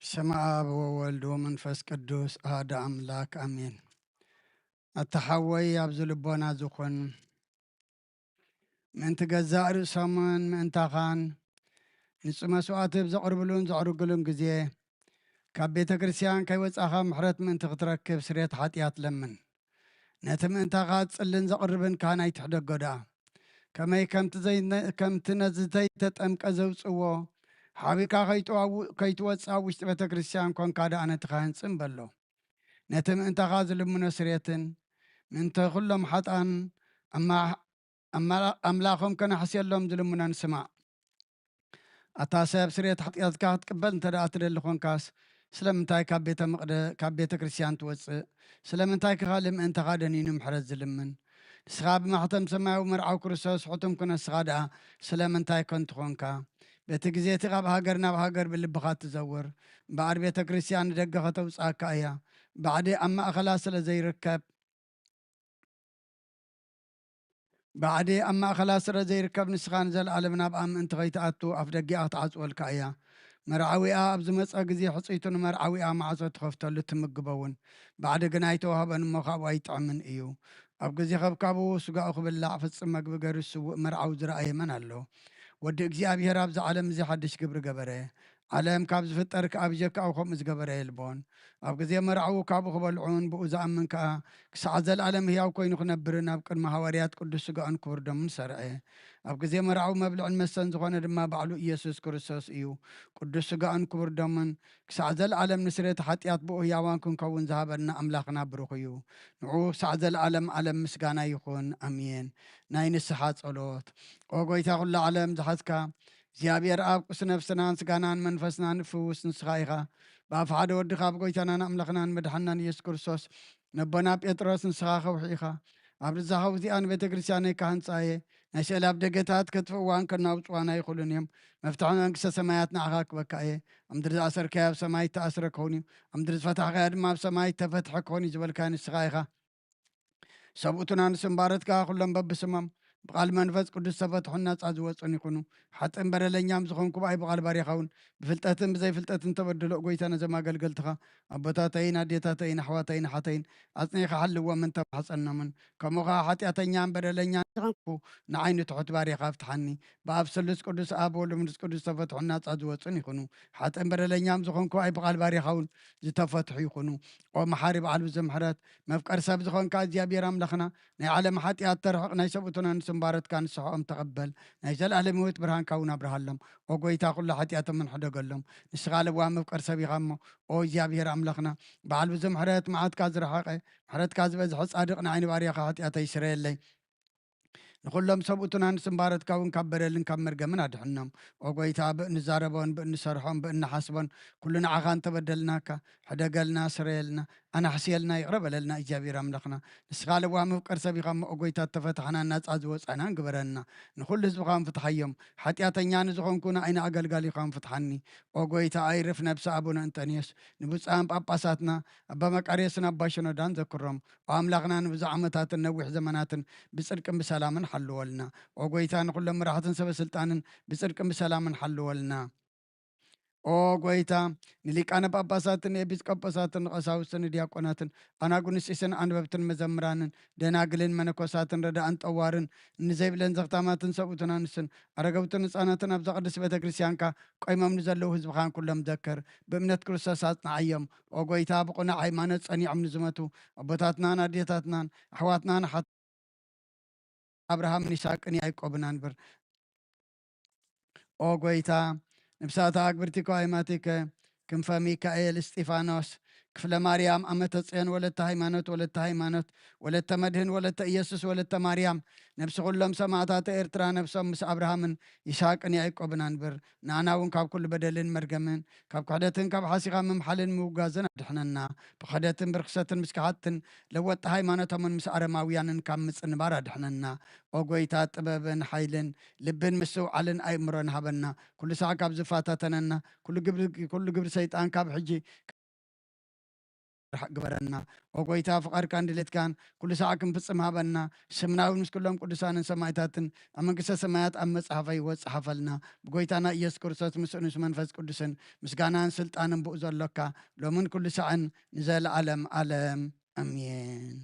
በስመ ኣብ ወወልድ ወመንፈስ ቅዱስ ኣሐዱ ኣምላክ ኣሜን። ኣታ ሓወይ ኣብዚ ልቦና ዝኹን ምእንቲ ገዛእ ርእሶምን ምእንታኻን ንጹህ መስዋዕቲ ኣብ ዘቕርብሉን ዘዕርግሉን ግዜ ካብ ቤተ ክርስቲያን ከይወጻኻ ምሕረት ምእንቲ ክትረክብ ስርየት ሓጢኣት ለምን። ነቲ ምእንታኻ ጽልን ዘቕርብን ካህን ኣይትሕደጎ ደኣ። ከመይ ከምቲ ዘይነ-፣ ከምቲ ነዚ ዘይተጠምቀ ዘውጽእዎ ሓቢእካ ከይትዋው-፣ ከይትወጽእ ኣብ ውሽጢ ቤተ ክርስቲያን ኮንካ ደኣ ነቲ ካህን ጽን በሎ። ነቲ ምእንታኻ ዝልምኖ ስርየትን ምእንቲ ኩሎም ሓጥኣን ኣማ-፣ ኣማ-፣ ኣምላኾም ከነሕስየሎም ዝልምኖን ስማዕ። ኣታ ሰብ ስርየት ሓጢኣትካ ክትቅበል እንተ ደኣ ትደሊ ኾንካስ ስለምንታይ ካብ ቤተ መቕደ-፣ ካብ ቤተ ክርስቲያን ትወጽእ? ስለምንታይ ከ ካልእ ምእንታኻ ደኒኑ ምሕረት ዝልምን? ንስኻ ብማሕተም ሰማያዊ መርዓዊ ክርስቶስ ሕቱም ክነስኻ ደኣ ስለምንታይ ከንቱ ኾንካ? በቲ ግዜ እቲ ካብ ሃገር ናብ ሃገር ብልብኻ ትዘውር፣ እምበኣር ቤተ ክርስቲያን ንደገ ከተውጽኣካ እያ። ባዕዲ ኣብ ማእኸላ ስለ ዘይርከብ፣ ባዕዲ ኣብ ማእኸላ ስለ ዘይርከብ፣ ንስኻ ንዘለኣለም ናብኣ ምእንቲ ኸይትኣቱ ኣፍ ደጊኣ ክትዓጽወልካ እያ። መርዓዊኣ ኣብ ዝመጸ ግዜ ሕጽይቱ ንመርዓዊኣ ማዕጾ ትኸፍተሉ ትምግቦ እውን። ባዕዲ ግና ኣይተዋህበን እሞ ካብኡ ኣይጥዕምን እዩ። ኣብ ግዜ ከብካቡ ስጋኡ ክብላዕ ፍጽም መግቢ ገይሩ ዝስውእ መርዓዊ ዝረኣየ መን ኣሎ? ወዲ እግዚኣብሔር ኣብዚ ዓለም እዚ ሓድሽ ግብሪ ገበረ። ዓለም ካብ ዝፍጠር ከኣ ብጀካኡ ከምኡ ዝገበረ የልቦን። ኣብ ግዜ መርዓዊ ካብኡ ክበልዑን ብኡ ዝኣምን ከኣ ክሳዕ ዘለኣለም ህያው ኮይኑ ክነብርን ኣብ ቅድሚ ሃዋርያት ቅዱስ ስጋኡን ክቡር ደሙን ሰርዐ። ኣብ ግዜ መርዓዊ መብልዕን መስተን ዝኾነ ድማ ባዕሉ ኢየሱስ ክርስቶስ እዩ። ቅዱስ ስጋኡን ክቡር ደሙን ክሳዕ ዘለኣለም ንስርየት ሓጢኣት ብኡ ህያዋን ክንከውን ዝሃበና ኣምላኽና ብሩኽ እዩ። ንዕኡ ክሳዕ ዘለኣለም ዓለም ምስጋና ይኹን። ኣሜን። ናይ ንስሓ ጸሎት። ኦ ጐይታ ኩሉ ዓለም ዝሓዝካ እግዚኣብሔር ኣብ ቁስ ነፍስናን ስጋናን መንፈስናን እፍውስ ንስኻ ኢኻ። ብኣፍ ሓደ ወድኻ ብጎይታናን ኣምላኽናን መድሓናን ኢየሱስ ክርስቶስ ነቦና ጴጥሮስ ንስኻ ከውሒ ኢኻ። ኣብ ርዛኻ ውዚኣ ንቤተ ክርስቲያነይ ካህንጻ እየ። ናይ ስእሊ ኣብ ደገታት ከጥፍእዋን ከናውጽዋን ኣይኽእሉን እዮም። መፍትሒ መንግስተ ሰማያት ንዓኻ ክበካ እየ። ኣብ ምድሪ ዝኣሰርካዮ ኣብ ሰማይ እተኣስረ ክኸውን እዩ። ኣብ ምድሪ ዝፈታሕካዮ ድማ ኣብ ሰማይ እተፈትሐ ክኸውን እዩ ዝበልካዮ ንስኻ ኢኻ። ሰብኡትና ንስም ባረትካ ኩሎም በብስሞም ብቓል መንፈስ ቅዱስ ተፈትሑን ናጻ ዝወጹን ይኹኑ። ሓጥእን በደለኛም ዝኾንኩ ብኣይ ብቓል ባሪኻ እውን ብፍልጠትን ብዘይፍልጠትን ተበድሎ ጎይታ ነዞም ኣገልገልትኻ ኣቦታተይን ኣዴታተይን ኣሕዋተይን ኣሓተይን ኣጽኒዕካ ሓልዎም እንተማሕጸኖምን ከምኡ ኸዓ ሓጢኣተኛን በደለኛን ዝኾንኩ ንዓይ ንትሑት ባሪኻ ፍትሓኒ። ብኣብ ስሉስ ቅዱስ ኣብ ወልድ መንፈስ ቅዱስ ተፈትሑን ናጻ ዝወጹን ይኹኑ። ሓጥእን በደለኛም ዝኾንኩ ኣይ ብቓል ባሪኻ እውን ዝተፈትሑ ይኹኑ። ኦ መሓሪ በዓል ብዙሕ ምሕረት መፍቀር ሰብ ዝኾንካ እግዚኣብሔር ኣምላኽና ናይ ዓለም ሓጢኣት ተርሕቕ ናይ ሰብኡትና ንስምባረትካ ንስሕኦም ተቐበል ናይ ዘለኣለም ህይወት ብርሃንካ እውን ኣብርሃሎም። ኦ ጎይታ ኩሉ ሓጢኣቶምን ሕደገሎም። ንስኻ ለዋህ መፍቀር ሰብ ኢኻ እሞ ኦ እግዚኣብሔር ኣምላኽና በዓል ብዙሕ ምሕረት መዓትካ ዝረሓቐ ምሕረትካ ዝበዝሐ ጻድቕ ንዓይኒ ባርያኻ ሓጢኣተይ ስረየለይ። ንኹሎም ሰብኡትና ንስምባረትካ እውን ካብ በደልን ካብ መርገምን ኣድሕኖም። ኦ ጎይታ ብእንዛረቦን ብእንሰርሖን ብእንሓስቦን ኩሉ ንዓኻ እንተበደልናካ ሕደገልና ስረየልና ኣናሕስየልና ይቕረ በለልና እግዚኣብሔር ኣምላኽና። ንስኻ ለዋህ መፍቀር ሰብ ኢኻ እሞ ኦ ጎይታ እተፈታሕናን ናጻ ዝወጻናን ግበረና። ንኹሉ ህዝብኻ እውን ፍትሓዮም። ሓጢኣተኛ ንዝኾንኩ ንዓይኒ ኣገልጋሊኻ እውን ፍትሓኒ። ኦ ጎይታ ኣይርፍ ነብሲ ኣቡነ እንጠንዮስ ንብፁዓን ጳጳሳትና ኣባ መቃርዮስን ኣባ ሽኖዳን ዘክሮም። ኦ ኣምላኽና ንብዙሕ ዓመታትን ነዊሕ ዘመናትን ብጽድቅን ብሰላምን ሓልወልና። ኦ ጎይታ ንኹሎም መራሕትን ሰበ ስልጣንን ብጽድቅን ብሰላምን ሓልወልና። ኦ ጎይታ ንሊቃነ ጳጳሳትን ንኤጲስቆጶሳትን ንቐሳውስትን ንዲያቆናትን ኣናጉንስጢስን ኣንበብትን መዘምራንን ደናግልን መነኮሳትን ረዳእን ጠዋርን ንዘይብለን ዘኽታማትን ሰብኡትን ኣንስትን ኣረገውትን ህፃናትን ኣብዛ ቅድስት ቤተ ክርስቲያንካ ቆይሞም ንዘለዉ ህዝብኻን ኩሎም ዘከር። ብእምነት ክርስቶስ ኣጽንዓዮም። ኦ ጎይታ ብቕኑዕ ሃይማኖት ጸኒዖም ንዝመቱ ኣቦታትናን ኣዴታትናን ኣሕዋትናን ኣሓት ኣብርሃምን ይስሐቅን ያዕቆብን ኣንብር። ኦ ጎይታ ንብሳታ ኣግብርቲኮ ኣይማቲከ ክንፈ ሚካኤል እስጢፋኖስ ክፍለ ማርያም ኣመተ ጽዮን ወለተ ሃይማኖት ወለተ ሃይማኖት ወለተ መድህን ወለተ ኢየሱስ ወለተ ማርያም ነብሲ ኩሎም ሰማዕታተ ኤርትራ ነብሶም ምስ ኣብርሃምን ይስሐቅን ያዕቆብን ኣንብር። ንኣና እውን ካብ ኩሉ በደልን መርገምን ካብ ክሕደትን ካብ ሓሲኻ ምምሓልን ምውጋዝን ኣድሕነና። ብክሕደትን ብርክሰትን ምስ ከሓድትን ለወጥቲ ሃይማኖቶምን ምስ ኣረማውያንን ካብ ምጽንባር ኣድሕነና። ኦ ጎይታ ጥበብን ሓይልን ልብን ምስትውዓልን ኣእምሮን ሃበና። ኩሉ ሳዕ ካብ ዝፈታተነና ኩሉ ግብሪ፣ ኩሉ ግብሪ ሰይጣን ካብ ሕጂ ክንመርሕ ግበረና። ኦ ጎይታ፣ ፍቓድካን ድሌትካን ኩሉ ሳዕ ክንፍጽም ሃበና። ስምና እውን ምስ ኩሎም ቅዱሳንን ሰማዕታትን ኣብ መንግስተ ሰማያት ኣብ መጽሓፈ ህይወት ጸሓፈልና። ብጎይታና ኢየሱስ ክርስቶስ ምስኡ ምስ መንፈስ ቅዱስን ምስጋናን ስልጣንን ብኡ ዘሎካ ሎምን ኩሉ ሳዕን ንዘለዓለም ዓለም ኣሜን።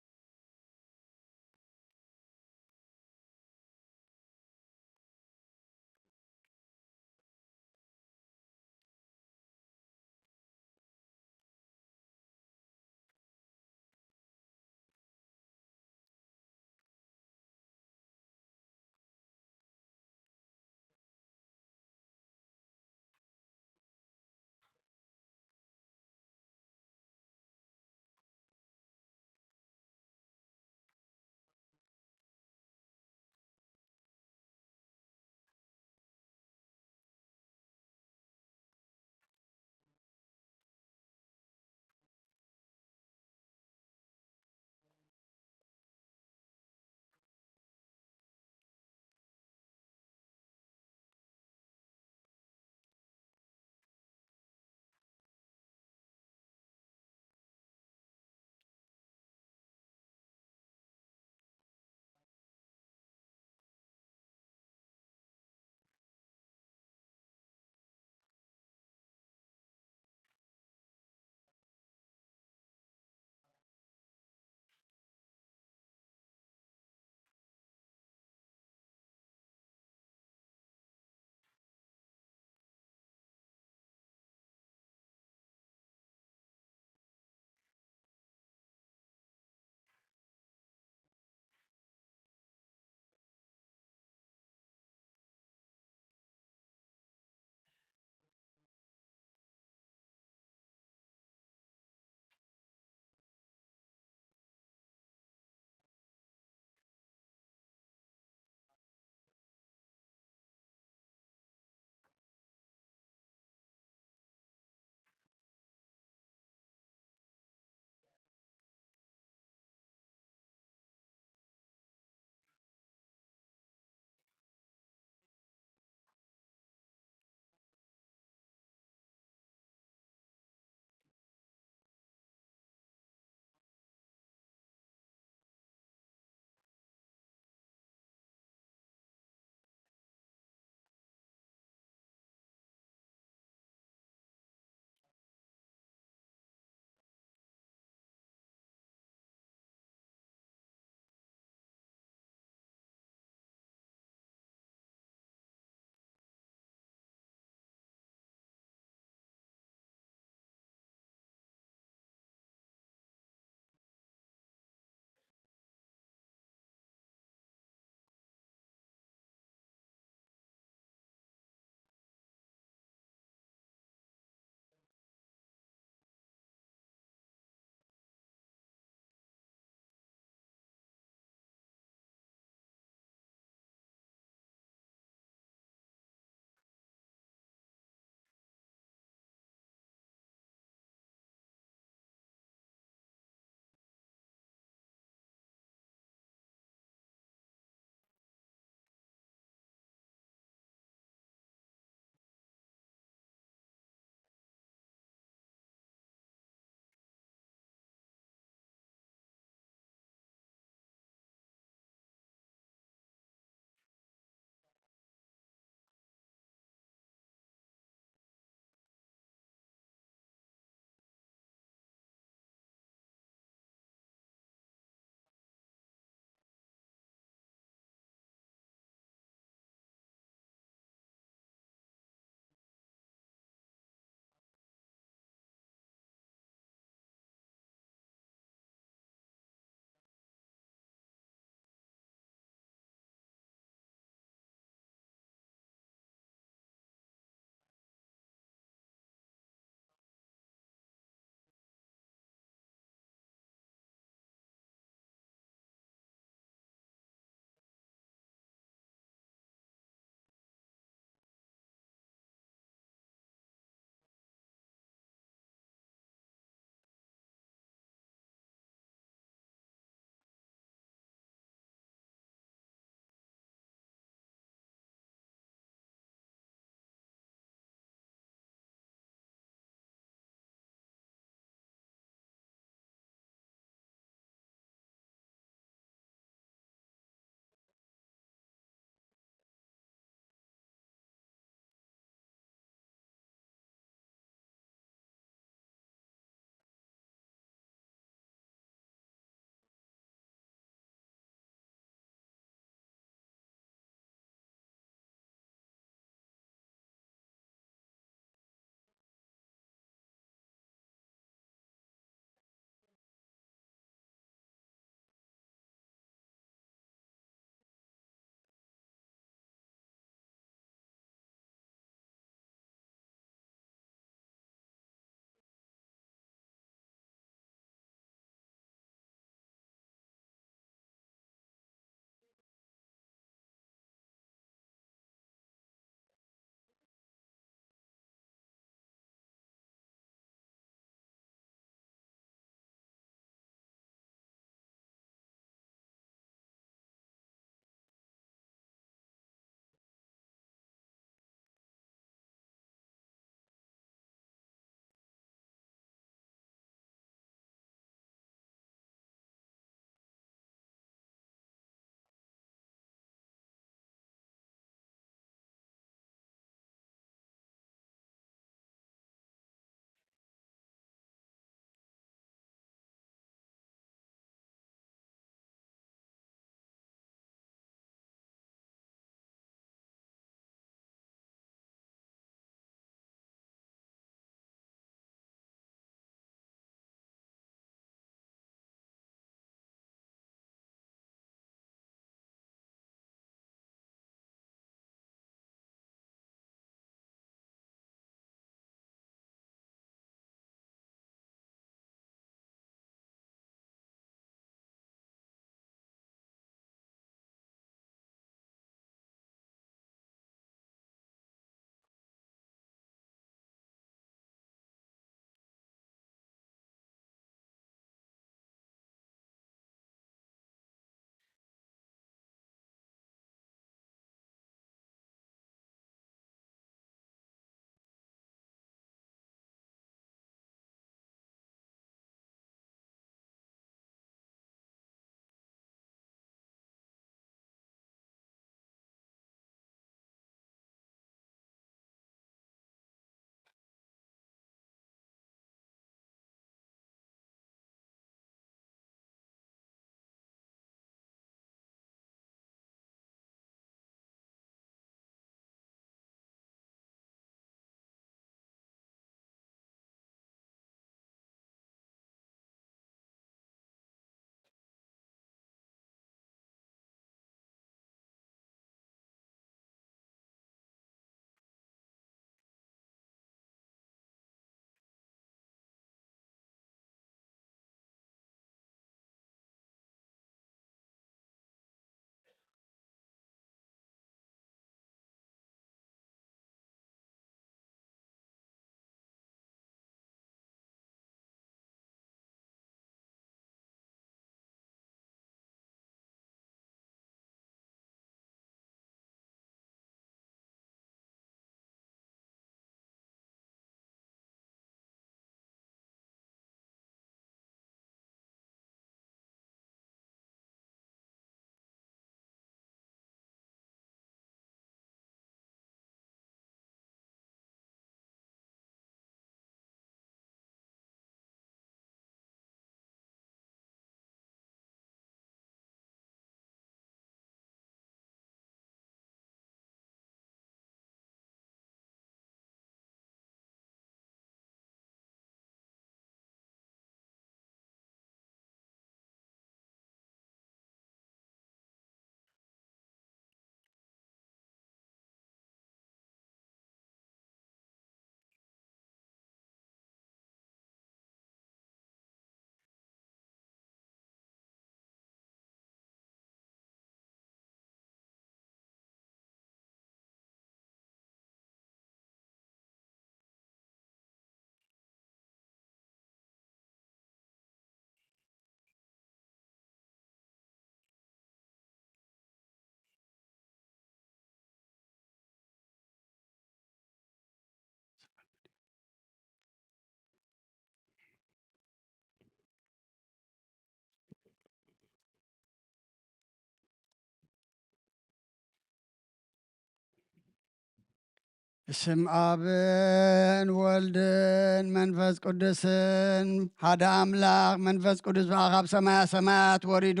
ስም ኣብን ወልድን መንፈስ ቅዱስን ሓደ ኣምላኽ። መንፈስ ቅዱስ ብኣ ካብ ሰማያ ሰማያት ወሪዱ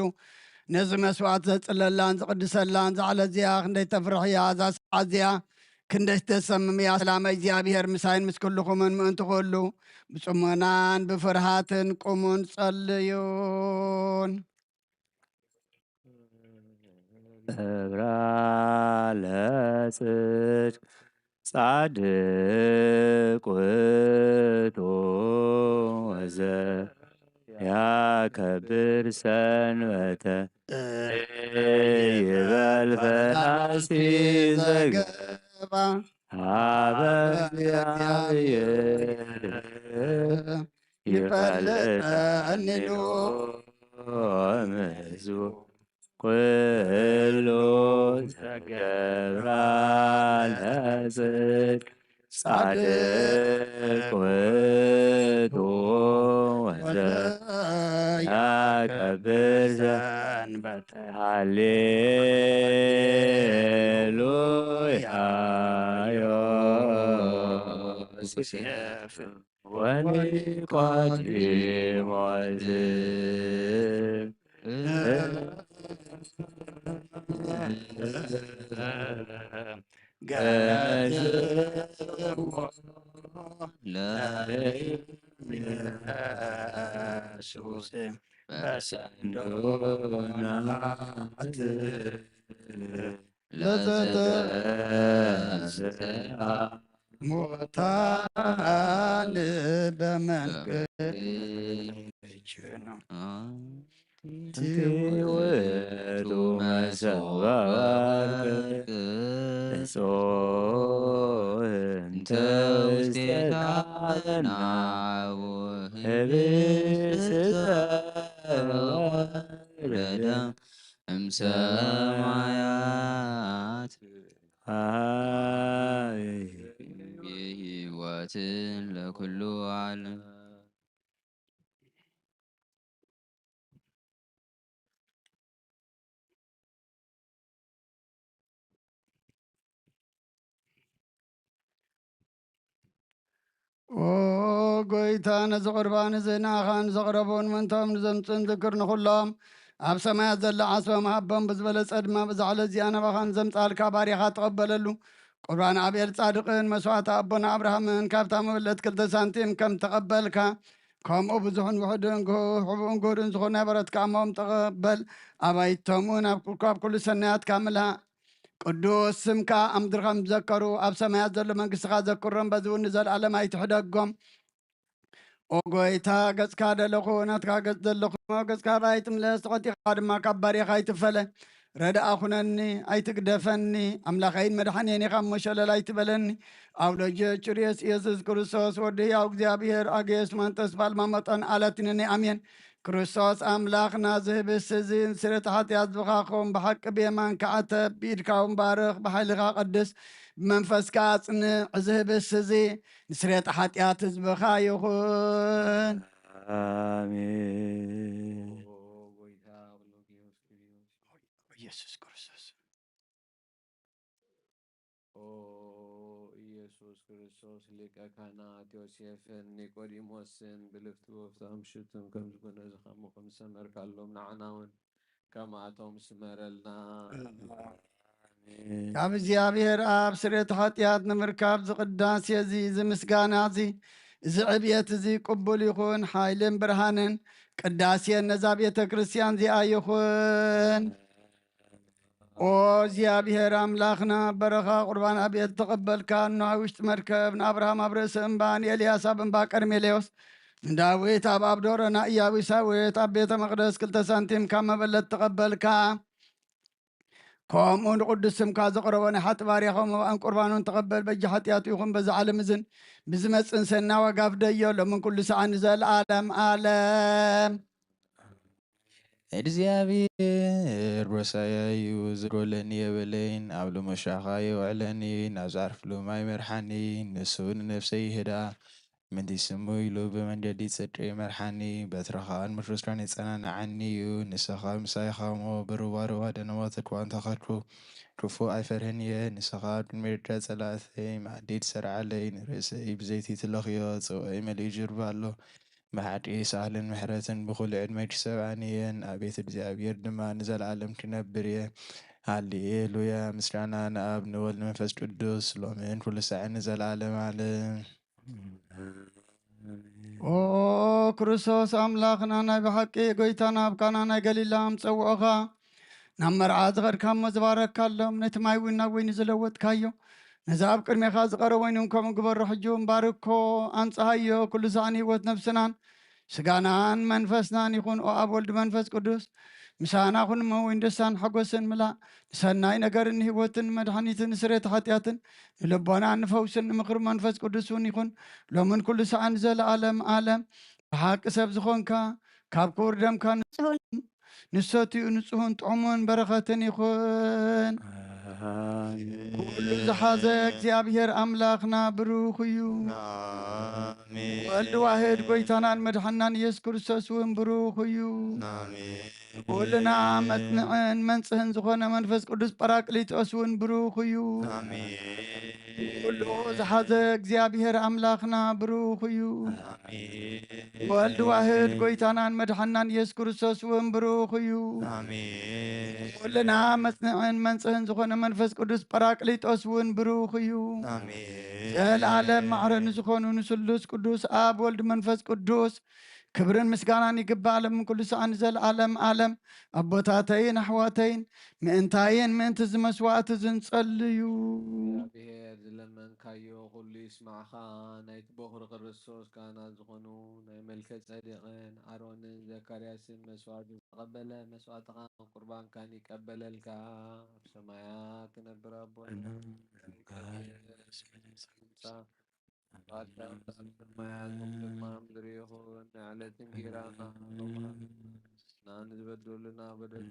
ነዚ መስዋዕት ዘጽለላን ዝቕድሰላን ዛዕለ እዚኣ ክንደይ ተፍርሕ እያ። እዛ ሰዓት እዚኣ ክንደይ ተሰምም እያ። ሰላም እግዚኣብሔር ምሳይን ምስ ኩልኹምን ምእንቲ ኩሉ ብጽሞናን ብፍርሃትን ቁሙን ጸልዩን። እብራ ለጽድቅ ጻድቅ ውእቱ ወዘ ያከብር ሰንበተ ይበል ፈላሲ ዘገባ ሀበ እግዚአብሔር ይፈልጠኒ ሎምዝቡ ኩሉ ተገብራ ለጽድቅ ጻድቅ ውእቱ ወዘ ያከብር ሰንበተ ሃሌሉያ ዮሴፍ ወኒቆዲሞስ ገዝእዎ ለኢየሱስ በሰንዶናት ለዘተንሥአ ሙታን በመንግስት ውእቱ መሶበ ወርቅ ንጹሕ እንተ ውስቴታ ህብስተ ወረደ እምሰማያት። አይ። ሕይወትን ለኩሉ ዓለም። ኦ ጎይታ፣ ነዚ ቁርባን እዚ ንኣኻን ዘቕረቡን ምእንቶም ንዘምጽኡን ዝክር ንኹሎም ኣብ ሰማያት ዘሎ ዓስቦም ሃቦም። ብዝበለጸ ድማ ብዛ ዕለት እዚኣ ናባኻ ንዘምጻልካ ባሪኻ ተቐበለሉ። ቁርባን ኣቤል ጻድቕን መስዋዕቲ ኣቦና ኣብርሃምን ካብታ መበለት ክልተ ሳንቲም ከም ተቐበልካ፣ ከምኡ ብዙሕን ውሑድን ግሁ-፣ ሕቡእን ግሁድን ዝኾነ በረትካ እሞም ተቐበል። ኣባይቶም እውን ኣብ ኩ-፣ ካብ ኩሉ ሰናያትካ ምልኣ። ቅዱስ ስምካ ኣብ ምድሪ ከም ዝዘከሩ ኣብ ሰማያት ዘሎ መንግስትኻ ዘክሮም፣ በዚ እውን ንዘለኣለም ኣይትሕደጎም። ኦ ጎይታ፣ ገጽካ ደለኹ፣ ናትካ ገጽ ዘለኹ፣ ገጽካ ባይ ትምለስ፣ ተቐቲኻ ድማ ካብ ባሪኻ ኣይትፈለ። ረድኣ ኩነኒ፣ ኣይትግደፈኒ፣ ኣምላኸይን መድሓኔን ኢኻ እሞ ሸለል ኣይትበለኒ። ኣውሎጀ ቹርየስ ኢየሱስ ክርስቶስ ወዲ ህያው እግዚኣብሔር ኣገየስ ማንጠስ ባልማ መጠን ኣለትንኒ ኣሜን። ክርስቶስ ኣምላኽና፣ እዚ ህብስቲ እዚ ንስርየት ሓጢኣት ዝብኻኹም ብሓቂ ብየማንካ ዓተብ፣ ብኢድካ እውን ባርኽ፣ ብሓይልኻ ቀድስ፣ ብመንፈስካ ኣጽንዕ። እዚ ህብስቲ እዚ ንስርየት ሓጢኣት ህዝብኻ ይኹን። ኣሜን። ኢየሱስ ክርስቶስ። ኦ ኢየሱስ ክርስቶስ፣ ሊቀ ካህናት ዮሴፍን ኒቆዲሞስን ብልፍቲ ወፍቶም ሽቱን ከም ዝኮነ ዝኸምኹም ሰመርካሎም፣ ንዓና እውን ከምኣቶም ስመረልና። ኣሜን። ካብ እግዚኣብሔር ኣብ ስርየት ሓጢኣት ንምርካብ ዝቅዳሴ እዚ፣ እዚ ምስጋና እዚ፣ እዚ ዕብየት እዚ ቅቡል ይኹን። ሓይልን ብርሃንን ቅዳሴን ነዛ ቤተ ክርስቲያን እዚኣ ይኹን። ኦ እግዚኣብሔር ኣምላኽና፣ በረኻ ቁርባን ኣቤል ተቐበልካ። ኖህ ኣብ ውሽጢ መርከብ፣ ንኣብርሃም ኣብ ርእሲ እምባ፣ ንኤልያስ ኣብ እምባ ቀርሜሌዎስ፣ ንዳዊት ኣብ፣ ኣብ ዶሮና ኢያቡሳዊት ኣብ ቤተ መቕደስ ክልተ ሳንቲም ካብ መበለት ተቐበልካ። ከምኡ ንቅዱስ ስምካ ዘቕረቦ ናይ ሓጢ ባርያኻ መባእን ቁርባኑን ተቐበል። በጃ ሓጢኣቱ ይኹን በዛ ዓለም እዝን ብዝመጽእን ሰና ዋጋ ፍደዮ፣ ሎምን ኩሉ ሰዓት ንዘለዓለም ዓለም። እግዚኣብሔር ቦሳያዩ ዝጎለኒ የብለይን፣ ኣብ ልመሻኻ የውዕለኒ፣ ናብ ዝዓርፍሉ ማይ መርሓኒ፣ ንሱ ንነፍሰይ ይህዳ። ምእንቲ ስሙ ኢሉ ብመንገዲ ጽድቂ ይመርሓኒ፣ በትርኻ ንመንፈስካን የጸናንዓኒ እዩ። ንስኻ ምሳይ ኢኻ እሞ፣ ብሩባሩባ ደነዋት እኳ እንተኸድኩ፣ ክፉእ ኣይፈርህን እየ። ንስኻ ኣብ ቅድሚ ደቀ ጸላእተይ መኣዲ ትሰርዓለይ፣ ንርእሰይ ብዘይቲ ትለኽዮ፣ ጽዋይ መሊኡ ይጅርባ ኣሎ። ብሓቂ ሳህልን ምሕረትን ብኹሉ ዕድመይ ክሰብኣኒ እየን፣ ኣብ ቤት እግዚኣብሔር ድማ ንዘለኣለም ክነብር እየ። ሃሌሉያ! ምስጋና ንኣብ ንወልድ መንፈስ ቅዱስ፣ ሎምን ኩሉ ሳዕን ንዘለኣለም ኣለም። ኦ ክርስቶስ ኣምላኽና፣ ናይ ብሓቂ ጎይታና፣ ኣብ ቃና ናይ ገሊላ ምጸውዖኻ፣ ናብ መርዓ ዝኸድካ እሞ ዝበረካሎም፣ ነቲ ማይ እውን ናብ ወይኒ ዝለወጥካዮ፣ ነዚ ኣብ ቅድሜኻ ዝቐረበ ወይኒ እውን ከምኡ ግበሮ። ሕጂ እውን ባርኮ፣ ኣንጽሃዮ፣ ኩሉ ሳዕን ህይወት ነፍስናን ስጋናን መንፈስናን ይኹን። ኦ ኣብ ወልድ መንፈስ ቅዱስ፣ ምሳና ኩን እሞ ወይን ደስታን ሓጎስን ምላእ፣ ንሰናይ ነገርን ንህይወትን ንመድሓኒትን ንስሬት ሓጢኣትን ንልቦናን ንፈውስን ንምኽሪ መንፈስ ቅዱስ እውን ይኹን። ሎምን ኩሉ ሰዓን ንዘለኣለም ኣለም። ብሓቂ ሰብ ዝኾንካ፣ ካብ ክቡር ደምካ ንሰትዩ ንጽሁን ጥዑሙን በረኸትን ይኹን። ኩሉ ዝሓዘ እግዚኣብሔር ኣምላኽና ብሩኽ እዩ። ወልድ ዋህድ ጎይታናን መድሓናን ኢየሱስ ክርስቶስ እውን ብሩኽ እዩ። ኩልና መጽንዕን መንጽህን ዝኾነ መንፈስ ቅዱስ ጳራቅሊጦስ እውን ብሩኽ እዩ። ኩሉ ዝሓዘ እግዚኣብሔር ኣምላኽና ብሩኽ እዩ። ወልድ ዋህድ ጎይታናን መድሓናን ኢየሱስ ክርስቶስ እውን ብሩኽ እዩ። ኩልና መጽንዕን መንጽህን ዝኾነ መንፈስ ቅዱስ ጳራቅሊጦስ እውን ብሩኽ እዩ። ዘልኣለም ማዕረ ንዝኾኑ ንስሉስ ቅዱስ ኣብ ወልድ መንፈስ ቅዱስ ክብርን ምስጋናን ይግባእ፣ ሎም ኩሉ ሰዓን ንዘለኣለም ኣለም። ኣቦታተይን ኣሕዋተይን፣ ምእንታይን ምእንቲ እዚ መስዋእቲ እዚ ንጸልዩ። እግዚኣብሔር ዝለመንካዮ ኩሉ ይስማዕኻ። ናይቲ በኹሪ ክርስቶስ ካህናት ዝኾኑ ናይ መልከ ጸዴቅን ኣሮንን ዘካርያስን መስዋእቲ ዝተቐበለ፣ መስዋእትኻን ቁርባንካን ይቀበለልካ። ኣብ ሰማያት ትነብር ኣቦና፣ ማያ ከም ድማ ምድሪ ይኹን። ንዕለት እንጌራና ሃበና፣ ንዝበደሉና በደል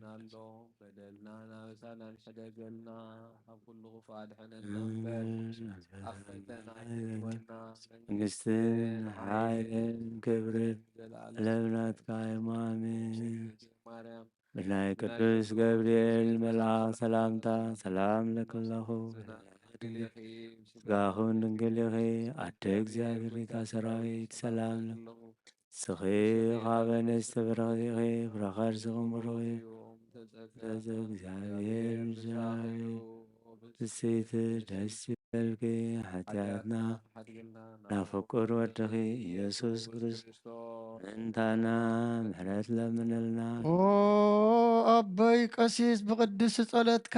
ኣሎ፣ በደልና ናበሳና ንሕደገልና፣ ካብ ኩሉ ክፉእ ኣድሕነና እምበር፣ ኣብ ፈተና ኣይተእትወና፣ መንግስትን ሓይልን ክብርን ዘለዓለም ናትካ እዩ። ኣሜን። ማርያም ብናይ ቅዱስ ገብርኤል መልኣኽ ሰላምታ ሰላም እለኪ ኣለኹ። ስጋኹን ድንግል ኢኺ፣ ኣደ እግዚኣብሔር ጌታ ሰራዊት ሰላም እለኪ። ንስኺ ካብ ኣንስቲ ብርኽቲ ኢኺ፣ ፍረ ከርስኺ እውን ብሩኽ እዩ። ጸጋ እግዚኣብሔር ምሳኺ እዩ። ፍስሕቲ ደስ ይበልኪ፣ ሓጢኣትና ናብ ፍቁር ወድኺ ኢየሱስ ክርስቶስ ምእንታና ምሕረት ለምነልና። ኦ ኣቦይ ቀሲስ፣ ብቅድስቲ ጸሎትካ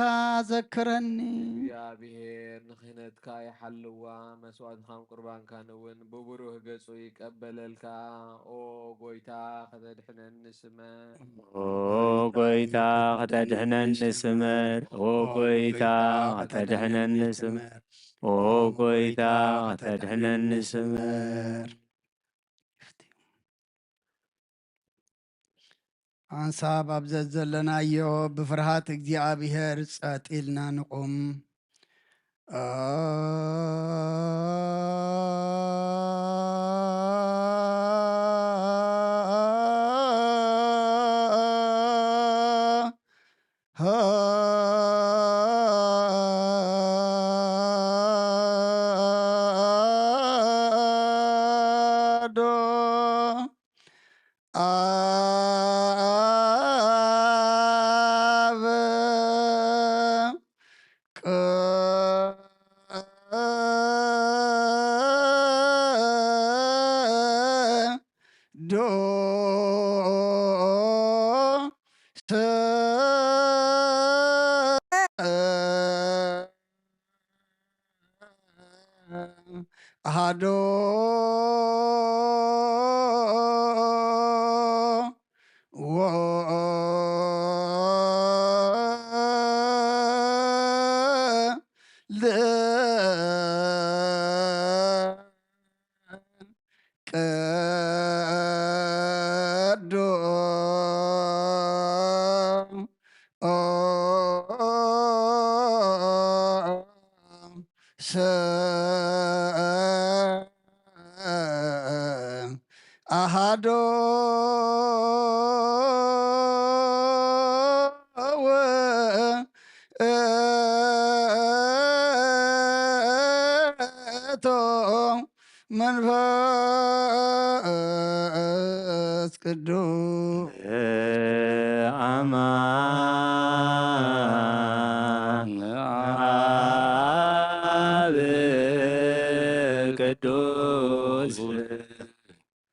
ዘክረኒ። እግዚኣብሔር ንክህነትካ ይሓልዋ፣ መስዋእትኻን ቁርባንካን እውን ብብሩህ ገጹ ይቀበለልካ። ኦ ጎይታ፣ ከተድሕነኒ ስመር። ኦ ጎይታ፣ ከተድሕነኒ ስመር። ኦ ጎይታ፣ ከተድሕነኒ ስመር። ኦ ጎይታ፣ ከተድሕነኒ ስመር። ሓንሳብ ኣብ ዘዘለናዮ ብፍርሃት እግዚኣብሔር ጸጥ ኢልና ንቑም። ሃዶ ኣብ ቅዱስ ኣሃዶ ወወልድ ቅዱስ ዶ ውእቶ መንፈስ ቅዱስ። አማን አብ ቅዱስ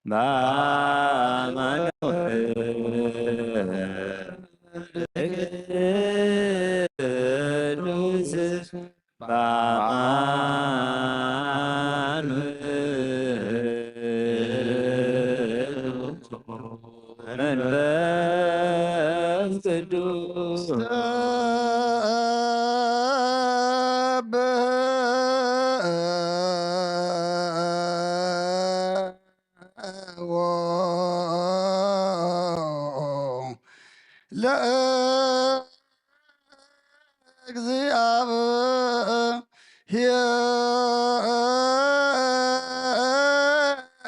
በአማን ቅዱስ በአማን መንፈስ ቅዱስ።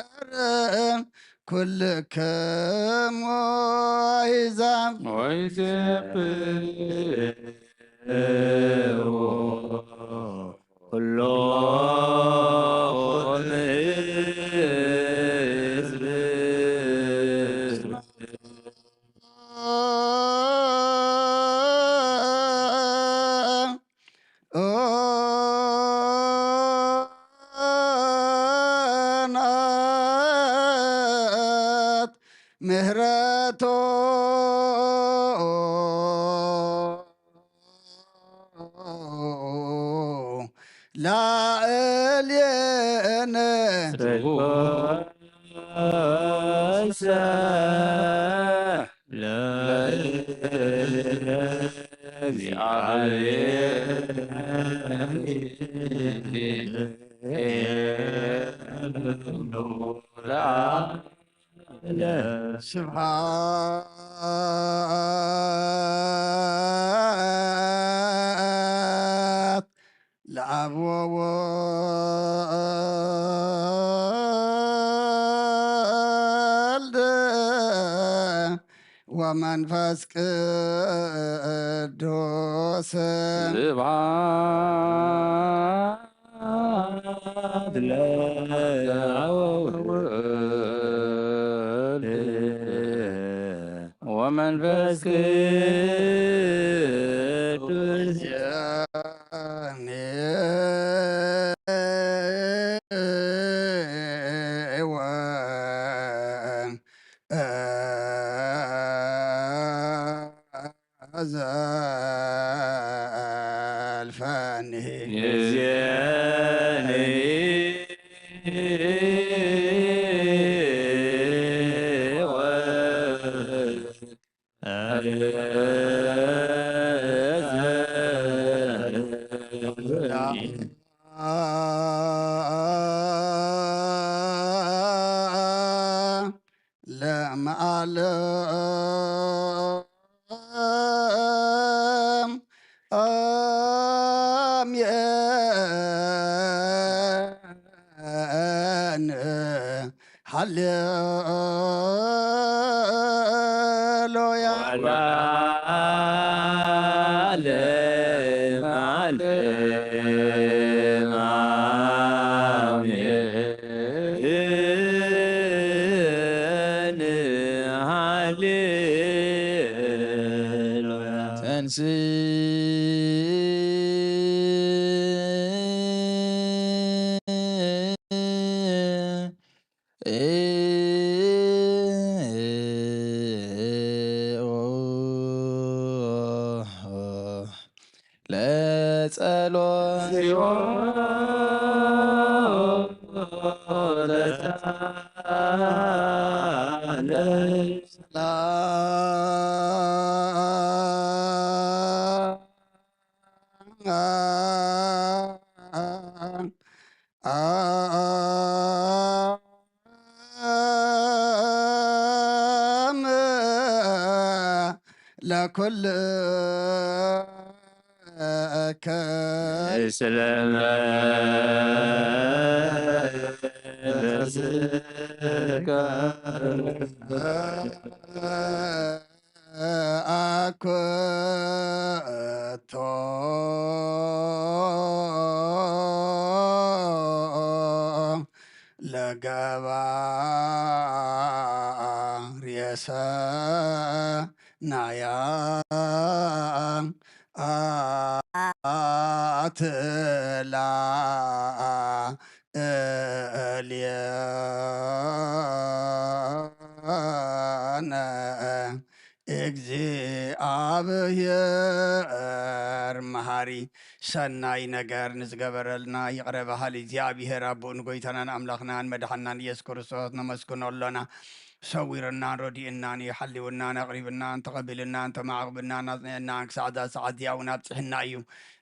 ለእግዚአብሔር ኩልክሙ አሕዛብ። ወይዜብሕዎ ኩሎሙ ሕዝብ። ናት ምህረቶ ላዕሌነ። ስብሐት ለአብ ወወልድ ወመንፈስ ቅዱስ። ስብሐት ለአብ ወወልድ ወመንፈስ ቅዱስ። ዘልፈኒ። ለመዓለም አሜን። ሃሌሉያ። ወለዓለመ ዓለም አሜን። ሃሌሉያ። ተንሥእ ለጸሎት። ለኩልከ ስለመ ለስጋ አኩቶ ለገባርየ ሰናያ አትላ እልየነ። እግዚኣብሔር መሃሪ፣ ሰናይ ነገር ንዝገበረልና ይቕረ በሃሊ እግዚኣብሔር ኣቦን ጎይታናን ኣምላኽናን መድሓናን ኢየሱስ ክርስቶስ ነመስግኖ ኣሎና። ሰዊርናን ረዲእናን እዩ፣ ሓሊውናን ኣቕሪብናን ተቐቢልናን ተማዕቕብናን ኣጽኒዕናን ክሳዕ እዛ ሰዓት እዚኣ እውን ኣብጽሕና እዩ።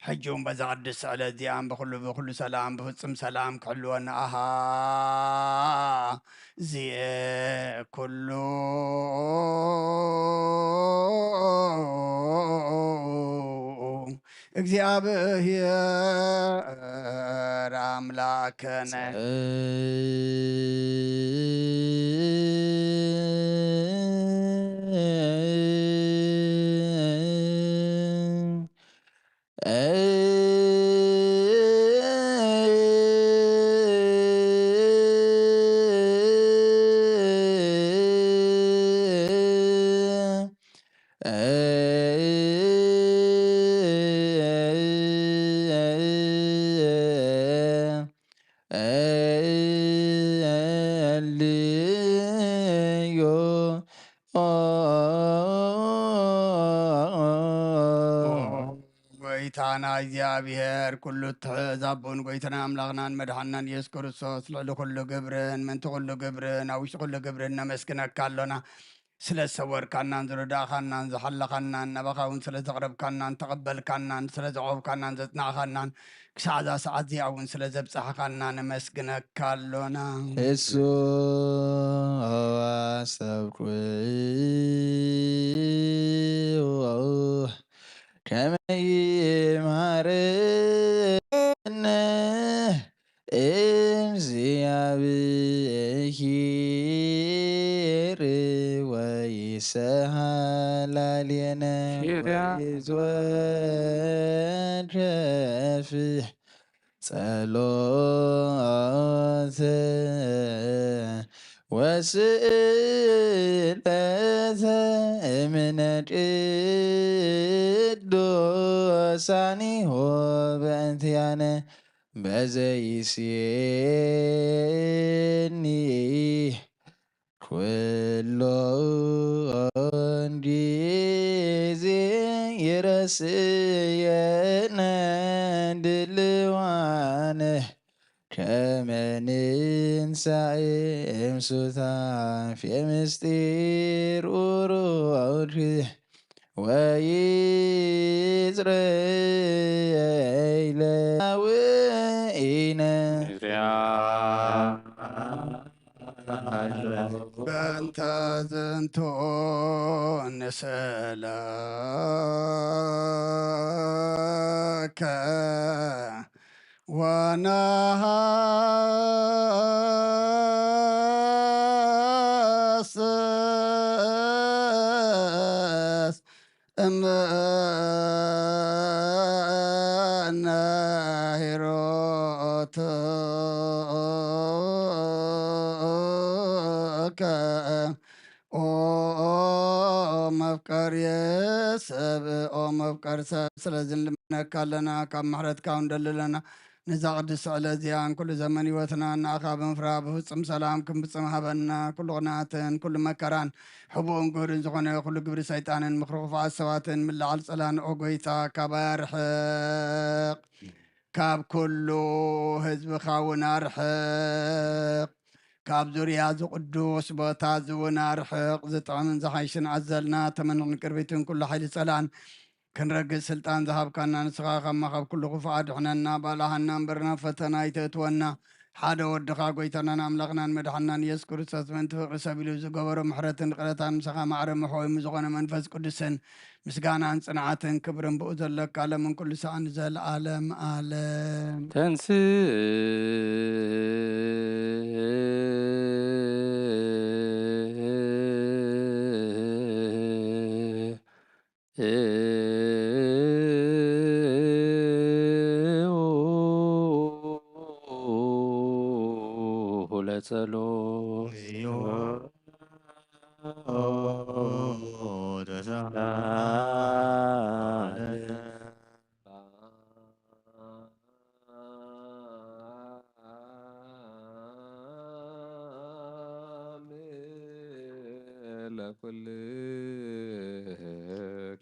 ሕጂ እውን በዛ ቅድስቲ ዕለት እዚኣን ብኹሉ ብኹሉ ሰላም ብፍጹም ሰላም ክሕልወና ኣሃ ዚኤ ኩሉ እግዚኣብሔር ኣምላክነ። ጎይታና እግዚኣብሔር ኩሉ እትሕዝ ኣቦን ጎይታና ኣምላኽናን መድሓናን ኢየሱስ ክርስቶስ ልዕሊ ኩሉ ግብርን ምንቲ ኩሉ ግብርን ኣብ ውሽጢ ኩሉ ግብርን ነመስግነካ ኣሎና። ስለ ዝሰወርካናን ዝረዳእኻናን ዝሓለኻናን ናባኻ እውን ስለ ዘቕረብካናን ተቐበልካናን ስለ ዘዕቆብካናን ዘጽናዕኻናን ክሳዕ እዛ ሰዓት እዚኣ እውን ስለ ዘብጻሕኻና ነመስግነካ ኣሎና። እሱ ኣዋሰብኩ ከመይ ማረነ እግዚኣብሔር ወይሰሃላልየነ ፊርያ ወይትወደፊ ጸሎተ ወስእለተ እምነ ቅዱሳኒሆ በእንቲያነ በዘይስየኒ ኩሎን ጊዜ ይረስየነ ድልዋነ ከመ ንንሳኤ እምሱታፌ ምስጢር ኡሩድ ወይጽረይ ለውኢነ። በእንተ ዝንቱ ንስእለከ ወነሃስስ እምነ ሄሮትከ ኦ መፍቀሪ ሰብ፣ ኦ መፍቀሪ ሰብ። ስለዚ ንልምነካ ኣለና፣ ካብ ምሕረትካ እውን ደልለና። ነዛ ቅድስቲ ዕለት እዚኣን ኩሉ ዘመን ህይወትና ንኣኻ ብምፍራ ብፍጹም ሰላም ክንፍጽም ሃበና። ኩሉ ቅንኣትን ኩሉ መከራን ሕቡእን ግህርን ዝኾነ ኩሉ ግብሪ ሰይጣንን ምኽሪ ክፉኣት ሰባትን ምልዓል ጸላንኦ ጎይታ ካባይ ኣርሕቕ። ካብ ኩሉ ህዝብኻ እውን ኣርሕቕ። ካብ ዙርያ እዚ ቅዱስ ቦታ እዚ እውን ኣርሕቕ። ዝጥዕምን ዝሓይሽን ኣዘልና ተመንቕን ቅርቢትን ኩሉ ሓይሊ ጸላን ክንረግጽ ስልጣን ዝሃብካና ንስኻ ከማ ካብ ኩሉ ክፉእ ኣድሕነና፣ ባልሃና እምበር ናብ ፈተና ኣይተእትወና፣ ሓደ ወድኻ ጎይታናን ኣምላኽናን መድሓንናን ኢየሱስ ክርስቶስ ምእንቲ ፍቕሪ ሰብ ኢሉ ዝገበሮ ምሕረትን ይቕረታን ምሳኻ ማዕረ መሕወይሙ ዝኾነ መንፈስ ቅዱስን ምስጋናን ጽንዓትን ክብርን ብኡ ዘለካ ለምን ኩሉ ሰዓን ንዘለዓለም ዓለም። ተንስእ ለጸሎት።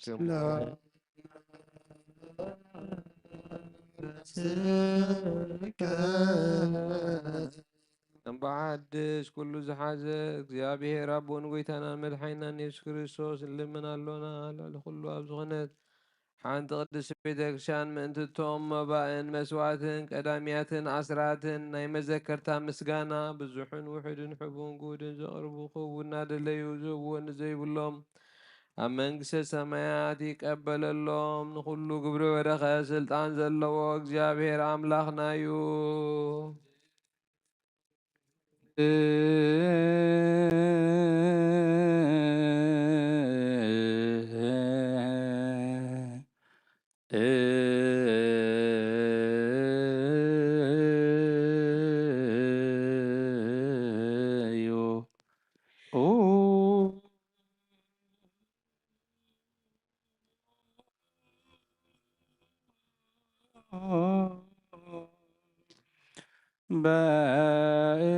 ለኩልክሙ። እምበሓድሽ ኩሉ ዝሓዘ እግዚኣብሔር ኣቦን ጎይታናን መድሓኒናን የሱስ ክርስቶስ ንልምን ኣሎና። ልዕሊ ኩሉ ኣብ ዝኾነት ሓንቲ ቅድስቲ ቤተ ክርስቲያን ምእንቲ እቶም መባእን መስዋዕትን ቀዳሚያትን ኣስራትን ናይ መዘከርታ ምስጋና ብዙሕን ውሑድን ሕቡን ጉድን ዘቕርቡ ክህቡ እናደለዩ ዝህብዎ ንዘይብሎም ኣብ መንግስተ ሰማያት ይቀበለሎም። ንኹሉ ግብሪ በረኸት ስልጣን ዘለዎ እግዚኣብሔር ኣምላኽና እዩ። እዩ።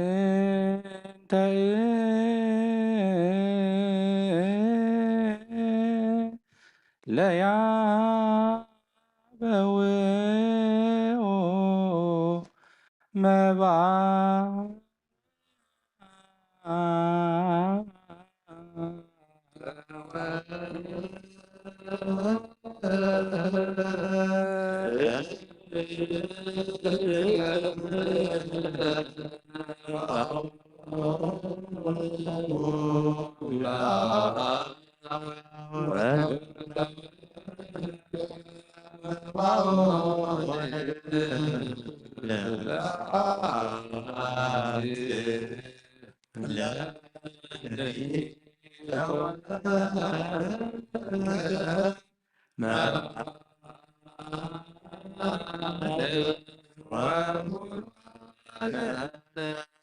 በእንተ ለያበውኡ መባ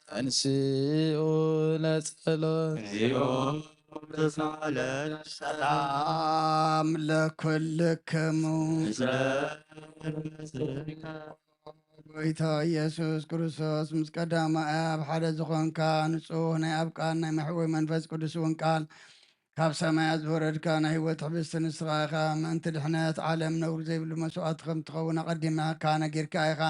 ተንስኡ ለጸሎት። ሰላም ለኩልክሙ። ጎይታ ኢየሱስ ክርስቶስ ምስ ቀዳማይ ኣብ ሓደ ዝኾንካ ንጹህ ናይ ኣብ ቃል ናይ መሕወይ መንፈስ ቅዱስ እውን ቃል ካብ ሰማያት ዝወረድካ ናይ ህይወት ሕብስቲ ንስኻ ኢኻ። ምእንቲ ድሕነት ዓለም ነውሪ ዘይብሉ መስዋዕቲ ከም ትኸውን ኣቐዲምካ ነጊርካ ኢኻ።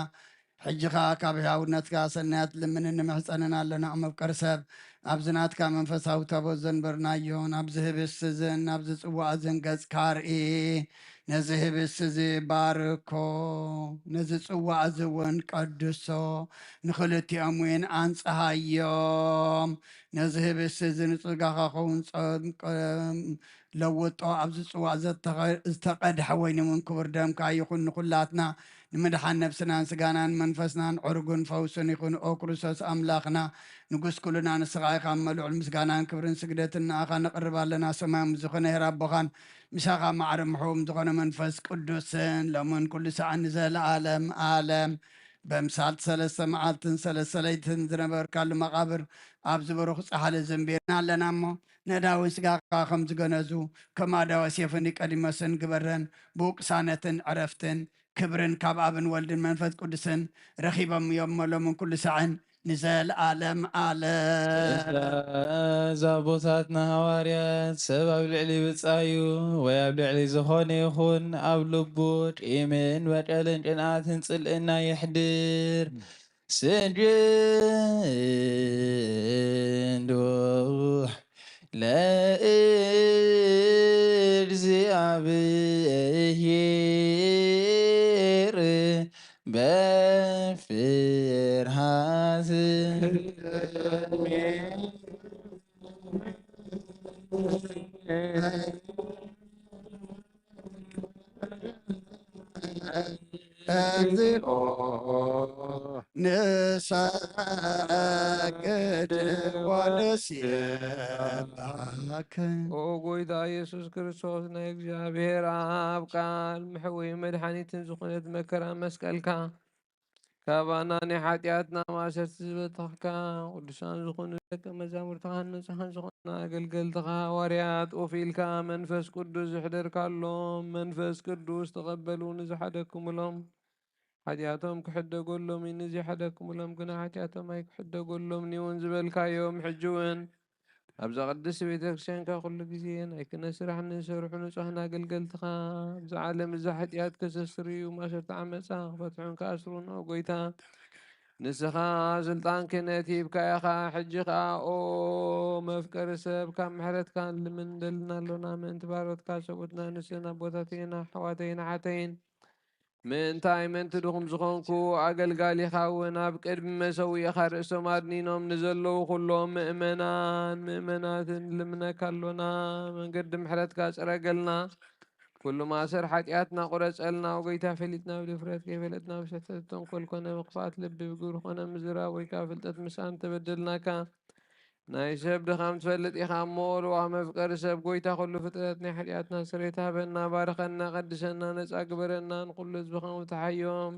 ሕጂ ኸኣ ካብ ሕያውነትካ ሰናያት ልምንን ንምሕጸንን ኣለና። መፍቀር ሰብ ኣብዚ ናትካ መንፈሳዊ ታቦት ዘንበርናዮን ኣብዚ ህብስቲ እዝን ኣብዚ ጽዋእ እዝን ገጽካ ርኢ። ነዚ ህብስቲ እዚ ባርኮ፣ ነዚ ጽዋእ እዚ እውን ቀድሶ፣ ንኽልቲኦም እውን ኣንጽሃዮም። ነዚ ህብስቲ እዚ ንጽጋኻ ኸውን ጸምቀ-፣ ለውጦ። ኣብዚ ጽዋእ ዘተኸ-፣ ዝተቐድሐ ወይኒ እውን ክቡር ደምካ ይኹን። ንኹላትና ንምድሓን ነብስናን ስጋናን መንፈስናን ዕርጉን ፈውስን ይኹን። ኦ ክርስቶስ ኣምላኽና፣ ንጉስ ኩልና ንስኻ ኢኻ። እሞ ልዑል ምስጋናን ክብርን ስግደትን ንኣኻ ነቕርብ ኣለና። ሰማያዊ ዝኾነ ሄር ኣቦኻን ምሳኻ ማዕረ ምሕዎም ዝኾነ መንፈስ ቅዱስን ሎምን ኩሉ ሰዓን ንዘለኣለም ኣለም በምሳልቲ ሰለስተ መዓልትን ሰለስተ ለይትን ዝነበርካሉ መቓብር ኣብዚ ብሩኽ ጻሕሊ ዝንቢርና ኣለና እሞ፣ ነዳዊን ስጋኻ ከም ዝገነዙ፣ ከም ኣዳዋ ሴፍን ኒቆዲሞስን ግበረን። ብውቅሳነትን ዕረፍትን ክብርን ካብ ኣብን ወልድን መንፈስ ቅዱስን ረኺቦም እዮም እሞ፣ ሎምን ኩሉ ሰዓን ንዘለኣለም ኣለም። እዛ ኣቦታትና ሃዋርያት፣ ሰብ ኣብ ልዕሊ ብጻዩ ወይ ኣብ ልዕሊ ዝኾነ ይኹን ኣብ ልቡ ቂምን በቀልን ቅንኣትን ጽልእና የሕድር። ስጁድ ለእግዚኣብሔር በፍርሃት እግዚኦ ንሰግድ ወንሴብሐከ። ኦ ጎይታ ኢየሱስ ክርስቶስ፣ ናይ እግዚኣብሔር ኣብ ቃል ምሕዊ መድሓኒትን ዝኾነት መከራ መስቀልካ፣ ካባና ናይ ሓጢኣትና ማእሰርቲ ዝበተኽካ፣ ቅዱሳን ዝኾኑ ደቂ መዛሙርትኻን ንጹሓን ዝኾና ኣገልገልትኻ ሃዋርያት ኡፍ ኢልካ መንፈስ ቅዱስ ዝሕደርካሎም፣ መንፈስ ቅዱስ ተቐበሉ ንዝሓደግኩምሎም ሓጢኣቶም ክሕደገሎም እዩ፣ ንዘይሓደግኩምሎም ግና ሓጢኣቶም ኣይክሕደገሎምን እዩ እውን ዝበልካዮም፣ ሕጂ እውን ኣብዛ ቅድስቲ ቤተ ክርስቲያንካ ኩሉ ግዜ ናይ ክህነት ስራሕ ንዝሰርሑ ንጹሃን ኣገልገልትኻ፣ ኣብዚ ዓለም እዚ ሓጢኣት ከሰስርዩ፣ ማእሰርቲ ዓመጻ ክፈትሑን ክኣስሩን፣ ኦ ጎይታ፣ ንስኻ ስልጣን ክህነት ሂብካ ኢኻ። ሕጂ ኸኣ ኦ መፍቀሪ ሰብ፣ ካብ ምሕረትካ ንልምን ደልና ኣሎና። ምእንቲ ባሮትካ ሰብኡትና ንስን ኣቦታተይን ኣሕዋተይን ኣሓተይን፣ ምእንታይ ምእንቲ ድኹም ዝኾንኩ ኣገልጋሊኻ እውን ኣብ ቅድሚ መሰውኢኻ ርእሶም ኣድኒኖም ንዘለዉ ኩሎም ምእመናን ምእመናትን ልምነካ ኣሎና። መንገዲ ምሕረትካ ጽረገልና። ኩሉ ማእሰር ሓጢኣትና ቁረጸልና። ኦ ጎይታ፣ ፈሊጥና ብድፍረት፣ ከይፈለጥና ብስሕተት፣ ተንኮል ኮነ ምኽፋት ልቢ፣ ብግብሪ ኮነ ምዝራብ ወይ ከዓ ፍልጠት ምስኣን ተበደልናካ። ናይ ሰብ ድኻም ትፈልጥ ኢኻ እሞ፣ ልዋህ መፍቀሪ ሰብ፣ ጎይታ ኩሉ ፍጥረት፣ ናይ ሓጢኣትና ስርየት ሃበና፣ ባርኸና፣ ቀድሰና፣ ነጻ ግበረና፣ ንኹሉ ህዝብኻ ምብጽሓዮም።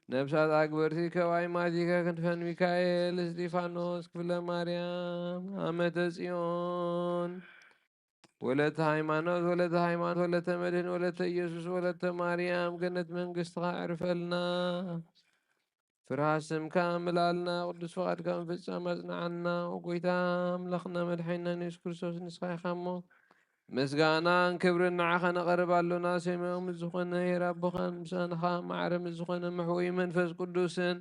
ነብሳት ኣግበርቲ ከዋይ ማቲከ ክንፈን ሚካኤል፣ እስጢፋኖስ፣ ክፍለ ማርያም፣ ኣመተ ጽዮን፣ ወለተ ሃይማኖት፣ ወለተ ሃይማኖት፣ ወለተ መድህን፣ ወለተ ኢየሱስ፣ ወለተ ማርያም፣ ገነት መንግስትኻ ዕርፈልና። ፍርሃት ስምካ ምላልና፣ ቅዱስ ፍቓድካ ምፍጻም ኣጽንዓና። ኦ ጎይታ ኣምላኽና መድሓኒና ኢየሱስ ክርስቶስ፣ ንስኻ ኢኻ እሞ፣ ምስጋናን ክብርን ንዓኻ ነቐርብ ኣሎና። ሰማያዊ ምስ ዝኾነ ኄር ኣቦኻን ምሳንኻ ማዕረ ምስ ዝኾነ መሕውኢ መንፈስ ቅዱስን፣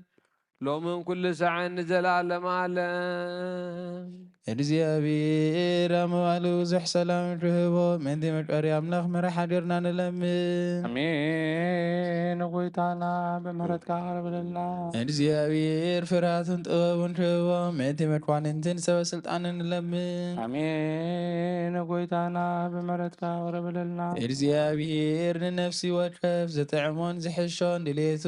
ሎምን ኩሉ ሳዕን ንዘለኣለመ ዓለም። እግዚኣብሔር ኣብ ምባሉ ብዙሕ ሰላም ትህቦ፣ ምእንቲ መፍቀሪ ኣምላኽ ምራሕ ሓዲርና ንለምን። ኣሜን። ጎይታና ብምሕረትካ ቅረብልና። እግዚኣብሔር ፍርሃትን ጥበቡን ትህቦ፣ ምእንቲ መኳንንትን ሰበ ስልጣንን ንለምን። ኣሜን። ጎይታና ብምሕረትካ ቅረብልና። እግዚኣብሔር ንነፍሲ ወከፍ ዝጥዕሞን ዝሕሾን ድሌቱ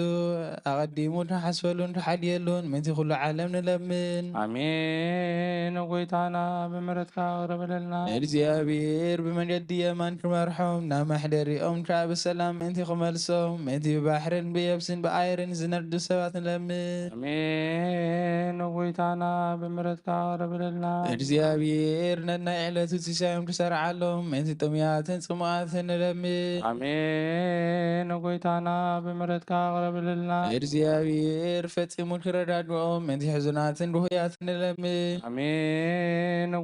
ኣቐዲሙ ተሓስበሉን ተሓልየሉን፣ ምእንቲ ኩሉ ዓለም ንለምን። ኣሜን። ጎይታና ብምሕረትካ ቅረብልና። እግዚኣብሔር ብመንገዲ የማን ክመርሖም፣ ናብ መሕደሪኦም ከዓ ብሰላም ምእንቲ ክመልሶም፣ ምእንቲ ብባሕርን ብየብስን ብኣየርን ዝነዱ ሰባት ንለምን። ኣሜን። ጎይታና ብምሕረትካ ቅረብልና። እግዚኣብሔር ነናይ ዕለቱ ሲሳዮም ትሰርዓሎም፣ ምእንቲ ጥሙያትን ጽሙኣትን ንለምን። ኣሜን። ጎይታና ብምሕረትካ ቅረብልና። እግዚኣብሔር ፈጺሙ ክረዳድኦም፣ ምእንቲ ሕዙናትን ድሁያትን ንለምን። ኣሜን።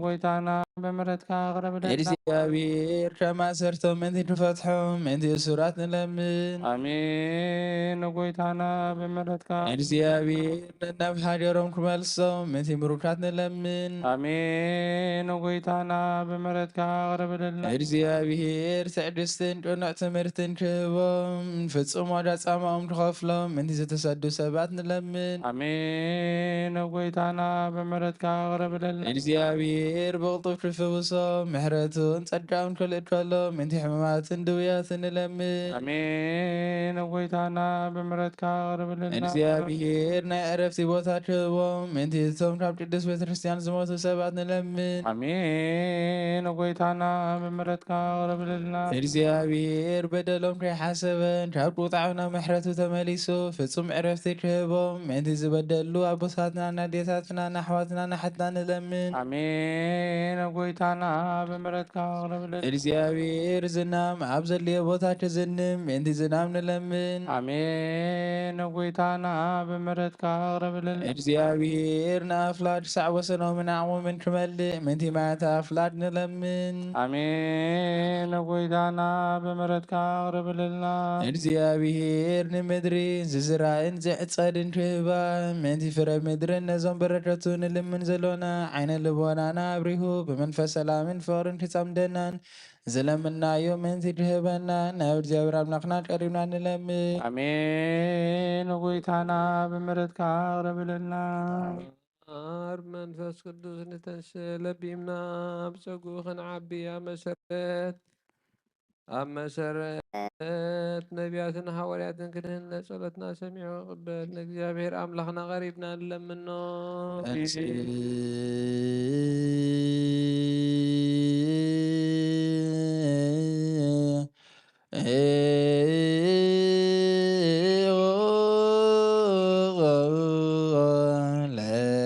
ጎይታና ብምሕረትካ ቅረብልና። እግዚኣብሔር ካብ ማእሰርቶም ምእንቲ ትፈትሖም፣ ምእንቲ እሱራት ንለምን። ኣሜን። ጎይታና ብምሕረትካ። እግዚኣብሔር ነናብ ሃገሮም ክመልሶም፣ ምእንቲ ምሩካት ንለምን። ኣሜን። ጎይታና ብምሕረትካ ቅረብልና። እግዚኣብሔር ትዕግስትን ቅኑዕ ትምህርትን ክህቦም፣ ፍጹም ዋጋ ጻማኦም ክኸፍሎም፣ ምእንቲ ዝተሰዱ ሰባት ንለምን። ኣሜን። ጎይታና ብምሕረትካ ቅረብልና። እግዚኣብሔር ብቕልጡፍ ክፍውሶም፣ ምሕረቱን ጸጋኡን ክልእከሎም፣ ምእንቲ ሕሙማትን ድውያትን ንለምን። ኣሜን። ጎይታና ብምሕረትካ ቅረብልና። እግዚኣብሔር ናይ ዕረፍቲ ቦታ ክህቦም፣ ምእንቲ እቶም ካብ ቅድስት ቤተ ክርስቲያን ዝሞቱ ሰባት ንለምን። ኣሜን። ጎይታና ብምሕረትካ ቅረብልና። እግዚኣብሔር በደሎም ከይሓሰበን ካብ ቁጣዑ ናብ ምሕረቱ ተመሊሱ ፍጹም ዕረፍቲ ክህቦም፣ ምእንቲ ዝበደሉ ኣቦታትና፣ ኣዴታትና፣ ኣሕዋትና፣ ኣሓትና ንለምን። ኣሜን። ጎይታና ብምሕረትካ ቅረብልና። እግዚኣብሔር ዝናም ኣብ ዘድልዮ ቦታ ክዝንም፣ ምእንቲ ዝናም ንለምን። ኣሜን። ጎይታና ብምሕረትካ ቅረብልና። እግዚኣብሔር ንኣፍላግ ክሳዕ ወሰኖምን ዓቕሞምን ክመልእ፣ ምእንቲ ማያተ ኣፍላግ ንለምን። ኣሜን። ንጎይታና ብምሕረትካ ኣቕርብልና። እግዚኣብሔር ንምድሪ ዝዝራእን ዝዕጸድን ክህባ፣ ምእንቲ ፍረ ምድርን ነዞም በረከቱ ንልምን ዘሎና ዓይነ ልቦናና ኣብሪሁ ብመንፈስ ሰላምን ፍቕርን ክጸምደናን ዝለምናዮ ምእንቲ ክህበና ናብ እግዚኣብሔር ኣምላኽና ቀሪብና ንለምን። ኣሜን። ንጎይታና ብምሕረትካ ኣቕርብልና። ኣብ መንፈስ ቅዱስ ንተንስእ ለቢምና ኣብ ጸጉኡ ክንዓቢ ኣብ መሰረት ኣብ መሰረት ነቢያትን ሃዋርያትን ክንህነ ጸሎትና ሰሚዑ ክቕበል ንእግዚኣብሔር ኣምላኽና ቀሪብና ንለምኖ።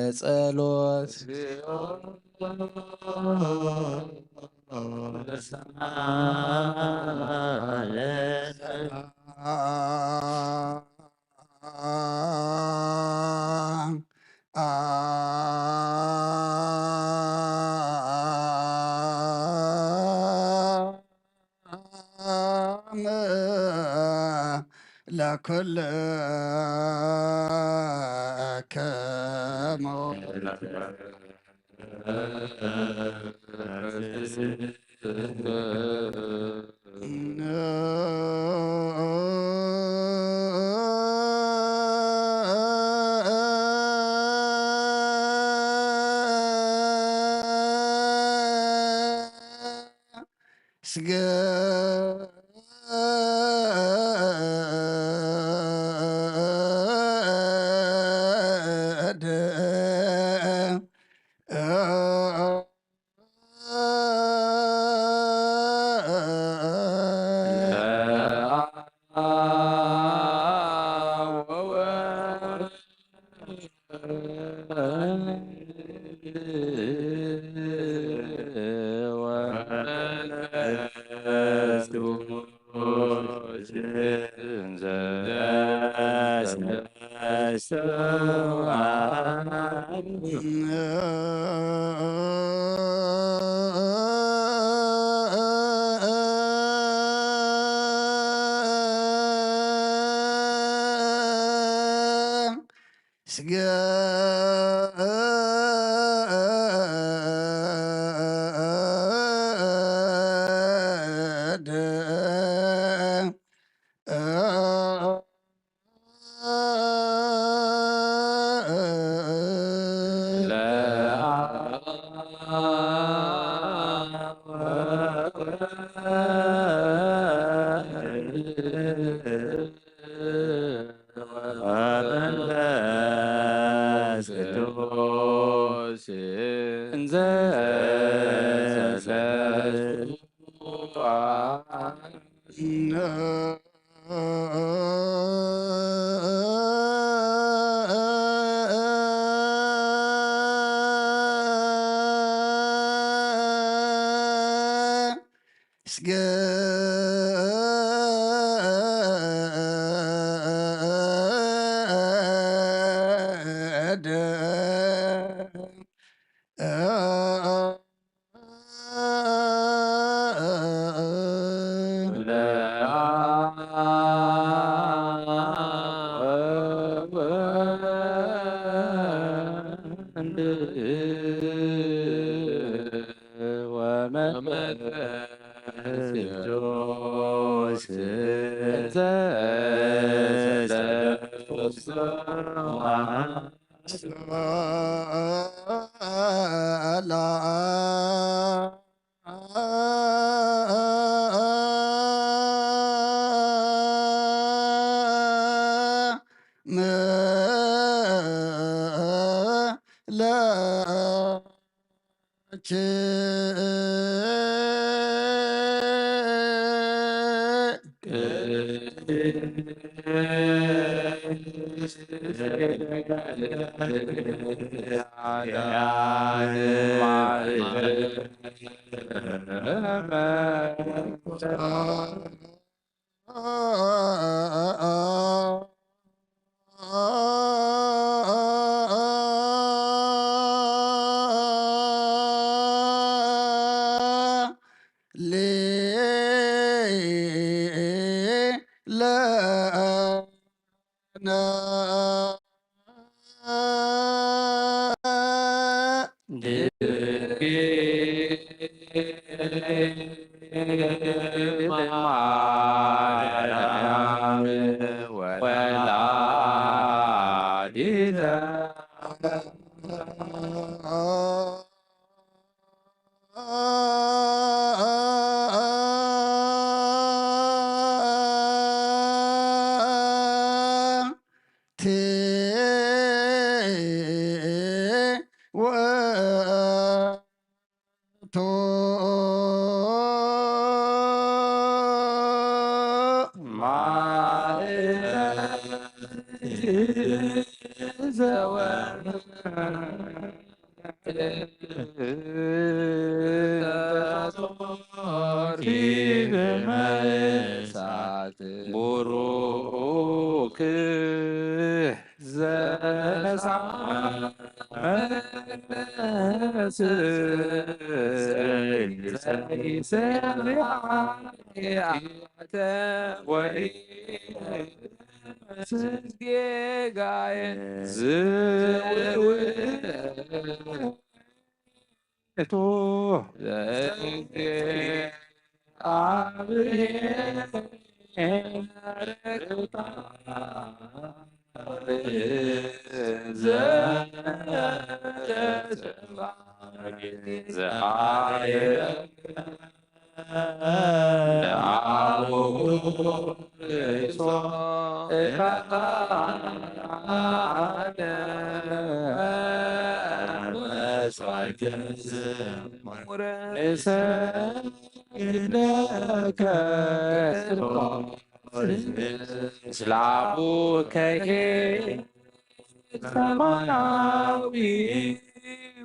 ለጸሎት ለኩልክሙ። ስገድ። ስገድ። ወመንፈስ ቅዱስ እንዘ ሰለስቱ ስገድ። ወመንፈስ ቅዱስ እንዘ ሰለስቱ ሌለነ ድንግል ማርያም ወላዲተ ቡሩክ ዘነሳ መንፈስ ዘይሰሪያ ወይ ጌጋዬ ዝውቱ ስላቡ ከሄ ሰማያዊ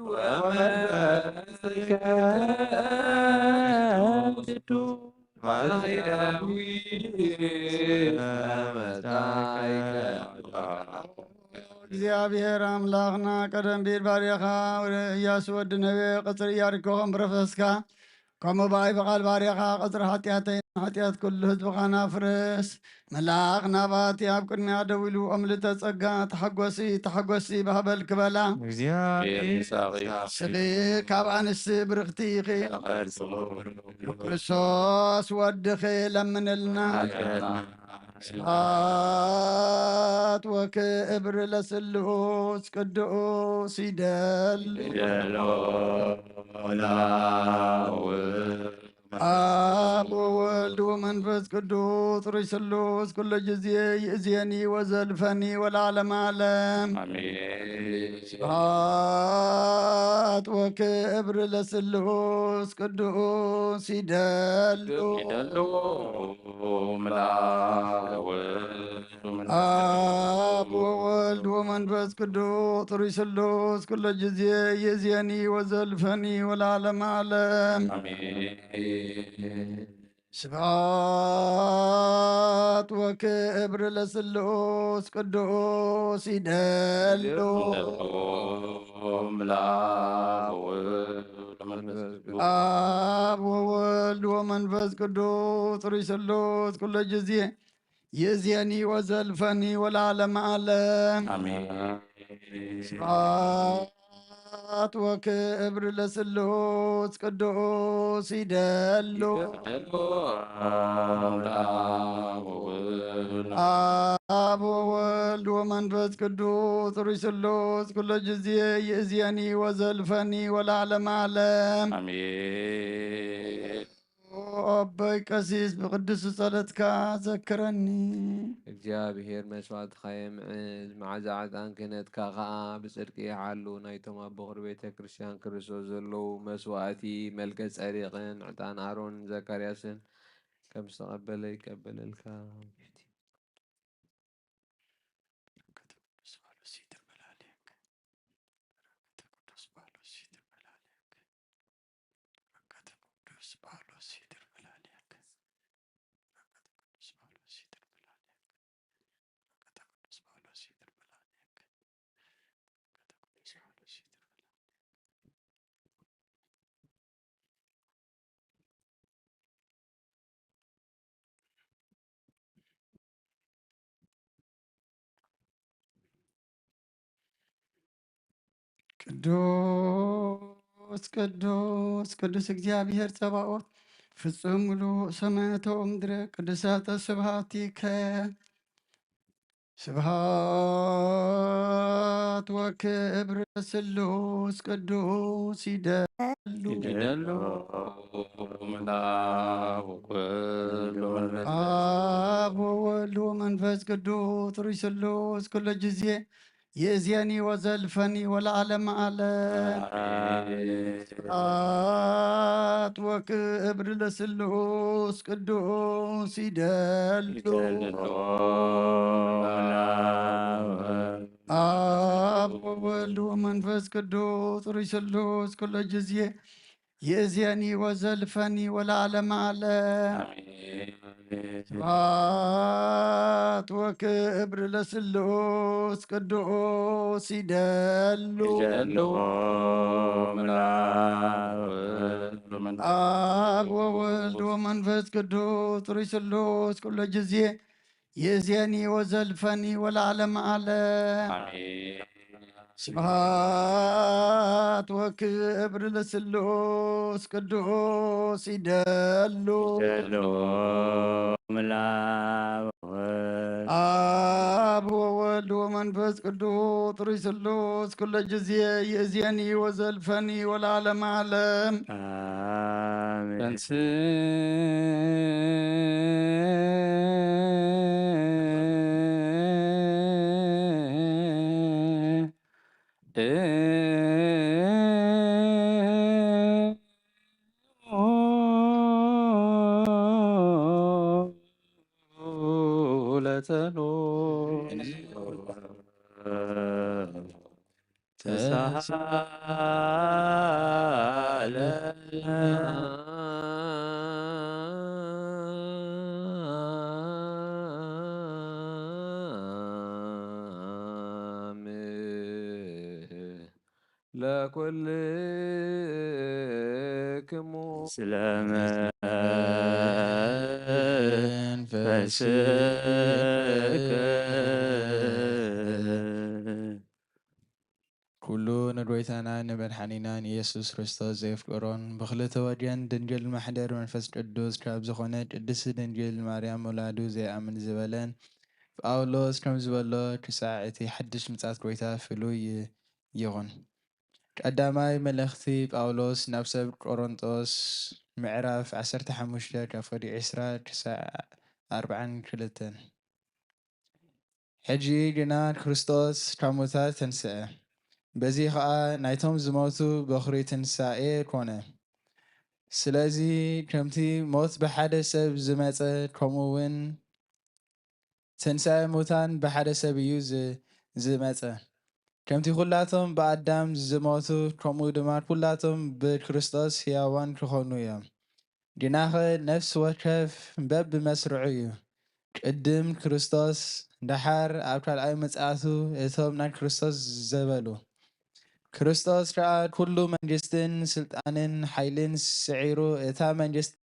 ወመንፈስከ ቅዱስ ማርያዊ መጻእከ። እግዚኣብሔር ኣምላኽና ቀደም ቢል ባርያኻ ወደ ኢያሱ ወዲ ነዌ ቅጽሪ ኢያሪኮ ከም ረፈስካ ከምኡ ብኣይ ብቓል ባርያኻ ቅጽሪ ሓጢኣተይን ሓጢኣት ኩሉ ህዝብኻን ኣፍርስ። መልኣኽ ናባቲ ኣብ ቅድሚያ ደው ኢሉ ኣምልተ ጸጋ ተሓጎሲ ተሓጎሲ ባህበል ክበላ እግዚኣብሔር ስኺ ካብ ኣንስቲ ብርኽቲ ኢኺ። ክርስቶስ ወድኺ ለምንልና። ስብሐት ወክብር ለስሉስ ቅዱስ ይደሉ። አብ ወወልድ ወመንፈስ ቅዱስ ሩይ ስሉስ ኩሎ ጊዜ ይእዜኒ ወዘልፈኒ ወለዓለመ ዓለም። አሜን። ስብሐት ወክብር ለስሉስ ቅዱስ ይደሉ። ይደሉ። አብ ወወልድ ወመንፈስ ቅዱስ ሩይ ስሉስ ኩሎ ጊዜ ይእዜኒ ወዘልፈኒ ወለዓለመ ዓለም። አሜን። ስብሐት ወክብር ለስሉስ ቅዱስ ይደሉ። አብ ወወልድ ወመንፈስ ቅዱስ ሩይ ስሉስ ኩሎ ጊዜ ይእዜኒ ወዘልፈኒ ወለዓለመ ዓለም። አሜን። ስብሐት ወክብር ለስሉስ ቅዱስ ይደሉ። አብ ወወልድ ወመንፈስ ቅዱስ ሩይ ስሉስ ኩሎ ጊዜ ይእዜኒ ወዘልፈኒ ወለዓለመ ዓለም። አሜን። ኦ ኣቦይ ቀሲስ ብቅዱስ ጸሎትካ ዘክረኒ። እግዚኣብሔር መስዋእትኻ የምዕል፣ መዓዛ ዕጣን ክህነትካ ኸኣ ብጽድቂ ይሓሉ። ናይቶም ኣብ በኹሪ ቤተ ክርስቲያን ክርስቶስ ዘለዉ መስዋእቲ መልከ ጸዴቅን ዕጣን ኣሮንን ዘካርያስን ከም ዝተቐበለ ይቀበለልካ። በረከተ ቅዱስ ጳውሎስ ይደርበላልየክ። በረከተ ቅዱስ ጳውሎስ ይደርበላልየክ። በረከተ ቅዱስ ጳውሎስ ይደርበላልየክ። በረከተ ቅዱስ ጳውሎስ ይደርበላልየክ። በረከተ ቅዱስ ጳውሎስ ይደርበላልየክ። በረከተ ቅዱስ ጳውሎስ ይደርበላልየክ። ቅዱስ ቅዱስ ቅዱስ እግዚኣብሔር ጸባኦት ፍጹም ምሉእ ሰማያተ ወምድረ ቅዱሳተ ስብሐቲከ። ስብሐት ወክብር ስሉስ ቅዱስ ይደሉ። ይደሉ ምላብ ወወልድ ወመንፈስ አብ ወወልድ ወመንፈስ ቅዱስ ሩይ ስሉስ ኩሎ ጊዜ ይእዜኒ ወዘልፈኒ ወለዓለመ ዓለም። አሜን። ስብሐት ወክብር ለስሉስ ቅዱስ ይደሉ። ይደሉ ምላብ አብ ወወልድ ወመንፈስ ቅዱስ ሩይ ስሉስ ኩሎ ጊዜ ይእዜኒ ወዘልፈኒ ወለዓለመ ዓለም። አሜን። ስብሐት ወክብር ለስሉስ ቅዱስ ይደሉ። ይደሉ ምላብ ወወልድ ወመንፈስ አብ ወወልድ ወመንፈስ ቅዱስ ሩይ ስሉስ ኩሎ ጊዜ ይእዜኒ ወዘልፈኒ ወለዓለመ ዓለም። አሜን። ስብሐት ወክብር ለስሉስ ቅዱስ ይደሉ። ይደሉ ምላብ ወወልድ አብ ወወልድ ወመንፈስ ቅዱስ ሩይ ስሉስ ኩሎ ጊዜ ይእዜኒ ወዘልፈኒ ወለዓለመ ዓለም። አሜን። ለኩልክሙ ስለ መንፈስከ ኩሉ ንጎይታና ንመድሓኒና ንኢየሱስ ክርስቶስ ዘየፍቅሮን ብክልተ ወገን ድንግል ማሕደር መንፈስ ቅዱስ ካብ ዝኾነ ቅድስት ድንግል ማርያም ውላዱ ዘይኣምን ዝበለን ጳውሎስ ከም ዝበሎ ክሳዕ እቲ ሓድሽ ምጻት ጎይታ ፍሉይ ይኹን። ቀዳማይ መልእኽቲ ጳውሎስ ናብ ሰብ ቆሮንጦስ ምዕራፍ ዓሰርተ ሓሙሽተ ካብ ፍቕዲ ዕስራ ክሳዕ ኣርብዓን ክልተን። ሕጂ ግና ክርስቶስ ካብ ሙታት ተንስአ፣ በዚ ኸኣ ናይቶም ዝሞቱ በኹሪ ትንሳኤ ኮነ። ስለዚ ከምቲ ሞት ብሓደ ሰብ ዝመጸ፣ ከምኡ እውን ትንሳኤ ሙታን ብሓደ ሰብ እዩ ዝ-፣ ዝመጸ። ከምቲ ኩላቶም ብኣዳም ዝሞቱ፣ ከምኡ ድማ ኩላቶም ብክርስቶስ ሕያዋን ክኾኑ እዮም። ግናኸ ነፍሲ ወከፍ በብመስርዑ እዩ። ቅድም ክርስቶስ፣ ደሓር ኣብ ካልኣይ ምጽኣቱ እቶም ናይ ክርስቶስ ዝበሉ። ክርስቶስ ከኣ ኩሉ መንግስትን ስልጣንን ሓይልን ስዒሩ፣ እታ መንግስቲ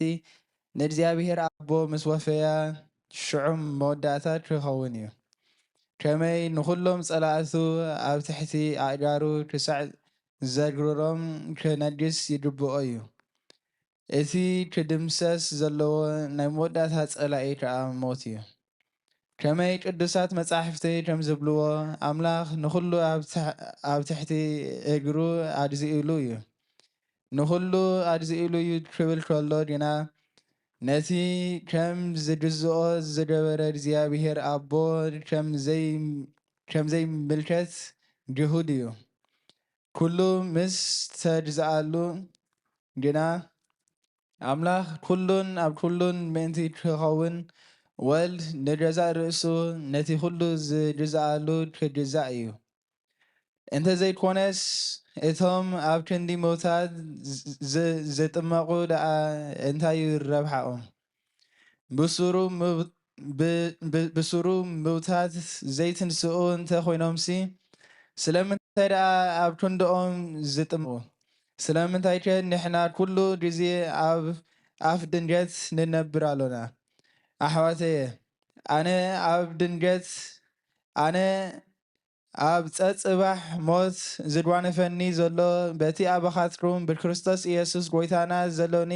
ንእግዚኣብሔር ኣቦ ምስ ወፈያ፣ ሽዑ መወዳእታ ክኸውን እዩ። ከመይ ንኹሎም ጸላእቱ ኣብ ትሕቲ ኣእጋሩ ክሳዕ ዘግርሮም ክነግስ ይግብኦ እዩ። እቲ ክድምሰስ ዘለዎ ናይ መወዳእታ ጸላኢ ከኣ ሞት እዩ። ከመይ ቅዱሳት መጻሕፍቲ ከም ዝብልዎ፣ ኣምላኽ ንኹሉ ኣብ ትሕ-፣ ኣብ ትሕቲ እግሩ ኣግዚኡሉ እዩ። ንኹሉ ኣግዚኡሉ እዩ ክብል ከሎ ግና፣ ነቲ ከም ዝግዝኦ ዝገበረ እግዚኣብሔር ኣቦ ከም ዘይ-፣ ከም ዘይምልከት ግሁድ እዩ። ኩሉ ምስ ተግዝኣሉ ግና፣ ኣምላኽ ኩሉን ኣብ ኩሉን ምእንቲ ክኸውን፣ ወልድ ንገዛእ ርእሱ ነቲ ኩሉ ዝግዝኣሉ ክግዛእ እዩ። እንተ ዘይኮነስ፣ እቶም ኣብ ክንዲ ምውታት ዝ-፣ ዝ-፣ ዝጥመቑ ደኣ እንታይ እዩ ረብሓኦም? ብሱሩ ምው-፣ ብ-፣ ብ-፣ ብሱሩ ምውታት ዘይትንስኡ እንተ ኮይኖምሲ፣ ስለምንታይ ደኣ ኣብ ክንድኦም ዝጥመቑ? ስለምንታይከ ንሕና ኩሉ ግዜ ኣብ ኣፍ ድንገት ንነብር ኣሎና? ኣሕዋተየ፣ ኣነ ኣብ ድንገት፣ ኣነ ኣብ ጸጽባሕ ሞት ዝጓነፈኒ ዘሎ፣ በቲ ኣባኻትኩም ብክርስቶስ ኢየሱስ ጐይታና ዘሎኒ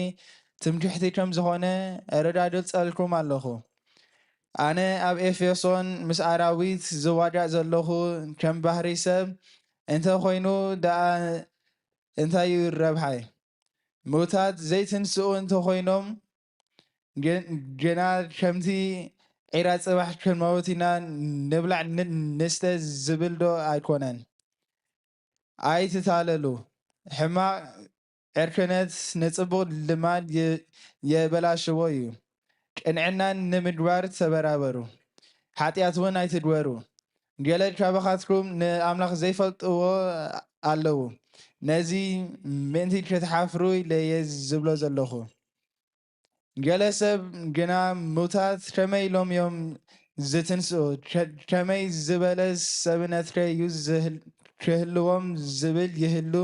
ትምክሕቲ ከም ዝኾነ ኣረጋግጸልኩም ኣለኹ። ኣነ ኣብ ኤፌሶን ምስ ኣራዊት ዝዋጋእ ዘለኹ ከም ባህሪ ሰብ እንተ ኾይኑ ደኣ እንታይ እዩ ረብሓይ? ምዉታት ዘይትንስኡ እንተ ኾይኖም፣ ገ-፣ ገና ከምቲ ዒራ ጽባሕ ክንመውት ኢና፣ ንብላዕ ን-፣ ንስተ ዝብል ዶ ኣይኮነን? ኣይትታለሉ። ሕማቕ ዕርክነት ንጽቡቕ ልማድ የ-፣ የበላሽዎ እዩ። ቅንዕናን ንምግባር ተበራበሩ። ሓጢኣት እውን ኣይትግበሩ። ገለ ካባኻትኩም ንኣምላኽ ዘይፈልጥዎ ኣለዉ። ነዚ ምእንቲ ክትሓፍሩ ኢለ እየ ዝብሎ ዘለኹ። ገለ ሰብ ግና፣ ምዉታት ከመይ ኢሎም እዮም ዝትንስኡ? ከ-፣ ከመይ ዝበለ ሰብነትከ እዩ ዝህል-፣ ክህልዎም ዝብል ይህሉ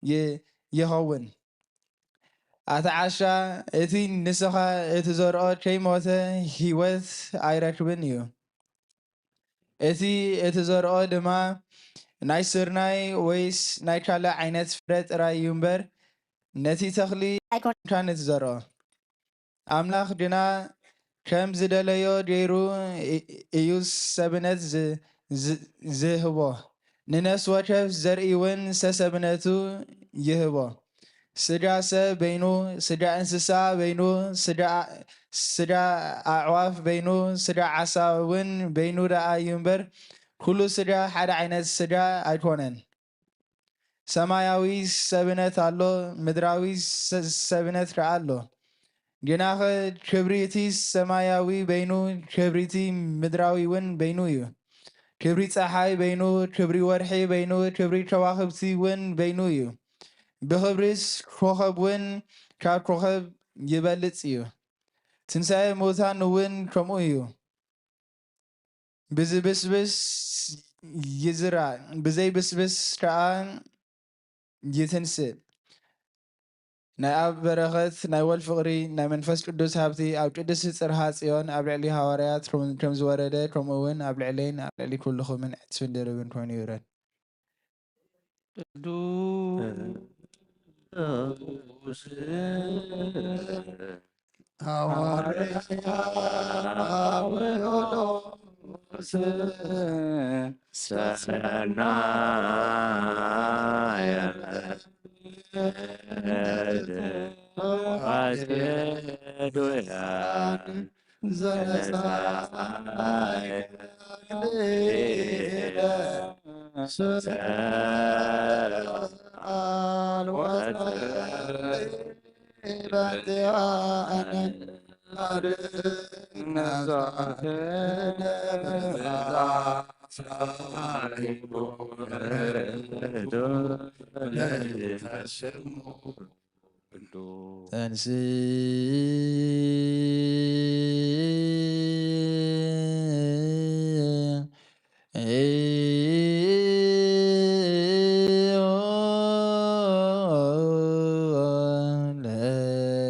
ይ-፣ ይኸውን? ኣታ ዓሻ፣ እቲ ንስኻ እትዘርኦ ከይሞተ ህይወት ኣይረክብን እዩ። እቲ እትዘርኦ ድማ ናይ ስርናይ ወይስ ናይ ካልእ ዓይነት ፍረ ጥራይ እዩ እምበር፣ ነቲ ተኽሊ ኣይኮንካን እትዘርኦ። ኣምላኽ ግና ከም ዝደለዮ ገይሩ እ-፣ እዩ ሰብነት ዝ-፣ ዝ-፣ ዝህቦ። ንነፍሲ ወከፍ ዘርኢ እውን ሰሰብነቱ ይህቦ። ስጋ ሰብ በይኑ፣ ስጋ እንስሳ በይኑ፣ ስጋ፣ ስጋ ኣዕዋፍ በይኑ፣ ስጋ ዓሳ እውን በይኑ ደኣ እዩ እምበር፣ ኩሉ ስጋ ሓደ ዓይነት ስጋ ኣይኮነን። ሰማያዊ ሰብነት ኣሎ፣ ምድራዊ ሰ-፣ ሰብነት ከኣ ኣሎ። ግናኸ ክብሪ እቲ ሰማያዊ በይኑ፣ ክብሪ እቲ ምድራዊ እውን በይኑ እዩ። ክብሪ ጸሓይ በይኑ፣ ክብሪ ወርሒ በይኑ፣ ክብሪ ከዋኽብቲ እውን በይኑ እዩ። ብኽብሪስ ኮኸብ እውን ካብ ኮኸብ ይበልጽ እዩ። ትንሳኤ ምዉታን እውን ከምኡ እዩ። ብዝብስብስ ይዝራእ፣ ብዘይብስብስ ከኣ ይትንስእ። ናይ ኣብ በረኸት፣ ናይ ወልድ ፍቕሪ፣ ናይ መንፈስ ቅዱስ ሃብቲ ኣብ ቅድስቲ ጽርሃ ጽዮን ኣብ ልዕሊ ሃዋርያት ከም፣ ከም ዝወረደ፣ ከምኡ እውን ኣብ ልዕለይን ኣብ ልዕሊ ኩልኹምን ዕጽፍን ድርብን ኮይኑ ይውረድ። ቅዱስ ሐዋርያ ጳውሎስ ሰናየ ተንሥእ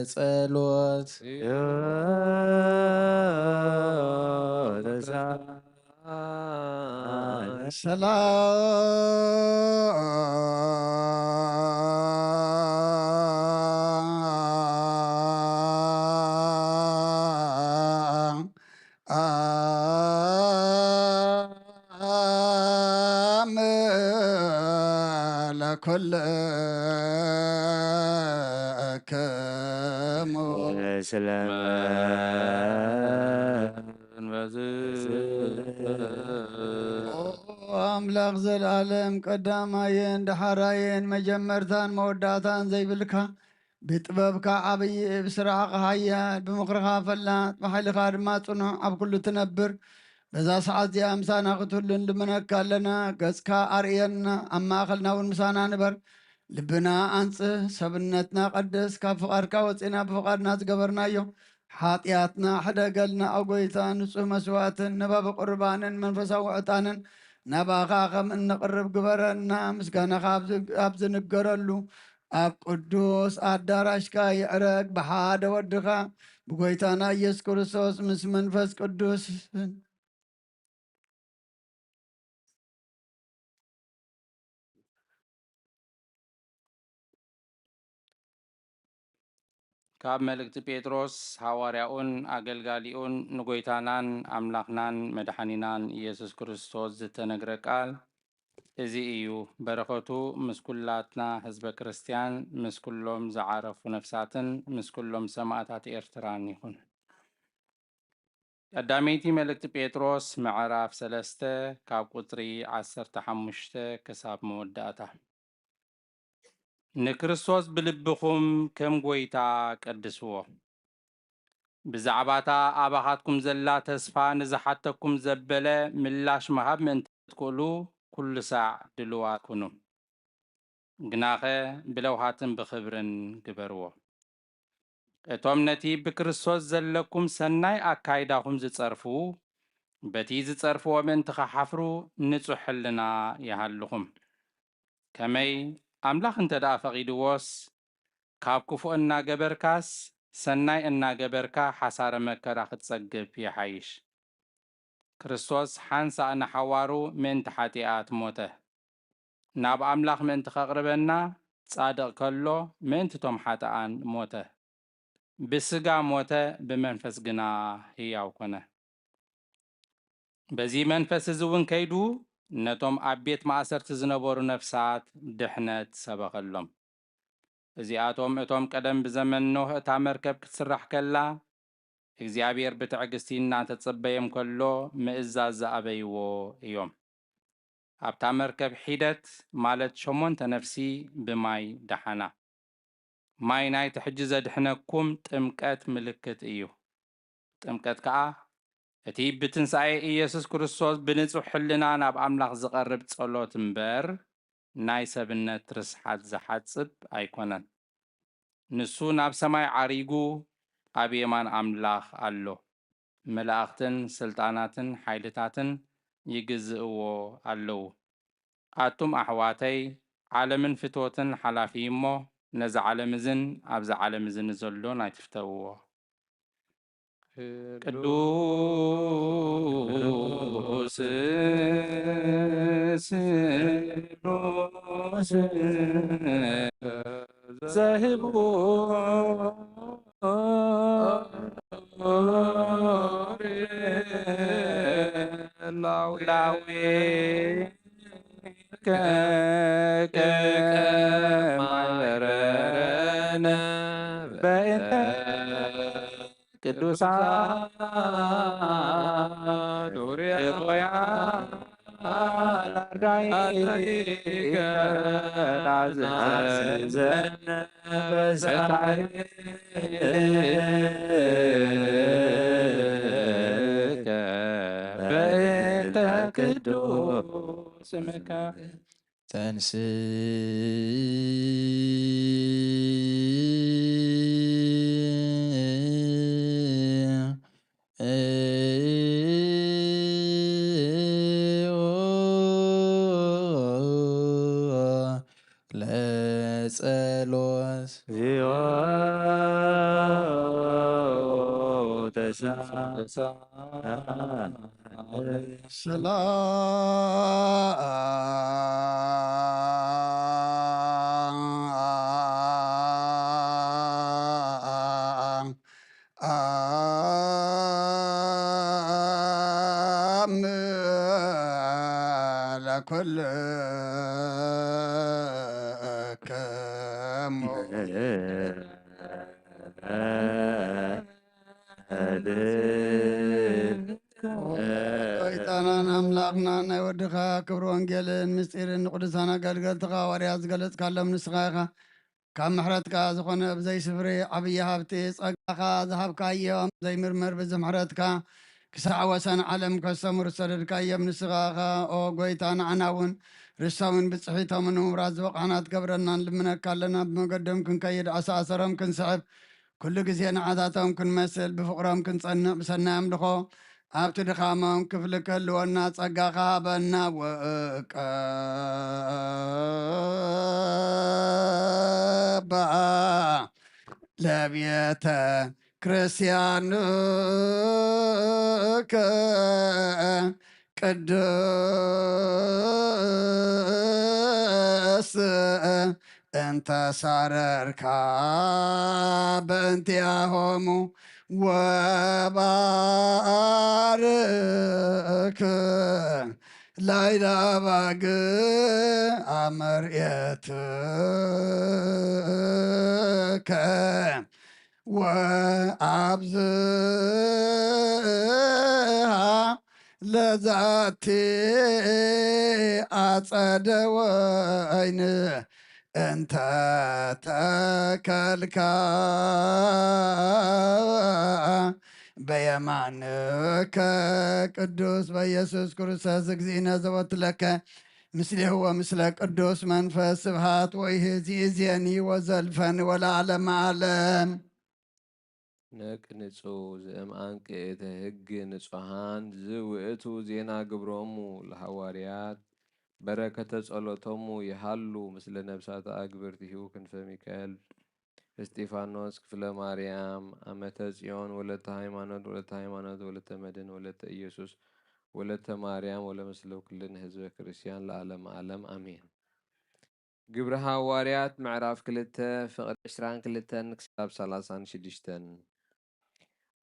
ለጸሎት። ሰላም ለኩልክሙ። ስለ ኦ ኣምላኽ፣ ዘልኣለም ቀዳማይን ደሓራይን መጀመርታን መወዳእታን ዘይብልካ፣ ብጥበብካ ዓብዪ፣ ብስራሕኻ ሓያል፣ ብምኽርኻ ፈላጥ፣ ብሓይልኻ ድማ ጽኑዕ፣ ኣብ ኩሉ ትነብር። በዛ ሰዓት እዚኣ ምሳና ክትህሉ ንልምነካ ኣለና። ገጽካ ኣርእየና፣ ኣብ ማእኸልና እውን ምሳና ንበር። ልብና ኣንጽህ፣ ሰብነትና ቀድስ፣ ካብ ፍቓድካ ወጺና ብፍቓድና ዝገበርናዮ ሓጢኣትና ሕደገልና። ኦ ጐይታ፣ ንጹህ መስዋእትን ነባቢ ቁርባንን መንፈሳዊ ዕጣንን ናባኻ ከም እንቕርብ ግበረና። ምስጋናኻ ኣብ ዝ-፣ ኣብ ዝንገረሉ ኣብ ቅዱስ ኣዳራሽካ ይዕረግ፣ ብሓደ ወድኻ ብጐይታና ኢየሱስ ክርስቶስ ምስ መንፈስ ቅዱስ። ካብ መልእክቲ ጴጥሮስ ሃዋርያኡን ኣገልጋሊኡን ንጎይታናን ኣምላኽናን መድሓኒናን ኢየሱስ ክርስቶስ ዝተነግረ ቃል እዚ እዩ። በረኸቱ ምስ ኩላትና ህዝበ ክርስትያን፣ ምስ ኩሎም ዝዓረፉ ነፍሳትን ምስ ኩሎም ሰማእታት ኤርትራን ይኹን። ቀዳመይቲ መልእክቲ ጴጥሮስ ምዕራፍ ሰለስተ ካብ ቁጽሪ ዓሰርተ ሓሙሽተ ክሳብ መወዳእታ። ንክርስቶስ ብልብኹም ከም ጎይታ ቀድስዎ። ብዛዕባታ ኣባኻትኩም ዘላ ተስፋ ንዝሓተኩም ዘበለ ምላሽ ምሃብ ምእንቲ ትክእሉ ኩሉ ሳዕ ድልዋት ኩኑ። ግናኸ ብለውሃትን ብኽብርን ግበርዎ። እቶም ነቲ ብክርስቶስ ዘለኩም ሰናይ ኣካይዳኹም ዝጸርፉ፣ በቲ ዝጸርፍዎ ምእንቲ ኸሓፍሩ ንጹሕ ሕልና ይሃልኹም። ከመይ ኣምላኽ እንተ ደኣ ፈቒድዎስ፣ ካብ ክፉእ እናገበርካስ ሰናይ እናገበርካ ሓሳረ መከራ ክትጸግብ ይሓይሽ። ክርስቶስ ሓንሳእ ንሓዋሩ ምእንቲ ሓጢኣት ሞተ። ናብ ኣምላኽ ምእንቲ ኸቕርበና ጻድቕ ከሎ ምእንቲ ቶም ሓጥኣን ሞተ። ብስጋ ሞተ፣ ብመንፈስ ግና ህያው ኮነ። በዚ መንፈስ እዚ እውን ከይዱ ነቶም ኣብ ቤት ማእሰርቲ ዝነበሩ ነፍሳት ድሕነት ሰበኸሎም። እዚኣቶም እቶም ቀደም ብዘመን ኖህ እታ መርከብ ክትስራሕ ከላ እግዚኣብሔር ብትዕግስቲ እናተጸበየም ከሎ ምእዛዝ ዝኣበይዎ እዮም። ኣብታ መርከብ ሒደት ማለት ሸሞንተ ነፍሲ ብማይ ደሓና። ማይ ናይቲ ሕጂ ዘድሕነኩም ጥምቀት ምልክት እዩ። ጥምቀት ከኣ እቲ ብትንሳኤ ኢየሱስ ክርስቶስ ብንጹሕ ሕልና ናብ ኣምላኽ ዝቐርብ ጸሎት እምበር ናይ ሰብነት ርስሓት ዝሓጽብ ኣይኮነን። ንሱ ናብ ሰማይ ዓሪጉ ኣብ የማን ኣምላኽ ኣሎ። መላእኽትን ስልጣናትን ሓይልታትን ይግዝእዎ ኣለዉ። ኣቱም ኣሕዋተይ፣ ዓለምን ፍትወትን ሓላፊ እሞ፣ ነዚ ዓለም እዝን ኣብዚ ዓለም እዝን ዘሎን ኣይትፍተውዎ። ቅዱስ ስሉስ ዘህቡ ላዊ ከማረነ በእንተ ቅዱሳት ሩያ አርዳኢከ ናዝዘነ በሰማይ በእንተ ቅዱስ ስምከ። ተንስ ለጸሎት ሰላም ለኩልክሙ። ጎይታናን ኣምላኽናን ናይ ወድኻ ክብሪ ወንጌልን ምስጢርን ንቅዱሳን ኣገልገልትኻ ሃዋርያት ዝገለጽካሎም ንስኻ ኢኻ። ካብ ምሕረትካ ዝኾነ ብዘይ ስፍሪ ዓብዪ ሃብቲ ጸጋኻ ዝሃብካዮም ዘይምርመር ብዙሕ ምሕረትካ ክሳዕ ወሰን ዓለም ከስተምሩ ዝሰደድካዮም ንስኻ ኢኻ። ኦ ጎይታ፣ ንዓና እውን ርስቶምን ብጽሒቶምን ንምውራስ ዝበቕዓና ትገብረና ንልምነካ ኣለና። ብመገዶም ክንከይድ ኣሰኣሰሮም ክንስሕብ ኩሉ ግዜ ንዓታቶም ክንመስል ብፍቕሮም ክንጸንዕ ብሰናይ ኣምልኾ ኣብቲ ድኻሞም ክፍሊ ክህልወና ጸጋኻ ሃበና። ውቀባ ለቤተ ክርስቲያንከ ቅድስት እንተ ሳረርካ በእንቲኣሆሙ ወባርክ ላይላ ባግ ኣመርየትከ ወኣብዝሃ ለዛቲ ኣጸደ ወይን እንተ ተከልካ በየማንከ ቅዱስ በኢየሱስ ክርስቶስ እግዚእነ ዘወትለከ ምስሌሁ ወምስለ ቅዱስ መንፈስ ስብሃት ወይህዚ እዜኒ ወዘልፈኒ ወለዓለመ ዓለም። ነቅንጹ ዘእምኣንቅእተ ህግ ንጹሃን ዝውእቱ ዜና ግብሮሙ ለሃዋርያት በረከተ ጸሎቶሙ ይሃሉ ምስለ ነብሳተ ኣግብርቲሁ ክንፈ ሚካኤል እስጢፋኖስ ክፍለ ማርያም ኣመተ ጽዮን ወለተ ሃይማኖት ወለተ ሃይማኖት ወለተ መድን ወለተ ኢየሱስ ወለተ ማርያም ወለምስለ ኩልን ህዝበ ክርስቲያን ለዓለመ ዓለም ኣሜን። ግብሪ ሃዋርያት ምዕራፍ ክልተ ፍቕዲ ዕስራን ክልተን ክሳብ ሰላሳን ሽዱሽተን።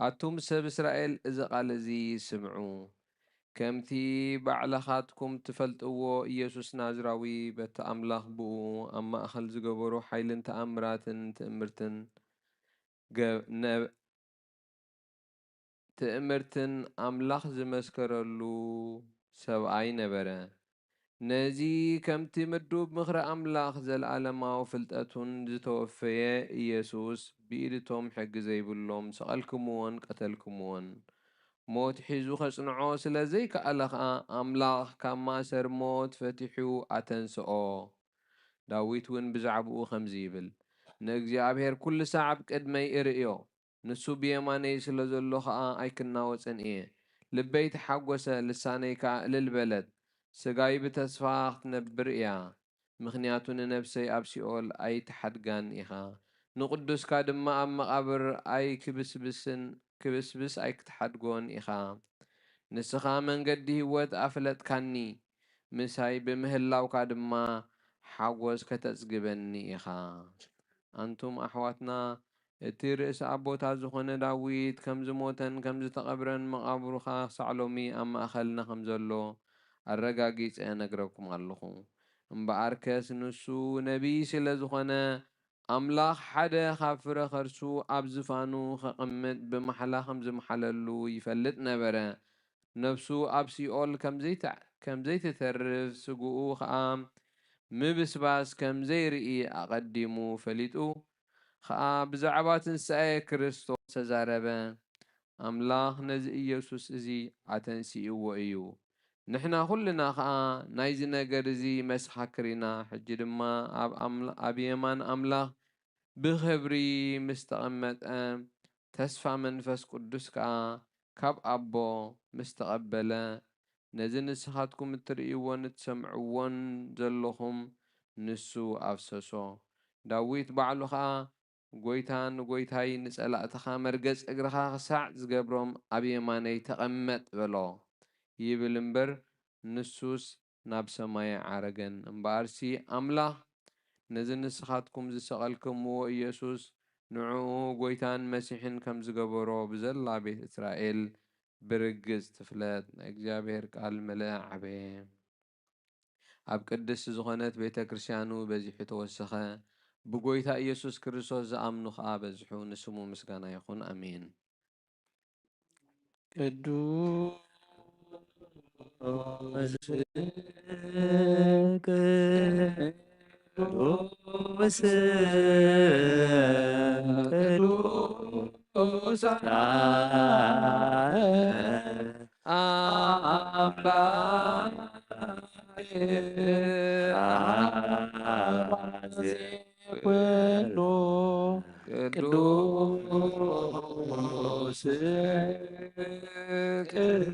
ኣቱም ሰብ እስራኤል፣ እዚ ቃል እዚ ስምዑ። ከምቲ ባዕልኻትኩም ትፈልጥዎ፣ ኢየሱስ ናዝራዊ በቲ ኣምላኽ ብእኡ ኣብ ማእከል ዝገበሮ ሓይልን ተኣምራትን ትእምርትን ገ-፣ ነ-፣ ትእምርትን ኣምላኽ ዝመስከረሉ ሰብኣይ ነበረ። ነዚ ከምቲ ምዱብ ምኽሪ ኣምላኽ ዘለኣለማዊ ፍልጠቱን ዝተወፈየ ኢየሱስ ብኢድቶም ሕጊ ዘይብሎም ሰቐልክምዎን ቀተልክምዎን። ሞት ሒዙ ከጽንዖ ስለ ዘይከኣለ ኸኣ ኣምላኽ ካብ ማእሰር ሞት ፈቲሑ ኣተንስኦ። ዳዊት እውን ብዛዕባኡ ከምዚ ይብል፣ ንእግዚኣብሔር ኩሉ ሳዕ ኣብ ቅድመይ እርእዮ። ንሱ ብየማነይ ስለ ዘሎ ኸኣ ኣይክናወጽን እየ። ልበይ ተሓጐሰ፣ ልሳነይ ከኣ እልል በለት። ስጋይ ብተስፋ ክትነብር እያ፣ ምኽንያቱ ንነፍሰይ ኣብ ሲኦል ኣይትሓድጋን ኢኻ፣ ንቅዱስካ ድማ ኣብ መቓብር ኣይክብስብስን፣ ክብስብስ ኣይክትሓድጎን ኢኻ። ንስኻ መንገዲ ህይወት ኣፍለጥካኒ፣ ምሳይ ብምህላውካ ድማ ሓጎስ ከተጽግበኒ ኢኻ። ኣንቱም ኣሕዋትና፣ እቲ ርእሲ ኣቦታት ዝኾነ ዳዊት ከም ዝሞተን ከም ዝተቐብረን መቓብሩ ኸኣ ክሳዕ ሎሚ ኣብ ማእኸልና ከም ዘሎ ኣረጋጊጸ እነግረኩም ኣለኹ። እምበኣርከስ ንሱ ነቢይ ስለ ዝኾነ፣ ኣምላኽ ሓደ ካብ ፍረ ኸርሱ ኣብ ዝፋኑ ኸቐምጥ ብማሕላ ከም ዝመሓለሉ ይፈልጥ ነበረ። ነፍሱ ኣብ ሲኦል ከም ዘይተ-፣ ከም ዘይትተርፍ፣ ስግኡ ኸኣ ምብስባስ ከም ዘይርኢ ኣቐዲሙ ፈሊጡ ኸኣ ብዛዕባ ትንሳኤ ክርስቶስ ተዛረበ። ኣምላኽ ነዚ ኢየሱስ እዚ ኣተንሲእዎ እዩ። ንሕና ኹልና ኸኣ ናይዚ ነገር እዚ መሰኻክር ኢና። ሕጂ ድማ ኣብ ኣምላ-፣ ኣብ የማን ኣምላኽ ብኽብሪ ምስ ተቐመጠ፣ ተስፋ መንፈስ ቅዱስ ከኣ ካብ ኣቦ ምስ ተቐበለ፣ ነዚ ንስኻትኩም እትርእይዎን እትሰምዕዎን ዘለኹም ንሱ ኣፍሰሶ። ዳዊት ባዕሉ ኸኣ፣ "ጐይታ ንጐይታይ፣ ንጸላእትኻ መርገጽ እግርኻ ክሳዕ ዝገብሮም ኣብ የማነይ ተቐመጥ" በሎ ይብል እምበር፣ ንሱስ ናብ ሰማይ ኣይዓረገን። እምበኣርሲ ኣምላኽ ነዚ ንስኻትኩም ዝሰቐልክምዎ ኢየሱስ ንዕኡ ጐይታን መሲሕን ከም ዝገበሮ ብዘላ ቤት እስራኤል ብርግጽ ትፍለጥ ናይ እግዚኣብሔር ቃል መለኣ ዓበየ። ኣብ ቅድስቲ ዝኾነት ቤተ ክርስቲያኑ በዚሑ ተወሰኸ። ብጐይታ ኢየሱስ ክርስቶስ ዝኣምኑ ኸኣ በዝሑ። ንስሙ ምስጋና ይኹን። ኣሜን። ቅዱስ ቅዱስ ቅዱስ አምላክ አባዜ ኩሉ ቅዱስ ቅዱስ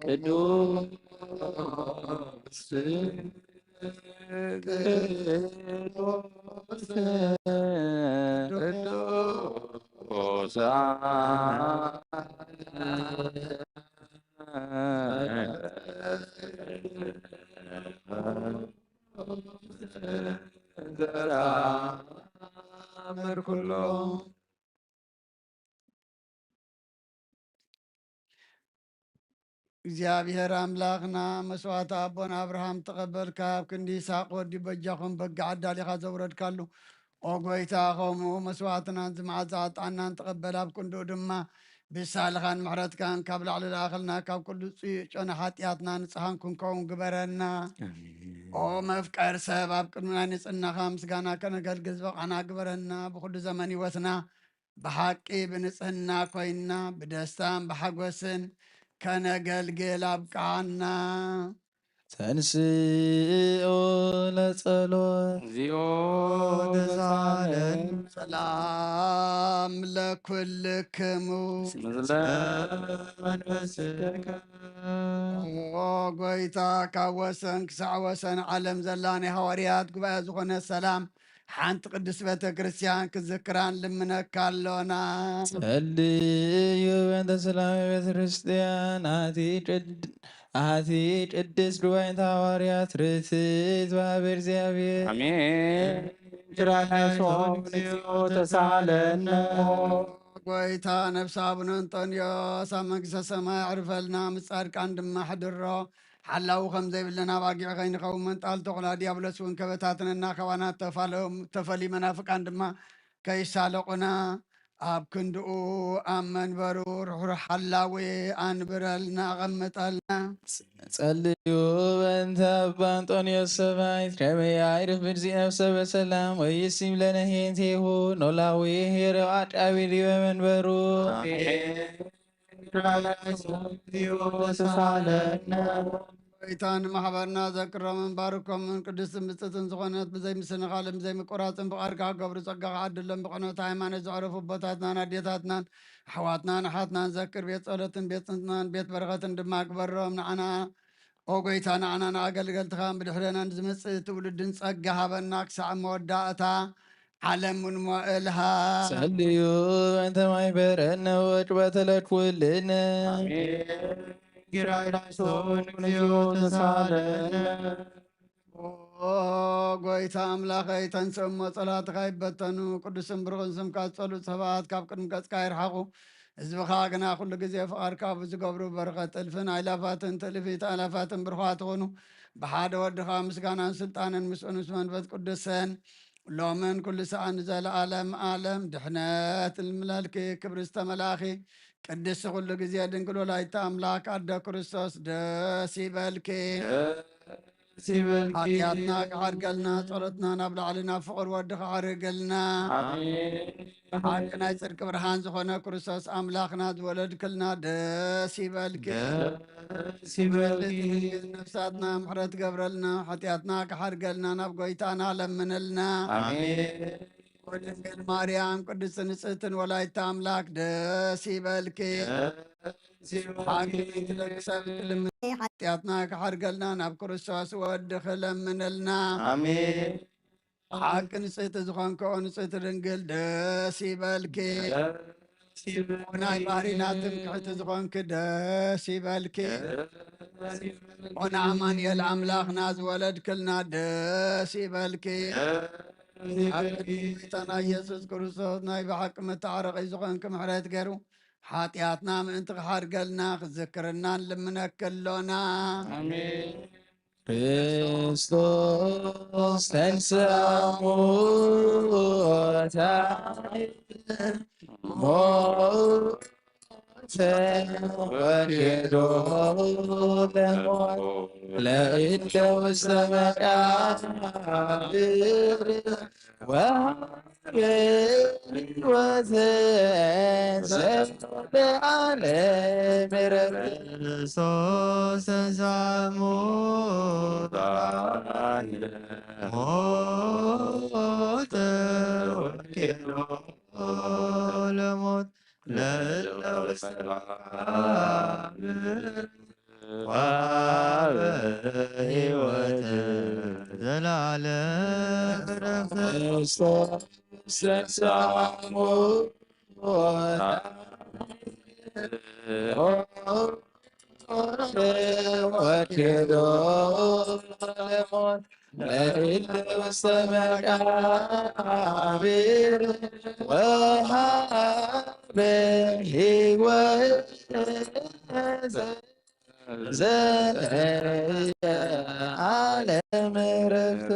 ቅዱስ ቅዱሳን እግዚኣብሔር ኣምላኽና መስዋዕቲ ኣቦና ኣብርሃም ተቐበል፣ ካብ ክንዲ ይስሐቅ ወዲ በጃኹም በጊዕ ኣዳሊኻ ዘውረድካሉ፣ ኦ ጎይታ፣ ከምኡ መስዋዕትናን ዝመዓዛ ዕጣንናን ተቐበል፣ ኣብ ክንድኡ ድማ ብሳልኻን ምሕረትካን ካብ ላዕሊ ለኣኸልና፣ ካብ ኩሉ ጽዩእ ጨና ሓጢኣትና ንጽሃን ክንከውን ግበረና። ኦ መፍቀር ሰብ፣ ኣብ ቅድሚ ናይ ንጽህናኻ ምስጋና ከነገልግል ዝበቓና ግበረና። ብኹሉ ዘመን ህይወትና ብሓቂ ብንጽህና ኮይንና ብደስታን ብሓጎስን ከነገልግል ኣብቅዓና። ተንስኦ ለጸሎት። እግዚኦ ተሳለን። ሰላም ለኩልክሙ። ምስለ መንፈስከ። ኦ ጎይታ፣ ካብ ወሰን ክሳዕ ወሰን ዓለም ዘላ ናይ ሃዋርያት ጉባኤ ዝኾነ ሰላም ሓንቲ ቅድስት ቤተ ክርስቲያን ክዝክራን ልምነካ ኣሎና። ጸልዩ በእንተ ሰላም ቤተ ክርስቲያን ኣቲ ቅድ-፣ ኣቲ ቅድስት ጉባኤ ሃዋርያት ርትዕት በሃበ እግዚኣብሔር። ኣሜን። ኪርያላይሶን እግዚኦ ተሳለነ። ጎይታ ነፍሲ ኣቡነ እንጦንዮስ ኣብ መንግስተ ሰማይ ኣዕርፈልና፣ ምስ ጻድቃን ድማ ሕድሮ። ሓላዊ ከም ዘይብልና ኣባጊዕ ከይንኸውን መንጣል ተኹላ ዲያብሎስ እውን ከበታትነና፣ ካባና ተፋለ-፣ ተፈልዩ መናፍቃን ድማ ከይሳለቑና፣ ኣብ ክንድኡ ኣብ መንበሩ ርሑር ሓላዊ ኣንብረልና፣ ኣቐምጠልና። ጸልዩ በእንተ ኣባ እንጦንዮስ ሰማዕት ከመ ያዕርፍ ብርዚ ነፍሰ በሰላም ወይሲም ለነ ሄንቴሁ ኖላዊ ሄረው አቃቢ ዲበ መንበሩ። ጎይታ ንማሕበርና ዘክሮምን ባርኮምን ቅድስትን ብጽትን ዝኾነት ብዘይ ምስንኻልን ብዘይ ምቁራጽን ፍቓድካ ክገብሩ ጸጋኻ ዓድሎም። ብቕኖት ሃይማኖት ዘዕረፉ ኣቦታትናን ኣዴታትናን ኣሕዋትናን ኣሓትናን ዘክር። ቤት ጸሎትን ቤት ጽንትናን ቤት በረኸትን ድማ ግበሮም። ንዓና ኦ ጎይታ፣ ንዓና ንኣገልገልትኻን ብድሕረና ንዝመጽእ ትውልድን ጸጋ ሃበና ክሳዕ መወዳእታ ዓለም እውን ሞእልሃ። ጸልዩ እንተ ማይ በረነ ወጭ በተለክ ውልነ። ኣሜን። ጊራይ ናይሶን እግዚኦ ተሳለነ። ኦ ጎይታ ኣምላኸይ፣ ተንስእ እሞ ጸላትኻ ይበተኑ። ቅዱስን ብሩኽን ስምካ ዝጸልኡ ሰባት ካብ ቅድሚ ገጽካ ይርሓቑ። ህዝብኻ ግና ኩሉ ግዜ ፍቓድካ ብዝገብሩ በረኸት እልፍን ኣእላፋትን ትእልፊት ኣእላፋትን ብሩኻት ይኹኑ። ብሓደ ወድኻ ምስጋናን ስልጣንን ምስኡ ምስ መንፈስ ቅዱስን ሎምን ኩሉ ሰዓት ንዘለዓለም ዓለም ድሕነት ልምለልኪ። ክብሪ ዝተመላእኺ ቅድስቲ ኩሉ ግዜ ድንግል ወላዲተ ኣምላክ ኣደ ክርስቶስ ደስ ይበልኪ። ደስ ይበልኪ። ሓጢኣትና ክዓርገልና ጸሎትና ናብ ላዕሊ ናብ ፍቕር ወዲ ክዓርገልና። ኣሜን። ሓቂ ናይ ጽድቂ ብርሃን ዝኾነ ክርስቶስ ኣምላኽና ዝወለድክልና ደስ ይበልኪ። ደስ ይበልኪ። ነፍሳትና ምሕረት ገብረልና፣ ሓጢኣትና ክሓርገልና ናብ ጎይታና ለምንልና። ኣሜን። ወድንግል ማርያም ቅድስት ንጽሕትን ወላዲተ ኣምላክ ደስ ይበልኪ። ደስ ይበልኪ። ሓቂ ናይ ትደቂ ሰብ ትልምን ሓጢኣትና ክሓርገልና ናብ ክርስቶስ ወድኺ ለምንልና። ኣሜን። ሓቂ ንጽሕቲ ዝኾንክኦ ንጽሕቲ ድንግል ደስ ይበልኪ። ደስ ይበልኪ። ናይ ባህሪና ትምክሕቲ ዝኾንኪ ደስ ይበልኪ። ደስ ይበልኪ። ኦና ኣማኑኤል ኣምላኽና ዝወለድክልና ደስ ይበልኪ። ደስ ይበልኪ። ኣብ ቅድሚ ጎይታና ኢየሱስ ክርስቶስ ናይ ብሓቂ መተዓረቒ ዝኾንኪ ምሕረት ገይሩ ሓጢኣትና ምእንቲ ክሓርገልና ክዝክርና ንልምነኪ ኣሎና። ኣሜን። ክርስቶስ ተንሥአ እሙታን ሞተ ወኬዶ ለሞት ለእለ ውስተ መቃብር ወሀበ ሕይወተ ዘለዓለም። ክርስቶስ ተንሥአ እሙታን ሞተ ወኬዶ ለሞት ለእለ ውስተ መቃብር ወሀበ ሕይወተ ዘለዓለም። ክርስቶስ ተሳሙ ወኪዶ ለሞት ለይለ ውስተ መቃብር ወሃበ ሕይወት ዘለዓለም ዕረፍት።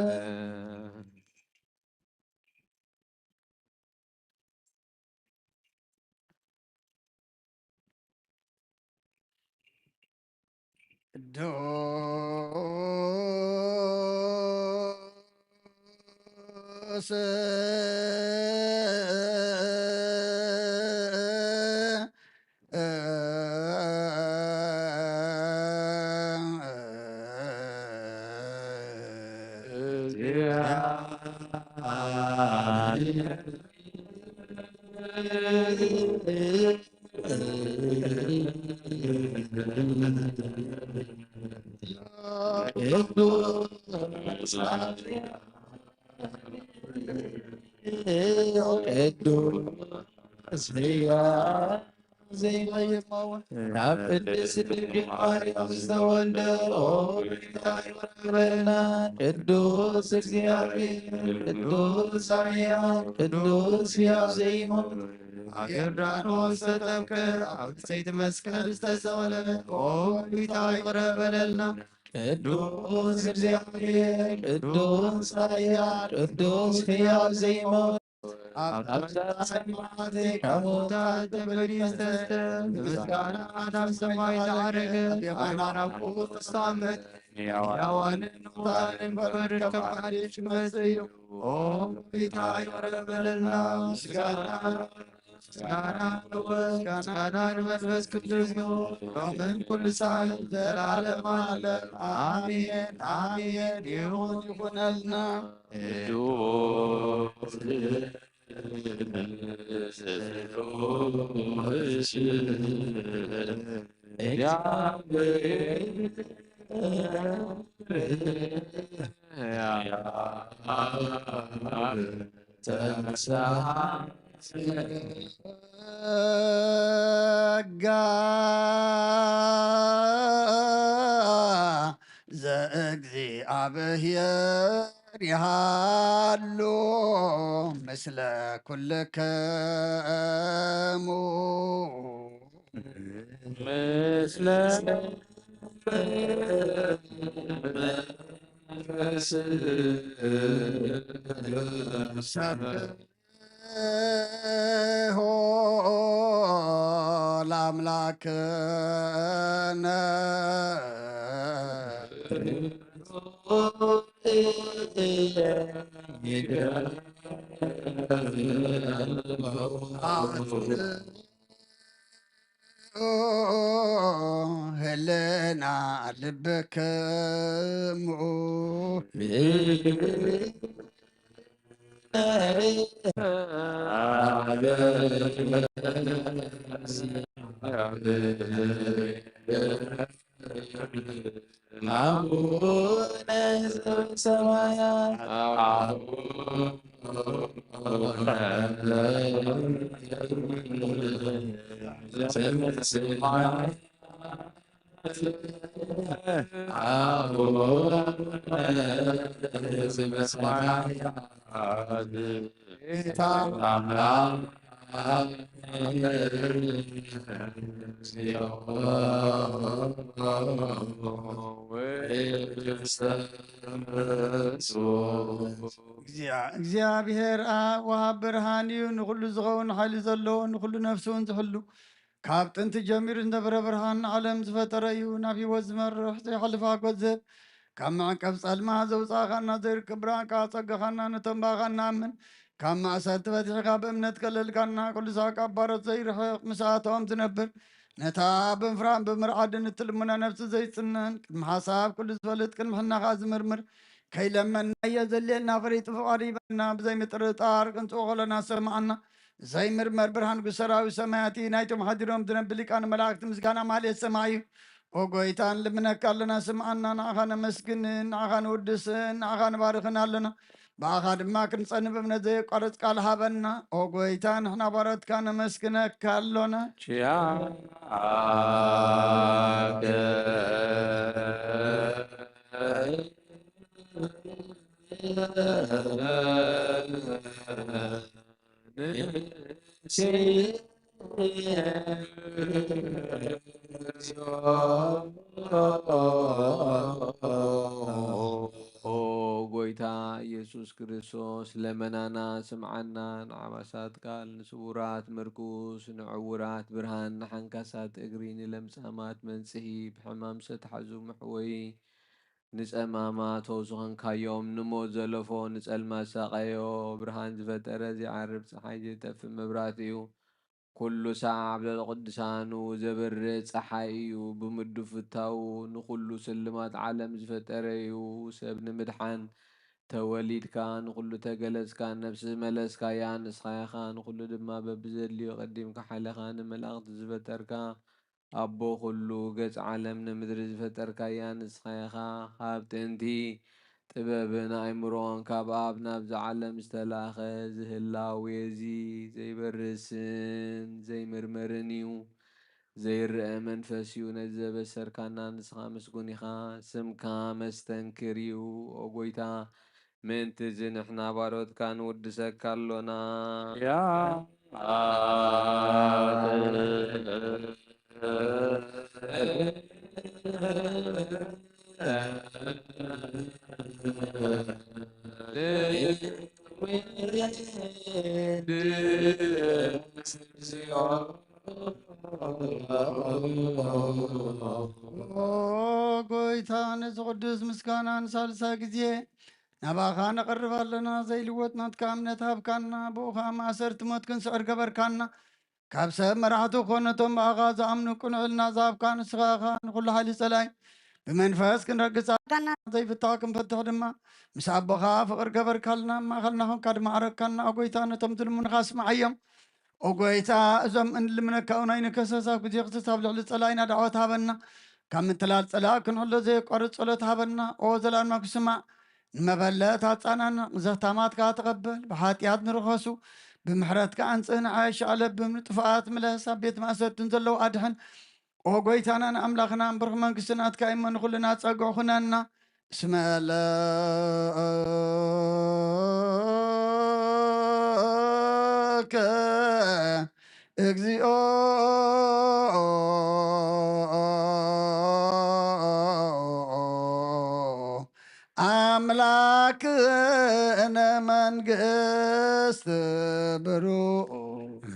ቅዱስ ቅዱስ ሕያው ዘይመውት ናብ ቅድስት ድንግል ማርያም ዝተወልደ ኦ ጌታ ይወረበልና። ቅዱስ እግዚኣብሔር፣ ቅዱስ ኃያል፣ ቅዱስ ሕያው ዘይመውት ኣብ ዮርዳኖስ ዝተጠምቀ፣ ኣብ ብፅዕቲ መስቀል ዝተሰቐለ ኦ ጌታ ይወረበለልና። ቅዱስ እግዚኣብሔር፣ ቅዱስ ኃያል፣ ቅዱስ ሕያው ዘይመውት ኣብ ታሕቲ ሰማያት ካብ ሙታን ተመሊሰ፣ ምስጋና ናብ ሰማይ ዝዓረገ፣ ኣብ የማን ኣቦኡ ዝተቐመጠ፣ ሕያዋንን ሙታንን ክፈርድ ከም ሓድሽ ክመጽእ እዩ። ኦ ጌታ ይቕረ በለልና። ምስጋና፣ ምስጋና ንወልድ፣ ምስጋና ንመንፈስ ቅዱስ ይኹን፣ ሎምን ኩሉ ሰዓት ዘለዓለም ዓለም። ኣሜን፣ ኣሜን። ይኹን፣ ይኹነልና። ቅዱስ ጸጋ ዘእግዚኣብሔር ይሃሉ ምስለ ኩልክሙ። ምስለ መንፈስህ። ሰብሖ ለአምላክነ። ህልና ልብክሙ። አቡነ ዘበሰማያት። አቡነ ዘበሰማያት። ጌታ አምላክ እግዚኣብሔር ኣብ ወሃብ ብርሃን እዩ፣ ንኹሉ ዝኸውን ሓይሊ ዘለዎ፣ ንኹሉ ነፍሲ እውን ዝሕሉ፣ ካብ ጥንቲ ጀሚሩ ዝነበረ ብርሃን ንዓለም ዝፈጠረ እዩ። ናብ ህይወት ዝመርሕ ዘይሓልፍ ሓጎስ ዝህብ፣ ካብ መዕቀብ ጸልማ ዘውጻእኻና፣ ዘይርቅብ ብርሃን ከኣ ጸጋኻና፣ ነቶም ብኣኻ ንኣምን ካብ ማእሰርቲ ፈቲሕካ ብእምነት ከለልካና፣ ቅዱሳት ካብ ባሮት ዘይርሕቕ፣ ምስኣቶም ዝነብር፣ ነታ ብምፍራህን ብምርዓድን እትልምና ነፍሲ ዘይጽነን፣ ቅድሚ ሓሳብ ኩሉ ዝፈልጥ፣ ቅድሚ ሕና ከኣ ዝምርምር፣ ከይለመንናዮ ዘልየልና ፈሊጡ ፍቓዱ ይበና፣ ብዘይምጥርጣር ክንጽኡ ከለና ዝሰምዓና፣ ዘይምርመር ብርሃን ንጉስ ሰራዊት ሰማያት እዩ። ናይቶም ሓዲሮም ዝነብር ሊቃነ መላእክቲ ምስጋና ማህሌት ሰማይ እዩ። ኦ ጎይታ፣ ንልምነካ ኣለና፣ ስምዓና። ንዓኻ ነመስግንን፣ ንዓኻ ንውድስን፣ ንዓኻ ንባርኽን ኣለና። ብኣኻ ድማ ክንጸንብ እምነት ዘየቋርጽ ቃል ሃበና። ኦ ጐይታ፣ ንሕና ባሮትካ ነመስግነካ ኣሎና። ቺያከ ኦ ጐይታ ኢየሱስ ክርስቶስ፣ ለመናና ስምዓና። ንዓባሳት ቃል፣ ንስዉራት ምርኩስ፣ ንዕዉራት ብርሃን፣ ንሓንካሳት እግሪ፣ ንለምጻማት መንጽሂ፣ ብሕማም ዝተታሕዙ መሕወዪ፣ ንጸማማት ፈውሲ ኾንካዮም። ንሞት ዘለፎ፣ ንጸልማት ሳቐዮ። ብርሃን ዝፈጠረ ዘይዓርብ ጸሓይ፣ ዘይጠፍእ መብራህቲ እዩ። ኩሉ ሳዕ ኣብ ልዕሊ ቅዱሳኑ ዘብርህ ጸሓይ እዩ። ብምዱፍታዉ ንኹሉ ስልማት ዓለም ዝፈጠረ እዩ። ሰብ ንምድሓን ተወሊድካ፣ ንኹሉ ተገለጽካ፣ ነፍሲ ዝመለስካያ ንስኻ ኢኻ። ንኹሉ ድማ በብዘድልዮ ቀዲምካ ሓለኻ፣ ንመላእኽቲ ዝፈጠርካ፣ ኣቦ ኩሉ፣ ገጽ ዓለም ንምድሪ ዝፈጠርካያ ንስኻ ኢኻ። ካብ ጥንቲ ጥበብን ኣእምሮን ካብ ኣብ ናብዚ ዓለም ዝተላእኸ፣ እዚ ህላዌ እዚ ዘይበርስን ዘይምርመርን እዩ። ዘይረአ መንፈስ እዩ። ነዚ ዘበሰርካና ንስኻ ምስጉን ኢኻ። ስምካ መስተንክር እዩ። ኦ ጐይታ፣ ምእንቲ እዚ ንሕና ባሮትካ ንውድሰካ ኣሎና። ያ ኦ ጐይታ፣ ነዚ ቅዱስ ምስጋና ንሳልሳይ ግዜ ናባኻ ነቕርብ ኣለና። ዘይልወጥ ናትካ እምነት ሃብካና፣ ብኡ ኸኣ ማእሰርቲ ሞት ክንስዕር ገበርካና። ካብ ሰብ መራሕቲ ኮነ እቶም ብኣኻ ዝኣምኑ ቅኑዕ ሕልና ዝሃብካ ንስኻ ኢኻ። ንኹሉ ሓይሊ ጸላኢ ብመንፈስ ክንረግጽ ኣለና። ዘይፍታሕ ክንፈትሕ ድማ ምስ ኣቦኻ ፍቕሪ ገበርካልና። ኣብ ማእከልና ኾንካ ድማ ዓረግካና። ኦ ጐይታ፣ ነቶም ዝልምኑኻ ስምዓዮም። ኦ ጐይታ፣ እዞም እንልምነካ እውን ኣይንከሰስ። ኣብ ግዜ ክስስ ኣብ ልዕሊ ጸላኢና ዳዕወት ሃበና። ካብ ምትላል ጸላኢ ክንሕሎ ዘየቋርጽ ጸሎት ሃበና። ኦ ዘላለማዊ ስማዕ፣ ንመበለት ኣጻናንዕ፣ ዘኽታማትካ ተቐበል። ብሓጢኣት ንርኸሱ፣ ብምሕረትካ ኣንጽህ፣ ንዓይሽ ኣለብም፣ ንጥፉኣት ምለስ፣ ኣብ ቤት ማእሰርቲ ንዘለዉ ኣድሕን። ኦ ጐይታናን ኣምላኽናን፣ ብሩኽ መንግስቲ ናትካ እሞ ንኹልና ጸግዒ ኩነና። እስመ ለከ እግዚኦ ኣምላክነ መንግስት ብሩ።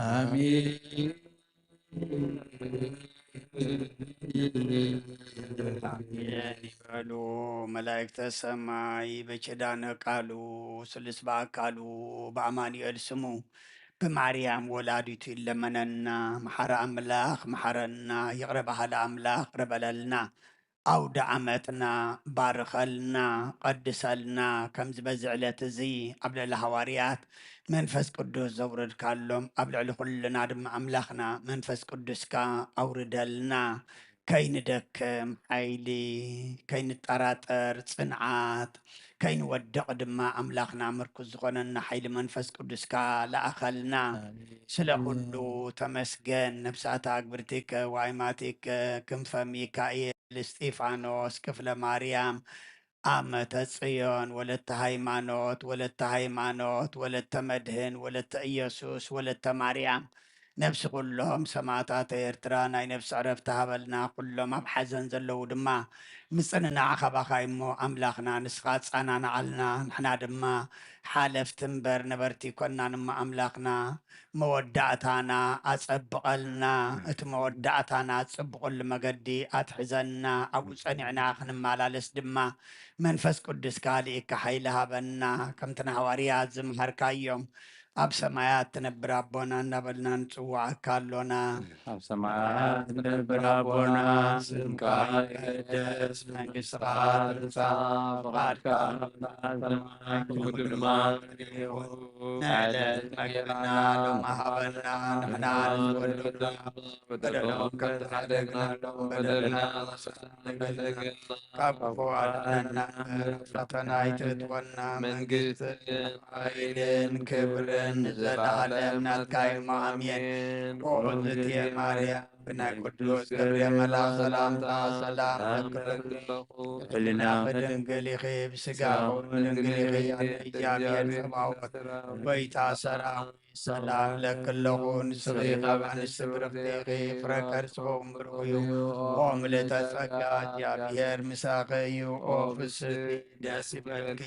ኣሜን። ይበሉ መላእክተ ሰማይ በኪዳነ ቃሉ ስሉስ በአካሉ በአማኑኤል ስሙ ብማርያም ወላዲቱ ይለመነና። መሓረ ኣምላኽ መሓረና፣ ይቕረ በሃሊ ኣምላኽ ይቕረ በለልና። ኣውደ ዓመትና ባርኸልና፣ ቀድሰልና። ከምዚ በዚ ዕለት እዚ ኣብ ልዕሊ ሃዋርያት መንፈስ ቅዱስ ዘውረድካሎም፣ ኣብ ልዕሊ ኩልና ድማ ኣምላኽና መንፈስ ቅዱስካ ኣውርደልና። ከይንደክም ሓይሊ፣ ከይንጠራጠር ጽንዓት፣ ከይንወድቕ ድማ ኣምላኽና ምርኩስ ዝኾነና ሓይሊ መንፈስ ቅዱስካ ለኣኸልና። ኣሜን። ስለ ኩሉ ተመስገን። ነፍሳት ኣግብርቲከ ወኣይማቲከ ክንፈ ሚካኤል፣ እስጢፋኖስ፣ ክፍለ ማርያም፣ ኣመተ ጽዮን፣ ወለተ ሃይማኖት፣ ወለተ ሃይማኖት፣ ወለተ መድህን፣ ወለተ ኢየሱስ፣ ወለተ ማርያም፣ ነፍሲ ኩሎም ሰማእታት ኤርትራ ናይ ነፍሲ ዕረፍቲ ሃበልና። ኩሎም ኣብ ሓዘን ዘለዉ ድማ ምጽንናዕ ካባኻ እሞ ኣምላኽና ንስኻ ኣጻናንዓልና። ንሕና ድማ ሓለፍቲ እምበር ነበርቲ ኣይኮናን እሞ ኣምላኽና መወዳእታና ኣጸብቐልና። እቲ መወዳእታና ጽቡቕሉ መገዲ ኣትሕዘና። ኣብኡ ጸኒዕና ክንመላለስ ድማ መንፈስ ቅዱስካ ልኢካ ሓይሊ ሃበና። ከምቲ ንሃዋርያት ዝመሃርካዮም ኣብ ሰማያት ትነብር ኣቦና እናበልና ንጽውዓካ ኣሎና። ኣብ ሰማያት ትነብር ኣቦና፣ ስምካ ይቀደስ፣ መንግስትኻ ትምጻእ፣ ፍቓድካ ኣብ ሰማይ ከምኡ ድማ ይኹን። ንዕለት መግብና ሎሚ ሃበና፣ ንሕና ንዝበደሉና በደሎም ከም ዝሓደግናሎም በደልና ንስኻ ንበደልና፣ ካብ ክፉ ኣድሕነና እምበር፣ ፈተና ኣይተእትወና፣ መንግስትን ሓይልን ክብርን ንዘለኣለም ናትካ እዩ። ኣሜን። ኦዝትየ ማርያም፣ ብናይ ቅዱስ ገብርኤል መልኣኽ ሰላምታ ሰላም እብለኪ ኣለኹ። ሕልናኺ ድንግል ኢኺ፣ ብስጋኺ እውን ድንግል ኢኺ። ኣደ እግዚኣብሔር ጸባኦት፣ ጎይታ ሰራዊት፣ ሰላም እብለኪ ኣለኹ። ንስኺ ካብ ኣንስቲ ብርኽቲ ኢኺ፣ ፍረ ከርስኺ እውን ብሩኽ እዩ። ኦ ምልእተ ጸጋ፣ እግዚኣብሔር ምሳኺ እዩ። ኦ ፍስሕቲ ደስ ይበልኪ፣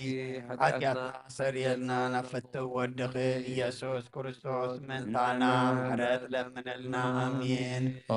ሓጢኣትና ኣሰርየልና፣ ናብ ፍትው ወድኺ ኢየሱስ ክርስቶስ ምእንታና ምሕረት ለምነልና። ኣሜን። ኦ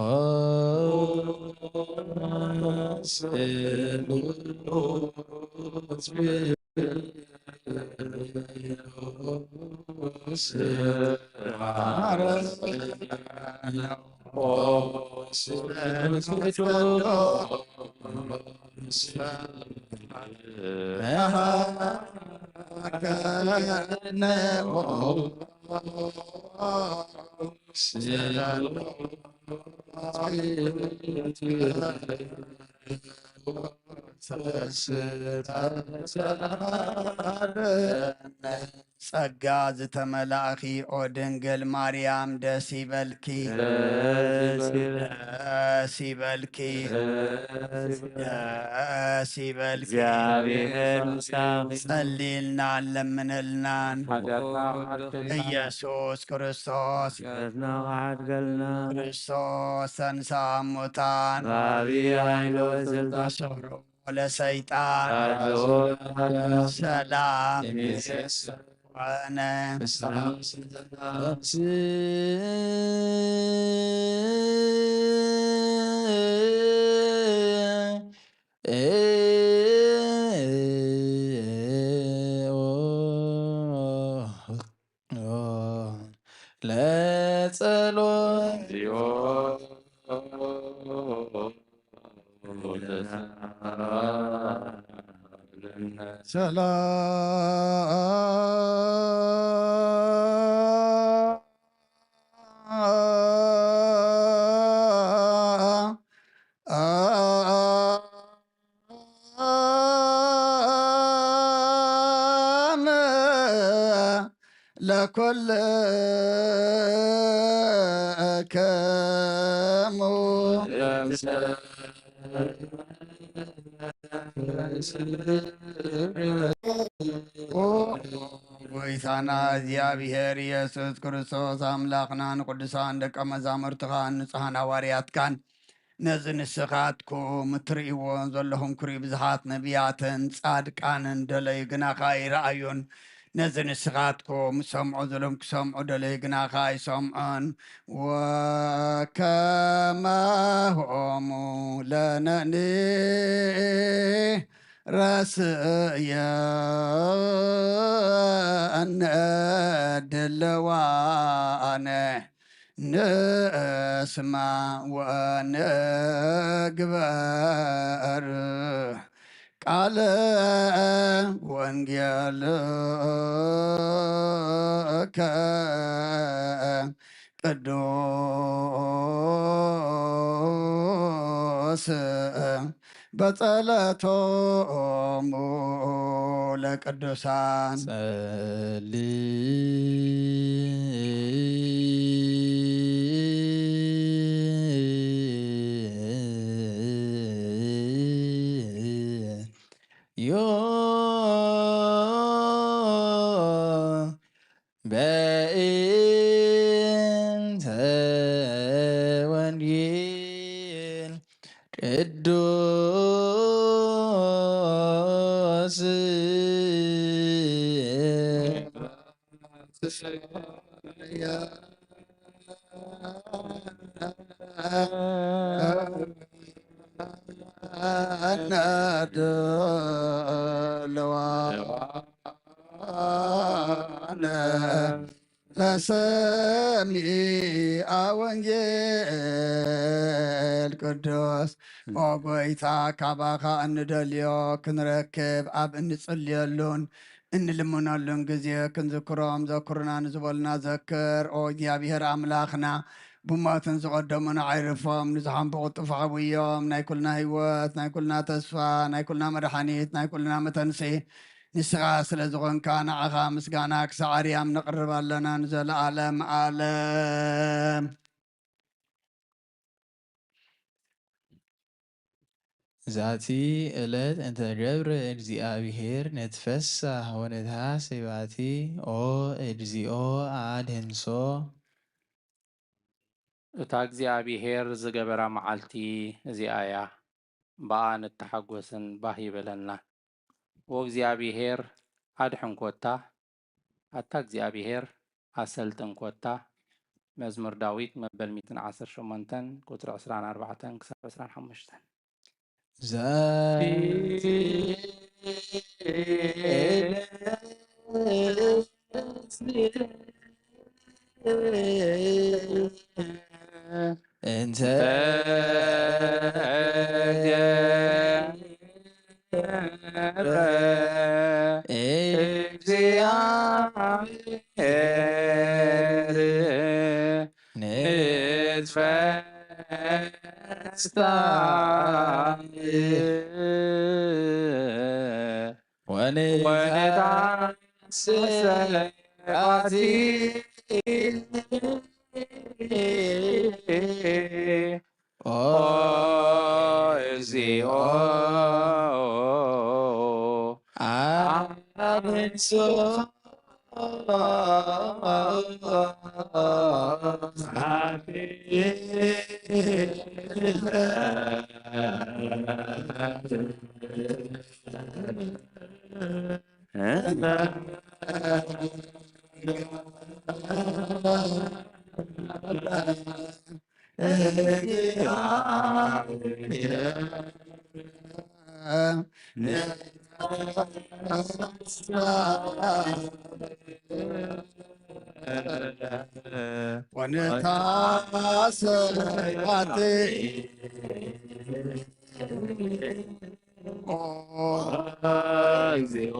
ስሉስ ጸጋ ዝተመላእኺ ኦ ድንግል ማርያም ደስ ይበልኪ፣ ደስ ይበልኪ፣ ደስ ይበልኪ። እግዚኣብሔር ምሳኺ። ጸልይልና ለምንልናን። ሓጢኣትና ክሓድገልና። ኢየሱስ ክርስቶስ። ሓጢኣትና ክሓድገልና። ክርስቶስ ተንሥአ እሙታን። ብዓቢይ ኃይሊ ወስልጣን። ሰላም ለሰይጣን። ሰላም ኮነ። ለጸሎት ሰላም ለኩልክሙ። ጎይታና እግዚኣብሔር ኢየሱስ ክርስቶስ ኣምላኽናን ቅዱሳን ደቀ መዛሙርትኻን ንጹሓን ሃዋርያትካን ነዚ ንስኻትኩም እትርእይዎ ዘለኹም ክሩይ ብዙሓት ነቢያትን ጻድቃንን ደለዩ ግናኻ ኣይረኣዩን። ነዚ ንስኻትኩም ሰምዑ ዘለኹም ክሰምዑ ደለዩ ግናኻ ኣይሰምዑን። ወከማሆሙ ለነኒ ረስየነ ድልዋነ ንስማ ወንግበር ቃለ ወንጌልከ ቅዱስ በጸለቶሙ ለቅዱሳን። ጸሊ ዮ በእንተ ወንጌል ቅዱስ ነድልዋ ለሰሚዐ ወንጌል ቅዱስ። ኦ ጎይታ፣ ካባኻ እንደልዮ ክንረክብ ኣብ እንጽልየሉን እንልምነሉን ግዜ ክንዝክሮም ዘክሩና ንዝበሉና ዘክር። ኦ እግዚኣብሔር ኣምላኽና፣ ብሞትን ዝቐደሙን ኣዕርፎም፣ ንዝሓንበቑ ጥፍኣዊ እዮም። ናይ ኩልና ህይወት፣ ናይ ኩልና ተስፋ፣ ናይ ኩልና መድሓኒት፣ ናይ ኩልና መተንስኢ ንስኻ ስለ ዝኾንካ፣ ንዓኻ ምስጋና ክሳዕ ኣርያም ነቕርብ ኣለና ንዘለኣለም ኣለም። ዛቲ ዕለት እንተ ገብረ እግዚኣብሔር ነቲ ፈሳህ ወነታ ሰባቲ፣ ኦ እግዚኦ ኣድህንሶ። እታ እግዚኣብሔር ዝገበራ መዓልቲ እዚኣ እያ፣ ብኣ ንተሓጎስን ባህ ይበለናን። ኦ እግዚኣብሔር ኣድሕን ኮታ፣ ኣታ እግዚኣብሔር ኣሰልጥን ኮታ። መዝሙር ዳዊት መበል ሚእትን ዓሰርተ ሸሞንተን ቁጽሪ ዕስራን ኣርባዕተን ክሳብ ዕስራን ሓሙሽተን። ዛቲ እንተ ገብረ እግዚኣብሔር ንትፈስታ ወንታ ወንታ ስብሐቲ። ኦ እግዚኦ ኣንሶ። ወንታ ሰባቲ። ኦ እግዚኦ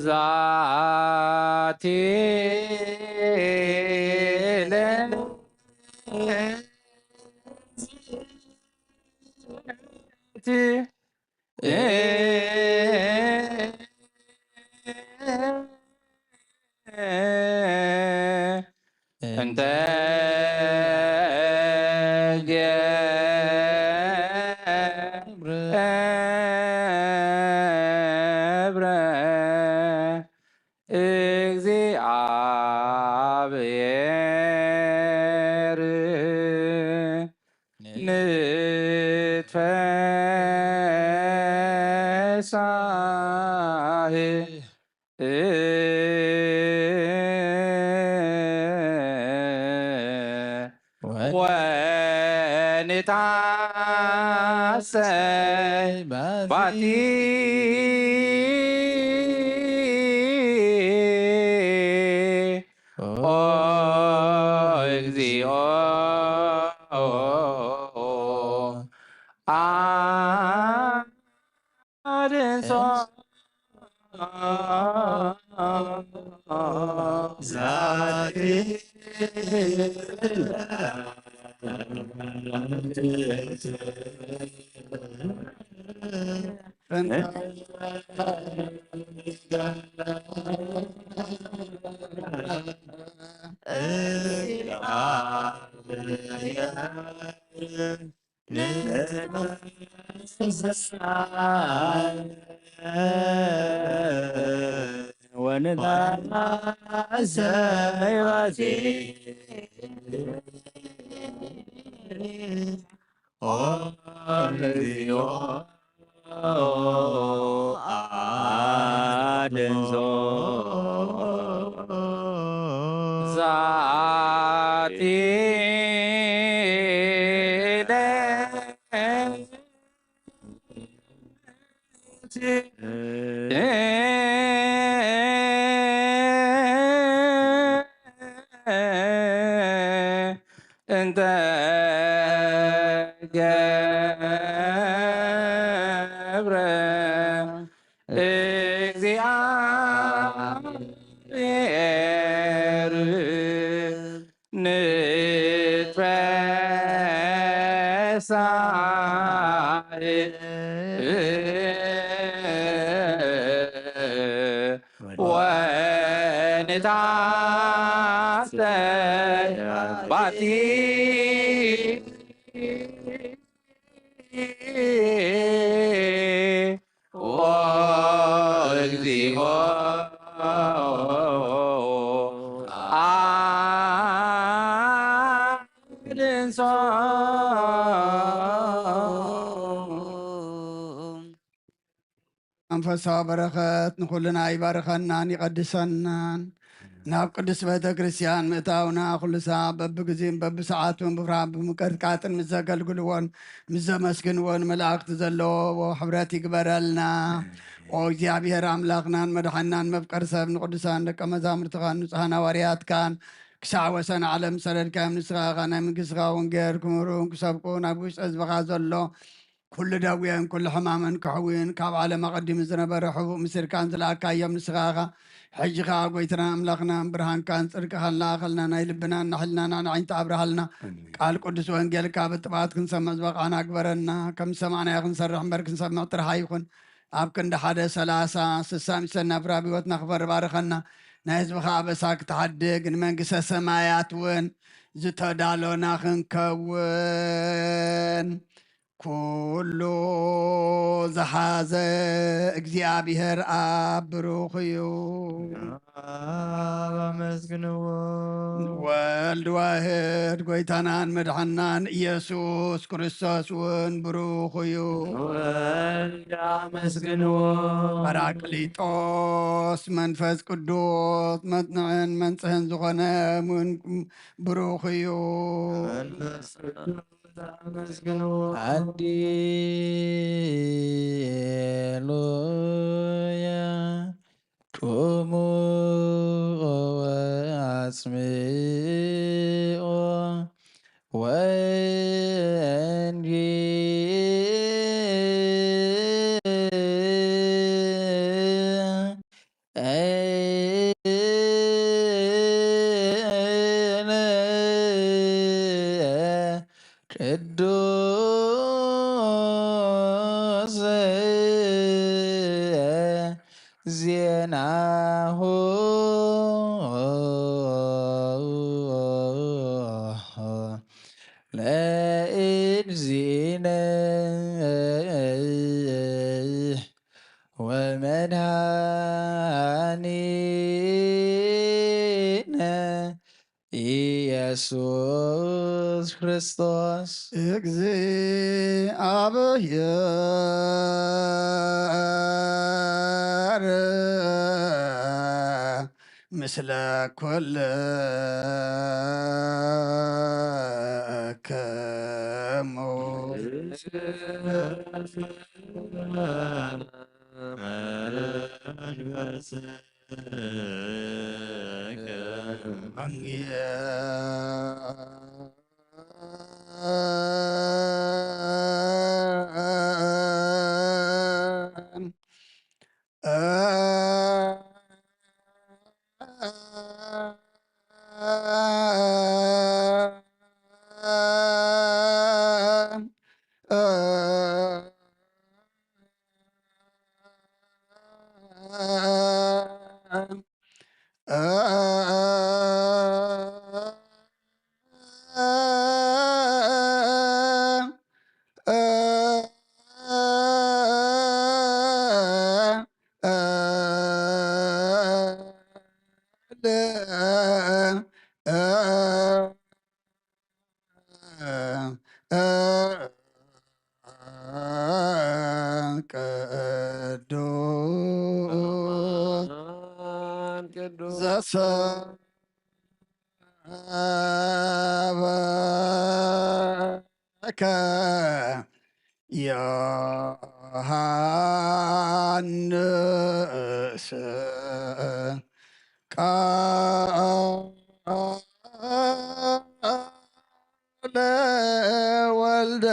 ዛቲ ዕለት እንተ ገብረ እግዚኣብሔር ንትፈሳህ ወንታሰይ ባቲ። ኦ እግዚኦ ኣድንሶ ዛቲ ወንታሰይ ባቲ። ኦ እግዚኦ ኣድንሶ ዛቲ ዕለት እንተ ገብረ እግዚኣብሔር ንትፈሳህ ወንታሰይ ባቲ ኦ እግዚኦ አድንሶ። መንፈሳዊ በረኸት ንኹልና ይባርኸናን ይቐድሰናን። ናብ ቅድስት ቤተ ክርስቲያን ምእታውና ኩሉ ሳዕ በብግዜን በብሰዓቱን ብፍርሃት ብምቅጥቃጥን ምስ ዘገልግልዎን ምስ ዘመስግንዎን መላእክቲ ዘለዎ ሕብረት ይግበረልና። ኦ እግዚኣብሔር ኣምላኽናን መድሓናን መፍቀር ሰብ ንቅዱሳን ደቀ መዛሙርትኻን ንጹሓን ሃዋርያትካን ክሳዕ ወሰን ዓለም ሰደድካዮም ንስኻ ኢኻ ናይ መንግስትኻ ወንጌል ክምህሩን ክሰብኩ ናብ ውሽጢ ህዝብኻ ዘሎ ኩሉ ደዌን ኩሉ ሕማምን ክሕውይን ካብ ዓለም ኣቐዲሙ ዝነበረ ሕቡእ ምስርካን ዝለኣካዮም ንስኻ ኢኻ። ሕጂ ኸዓ ጎይትና ኣምላኽናን ብርሃንካን ጽድቅኻን ለኣኸልና ናይ ልብናን ንሕልናናን ኣዒንቲ ኣብርሃልና። ኣሜን። ቃል ቅዱስ ወንጌልካ ብጥባት ክንሰምዕ ዝበቓዕና ግበረና። ከም ዝሰማዕናዮ ክንሰርሕ እምበር ክንሰምዕ ጥራሕ ኣይኹን። ኣብ ክንዲ ሓደ ሰላሳ ስሳ ሚሰና ፍራብ ህይወትና ክፈር ባርኸና። ናይ ህዝብኻ ኣበሳ ክትሓድግ ንመንግስተ ሰማያት እውን ዝተዳሎና ክንከውን ኩሉ ዝሓዘ እግዚኣብሔር ኣብ ብሩኽ እዩ። ኣብ ኣመስግንዎ። ወልድ ዋህድ ጎይታናን መድሓናን ኢየሱስ ክርስቶስ እውን ብሩኽ እዩ። ወልድ ኣመስግንዎ። ጳራቅሊጦስ መንፈስ ቅዱስ መጽንዕን መንጽህን ዝኾነ እውን ብሩኽ እዩ። መንፈስ ቅዱስ ኣመስግንዎ። ሃሌሉያ። ቁሙ ወአጽምዑ ወንጌል ቅዱስ ዜናሁ ለእግዚእነ ወመድኃኒነ ኢየሱስ ክርስቶስ። እግዚኣብሔር ምስለ ኩልክሙ። ቅዱስ ዘሰ ዮሐንስ ቃለ ወልደ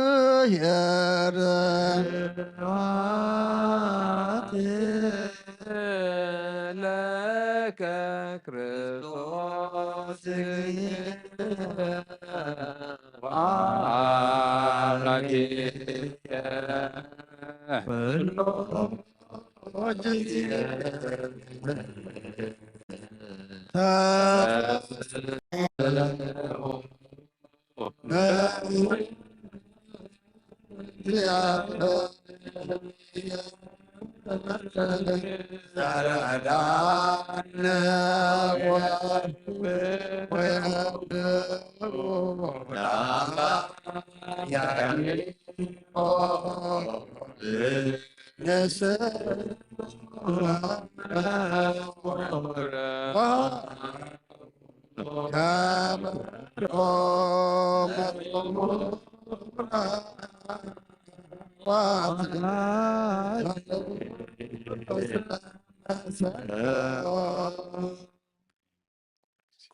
እግዚኣብሔር ለከ ክርስቶስ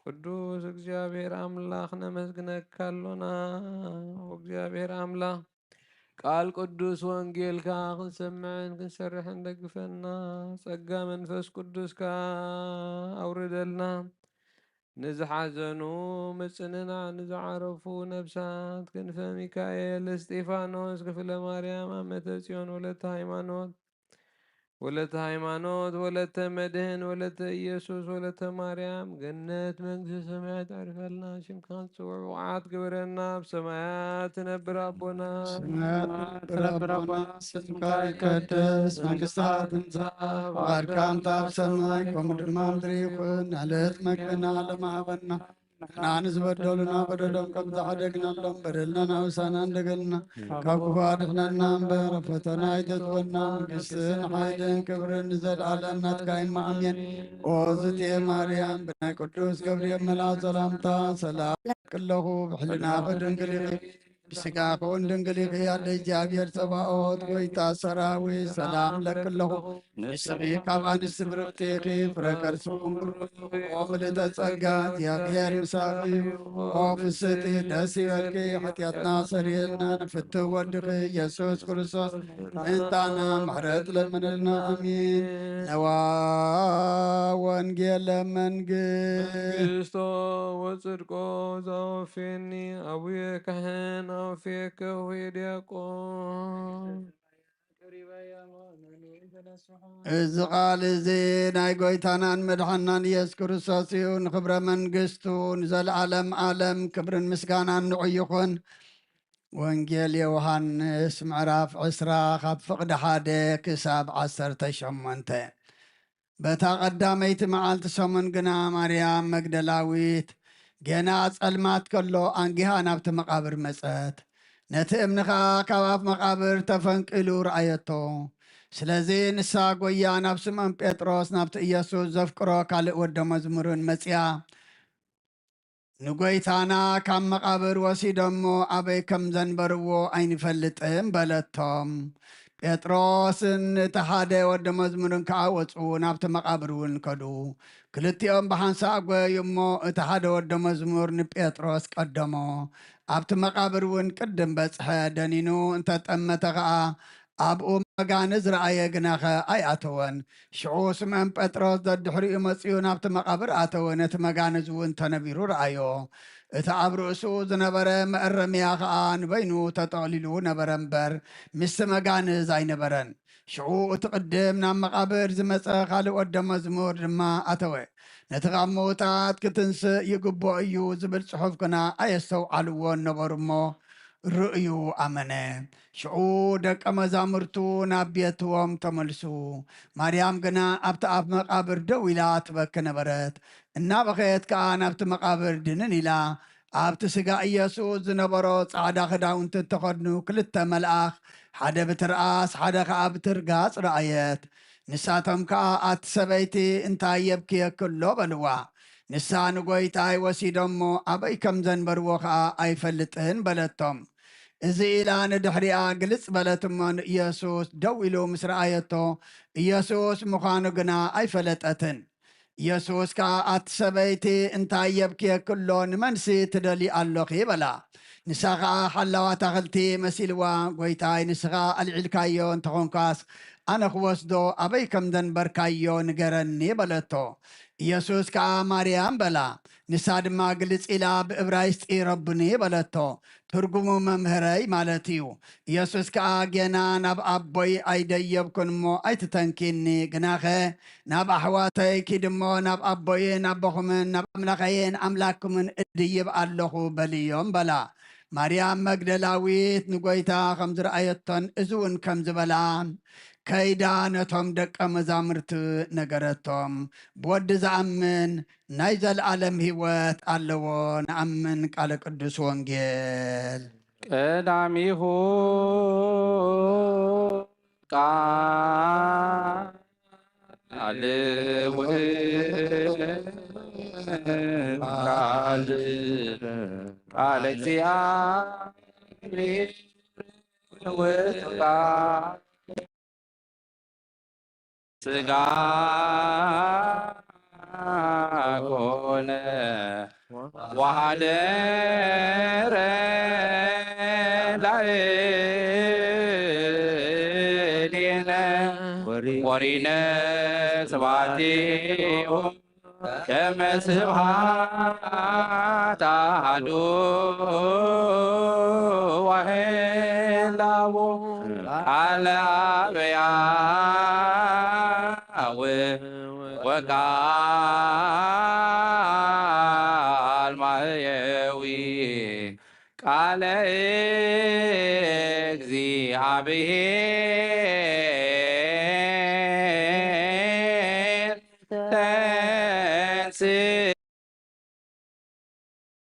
ቅዱስ እግዚኣብሔር ኣምላኽ ነመስግነካ ኣሎና። እግዚኣብሔር ኣምላኽ ቃል ቅዱስ ወንጌልካ ክንሰምዕን ክንሰርሕን ደግፈና። ጸጋ መንፈስ ቅዱስካ ኣውርደልና። ንዝሓዘኑ ምጽንና፣ ንዝዓረፉ ነብሳት ክንፈ ሚካኤል፣ እስጢፋኖስ፣ ክፍለ ማርያም፣ ኣመተ ጽዮን፣ ወለተ ሃይማኖት፣ ወለተ ሃይማኖት፣ ወለተ መድህን፣ ወለተ ኢየሱስ፣ ወለተ ማርያም፣ ገነት መንግስተ ሰማያት ኣዕርፈልና። ሽምካ ንጽውዕ ብቑዓት ግበረና። ኣብ ሰማያት ትነብር ኣቦና። ሰማያት ትነብር ኣቦና፣ ስምካ ይቀደስ፣ መንግስትኻ ትምጻእ፣ ፍቓድካ እንተ ኣብ ሰማይ ከምኡ ድማ ምድሪ ይኹን። ዕለት መግብና ለማሃበና፣ ንሕና ንዝበደሉና በደሎም ከም ዝሓደግናሎም በደልና ናብ ውሳና እንደገልና፣ ካብ ክፉ ኣድሕነና እምበር፣ ኣብ ፈተና ኣይተእትወና። መንግስትን ሓይልን ክብርን ንዘለኣለም ናትካ እዩ። ኣሜን። ኦ ዝቴ ማርያም፣ ብናይ ቅዱስ ገብርኤል መልኣክ ሰላምታ ሰላም እለኪ ኣለኹ። ብሕልናኺ ድንግል ኢኺ፣ ብስጋኺ እውን ድንግል ኢኺ። ኣደ እግዚኣብሔር ጸባኦት፣ ጎይታ ሰራዊት፣ ሰላም እለኪ ኣለኹ። ንስኺ ካብ ኣንስቲ ብርኽቲ ኢኺ፣ ፍረ ከርስኺ እውን ብሩኽ እዩ። ኦ ምልእተ ጸጋ፣ እግዚኣብሔር ምሳኺ እዩ። ኦ ፍስሕቲ፣ ደስ ይበልኪ፣ ሓጢኣትና ሰሪልና፣ ንፍትው ወድኺ ኢየሱስ ክርስቶስ ምእንታና ምሕረት ለምንልና። ኣሜን። ነዋ ወንጌለ መንግስት መንግስቶ ወጽድቆ ዘወፌኒ ኣቡየ ካህን ኣወፌከ ሆየ ዲያቆን። እዚ ቃል እዚ ናይ ጎይታናን መድሓናን ኢየሱስ ክርስቶስ እዩ። ንኽብረ መንግስቱ ንዘለዓለም ዓለም ክብርን ምስጋናን ንዑ ይኹን። ወንጌል ዮሃንስ ምዕራፍ ዕስራ ካብ ፍቕዲ ሓደ ክሳብ ዓሰርተ ሸሞንተ። በታ ቀዳመይቲ መዓልቲ ሰሙን ግና ማርያም መግደላዊት ገና ጸልማት ከሎ ኣንጊሃ ናብቲ መቓብር መጸት። ነቲ እምኒ ኸኣ ካብ ኣፍ መቓብር ተፈንቂሉ ረኣየቶ። ስለዚ ንሳ ጐያ ናብ ስምዖን ጴጥሮስ ናብቲ ኢየሱስ ዘፍቅሮ ካልእ ወደ መዝሙርን መጺኣ፣ ንጐይታና ካብ መቓብር ወሲዶሞ ኣበይ ከም ዘንበርዎ ኣይንፈልጥን በለቶም። ጴጥሮስን እቲ ሓደ ወደ መዝሙርን ከኣ ወጹ፣ ናብቲ መቓብር እውን ከዱ። ክልቲኦም ብሓንሳእ ጐየዩ እሞ እቲ ሓደ ወደ መዝሙር ንጴጥሮስ ቀደሞ። ኣብቲ መቓብር እውን ቅድም በጽሐ፣ ደኒኑ እንተጠመተ ኸኣ ኣብኡ መጋንዝ ረኣየ፣ ግናኸ ኣይኣተወን። ሽዑ ስምዖን ጴጥሮስ ደድሕሪኡ መጺኡ ናብቲ መቓብር ኣተወ፣ ነቲ መጋንዝ እውን ተነቢሩ ረኣዮ። እቲ ኣብ ርእሱ ዝነበረ መእረምያ ኸኣ ንበይኑ ተጠቕሊሉ ነበረ እምበር፣ ምስቲ መጋንዝ ኣይነበረን። ሽዑ እቲ ቅድም ናብ መቓብር ዝመጸ ካልእ ወደ መዝሙር ድማ ኣተወ። ነቲ ካብ ምዉታት ክትንስእ ይግብኦ እዩ ዝብል ጽሑፍ ግና ኣየስተውዓልዎን ነበሩ እሞ፣ ርእዩ ኣመነ። ሽዑ ደቀ መዛሙርቱ ናብ ቤትዎም ተመልሱ። ማርያም ግና ኣብቲ ኣፍ መቓብር ደው ኢላ ትበኪ ነበረት። እናበኸየት ከኣ ናብቲ መቓብር ድንን ኢላ። ኣብቲ ስጋ ኢየሱስ ዝነበሮ ጻዕዳ ክዳውንቲ እተኸድኑ ክልተ መልኣኽ፣ ሓደ ብትርኣስ ሓደ ኸኣ ብትርጋጽ ረኣየት። ንሳቶም ከኣ፣ ኣቲ ሰበይቲ፣ እንታይ የብክየኪ ኣሎ? በልዋ። ንሳ፣ ንጐይታይ ወሲዶሞ ኣበይ ከም ዘንበርዎ ኸኣ ኣይፈልጥን በለቶም። እዚ ኢላ ንድሕሪኣ ግልጽ በለት እሞ፣ ንኢየሱስ ደው ኢሉ ምስ ረኣየቶ፣ ኢየሱስ ምዃኑ ግና ኣይፈለጠትን። ኢየሱስ ከኣ፣ ኣቲ ሰበይቲ፣ እንታይ የብክየኪ ኣሎ? ንመንሲ ትደልዪ ኣሎኺ? በላ። ንሳ ኸኣ ሓላዋ ኣታኽልቲ መሲልዋ፣ "ጐይታይ፣ ንስኻ ኣልዒልካዮ እንተኾንካስ፣ ኣነ ኽወስዶ ኣበይ ከም ዘንበርካዮ ንገረኒ" በለቶ። ኢየሱስ ከኣ፣ "ማርያም" በላ። ንሳ ድማ ግልጽ ኢላ ብእብራይስጢ፣ "ረቡኒ" በለቶ። ትርጉሙ "መምህረይ" ማለት እዩ። ኢየሱስ ከኣ፣ "ጌና ናብ ኣቦይ ኣይደየብኩን እሞ ኣይትተንኪኒ፣ ግናኸ ናብ ኣሕዋተይ ኪድ እሞ ናብ ኣቦይን ኣቦኹምን ናብ ኣምላኸይን ኣምላክኩምን እድይብ ኣለኹ" በልዮም በላ። ማርያም መግደላዊት ንጐይታ ከም ዝረኣየቶን እዚ እውን ከም ዝበላ ከይዳ ነቶም ደቀ መዛሙርቲ ነገረቶም። "ብወዲ ዝኣምን ናይ ዘለኣለም ህይወት ኣለዎ። ንኣምን" ቃለ ቅዱስ ወንጌል። ቀዳሚሁ ቃል ውእቱ ቃል፣ ቃል እግዚኣብሔር ውእቱ ቃል ሥጋ ኮነ ወሐደረ ላዕሌነ ወሪነ ስብሐቲሁ ከመ ስብሐት አሐዱ ወህላው ቃለ አብ ሕያው ወቃል ማሕየዊ ቃለ እግዚአብሔር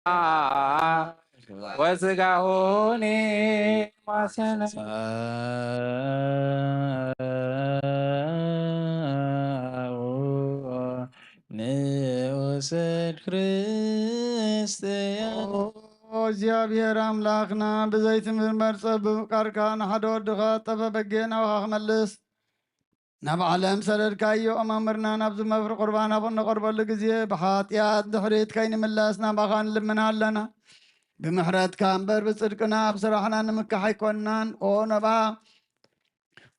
ተንሥአ ወሥጋሁኒ ማሰነ። ንውሰድ ክርስትያን። ኦ እግዚኣብሔር ኣምላኽና፣ ብዘይትምርመር ጸብብ ቃልካ ንሓደ ወድኻ ጠበ በጌ ናባኻ ክመልስ ናብ ዓለም ሰደድካዮ። መምህርና፣ ናብዚ መፍሪ ቁርባን ኣብ እንቐርበሉ ግዜ ብሓጢኣት ድሕሪት ከይንምለስ ናባኻ ንልምን ኣለና። ብምሕረትካ እምበር ብጽድቅና ኣብ ስራሕና ንምካሕ ኣይኮንናን። ኦ ነባ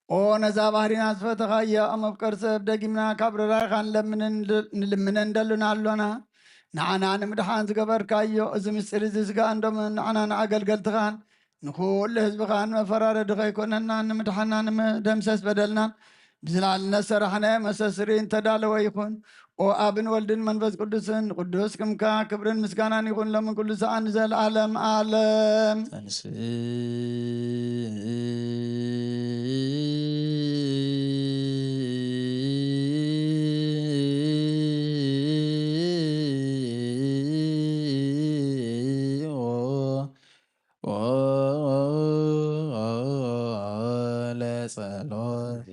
ኦ ነዛ ባህሪና ዝፈተኻያ እሞ ኣብ ቅርሲ ሰብ ደጊምና ካብ ርራይኻ ንለምንን ንልምንን ደሉና ኣሎና። ንዓና ንምድሓን ዝገበርካዮ እዚ ምስጢር እዚ ስጋን ደምን ንዓና ንኣገልገልትኻን ንኹሉ ህዝብኻን መፈራረዲ ከይኮነና ንምድሓና ንመደምሰስ በደልናን ብዝላልነት ሰራሕናዮ መሰስሪ እንተዳለወ ይኹን። ኦ ኣብን ወልድን መንፈስ ቅዱስን ቅዱስ ስምካ ክብርን ምስጋናን ይኹን ሎምን ኩሉ ሰዓን ንዘለዓለም ዓለም። ተንሥእ ለጸሎት።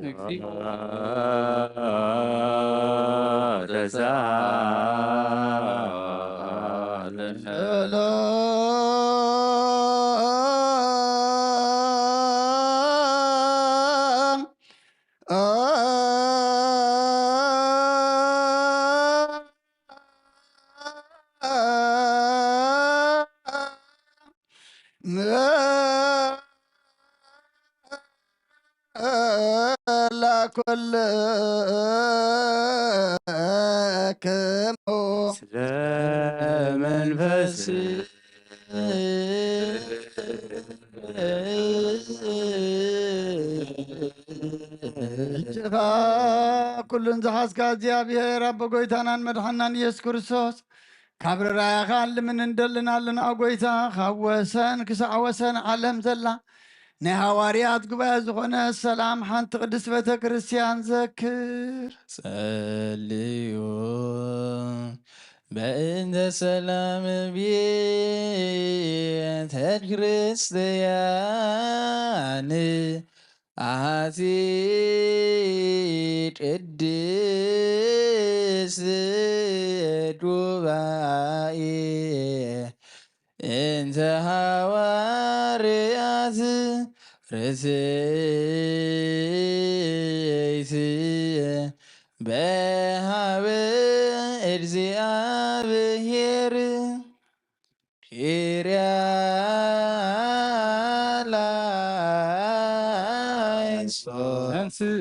እጅኻ ኩሉን ዝሓዝካ እግዚኣብሔር ኣቦ ጎይታናን መድሓናን ኢየሱስ ክርስቶስ ካብ ርራያኻ ልምን እንደልን ኣለና። ኦ ጎይታ፣ ካብ ወሰን ክሳዕ ወሰን ዓለም ዘላ ናይ ሃዋርያት ጉባኤ ዝኾነ ሰላም ሓንቲ ቅድስት ቤተ ክርስቲያን ዘክር። ጸልዩ በእንተ ሰላም ቤተ ክርስቲያን ኣቲ ቅድስት ጉባኤ እንተ ሃዋርያት ርትዕት በሃበ እግዚኣብሔር ኪርያ ተንስእ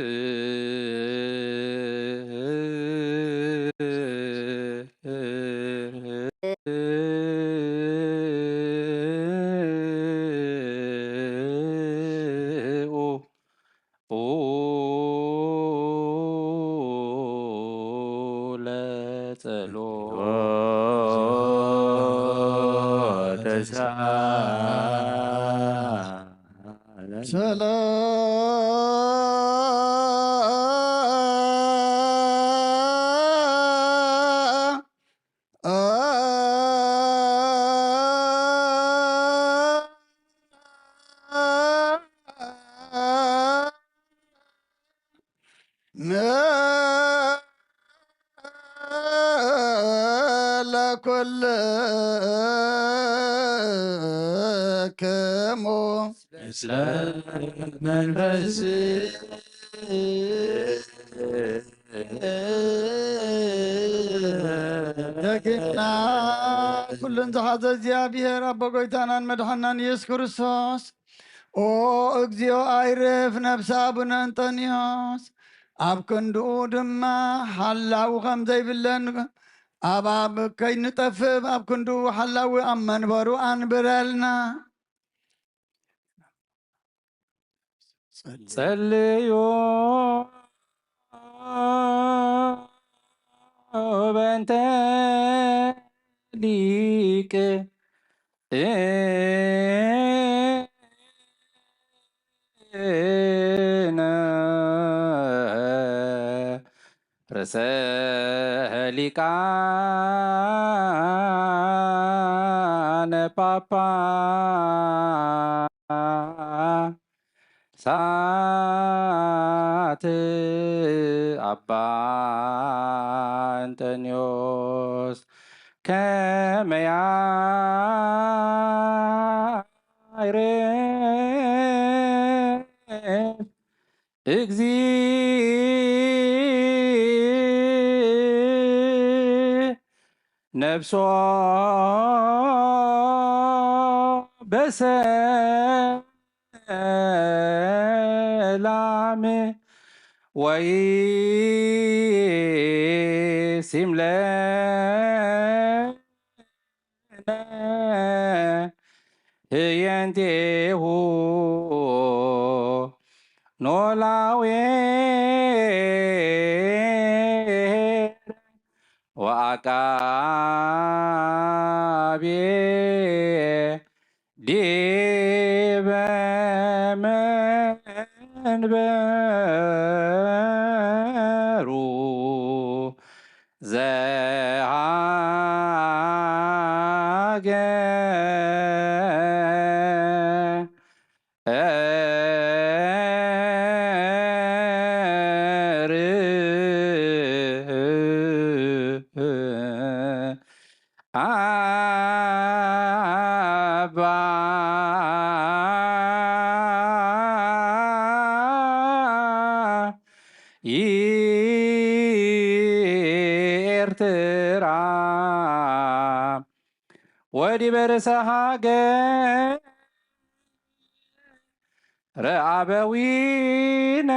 ለጸሎት ተሳለ። ሰላም ለኩልክሙ። ስለ መንፈስ ደግና ኩሉን ዝሓዘ እግዚኣብሔር ኣቦ ጎይታናን መድሓናን ኢየሱስ ክርስቶስ፣ ኦ እግዚኦ ኣይርፍ ነፍሲ ኣቡነ እንጠንዮስ፣ ኣብ ክንድኡ ድማ ሓላዊ ከም ዘይብለን ኣብ ኣብ ከይንጠፍእ ኣብ ክንድኡ ሓላዊ ኣብ መንበሩ ኣንብረልና። ጸልዩ በእንተ ሊቅ ርእሰ ሊቃነ ጳጳሳት ኣባ እንጠንዮስ ከመ ያዕርፍ እግዚእ ነፍሶ በሰላም ወይሲም ለነ ህየንቴሁ ኖላዌ ወአቃቤ ዲበ መንበሩ ዘሃገር አባ ኤርትራ ወዲበ ርእሰ ሃገር አበዊነ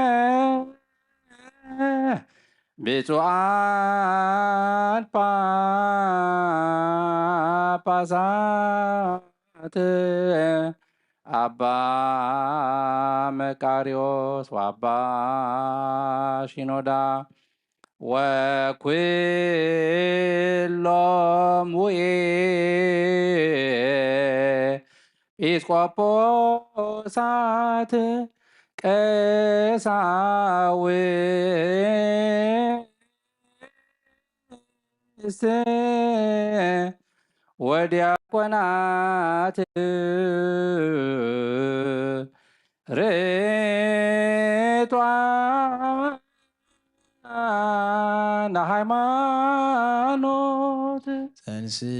ብፁዓን ጳጳሳት አባ መቃርዮስ ወአባ ሺኖዳ ወኩሎም ወኤጲስቆጶሳት ቀሳውስት ወዲያቆናት ርቷን ሃይማኖት ተንስኢ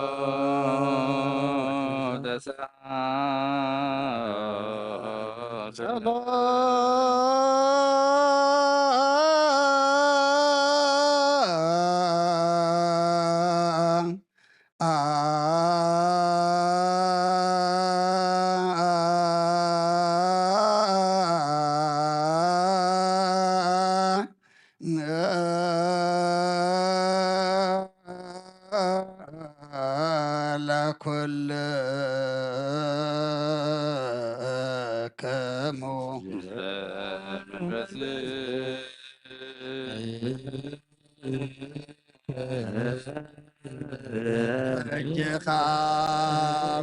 ለጸሎት ጸሎት ለኩልክሙ። እጅኻ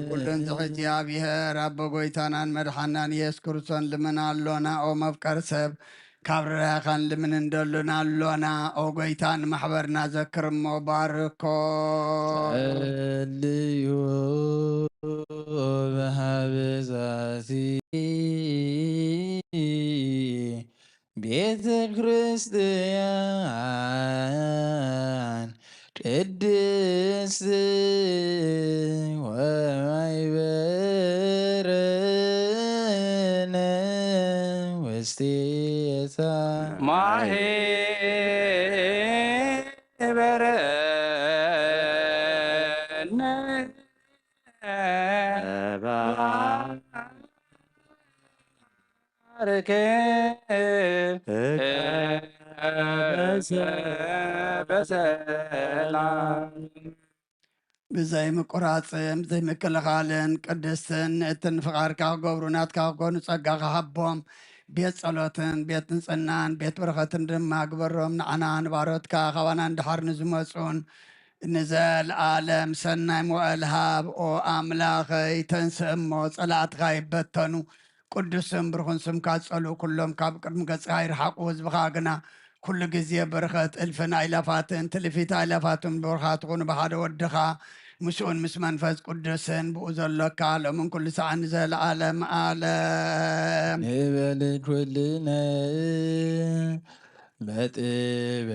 ኩሉን ዝሕዚ እግዚኣብሔር ኣቦ ጎይታናን መድሓናን ኢየሱስ ክርስቶስ ልምን ኣሎና። ኦ መፍቀር ሰብ ካብ ርራኸን ልምን እንደሉን ኣሎና። ኦ ጎይታ ንማሕበርና ዘክር እሞ ባርኮ። ጸልዩ ብሃብዛቲ ቤተ ክርስቲያን ቅድስት ወማይበረነ ውስቴታ ማሄበረነ ባርክ በሰላም። ብዘይ ምቁራጽን ብዘይ ምክልኻልን ቅድስትን ንእትን ፍቓድካ ክገብሩ ናትካ ክኾኑ ጸጋኻ ሃቦም። ቤት ጸሎትን ቤት ንጽህናን ቤት በረኸትን ድማ ግበሮም። ንዓና ንባሮትካ ካባና እንድሓር ንዝመጹን ንዘለኣለም ሰናይ መዋእል ሃብ። ኦ ኣምላኸይ፣ ተንስእ እሞ ጸላእትኻ ይበተኑ። ቅዱስን ብሩኽን ስምካ ጸልኡ፣ ኩሎም ካብ ቅድሚ ገጽካ ይርሓቑ። ህዝብኻ ግና ኩሉ ግዜ በረኸት እልፍን ኣይላፋትን ትልፊት ኣይላፋትን ብሩኻት ትኹኑ ብሓደ ወድኻ ምስኡን ምስ መንፈስ ቅዱስን ብኡ ዘሎካ ሎምን ኩሉ ሰዓን ንዘለኣለም ኣለም። ንበል ኩልነ በጥበብ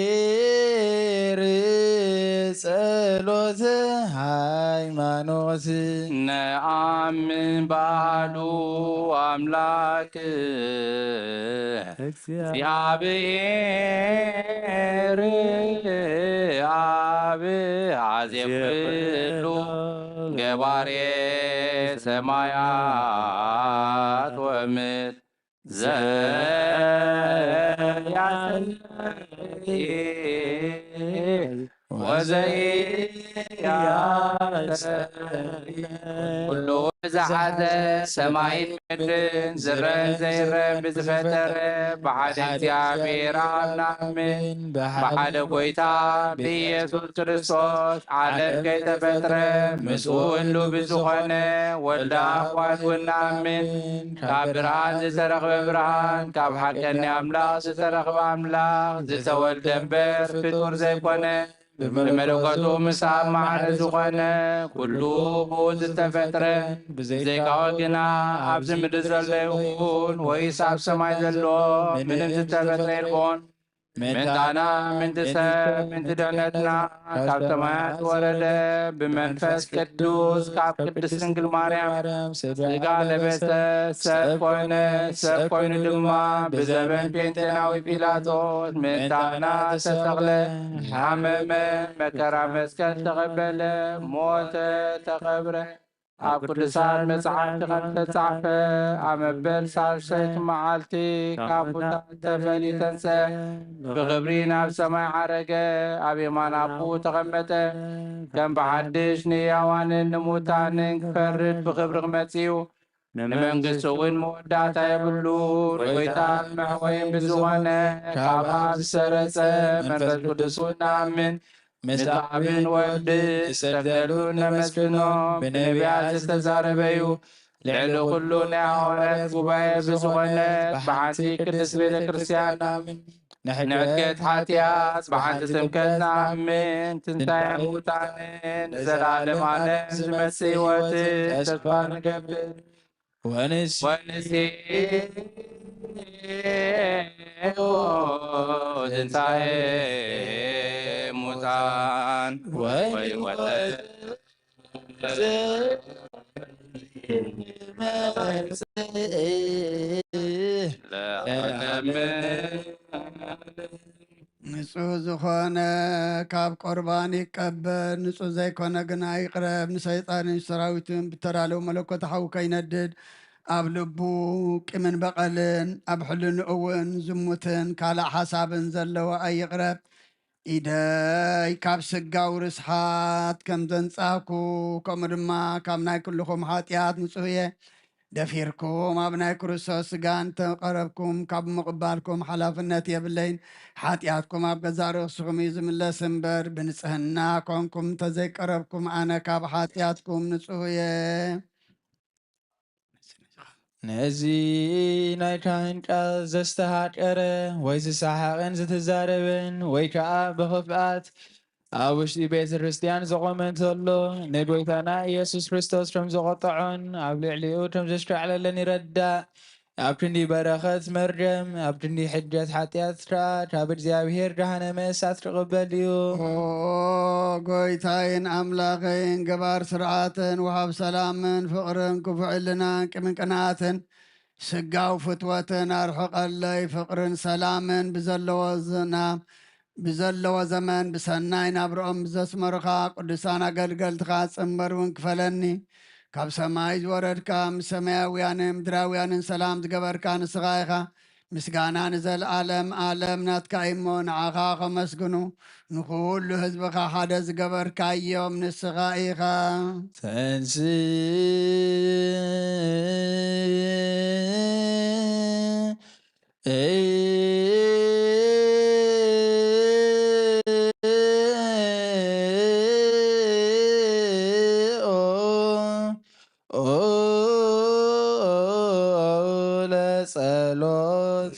እግዚኣብሔር ጸሎተ ሃይማኖት ነኣምን ባሉ ኣምላክ እግዚኣብሔር ኣብ ኣዜ ኩሉ ገባሬ ሰማያት ወምድር ዘያሰይ ወዘይ ኩሉ ዝሓዘ ሰማይን ምድርን ዝረን ዘይረን ብዝፈጠረ ብሓደ እግዚኣብሔር ኣብ ናምን ብሓደ ጎይታ ብኢየሱስ ክርስቶስ ዓለም ከይተፈጥረ ምስኡ ህሉ ብዝኾነ ወልደ ኣብ ዋሕድ እውን ናምን ካብ ብርሃን ዝተረኽበ ብርሃን ካብ ሓቀኛ ኣምላኽ ዝተረኽበ ኣምላኽ ዝተወልደ እምበር ፍጡር ዘይኮነ ብመለኮቱ ምስ ኣብ ማዕረ ዝኾነ ኩሉ ብኡ ዝተፈጥረ ብዘይካኡ ግና ኣብዚ ምድሪ ዘሎ ይኹን ወይስ ኣብ ሰማይ ዘሎ ምንም ዝተፈጥረ የልቦን። ምእንታና ምእንቲ ሰብ ምእንቲ ድሕነትና ካብ ሰማያት ወረደ ብመንፈስ ቅዱስ ካብ ቅድስት ድንግል ማርያም ስጋ ለበሰ ሰብ ኮነ። ሰብ ኮይኑ ድማ ብዘበን ጴንጤናዊ ጲላጦስ ምእንታና ተሰቕለ፣ ሓመመ፣ መከራ መስቀል ተቐበለ፣ ሞተ፣ ተቐብረ። ኣብ ቅዱሳት መጻሕፍቲ ከም ዝተጻሕፈ ኣብ መበል ሳልሰይቲ መዓልቲ ካብ ሙታን ተፈልዩ ተንስአ፣ ብኽብሪ ናብ ሰማይ ዓረገ፣ ኣብ የማን ኣቦኡ ተቐመጠ። ከም ብሓድሽ ንህያዋንን ንሙታንን ክፈርድ ብኽብሪ ክመጽእ እዩ። ንመንግስቱ እውን መወዳእታ የብሉን። ጎይታን መሕወይን ብዝኾነ ካብ ኣብ ዝሰረጸ መንፈስ ቅዱስ እውን ንኣምን። ምስ ኣብን ወልድ ዝተብደሉ ነመስግኖ። ብነቢያት ዝተዛረበዩ ልዕሊ ኩሉ ናይ ሃዋርያት ጉባኤ ብዝኾነ ብሓንቲ ቅድስት ቤተ ክርስቲያን ንኣምን። ንሕድገት ሓጢኣት ብሓንቲ ጥምቀት ንኣምን። ትንሳኤ ሙታንን ንዘለዓለም ዓለም ዝመጽእ ህይወትን ተስፋ ንገብር። ወንስ ወንስ ትንሳኤ ካን ወይ ወደ ንጹህ ዝኾነ ካብ ቁርባን ይቀበል፣ ንጹህ ዘይኮነ ግና ይቕረብ። ንሰይጣንን ሰራዊቱን ብተዳለወ መለኮት ሓዊ ከይነድድ፣ ኣብ ልቡ ቂምን በቐልን ኣብ ሕልንኡ እውን ዝሙትን ካልእ ሓሳብን ዘለዎ ኣይቕረብ። ኢደይ ካብ ስጋዊ ርስሓት ከም ዘንጻህኩ፣ ከምኡ ድማ ካብ ናይ ኩልኹም ሓጢኣት ንጹህ እየ። ደፊርኩም ኣብ ናይ ክርስቶስ ስጋ እንተቐረብኩም፣ ካብ ምቕባልኩም ሓላፍነት የብለይን። ሓጢኣትኩም ኣብ ገዛእ ርእስኹም እዩ ዝምለስ እምበር፣ ብንጽህና ኮንኩም እንተዘይቀረብኩም፣ ኣነ ካብ ሓጢኣትኩም ንጹህ እየ። ነዚ ናይ ካህን ቃል ዘስተሃቀረ ወይ ዝሰሓቕን ዝትዛረብን ወይ ከኣ ብኽፍኣት ኣብ ውሽጢ ቤተ ክርስቲያን ዝቖመ እንተሎ፣ ንጎይታና ኢየሱስ ክርስቶስ ከም ዝቖጠዖን ኣብ ልዕሊኡ ከም ዘሽካዕለለን ይረዳእ። ኣብ ክንዲ በረኸት መርገም፣ ኣብ ክንዲ ሕድገት ሓጢኣት ከኣ ካብ እግዚኣብሔር ገሃነመ እሳት ክቕበል እዩ። ኦ ጎይታይን ኣምላኸይን፣ ገባር ስርዓትን ወሃብ ሰላምን ፍቕርን ክፉእ ሕልናን ቂምን ቅንኣትን ስጋዊ ፍትወትን ኣርሕቐለይ። ፍቕርን ሰላምን ብዘለዎ ዝና-፣ ብዘለዎ ዘመን ብሰናይ ናብርኦም ብዘስመሩኻ ቅዱሳን ኣገልገልትኻ ጽምበር እውን ክፈለኒ። ካብ ሰማይ ዝወረድካ፣ ምስ ሰማያውያንን ምድራውያንን ሰላም ዝገበርካ ንስኻ ኢኻ። ምስጋና ንዘለኣለም ኣለም ናትካ እዩሞ፣ ንዓኻ ከመስግኑ፣ ንኹሉ ህዝብኻ ሓደ ዝገበርካዮም ንስኻ ኢኻ። ተንስእ ኦ ለጸሎት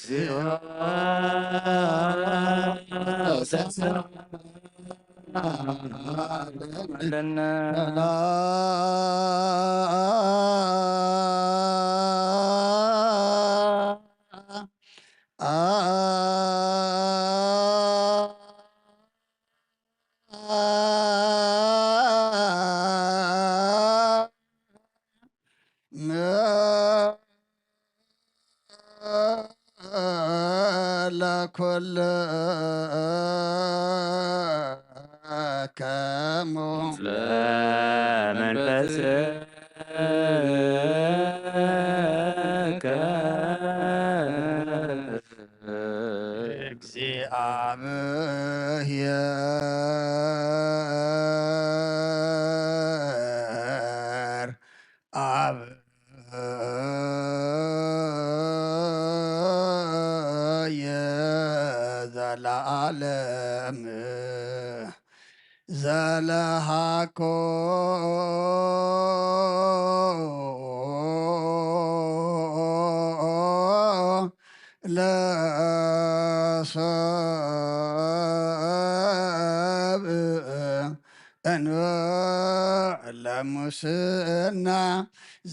ለሰብ እንበ ለሙስና።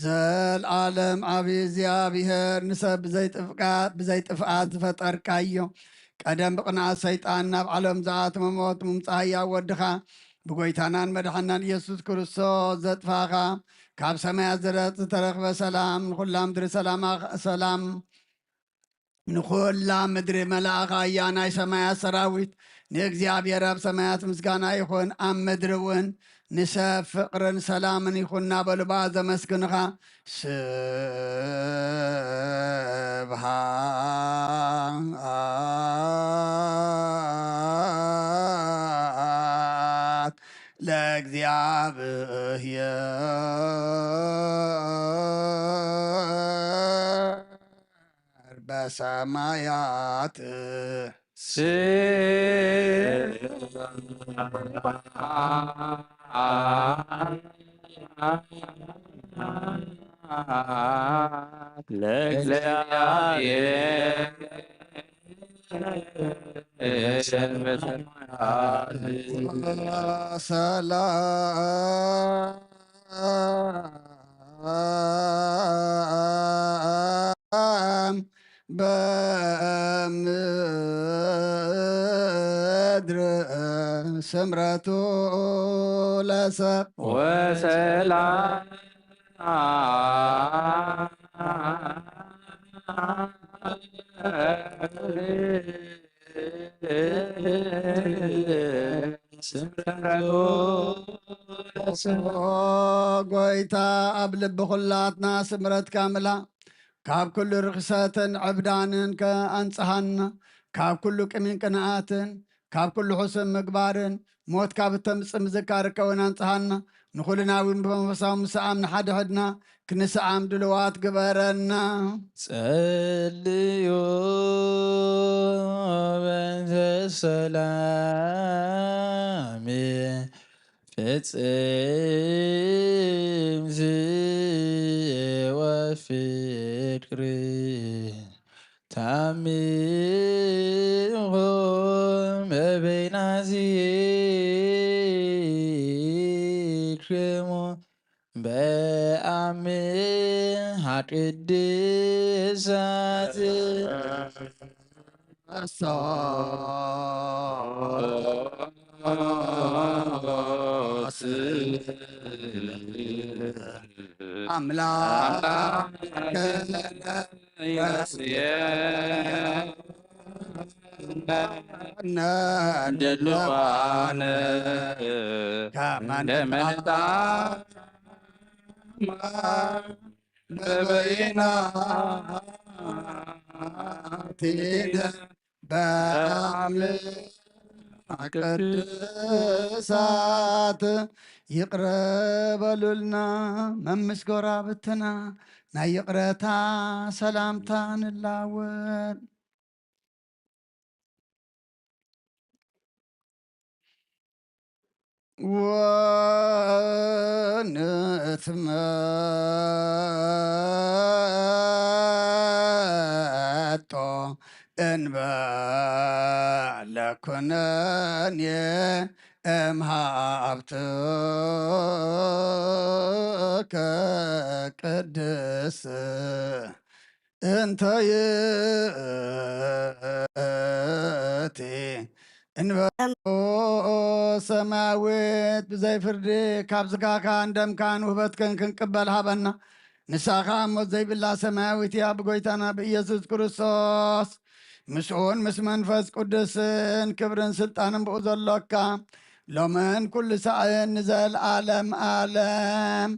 ዘልዓለም ዓቢ እግዚኣብሔር ንሰብ ብዘይጥፍቃት ብዘይጥፍኣት ዝፈጠርካዮ፣ ቀደም ብቕንኣት ሰይጣን ናብ ዓለም ዝኣተመ ሞት ምምጻእ ህያው ወድኻ ብጎይታናን መድሓናን ኢየሱስ ክርስቶስ ዘጥፋኻ፣ ካብ ሰማያት ዝረጽ ዝተረኽበ ሰላም ንኹላ ምድሪ ሰላም ንኹላ ምድሪ መላእኻ እያ። ናይ ሰማያት ሰራዊት ንእግዚኣብሔር ኣብ ሰማያት ምስጋና ይኹን፣ ኣብ ምድሪ እውን ንሰብ ፍቕርን ሰላምን ይኹን እናበሉ ብኣ ዘመስግንኻ። ስብሃት ለእግዚኣብሔር በሰማያት። ስብሐት ለእግዚአብሔር። ሰላም በምድር ስምረቱ ለሰብ ወሰላም። ስምረቱ ለሰብ። ኦ ጎይታ፣ ኣብ ልቢ ኩላትና ስምረትካ ምላ። ካብ ኩሉ ርኽሰትን ዕብዳንን ከ ኣንጽሃና። ካብ ኩሉ ቅሚን ቅንኣትን፣ ካብ ኩሉ ሕሱም ምግባርን፣ ሞት ካብ እተምጽእ ምዝካር ከውን ኣንጽሃና። ንኹልና እውን ብመንፈሳዊ ምስዓም ንሓድሕድና ክንስዓም ድልዋት ግበረና። ጸልዩ በእንተ ሰላም ፍጽምቲ ወፍቅሪ ታሚኹም በበይናት ይድከሙ በአምሃ ቅድሳት አምላክ ድልዋነ ከመንታ በበይናቲነ በአምልክ ቅድሳት ይቕረ በሉልና። መምስ ጎራብትና ናይ ይቕረታ ሰላምታ ንላወል። ወንትመጦ እንበለ ኩነኔ እምሃብትከ ቅድስ እንተ ይእቲ እንበ ሰማያዊት ብዘይ ፍርዲ ካብ ስጋካን ደምካን ውህበትክን ክንቅበል ሃበና። ንሳ ኸኣ ሞት ዘይብላ ሰማያዊት እያ። ብጎይታና ብኢየሱስ ክርስቶስ ምስኡን ምስ መንፈስ ቅዱስን ክብርን ስልጣንን ብኡ ዘሎካ ሎምን ኩሉ ሳዕን ንዘለዓለም ዓለም።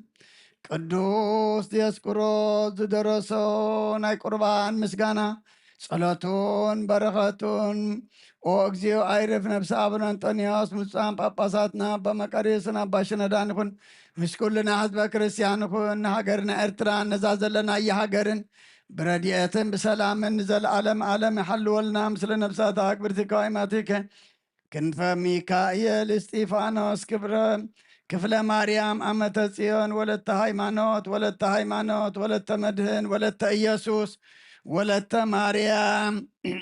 ቅዱስ ዲዮስቆሮስ ዝደረሶ ናይ ቁርባን ምስጋና ጸሎቱን በረኸቱን ኦ እግዚኦ ኣይርፍ ነፍሲ ኣቡነ እንጦንዮስ ምስ ብፁዓን ጳጳሳትና ኣባ መቃርዮስን ኣባ ሽኖዳን ይኹን ምስ ኩልና ህዝበ ክርስቲያን ይኹን። ንሃገርና ኤርትራ ነዛ ዘለናያ ሃገርን ብረድኤትን ብሰላምን ንዘለዓለም ዓለም ይሓልወልና። ምስለ ነፍሳታ ክብርቲ ከዋይማቲከ ክንፈ ሚካኤል እስጢፋኖስ ክብረ ክፍለ ማርያም ኣመተ ጽዮን ወለተ ሃይማኖት ወለተ ሃይማኖት ወለተ መድህን ወለተ ኢየሱስ ወለተ ማርያም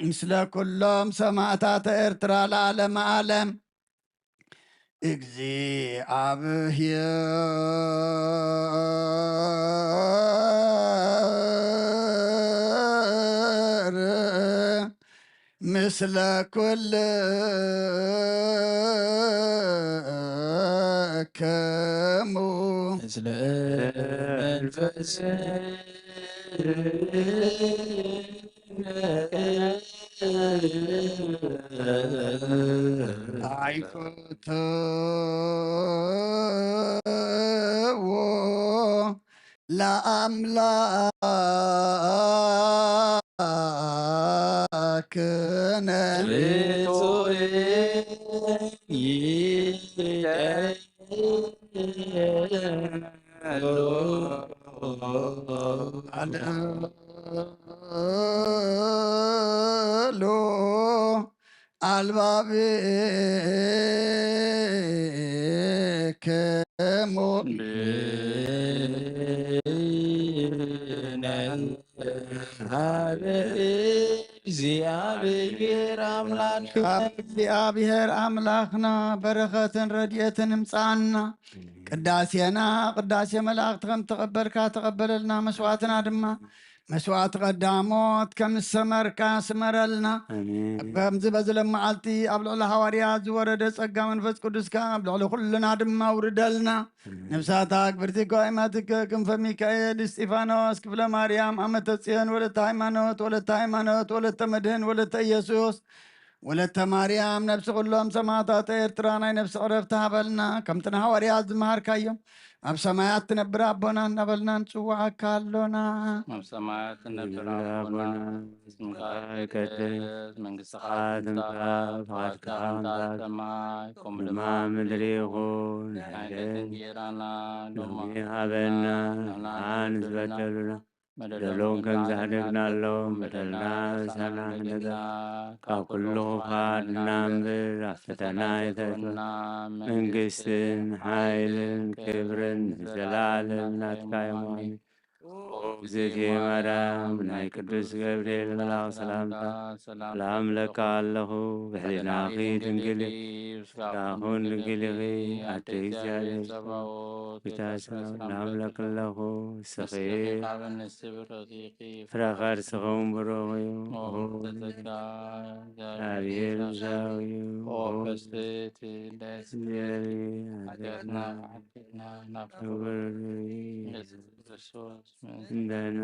ምስለ ኩሎም ሰማዕታተ ኤርትራ ለዓለመ ዓለም። እግዚኣብሔር ምስለ ኩልክሙ ምስለ መንፈስ ኣይፈትዎ ለኣምላክነ ርቱዕ ይደሉ ኣልባብክሙ ብነ ሀበ እግዚአብሔር አምላክ ካብ እግዚኣብሔር ኣምላኽና በረኸትን ረድኤትን እምጽኣና። ቅዳሴና ቅዳሴ መላእኽቲ ከም ተቐበልካ ተቐበለልና። መስዋዕትና ድማ መስዋዕቲ ቀዳሞት ከም ዝሰመርካ ስመረልና። ኣሜን። ከምዚ በዚ ሎም መዓልቲ ኣብ ልዕሊ ሃዋርያት ዝወረደ ጸጋ መንፈስ ቅዱስካ ኣብ ልዕሊ ኩልና ድማ ውርደልና። ኣሜን። ነፍሳት ኣክብርቲ ጓይማትከ ክንፈ ሚካኤል፣ እስጢፋኖስ፣ ክፍለ ማርያም፣ ኣመተ ጽዮን፣ ወለተ ሃይማኖት፣ ወለተ ሃይማኖት፣ ወለተ መድህን፣ ወለተ ኢየሱስ፣ ወለተ ማርያም፣ ነፍሲ ኩሎም ሰማዕታት ኤርትራ ናይ ነፍሲ ዕረፍቲ ሃበልና። ከምቲ ንሃዋርያት ዝመሃርካዮም ኣብ ሰማያት ትነብር ኣቦና እናበልና ንጽውዓካ ኣሎና። ኣብ ሰማያት ትነብር ኣቦና፣ ስምካ ይቀደስ፣ መንግስትኻ ትምጻእ፣ ፍቓድካ ከምታ ኣብ ሰማይ ከምኡ ድማ ኣብ ምድሪ ይኹን። ናይ ዕለትን እንጌራና ሎሚ ሃበና፣ ንሕና ንዝበደሉና በደሎም ከም ዝሓደግናሎም በደልና ኣበሳና፣ ካብ ኩሉ ክፉእ ኣድሕነና እምበር፣ ኣብ ፈተና ኣይተእትወና። መንግስትን ሓይልን ክብርን ንዘለኣለም ናትካ እዮም። ኣሜን። ኦ እግዝእትየ ማርያም፣ ናይ ቅዱስ ገብርኤል መልኣኽ ሰላምታ ሰላም እብለኪ ኣለኹ። ብሕሊናኺ ድንግል ኢኺ፣ ስጋኹን ድንግል ኢኺ፣ ኣደ እግዚኣብሔር ጸባኦት፣ ጌታ ሰላም እብለኪ ኣለኹ። ንስኺ ካብ ኣንስቲ ብርኽቲ ኢኺ፣ ፍረ ከርስኽን ብሩኽ እዩ። ኦ ጸጋ እግዚኣብሔር ምሳኺ እዩ። ኦ ፍስሕቲ ልደት፣ እግዚኣብሔር ሓጢኣትና ሓጢኣትና ናብ ክብር ኢየሱስ ክርስቶስ እንደና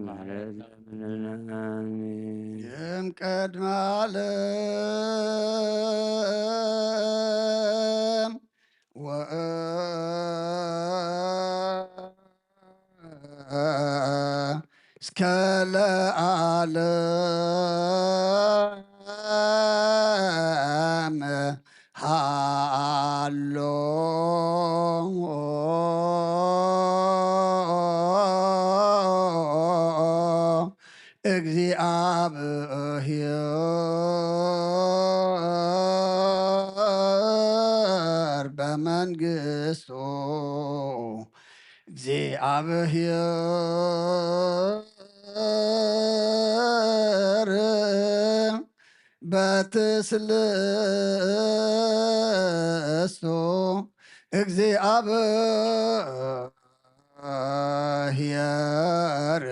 ምሕረት ለምንና። ኣሜን። እም ቅድመ ዓለም ወ እስከ ለዓለም ሃሎ እግዚአብሔር በመንግስቱ። እግዚአብሔር በትስልስቱ። እግዚአብሔር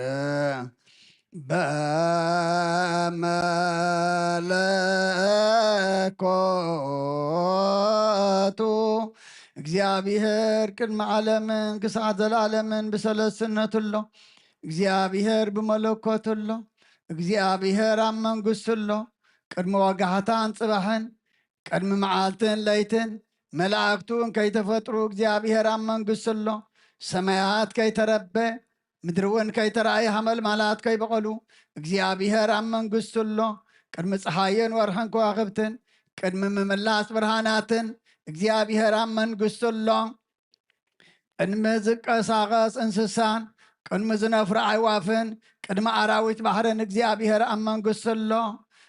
በመለኮቱ። እግዚኣብሔር ቅድሚ ዓለምን ክሳዕ ዘለዓለምን ብሰለስነቱ ኣሎ። እግዚኣብሔር ብመለኮቱ ኣሎ። እግዚኣብሔር ኣብ መንግስቱ ኣሎ። ቅድሚ ወጋሕታን ጽባሕን፣ ቅድሚ መዓልትን ለይትን፣ መላእክቱ እውን ከይተፈጥሩ እግዚኣብሔር ኣብ መንግስቱ ኣሎ። ሰማያት ከይተረበ፣ ምድሪ እውን ከይተራእየ ሓመልማላት ከይበቐሉ እግዚኣብሔር ኣብ መንግስቱ ኣሎ። ቅድሚ ፀሓይን ወርሕን ከዋኽብትን ቅድሚ ምምላስ ብርሃናትን እግዚኣብሔር ኣብ መንግስቱ ኣሎ። ቅድሚ ዝቀሳቐስ እንስሳን ቅድሚ ዝነፍሩ ኣዕዋፍን ቅድሚ ኣራዊት ባሕርን እግዚኣብሔር ኣብ መንግስቱ ኣሎ።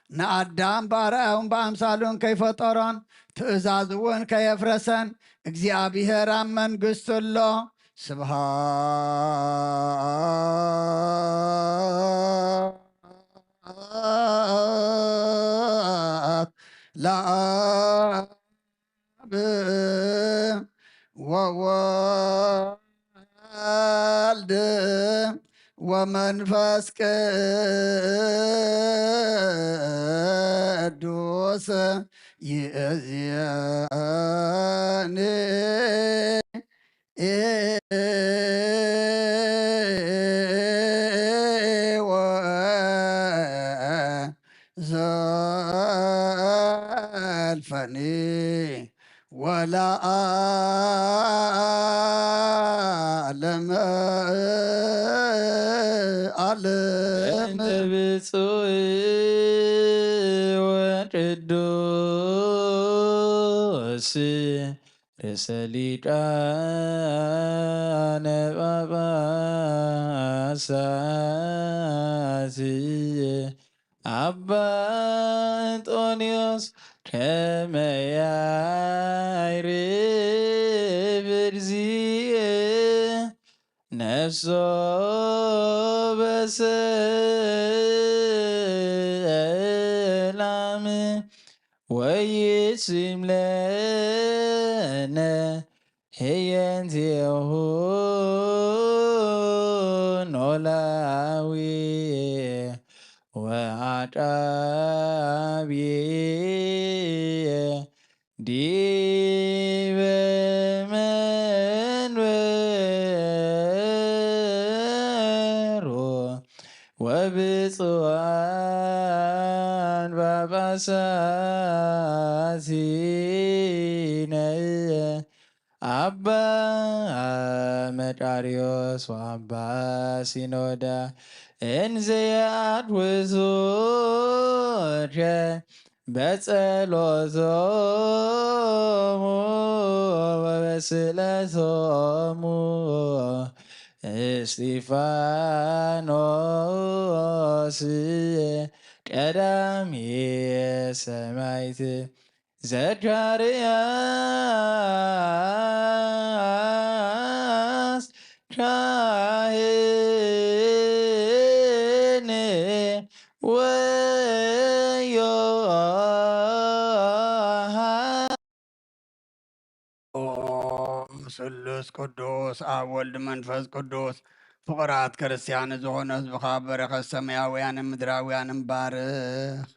ንኣዳም ብኣርኣያውን ብኣምሳሉን ከይፈጠሮን ትእዛዝ እውን ከየፍረሰን እግዚኣብሔር ኣብ መንግስቱ ኣሎ። ስብሃት ለኣብ ወወልድ ወመንፈስ ቅዱስ ይእዝየኒ ወዘልፈኒ ወለዓለመ ዓለም። እንተ ብፁዕ ወቅዱስ ርእሰ ሊቃነ ጳጳሳት ኣባ እንጦንዮስ ከመ ያዕርፍ እግዚእ ነፍሶ በሰላም ወይስም ለነ ህየንቴሁ ኖላዊ። ወአቃብየ ዲበ መንበሩ ወብፁዓን ጳጳሳቲነ አባ መቃርዮስ ወአባ ሲኖዳ እንዘ ያድውሱከ በጸሎቶሙ ወበስእለቶሙ እስጢፋኖስ ቀዳሜ ሰማዕት ዘካርያስ ካህን ወዮሃ ኦም ስሉስ ቅዱስ ኣብ ወልድ መንፈስ ቅዱስ ፍቕራት ክርስቲያን ዝኾነ ህዝብኻ በረኸት ሰማያውያንን ምድራውያንን ባርኽ።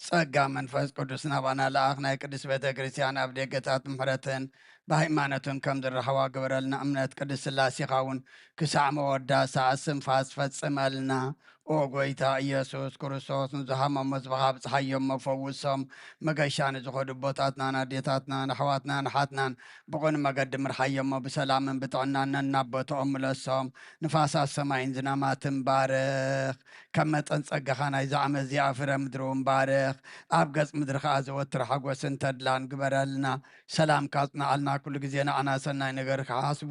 ጸጋ መንፈስ ቅዱስ ናባና ለኣኽ። ናይ ቅድስት ቤተ ክርስቲያን ኣብ ደገታት ምሕረትን ብሃይማኖትን ከም ዝረኸባ ግበረልና። እምነት ቅድስት ስላሴኻ እውን ክሳዕ መወዳእታ እስትንፋስ ፈጽመልና። ኦ ጎይታ ኢየሱስ ክርስቶስ ንዝሃመሙ ህዝብኻ ኣብጽሓዮም እሞ ፈውሶም። መገሻ ንዝኸዱ ኣቦታትናን ኣዴታትናን ኣሕዋትናን ኣሓትናን ብቕን መገዲ ምርሓዮም እሞ ብሰላምን ብጥዕናን ነናብ ቦትኦም ምለሶም። ንፋሳት ሰማይን ዝናማትን ባርኽ። ከም መጠን ጸጋኻ ናይዛ ዓመት እዚኣ ፍረ ምድሪ እውን ባርኽ። ኣብ ገጽ ምድሪ ኸኣ ዘወትር ሓጎስን ተድላን ግበረልና። ሰላምካ ኣጽንዓልና። ኩሉ ግዜ ንዓና ሰናይ ነገር ክሓስቡ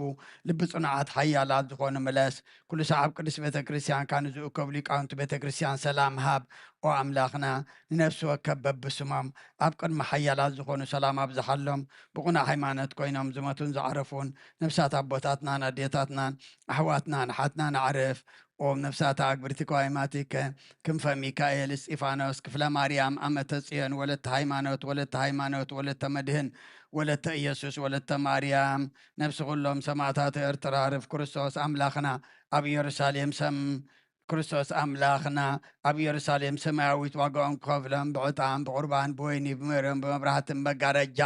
ልቢ ጽኑዓት ሓያላት ዝኾኑ ምለስ። ኩሉ ሰዓብ ቅድስት ቤተ ክርስቲያንካ ንዝእከቡ ሊቃውንቲ ቤተ ክርስቲያን ሰላም ሃብ። ኦ ኣምላኽና፣ ንነፍሲ ወከፍ በብስሞም ኣብ ቅድሚ ሓያላት ዝኾኑ ሰላም ኣብዝሓሎም። ብቑኑዕ ሃይማኖት ኮይኖም ዝመቱን ዝዓረፉን ነፍሳት ኣቦታትናን ኣዴታትናን ኣሕዋትናን ኣሓትናን ኣዕርፍ። ኦም ነፍሳት ኣግብርቲ ከዋይማቲከ ክንፈ ሚካኤል፣ እስጢፋኖስ፣ ክፍለ ማርያም፣ ኣመተ ጽዮን፣ ወለተ ሃይማኖት፣ ወለተ ሃይማኖት፣ ወለተ መድህን፣ ወለተ ኢየሱስ፣ ወለተ ማርያም፣ ነፍሲ ኩሎም ሰማዕታት ኤርትራ ርፍ ክርስቶስ ኣምላኽና ኣብ ኢየሩሳሌም ሰም ክርስቶስ ኣምላኽና ኣብ ኢየሩሳሌም ሰማያዊት ዋጋኦም ክኸፍሎም ብዕጣን ብቁርባን ብወይኒ ብመርዮን ብመብራህትን መጋረጃ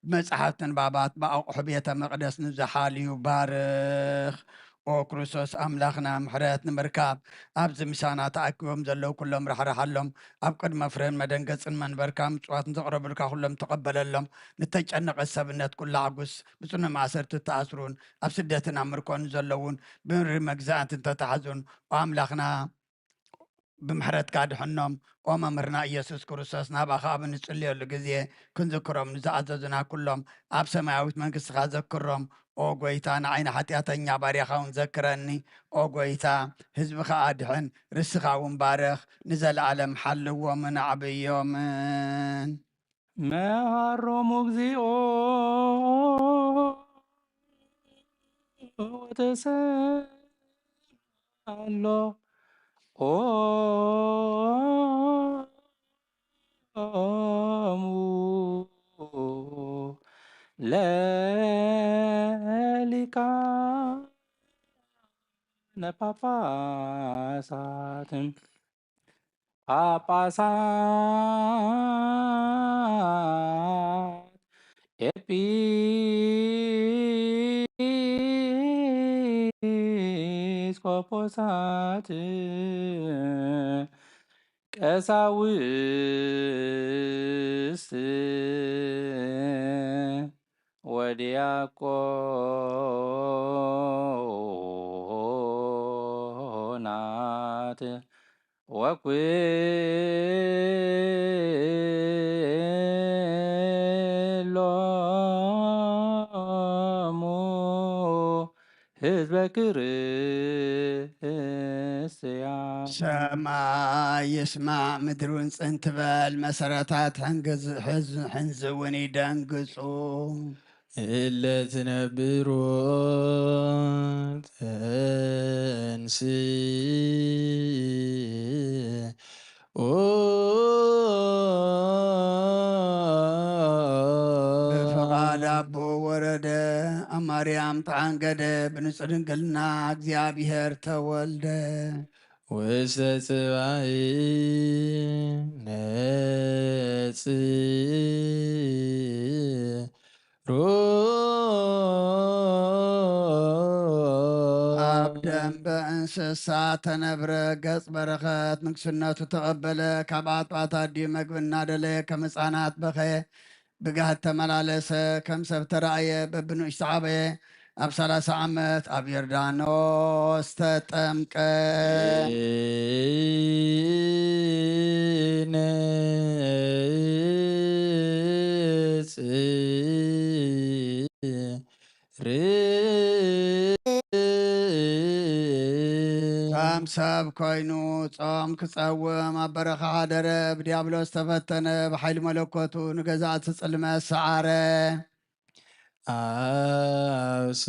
ብመጻሕፍትን ባባት ብኣቑሑ ቤተ መቕደስ ንዝሓልዩ ባርኽ። ኦ ክርስቶስ ኣምላኽና ምሕረት ንምርካብ ኣብዚ ምሳና ተኣኪቦም ዘለዉ ኩሎም ራሕርሓሎም። ኣብ ቅድመ ፍሬን መደንገጽን መንበርካ ምጽዋት ንዘቕረቡልካ ኩሎም ተቐበለሎም። ንተጨነቐት ሰብነት ኩላ ኣጉስ። ብጽኑዕ ማእሰርቲ እተኣስሩን ኣብ ስደትን ኣብ ምርኮን ዘለዉን ብምሪ መግዛእቲ እንተተሓዙን ኦ ኣምላኽና ብምሕረትካ ድሕኖም። ኦ መምህርና ኢየሱስ ክርስቶስ ናባኻ ኣብ እንጽልየሉ ግዜ ክንዝክሮም ንዝኣዘዙና ኩሎም ኣብ ሰማያዊት መንግስትኻ ዘክሮም። ኦ ጎይታ ንዓይ ንሓጢኣተኛ ባርያኻ እውን ዘክረኒ። ኦ ጎይታ ህዝብኻ ኣድሕን፣ ርስኻ እውን ባርኽ፣ ንዘለኣለም ሓልዎምን ኣዕብዮምን። መሃሮሙ እግዚኦ ወተሰአሎ ኦሙ ለሊቃነ ጳጳሳት ጳጳሳት ኤጲስቆጶሳት ቀሳውስት ወዲያቆናት ወኩሎሙ ህዝበ ክርስቲያን። ሰማይ ይስማዕ ምድሪ እውን ጽን ትበል፣ መሰረታት ሕንግዝ-፣ ሕዝ-፣ ሕንዚ እውን ይደንግጹ። እለ ትነብሩ ተንስኡ። ብፍቓድ ኣቦ ወረደ፣ ኣብ ማርያም ተዓንገደ፣ ብንጹህ ድንግልና እግዚኣብሔር ተወልደ። ውስተ ጽባሕ ጽሩ ኣብ ደንበ እንስሳ ተነብረ፣ ገጽ በረኸት ንግስነቱ ተቐበለ። ካብ ኣጥባት ኣዲኡ መግቢ እናደለየ ከም ህፃናት በኸየ። ብጋህድ ተመላለሰ፣ ከም ሰብ ተራእየ፣ በብንኡሽቱ ዓበየ። ኣብ ሰላሳ ዓመት ኣብ ዮርዳኖስ ተጠምቀ። ንጽ ርእ ከም ሰብ ኮይኑ ጾም ክጸውም ኣብ በረኻ ሓደረ። ብዲያብሎስ ተፈተነ፣ ብሓይሊ መለኮቱ ንገዛእቲ ጽልመት ሰዓረ። ኣውስኡ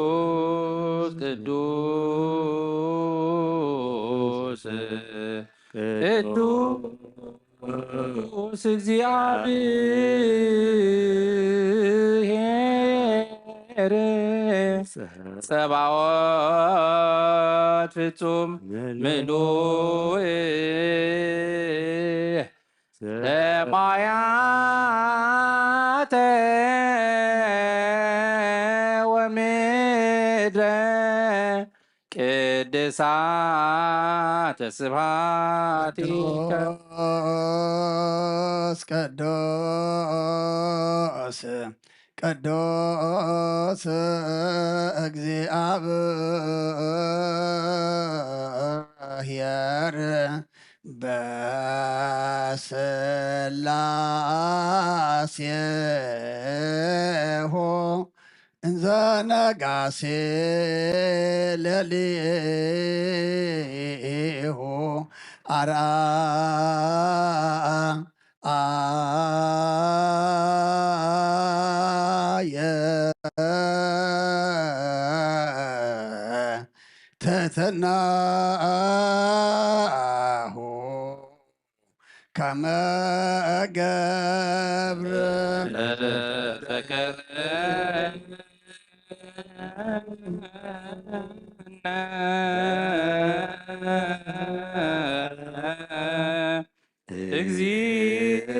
ቅዱስ ቅዱስ ቅዱስ እግዚኣብሔር ጸባኦት ፍጹም ምሉእ ሰማያተ ወምድረ ቅድሳተ ስብሐቲከ። ቅዱስ ቅዱስ ቅዱስ እግዚኣብሔር በስላሴሁ እንዘ ነጋሲ ለሊሁ ኣርኣየ ትሕትናሁ ከመ ገብር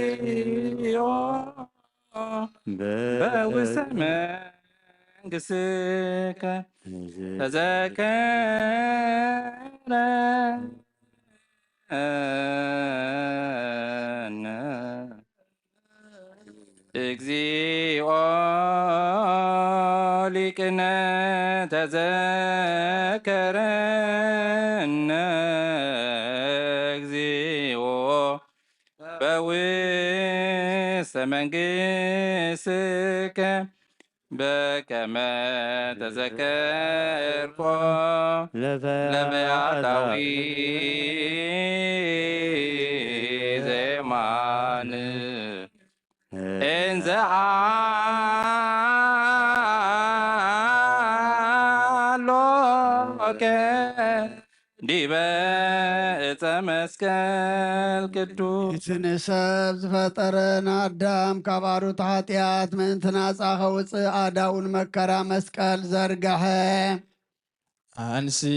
እግዚኦ በውስተ መንግሥትከ ተዘከረነ። እግዚኦ ሊቅነ ተዘከረነ። እግዚኦ በውስተ መንግሥትከ በከመ ተዘከርኮ ለፈያታዊ ዘየማን እንዘ ሃሎከ ዲበ ዕፀ መስቀል ቅዱስ። እቲ ንሰብ ዝፈጠረን ኣዳም ካብ ኣሩት ሓጢኣት ምእንቲ ናፃ ከውፅእ ኣዳኡ ንመከራ መስቀል ዘርግሐ። ኣንስኡ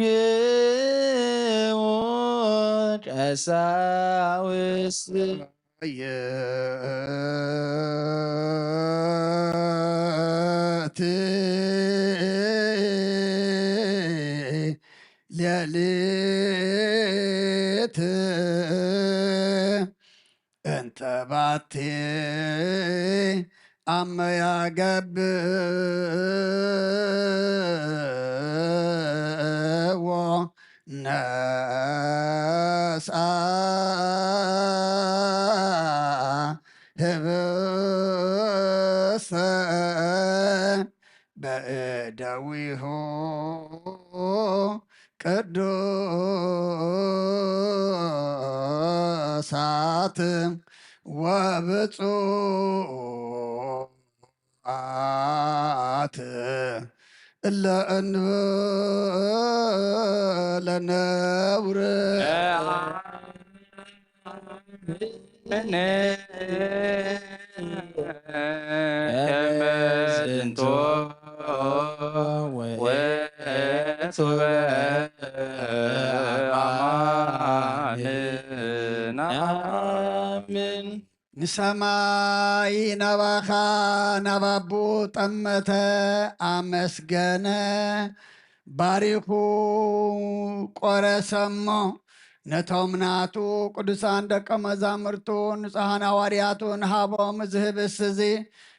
እደዊክሙ ቀሳውስት የእቲ ሌሊት እንተ ባቲ ኣመያ ገብዎ ነስኣ ህብስተ በእደዊሁ ቅዱሳት ወብፁዓት እለ እንብለ ነውር። ከመ ዝንቱ ወቱበ አማን። ንሰማይ ናባኻ ናብ ኣቦ ጠመተ፣ ኣመስገነ፣ ባሪኹ ቆረሰ እሞ፣ ነቶም ናቱ ቅዱሳን ደቀ መዛሙርቱ ንጹሓን ሃዋርያቱን ሃቦም። እዚ ህብስት እዚ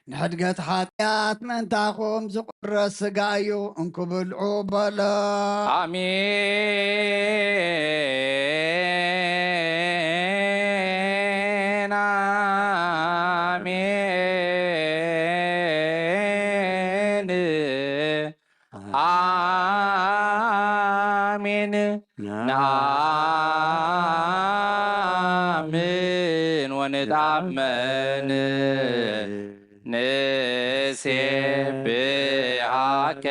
ንሕድገት ሓጢኣት ምእንታኹም ዝቑረስ ስጋ እዩ፣ እንኩ ብልዑ በሎ። ኣሜን፣ ኣሜን፣ ኣሜን። ንኣምን ወንጣመን ንሴብሃከ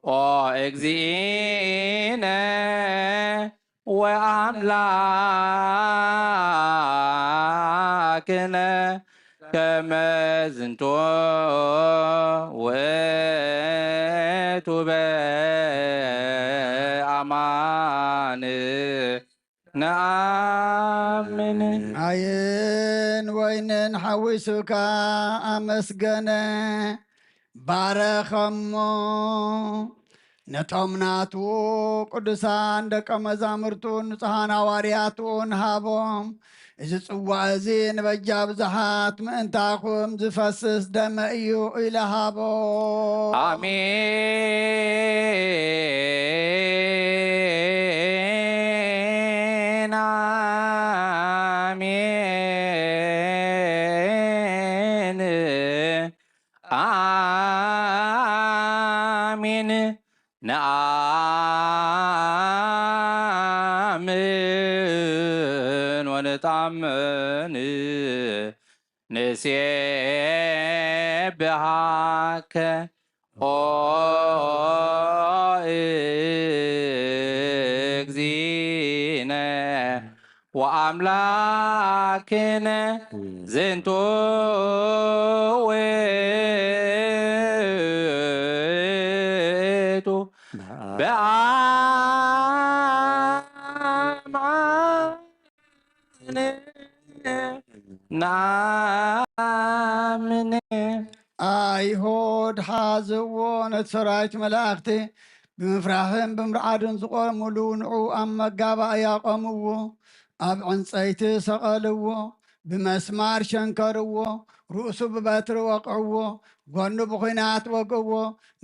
ኦ እግዚእነ ወአምላክነ ከመ ዝንቱ ውእቱ በአማን ነአምን። ማይን ወይንን ሓዊሱካ ኣመስገነ፣ ባረኸሞ። ነቶም ናቱ ቅዱሳን ደቀ መዛሙርቱን ንጹሓን ሃዋርያቱን ሃቦም። እዚ ጽዋእ እዚ ንበጃ ብዙሓት ምእንታኹም ዝፈስስ ደመ እዩ ኢለ ሃቦ። ኣሜን፣ ኣሜን፣ ኣሜን። ንኣምን ወንጣምን ንሴብሃከ ኦ እግዚእነ ወአምላክነ ዝንቱ ውእቱ በአማን ነአምን። ኣይሁድ ሓዝዎ፣ ነቲ ሰራዊት መላእኽቲ ብምፍራሕን ብምርዓድን ዝቖሙሉ፣ ንዑ ኣብ መጋባእያ ኣቖምዎ፣ ኣብ ዕንጸይቲ ሰቐልዎ፣ ብመስማር ሸንከርዎ፣ ርእሱ ብበትሪ ወቕዕዎ፣ ጎኑ ብኹናት ወግእዎ።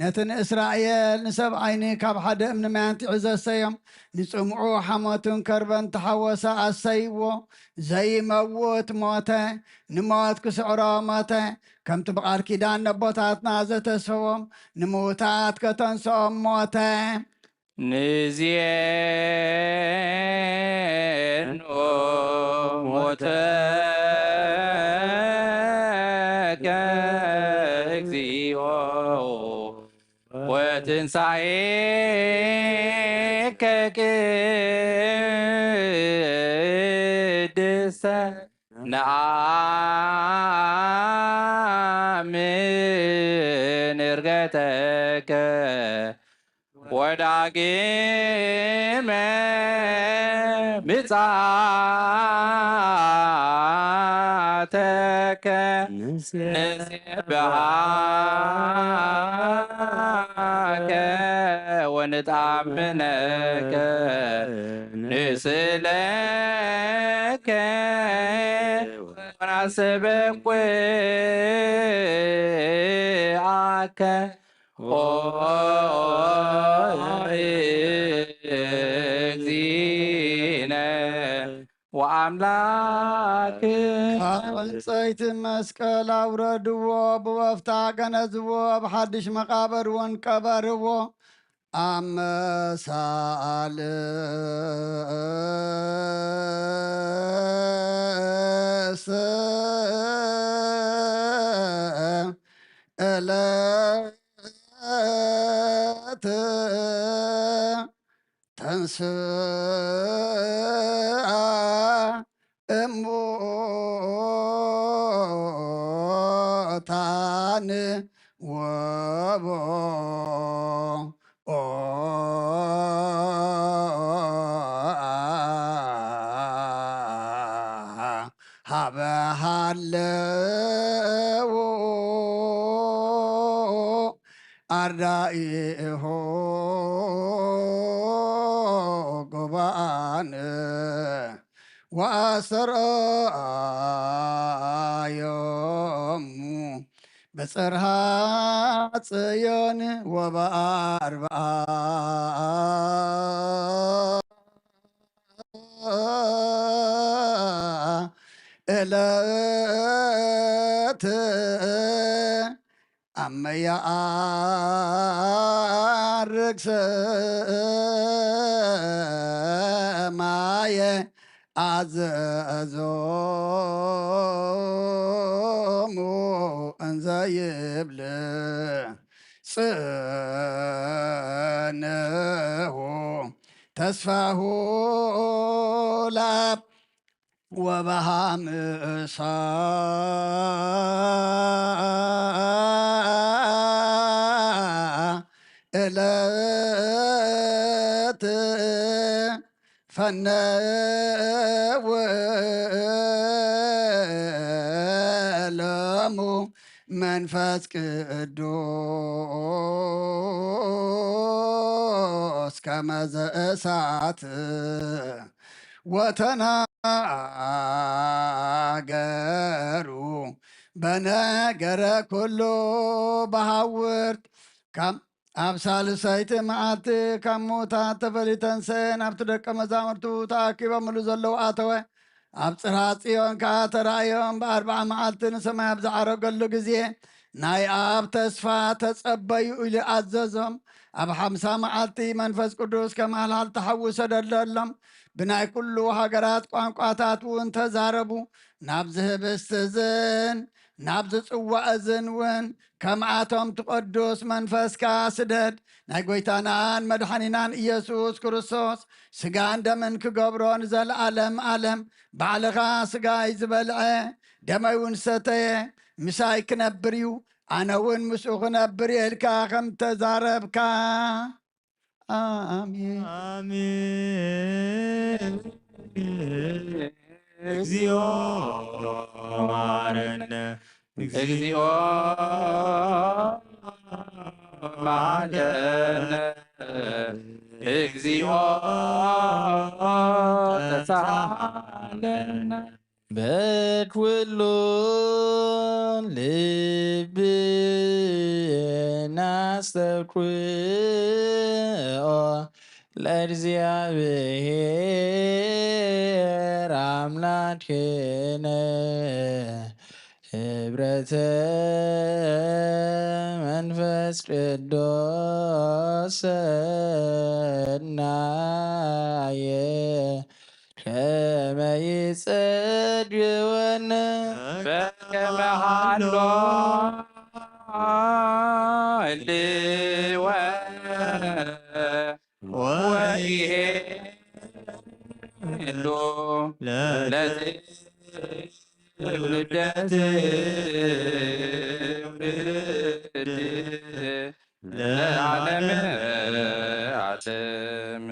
ነቲ ንእስራኤል ንሰብ ዓይኒ ካብ ሓደ እምኒ ማይ ኣንቲዑ ዘሰዮም፣ ንጽምዑ ሓሞትን ከርበን ተሓወሰ ኣሰይዎ። ዘይመውት ሞተ፣ ንሞት ክስዕሮ ሞተ። ከምቲ ብቓል ኪዳን ነቦታትና ዘተሰዎም፣ ንምውታት ከተንስኦም ሞተ። ንዜኑ ሞተከ እግዚኦ ወትንሳኤከ ቅድስተ ነአምን ዕርገተከ ወዳግመ ምጽኣተከ ንሴብሃከ ወንጣምነከ ንስእለከ ወናሰበኩዓከ ኦ እግዚእነ ወአምላክ። ካብ ዕንጸይቲ መስቀል ኣውረድዎ፣ ብወፍታ ገነዝዎ፣ ኣብ ሓድሽ መቓብር እውን ቀበርዎ። ኣመሳልስ ዕለት ተንስኣ እሙታን ወቦ ሀበ ሃለዉ ኣርዳኢሁ ጉባን ወኣስተርኣዮሙ በጽርሃ ጽዮን ወበኣርብዓ ዕለት ኣመ ያኣርግ ሰማየ ኣዘዞሙ እንዘ ይብል ጽንሁ ተስፋሁ ላብ ወበሃምሳ ዕለት ፈነወ ሎሙ መንፈስ ቅዱስ ከመ ዘእሳት ወተናገሩ በነገረ ኩሉ በሃውርት ካብ ኣብ ሳልሰይቲ መዓልቲ ካብ ምዉታት ተፈልዩ ተንስኤ፣ ናብቲ ደቀ መዛሙርቱ ተኣኪቦምሉ ዘለዉ ኣተወ። ኣብ ጽርሃ ጽዮን ከኣ ተራእዮም። ብኣርብዓ መዓልቲ ንሰማይ ኣብ ዝዓረገሉ ግዜ፣ ናይ ኣብ ተስፋ ተጸበዩ ኢሉ ኣዘዞም። ኣብ ሓምሳ መዓልቲ መንፈስ ቅዱስ ከም ሃልሃልታ ሓዊ ሰደደሎም። ብናይ ኩሉ ሃገራት ቋንቋታት እውን ተዛረቡ። ናብዚ ህብስቲ እዝን ናብዚ ጽዋእ እዝን እውን ከምኣቶም እቲ ቅዱስ መንፈስካ ስደድ። ናይ ጐይታናን መድሓኒናን ኢየሱስ ክርስቶስ ስጋን ደምን ክገብሮ ንዘለኣለም ኣለም ባዕልኻ ስጋይ ዝበልዐ ደመይ እውን ዝሰተየ ምሳይ ክነብር እዩ፣ ኣነ እውን ምስኡ ክነብር እየ ኢልካ ከም ተዛረብካ። ኣሜን። ኣሜን። እግዚኦ መሐረነ። እግዚኦ መሐረነ። እግዚኦ ተሳሃለነ። በኩሉ ልብየ ናስተብኩኦ ለእግዚኣብሔር ኣምላክነ ህብረተ መንፈስ ቅዱስ ሰናየ ከመ ይጸግወነ በከመ ሃሎ ህልወ ወይሄሉ ለትውልደ ትውልድ ለዓለመ ዓለም።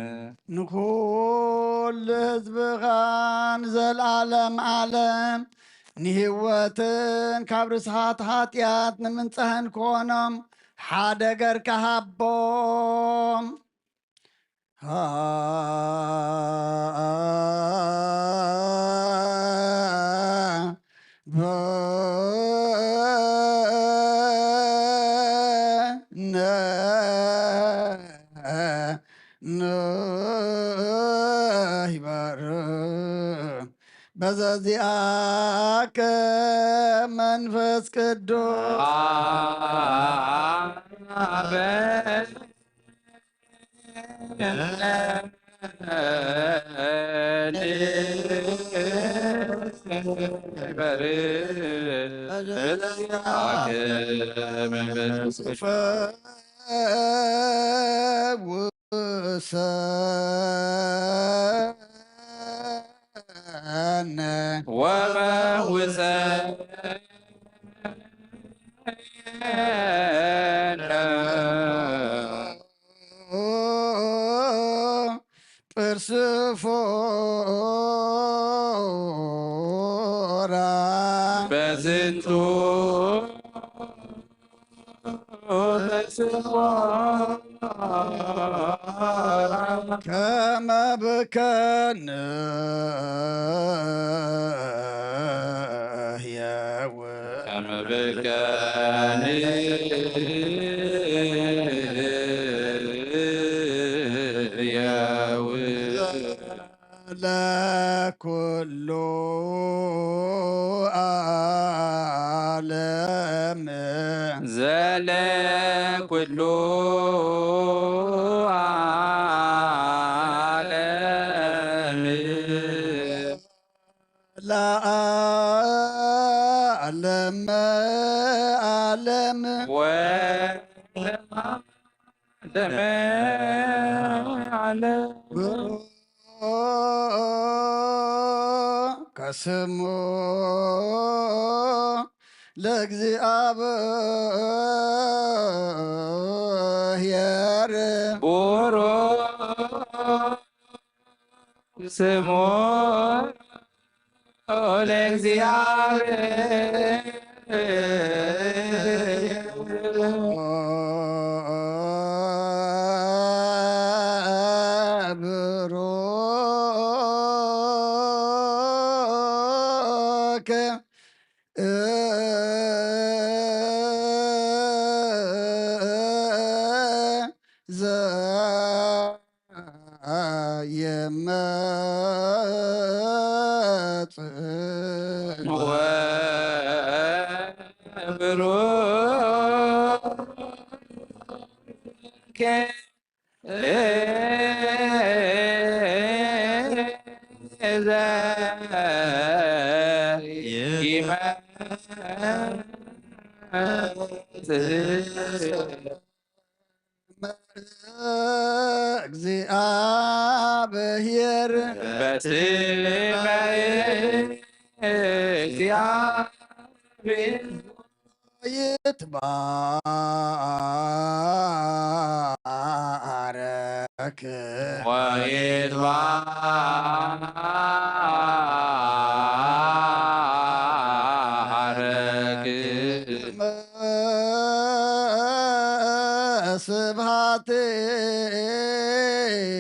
ንኹሉ ህዝብኻ ንዘለዓለም ዓለም ንህይወትን ካብ ርስሓት ሓጢኣት ንምንጻህን ክኾኖም ሓደ ገርካ ሃቦም። ንበሩ በዘዚኣከ መንፈስ ቅዱስ ፈውሰነ ወፈውሰነ ጵርስፎራ በዝንቱ ተስፎራ ከመ ብከነ ህያው ከመ ብከነ ህያው ለኩሉ ዓለም ዘለኩሉ ዓለም ለዓለም ዓለም ወለዓለመ ዓለም። ከስሙ ለእግዚኣብሔር ቡሩክ ስሙ ለእግዚኣብሔር። ብሩክ ዘየመጽእ ወብሩክ እግዚአብሔር በስመ እግዚአብሔር ይትባረክ ወይትባረክ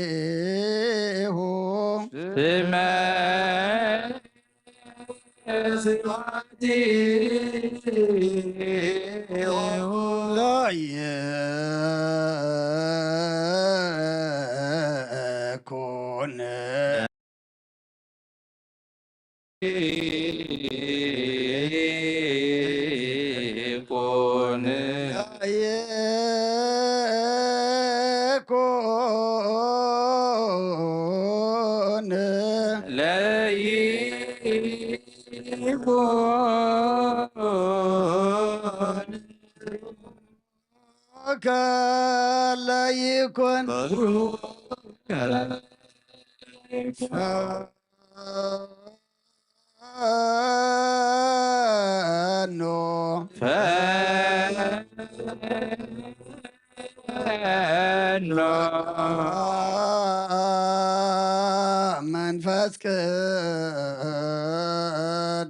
ስብሐቲሁ ስመ ለይኩን ለይኩን ፈኖ ፈኖ መንፈስ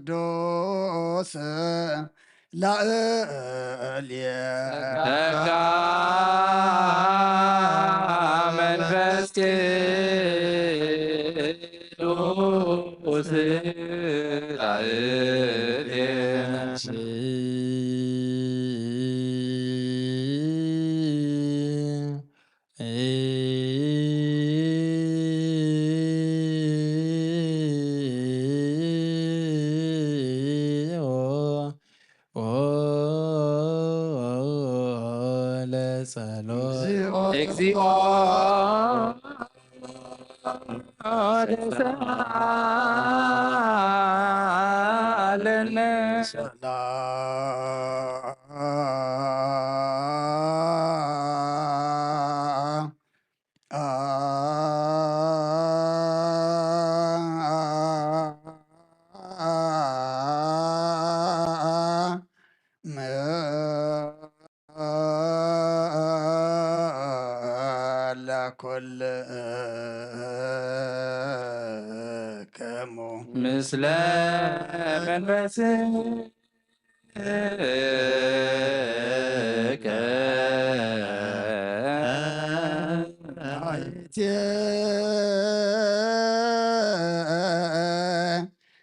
ቅዱስ ላዕሌ ተካ መንፈስ ቅዱስ ላዕሌ ለጸሎት እግዚኦ ወደ ሰአለነ። ለኩልክሙ ምስለ መንፈስከ።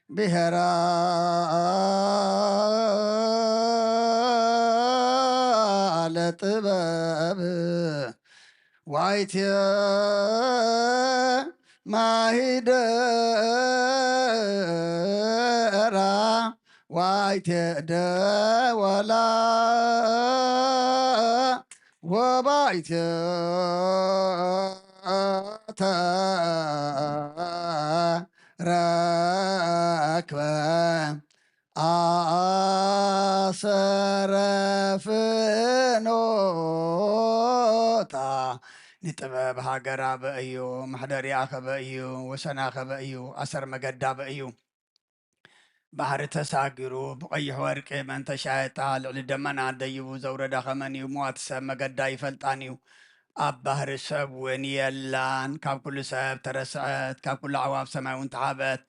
ብሔራ ለጥበብ ዋይቴ ማሂደራ ዋይቴ ደወላ ወባይቴ ተረክበ ኣሰረ ፍኖታ። ንጥበብ ሃገር ኣበይ እዩ? መሕደሪኣ ከበይ እዩ? ወሰና ከበይ እዩ? ኣሰር መገዳ ኣበይ እዩ? ባሕሪ ተሳጊሩ ብቐይሕ ወርቂ መን ተሻየጣ? ልዕሊ ደመና ደይቡ ዘውረዳ ከመን እዩ? ምዋት ሰብ መገዳ ይፈልጣን እዩ። ኣብ ባሕሪ ሰብ እውን የላን። ካብ ኩሉ ሰብ ተረስዐት፣ ካብ ኩሉ ኣዕዋፍ ሰማይ እውን ተሓበት።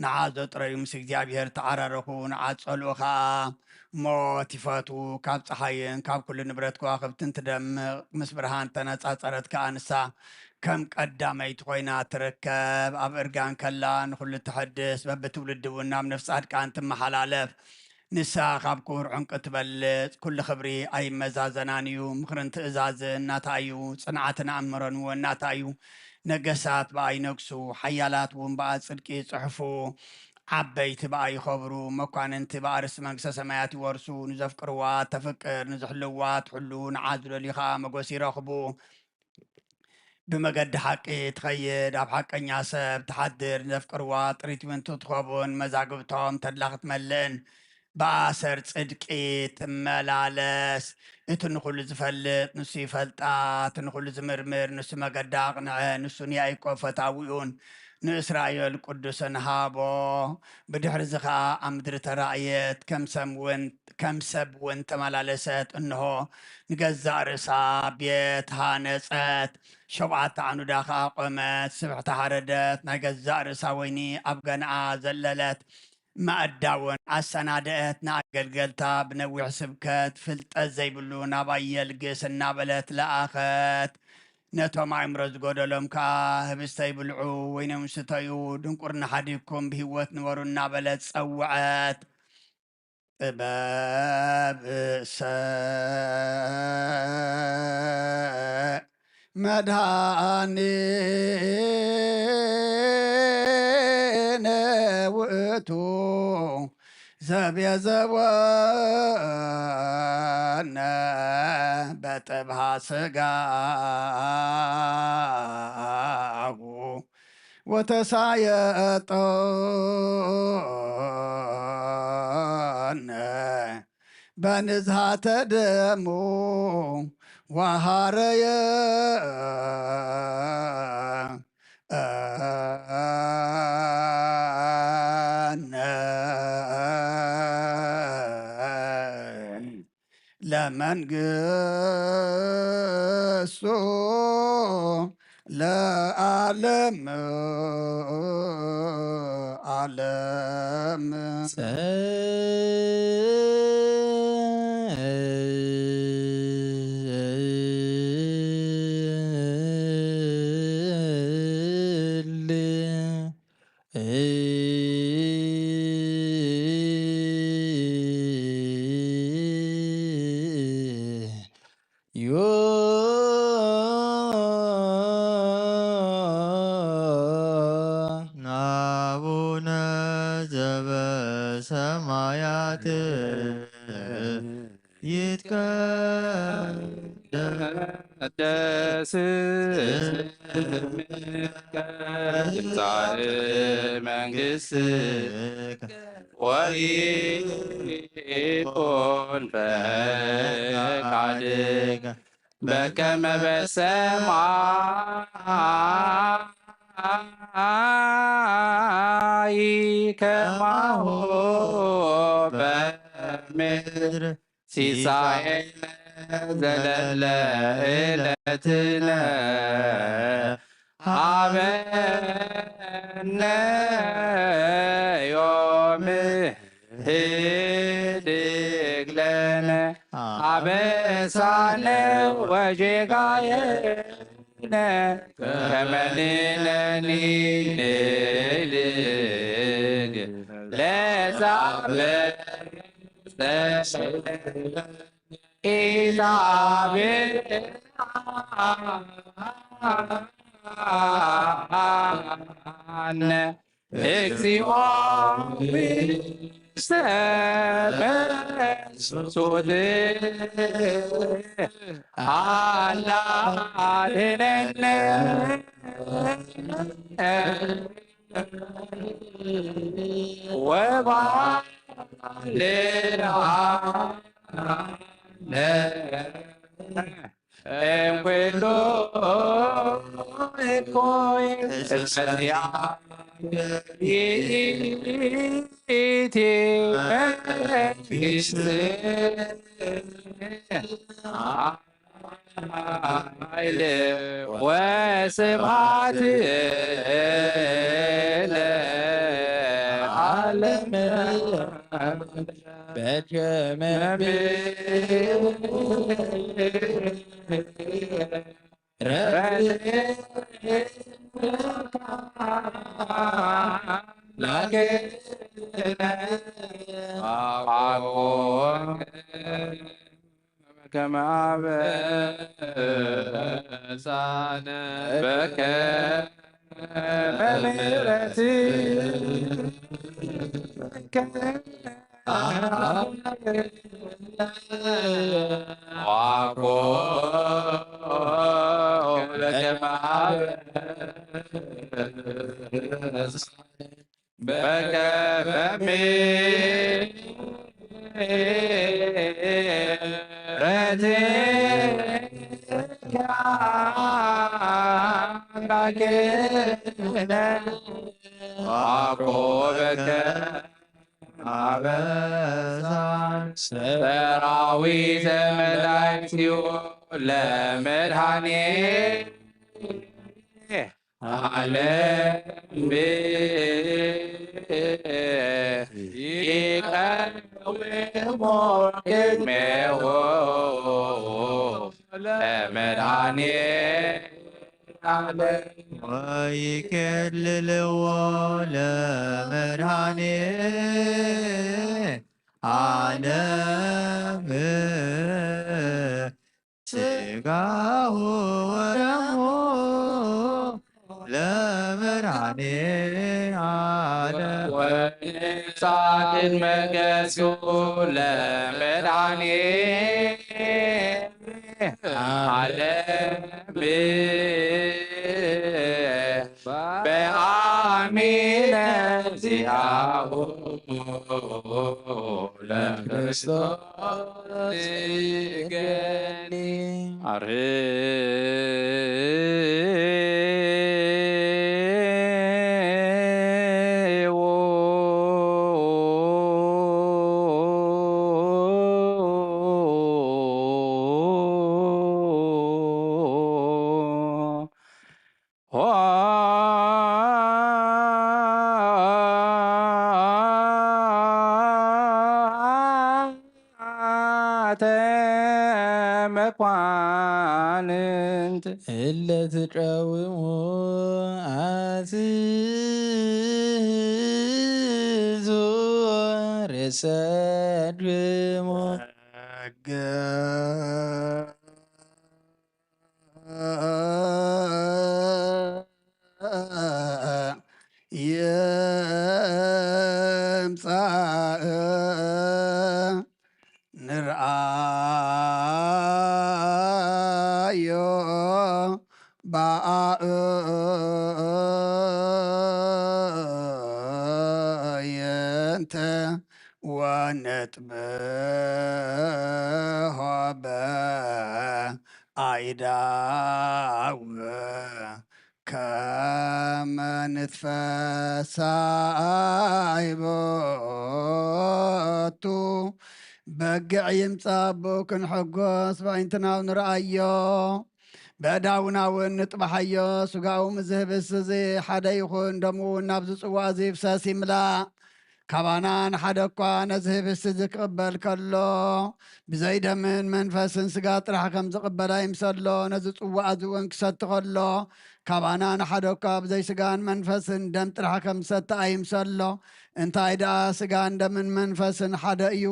ንዓ ዘጥረዩ ምስ እግዚኣብሔር ተዓራረኹ፣ ንዓ ጸልኡ ኸኣ። ሞት ይፈትዉ፣ ካብ ጸሓይን ካብ ኩሉ ንብረት ከዋኽብትን ትደምቕ፣ ምስ ብርሃን ተነጻጸረት ከኣ ንሳ ከም ቀዳመይቲ ኮይና ትርከብ። ኣብ እርጋን ከላ ንኹሉ ተሐድስ፣ በብትውልዲ እውን ናብ ነፍሲ ጻድቃን ትመሓላለፍ። ንሳ ካብ ክቡር ዕንቂ ትበልጽ፣ ኩሉ ክብሪ ኣይመዛዘናን እዩ። ምኽርን ትእዛዝን ናታ እዩ፣ ጽንዓትን ኣእምሮን እውን ናታ እዩ። ነገሳት ብኣ ይነግሱ፣ ሓያላት እውን ብኣ ጽድቂ ይጽሕፉ። ዓበይቲ ብኣ ይኸብሩ፣ መኳንንቲ ብኣ ርስቲ መንግስተ ሰማያት ይወርሱ። ንዘፍቅርዋ ተፍቅር፣ ንዝሕልዋ ትሕሉ፣ ንዓ ዝደልዩ ኸኣ መጎስ ይረኽቡ። ብመገዲ ሓቂ ትኸይድ፣ ኣብ ሓቀኛ ሰብ ትሓድር፣ ንዘፍቅርዋ ጥሪት ምእንቲ ትኸቡን መዛግብቶም ተድላ ክትመልእን ብኣሰር ጽድቂ ትመላለስ። እቲ ንኹሉ ዝፈልጥ ንሱ ይፈልጣ፣ እቲ ንኹሉ ዝምርምር ንሱ መገዳ ኣቕንዐ። ንሱ ንያእቆብ ፈታዊኡን ንእስራኤል ቅዱስን ሃቦ። ብድሕርዚ ኸኣ ኣብ ምድሪ ተራእየት፣ ከም ሰብ እውን ከም ሰብ እውን ተመላለሰት። እንሆ፣ ንገዛእ ርእሳ ቤት ሃነጸት፣ ሸውዓተ ዓኑዳ ኸኣ ቖመት። ስብሕቲ ሓረደት፣ ናይ ገዛእ ርእሳ ወይኒ ኣብ ገንኣ ዘለለት፣ ማእዳ እውን ኣሰናደአት። ንኣገልገልታ ብነዊሕ ስብከት፣ ፍልጠት ዘይብሉ ናባይ የልግስ እናበለት ለኣኸት። ነቶም ኣእምሮ ዝጎደሎም ከኣ፣ ህብስተይ ብልዑ፣ ወይኖም ስተዩ፣ ድንቁርና ሓዲግኩም ብህይወት ንበሩ እናበለት ጸውዐት። ጥበብ እሰ መድኃኒነ ውእቱ ዘቤዘወነ በጥብሃ ሥጋሁ ወተሳየጠነ በንዝሃተ ደሙ ወሃረየ ለመንግስቱ ለዓለም ዓለም። አቡነ ዘበሰማያት ይትቀደስ ስምከ ትምጻእ መንግስትከ ወይኩን ፈቃድከ በከመ በሰማይ ከማሁ በምድር። ሲሳየነ ዘለለ ዕለትነ ሀበነ ዮም ህድግ ለነ አበሳነ ወጌጋየነ ከመ ንሕነኒ ንህድግ ለዘአበሰ ኢዛቤል አነ እግዚኦ ሰበሱት አላ አድነነ ወባልዓ እምኩሉ እኩይ እስመዚአ ይእቲ መንግስት ኃይል ወስብሐት ለዓለመ ዓለም። በከመ ከመ አበሳነ በከመ ምሕረትከ አኮ በከመ አበሳነ በከመ ምሕረትከ አምላክነ አኮ በከመ አበሳነ። ሰራዊተ መላእክቲሁ ለመድኃኔ ዓለም ይቀውሙ ቅድሜሁ ለመድኃኔ ዓለም ወይኬልልዎ ለመድኃኔ ዓለም ሥጋሁ ወደሙ ለመድኃኔ ዓለም። ወንሳትን መገሱ ለመድኃኔ ዓለም በአሚነ ዚአሁ ለክርስቶስ ይገኒ። አርህዎ ኆአተ መኳንንት እለ ትቀውሙ አትሕዙ ርእሰክሙ። ይምጻእ ንርኣ እጥብሖ በአይዳው ከመ ንትፈሳይ ቦቱ። በግዕ ይምጻእ ኣቦ ክንሕጎስ ብኣዒንትናው ንርኣዮ። በእዳውና እውን ንጥባሓዮ። ስጋኡ ምስ ዝህብስ እዚ ሓደ ይኹን፣ ደሙ እውን ናብዚ ጽዋእ እዚ ይፍሰስ ይምላእ። ካባና ንሓደ እኳ ነዚ ህብስቲ እዚ ክቕበል ከሎ፣ ብዘይ ደምን መንፈስን ስጋ ጥራሕ ከም ዝቕበል ኣይምሰሎ። ነዚ ጽዋእ እዚ እውን ክሰቲ ከሎ፣ ካባና ንሓደ እኳ ብዘይ ስጋን መንፈስን ደም ጥራሕ ከም ዝሰቲ ኣይምሰሎ። እንታይ ደኣ ስጋን ደምን መንፈስን ሓደ እዩ፣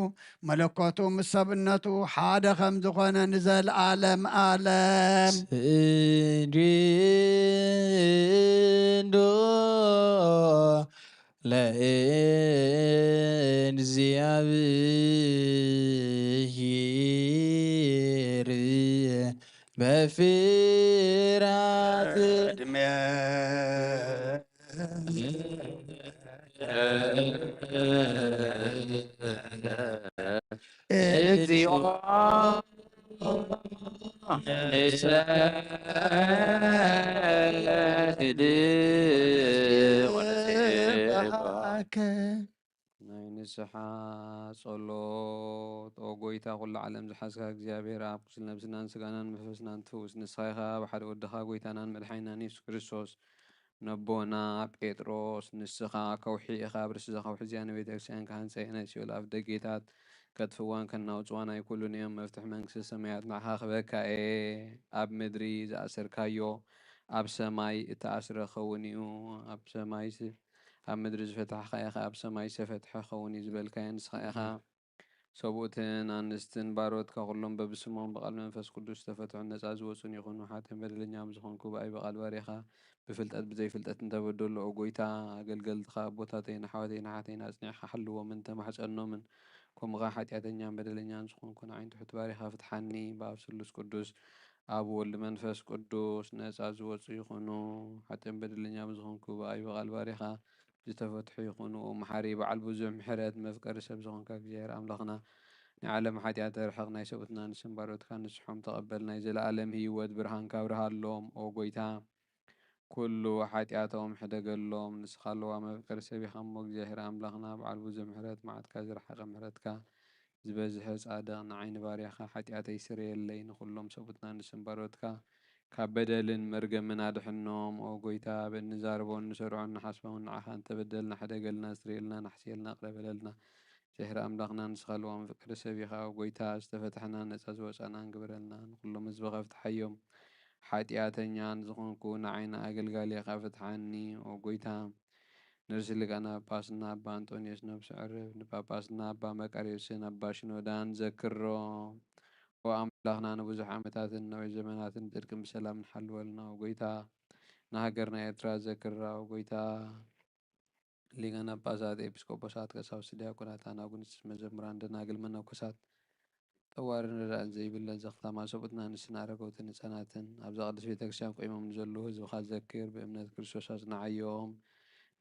መለኮቱ ምስ ሰብነቱ ሓደ ከም ዝኾነ ንዘለዓለም ዓለም። ስግዱ ለእግዚኣብሔር በፍራት። እግዚኦ ንሰግድ ወንሴብሐከ። ናይ ንስሓ ጸሎት። ኦ ጎይታ፣ ኩሉ ዓለም ዝሓዝካ እግዚኣብሔር ኣብ፣ ቁስል ነብስናን ስጋናን መንፈስናን ትፍውስ ንስኻ ኢኻ። ኣብ ሓደ ወድኻ ጎይታናን መድሓኒናን የሱስ ክርስቶስ ነቦና ጴጥሮስ፣ ንስኻ ከውሒ ኢኻ፣ ኣብ ርእሲ እዛ ከውሒ እዚኣ ንቤተ ክርስቲያን ክሃንጸ እየ፣ ናይ ሲኦል ኣፍ ደጌታት ከጥፍዋን ከናውጽዋን ኣይክእሉን እዮም፣ መፍትሒ መንግስቲ ሰማያት ንዓኻ ክበካ እየ። ኣብ ምድሪ ዝኣሰርካዮ ኣብ ሰማይ እተኣስረ ክኸውን እዩ፣ ኣብ ሰማይ ስ-፣ ኣብ ምድሪ ዝፈታሕካዮ ኸኣ ኣብ ሰማይ ዝተፈትሐ ክኸውን እዩ ዝበልካዮ ንስኻ ኢኻ። ሰብኡትን ኣንስትን ባሮትካ ኩሎም በብስሞም ብቓል መንፈስ ቅዱስ ዝተፈትሑን ነጻ ዝወጹን ይኹኑ። ሓጥእን በደለኛ ኣብ ዝኾንኩ ብኣይ ብቓል ባሪኻ ብፍልጠት ብዘይፍልጠት እንተበደሉ፣ ኦ ጎይታ፣ ኣገልገልትኻ ኣቦታተይን ኣሕዋተይን ኣሓተይን ኣጽኒዕኻ ሓልዎምን ተማሕጸኖምን። ከምኡ ኸኣ ሓጢኣተኛን በደለኛን ዝኾንኩ ንዓይን ትሑት ባሪኻ ፍትሓኒ። ብኣብ ስሉስ ቅዱስ ኣብ ወልድ መንፈስ ቅዱስ ነጻ ዝወጹ ይኹኑ። ሓጥእን በደለኛ ብዝኾንኩ ብኣይ ብቓል ባሪኻ ዝተፈትሑ ይኹኑ። ኦ መሓሪ በዓል ብዙሕ ምሕረት መፍቀሪ ሰብ ዝኾንካ እግዚኣብሔር ኣምላኽና፣ ናይ ዓለም ሓጢኣት ተርሕቕ፣ ናይ ሰብኡትና ንስም ባሮትካ ንስሖም ተቐበል፣ ናይ ዘለኣለም ህይወት ብርሃንካ ኣብርሃሎም። ኦ ጎይታ፣ ኩሉ ሓጢኣቶም ሕደገሎም። ንስኻ ኣለዋ መፍቀሪ ሰብ ኢኻ እሞ እግዚኣብሔር ኣምላኽና በዓል ብዙሕ ምሕረት፣ መዓትካ ዝረሓቐ ምሕረትካ ዝበዝሐ ጻድቕ ንዓይ ንባርያኻ ሓጢኣተይ ስረየለይ፣ ንኹሎም ሰብኡትና ንስም ባሮትካ ካብ በደልን መርገምን ኣድሕኖም። ኦ ጎይታ፣ ብእንዛረቦን እንሰርዖን ንሓስቦን ንዓኻ እንተበደልና ሕደገልና፣ ስረየልና፣ ናሕስየልና፣ ቅረ በለልና። እግዚኣብሔር ኣምላኽና ንስኻ ለዋም ፍቅሪ ሰብ ኢኻ። ኦ ጎይታ፣ ዝተፈታሕና ነጻ ዝወጻናን ግበረልና። ንኹሎም ህዝብኻ ፍትሓዮም። ሓጢኣተኛን ዝኾንኩ ንዓይ ንኣገልጋሊኻ ፍትሓኒ። ኦ ጎይታ፣ ንርእሲ ሊቃነ ጳጳስና ኣባ ኣንጦንዮስ ነብሱ ዕርፍ፣ ንጳጳስና ኣባ መቃርዮስን ኣባ ሽኖዳን ዘክሮ። ኦ ኣምላኽና፣ ንብዙሕ ዓመታትን ነዊሕ ዘመናትን ብጽድቅን ብሰላምን ሓልወልና። ኦ ጎይታ፣ ንሃገርና ኤርትራ ዘክራ። ኦ ጎይታ፣ ሊቃነ ጳጳሳት፣ ኤጲስቆጶሳት፣ ቀሳውስት፣ ዲያቆናት፣ ኣናጉንስት፣ መዘምራን፣ ደናግል፣ መነኮሳት፣ ጠዋርን ረዳእን ዘይብለን ዘኽታማ ሰብኡትና፣ ኣንስትን ኣረገውትን ህጻናትን ኣብዛ ቅድስት ቤተ ክርስቲያን ቆይሞም ንዘለዉ ህዝብኻ ዘክር። ብእምነት ክርስቶስ ኣጽንዓዮም።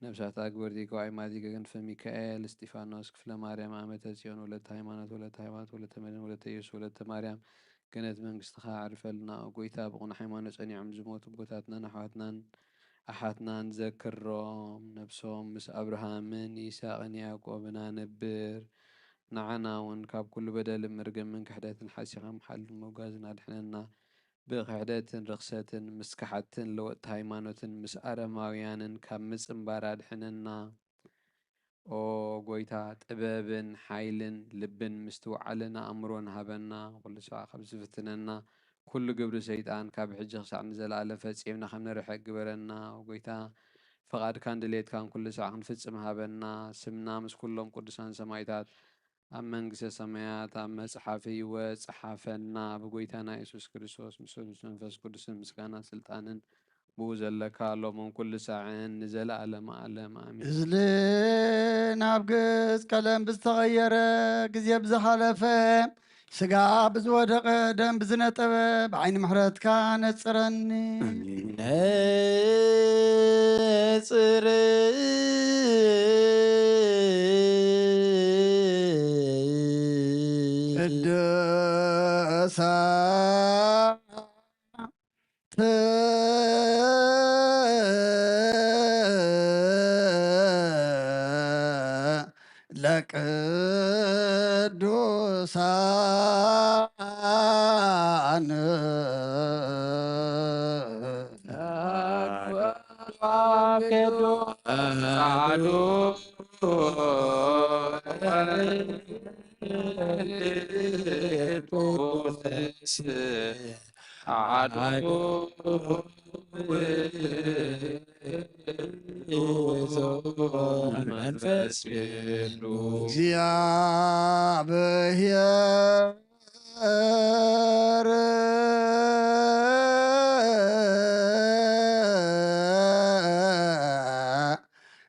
ነብሳት ኣግበርቲ ከዋዒ ማዲገ ክንፈ ሚካኤል፣ እስጢፋኖስ፣ ክፍለ ማርያም፣ ኣመተ ጽዮን፣ ወለተ ሃይማኖት፣ ወለተ ሃይማኖት፣ ወለተ መድን፣ ወለተ ኢየሱስ፣ ወለተ ማርያም፣ ገነት መንግስትኻ ኣዕርፈልና። ኦ ጎይታ፣ ብቕኑዕ ሃይማኖት ጸኒዖም ዝሞቱ ኣቦታትናን ኣሕዋትናን ኣሓትናን ዘክሮም። ነብሶም ምስ ኣብርሃምን ይስሐቅን ያዕቆብን ኣንብር። ንዓና እውን ካብ ኩሉ በደልን መርገምን ክሕደትን ሓሲኻ ምሓልን ምውጋዝን ኣድሕነና። ብክሕደትን ርኽሰትን ምስ ከሓድትን ለወጥቲ ሃይማኖትን ምስ ኣረማውያንን ካብ ምጽንባር ኣድሕነና። ኦ ጎይታ፣ ጥበብን ሓይልን ልብን ምስትውዓልን ኣእምሮን ሃበና። ኩሉ ሳዕ ካብ ዝፍትነና ኩሉ ግብሪ ሰይጣን ካብ ሕጂ ክሳዕ ንዘለኣለም ፈጺምና ከም ንርሕቅ ግበረና። ኦ ጎይታ፣ ፍቓድካን ድሌትካን ኩሉ ሳዕ ክንፍጽም ሃበና። ስምና ምስ ኩሎም ቅዱሳን ሰማይታት ኣብ መንግስተ ሰማያት ኣብ መጽሓፍ ህይወት ጸሓፈና። ብጎይታና የሱስ ክርስቶስ ምስ ስሉስ መንፈስ ቅዱስን ምስጋና ስልጣንን ብኡ ዘለካ ሎምን ኩሉ ሳዕን ንዘለኣለም ኣለም ኣሜን። እዝሊ ናብ ገጽ ቀለም ብዝተቐየረ፣ ግዜ ብዝሓለፈ፣ ስጋ ብዝወደቐ፣ ደም ብዝነጠበ፣ ብዓይኒ ምሕረትካ ነጽረኒ። ነጽር ቅዱሳት ለቅዱሳን ጻዕዱ መንፈስ ቅዱስ። እግዚአብሔር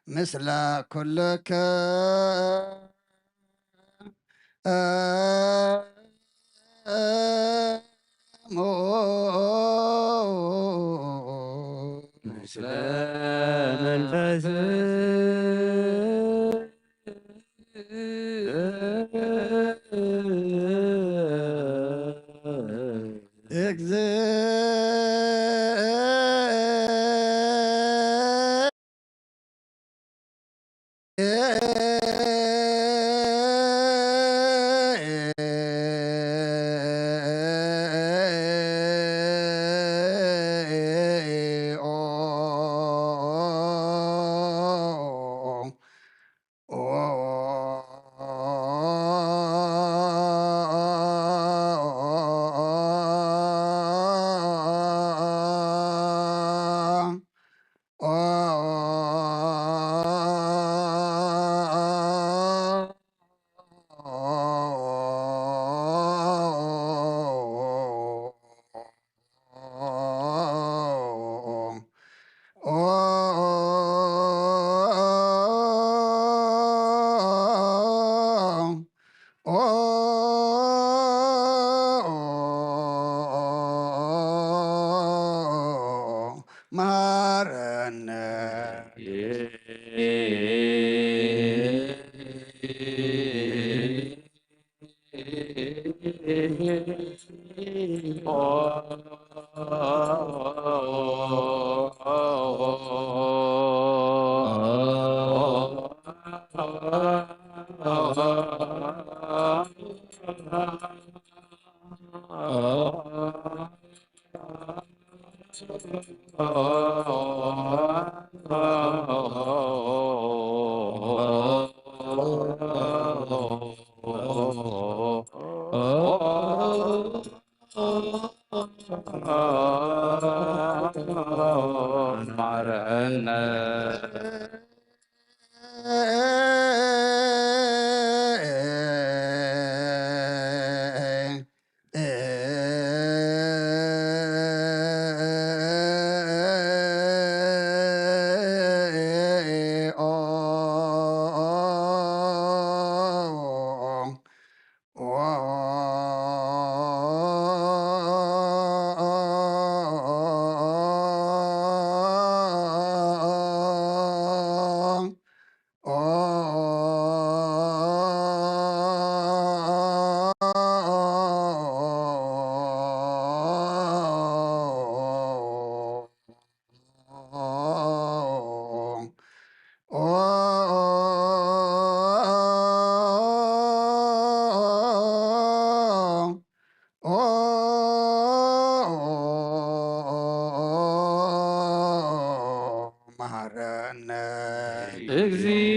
ምስለ ኩልክሙ ምስለ መንፈስ መሃረነ። መሃረነ እግዚእ።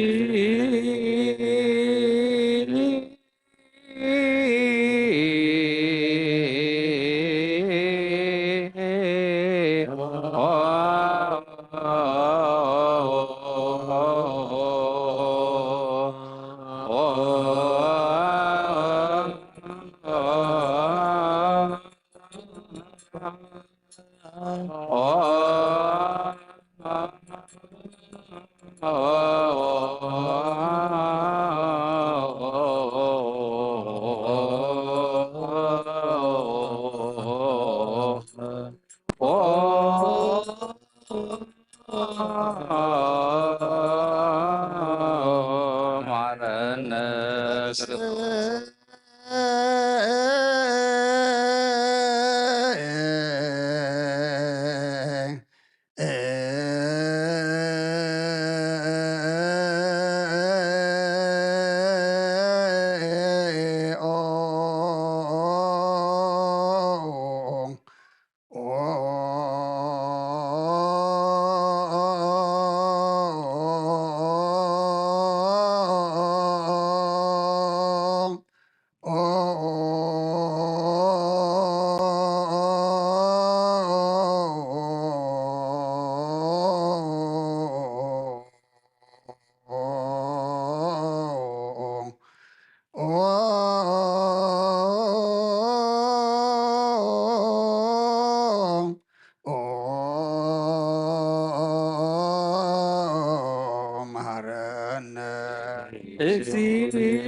መሐረነ እግዚእ።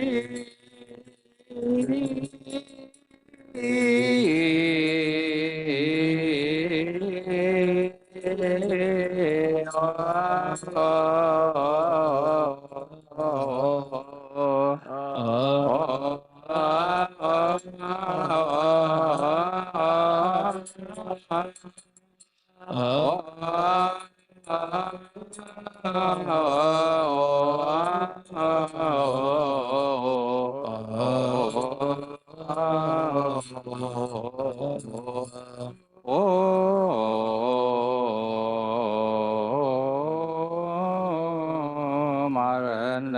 መሐረነ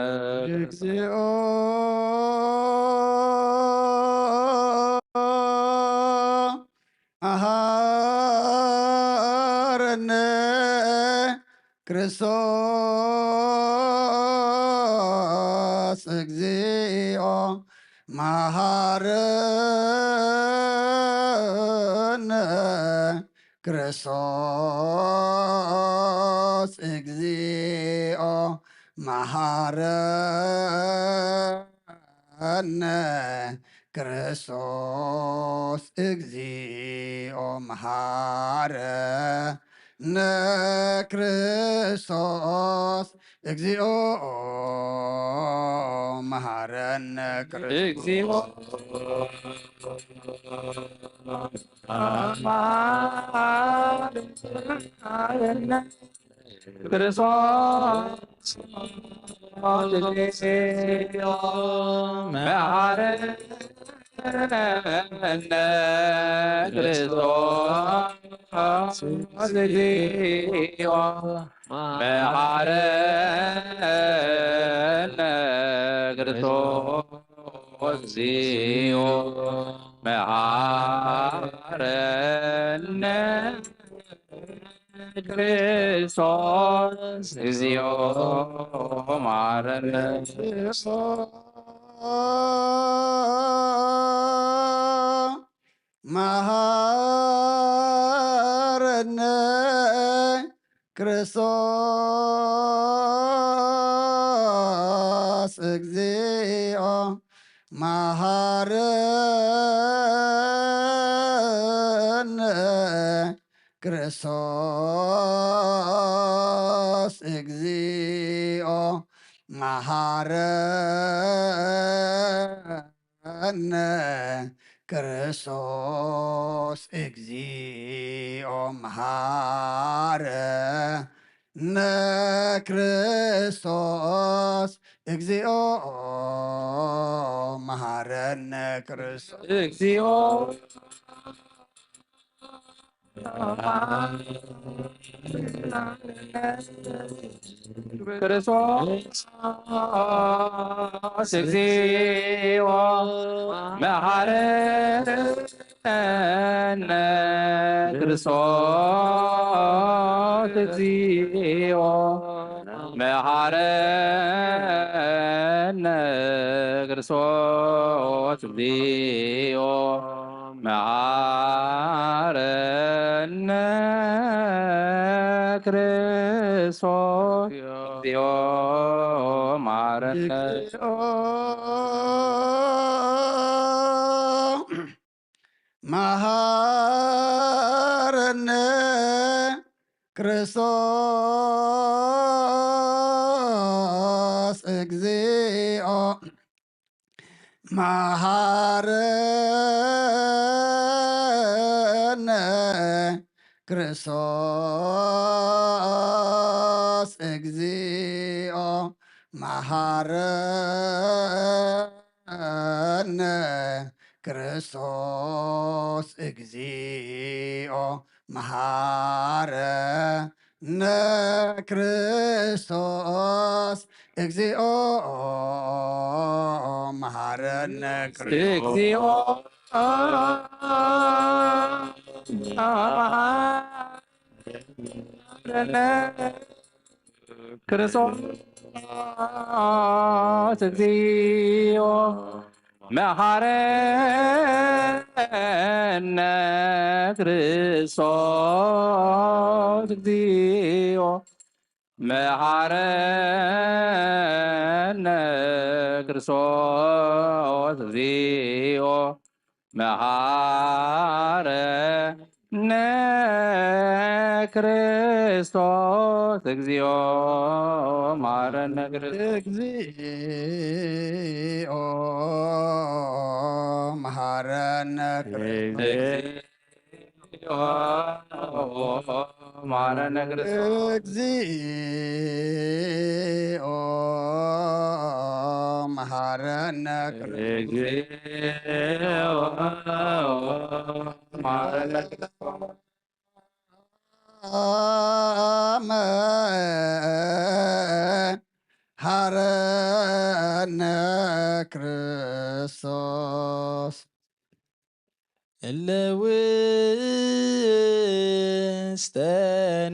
እግዚኦ። መሐረነ ክርስቶስ እግዚኦ። መሐረነ ክርስቶስ እግዚኦ። መሐረ ነ ክርስቶስ እግዚኦ። መሐረነ ክርስቶስ እግዚኦ። መሐረነ ክርስቶስ። እግዚኦ። መሐረነ ክርስቶስ። መሐረነ ክርስቶስ። እግዚኦ። መሐረነ ክርስቶስ። እግዚኦ። መሐረነ ክርስቶስ። እግዚኦ። መሐረነ። መሐረነ ክርስቶስ። እግዚኦ። መሐረነ ክርስቶስ። እግዚኦ። መሐረነ ክርስቶስ። እግዚኦ። መሐረነ ክርስቶስ። እግዚኦ። መሐረነ ክርስቶስ። እግዚኦ። ክርስቶስ። እግዚኦ። መሐረነ ክርስቶስ። እግዚኦ። መሐረነ ክርስቶስ። እግዚኦ። መሐረነ ክርስቶስ። እግዚኦ። መሐረነ። እግዚኦ። መሐረነ ክርስቶስ። እግዚኦ። መሐረነ ክርስቶስ። እግዚኦ። መሐረነ ክርስቶስ። እግዚኦ። መሐረነ ንክርስቶስ እግዚኦ መሃረነ። እግዚኦ መሃረነ። ክርስቶስ እግዚኦ መሃረነ። ክርስቶስ እግዚኦ መሃረነ። ክርስቶስ እግዚኦ መሃረነ። ክርስቶስ እግዚኦ መሃረነ። ክርስቶስ እግዚኦ መሃረነ። ክርስቶስ እግዚኦ መሃረነ። ክርስቶስ እግዚኦ መሃረነ። ክርስቶስ እግዚኦ መሃረነ። ክርስቶስ መሃረነ። ክርስቶስ እለ ውስተ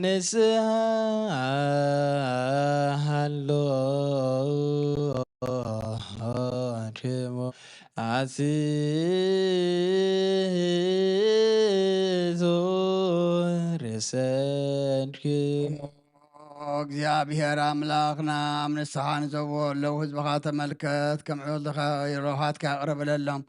ንስሃ ሃሎ ኣድክሞ ኣስዞ ርእሰድክሞ። እግዚኣብሔር ኣምላኽና፣ ኣብ ንስሓ ንዘብዎ ኣለዉ ህዝብኻ ተመልከት፣ ከም ዕልኻ ሮሃትካ ይቕረበለሎም።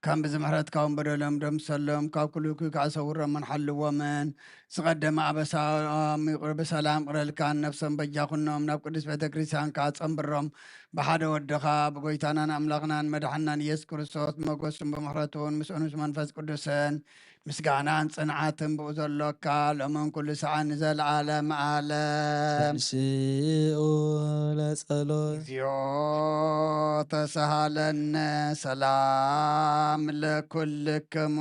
ከም ብዚ ምሕረትካ እውን በደሎም ደምሰሎም፣ ካብ ኩሉ እኩይ ከዓ ሰውሮምን ሓልዎምን። ዝቐደመ ኣበሳኦም ይቕር ብሰላም ቅረልካን፣ ነፍሶም በጃ ኩኖም፣ ናብ ቅዱስ ቤተ ክርስቲያን ከዓ ጸንብሮም። ብሓደ ወድኻ ብጎይታናን ኣምላኽናን መድሓናን ኢየሱስ ክርስቶስ ብመጎስን ብምሕረቱን ምስኡን ምስ መንፈስ ቅዱስን ምስጋናን ጽንዓትን ብኡ ዘሎካ ሎምን ኩሉ ሰዓን ንዘለዓለም ዓለም። ተንስኡ ለጸሎት። እግዚኦ ተሳሃለነ ሰላም ለኩልክሙ።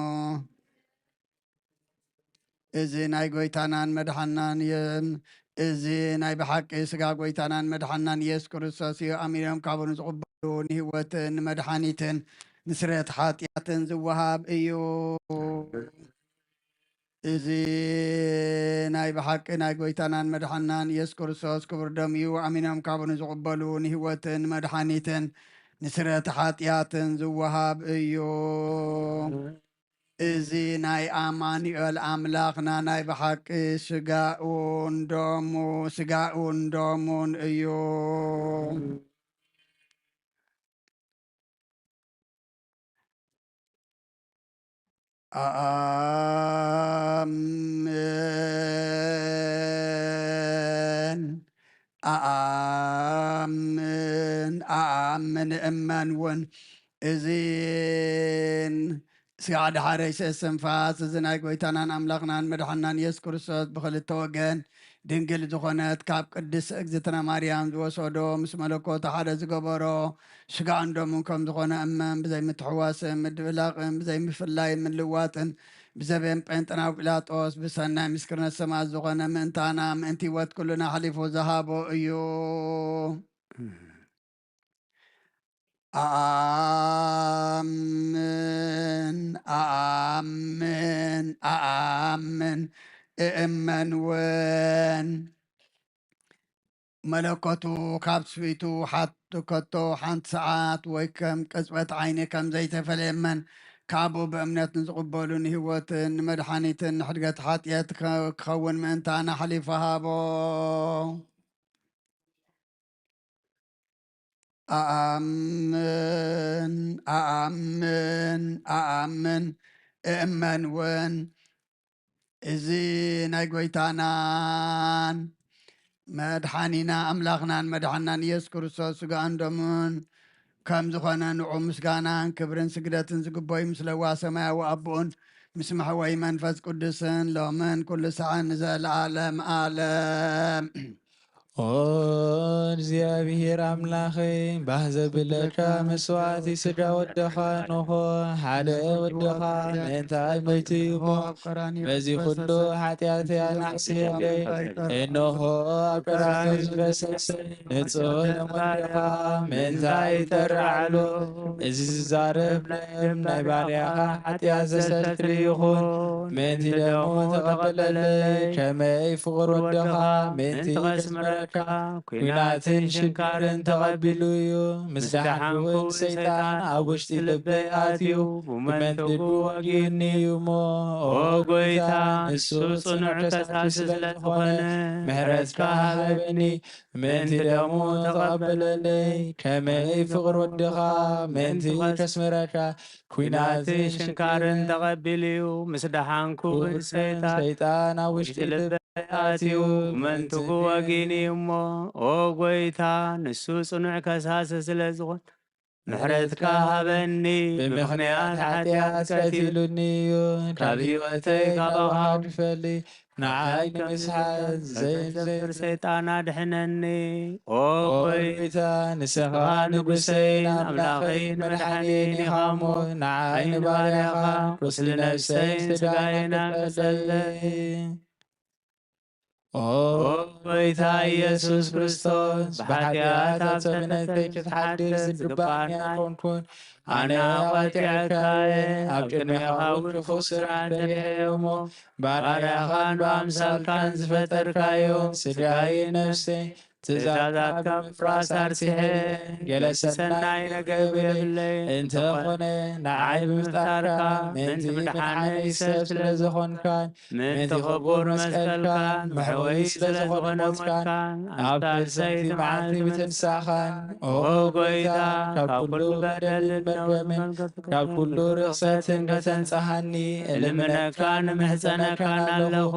እዚ ናይ ጎይታናን መድሓናን የ-፣ እዚ ናይ ብሓቂ ስጋ ጎይታናን መድሓናን ኢየሱስ ክርስቶስ እዩ። ኣሚኖም ካብኡ ንዝቕበሉ ንህይወትን ንመድሓኒትን ንስርየት ሓጢኣትን ዝወሃብ እዩ። እዚ ናይ ብሓቂ ናይ ጎይታናን መድሓናን ኢየሱስ ክርስቶስ ክቡር ደም እዩ። ኣሚኖም ካብኡ ንዝቕበሉ ንህይወትን ንመድሓኒትን ንስርየት ሓጢኣትን ዝወሃብ እዩ። እዚ ናይ ኣማኑኤል ኣምላኽና ናይ ብሓቂ ስጋኡ እንደሙ፣ ስጋኡ እንደሙን እዩ። ኣኣምን፣ ኣኣምን፣ ኣኣምን፣ እመን እውን። እዚን ስጋዕ ደሓረይ እስትንፋስ፣ እዚ ናይ ጎይታናን ኣምላኽናን መድሓናን ኢየሱስ ክርስቶስ ብኽልተ ወገን ድንግል ዝኾነት ካብ ቅድስት እግዝእትነ ማርያም ዝወሰዶ፣ ምስ መለኮቱ ሓደ ዝገበሮ፣ ስጋን ደሙን ከም ዝኾነ እመን። ብዘይምትሕዋስን ምድብላቕን ብዘይምፍላይን ምልዋጥን ብዘቤን ጴንጠናዊ ጲላጦስ ብሰናይ ምስክርነት ሰማዕት ዝኾነ ምእንታና ምእንቲ ህይወት ኩልና ኣሕሊፉ ዝሃቦ እዩ። ኣኣምን፣ ኣኣምን፣ ኣኣምን፣ እእመን እውን። መለኮቱ ካብ ስብእቱ ሓት-፣ ከቶ ሓንቲ ሰዓት ወይ ከም ቅጽበት ዓይኒ ከም ዘይተፈለየ እመን። ካብኡ ብእምነት ንዝቕበሉ ንህይወትን ንመድሓኒትን ንሕድገት ሓጢኣት ክኸ-፣ ክኸውን ምእንታና ኣሕሊፉ ሃቦ። ኣኣምን፣ ኣኣምን፣ ኣኣምን፣ እእመን እውን። እዚ ናይ ጎይታናን መድሓኒና ኣምላኽናን መድሓናን ኢየሱስ ክርስቶስ ስጋኡን ደሙን ከም ዝኾነ ንዑ ምስጋናን ክብርን ስግደትን ዝግበዩ ምስ ለዋ ሰማያዊ ኣቦኡን ምስ መሕወይ መንፈስ ቅዱስን ሎምን ኩሉ ሰዓን ንዘለዓለም ዓለም። ኦ እግዚኣብሔር ኣምላኸይ፣ ባህ ዘብለካ መስዋዕቲ ስጋ ወደኻ እንሆ፣ ሓደ ወደኻ ምእንታይ ሞይቱ እዩ እሞ፣ በዚ ኩሉ ሓጢኣተይ ኣናሕስየለይ። እንሆ ኣብ ቀራንዮ ዝፈሰሰ ንጹህ ደም ወደኻ ምእንታይ ይጠርዓሉ። እዚ ዝዛረብ ናይ ባርያኻ ሓጢኣት ዘስተስሪ ይኹን። ምእንቲ ደሙ ተቐበለለይ፣ ከመይ ፍቕር ወደኻ ምእንቲ ከስምረካ፣ ኲናትን ሽንካርን ተቐቢሉ እዩ። ምስ ደሓንኩ ሰይጣን ኣብ ውሽጢ ልበይ ኣትዩ፣ ብመንትጉ ወጊኡኒ እዩ እሞ። ኦ ጐይታ፣ ንሱ ጽኑዕ ከሳሲ ስለ ዝኾነ፣ ምሕረትካ ሃበኒ። ምእንቲ ደሙ ተቐበለለይ፣ ከመይ ፍቕር ወድኻ ምእንቲ ከስምረካ፣ ኲናትን ሽንካርን ተቐቢሉ እዩ። ምስ ደሓንኩ ሰይጣን፣ ሰይጣን ኣብ ውሽጢ ልበይ ኣትዩ፣ መንትጉ ወጊኒ እሞ። ኦ ጐይታ፣ ንሱ ጽኑዕ ከሳሲ ስለ ዝኾነ፣ ምሕረትካ ሃበኒ። ብምኽንያት ሓጢኣት ቀቲሉኒ እዩ፣ ካብ ህይወተይ ካብ ኣውሃ ግፈሊ። ንዓይ ንምስሓት ዘይንዘፍር ሰይጣን ኣድሕነኒ። ኦ ኦ ጐይታ፣ ንስኻ ንጉሰይን ኣምላኸይን መድሓኒየይን ኢኻ እሞ፣ ንዓይ ንባርያኻ ቁስሊ ነፍሰይን ስጋይን ኣንጽፈለይ። ኦ ጐይታ ኢየሱስ ክርስቶስ፣ ብሓጢኣት ኣብ ሰብነተይ ክትሓድር ዝግባእኒ ኣይኮንኩን። ኣነ ኣዋጢዐካ እየ፣ ኣብ ቅድሜኻ እውን ክፉእ ስራሕ ደሊዐ እየ እሞ፣ ባርያኻን ብኣምሳልካን ዝፈጠርካዮ ስጋይን ነፍሰይን ትእዛዛትካ ምፍራስ ኣርሲሐ፣ ገለ ሰናይ ነገር የብለይን። እንተኾነ፣ ንዓይ ብምፍጣርካ ምእንቲ ምድሓነይ ሰብ ስለ ዝኾንካን፣ ምእንቲ ክቡር መስቀልካን መሕወዪ ስለ ዝኾነ ሞትካን፣ ኣብ ሳልሰይቲ መዓልቲ ምትንሳእኻን፣ ኦ ጐይታ፣ ካብ ኩሉ በደልን መርገምን፣ ካብ ኩሉ ርኽሰትን ከተንጽሃኒ እልምነካን እምሕጸነካን ኣለኹ።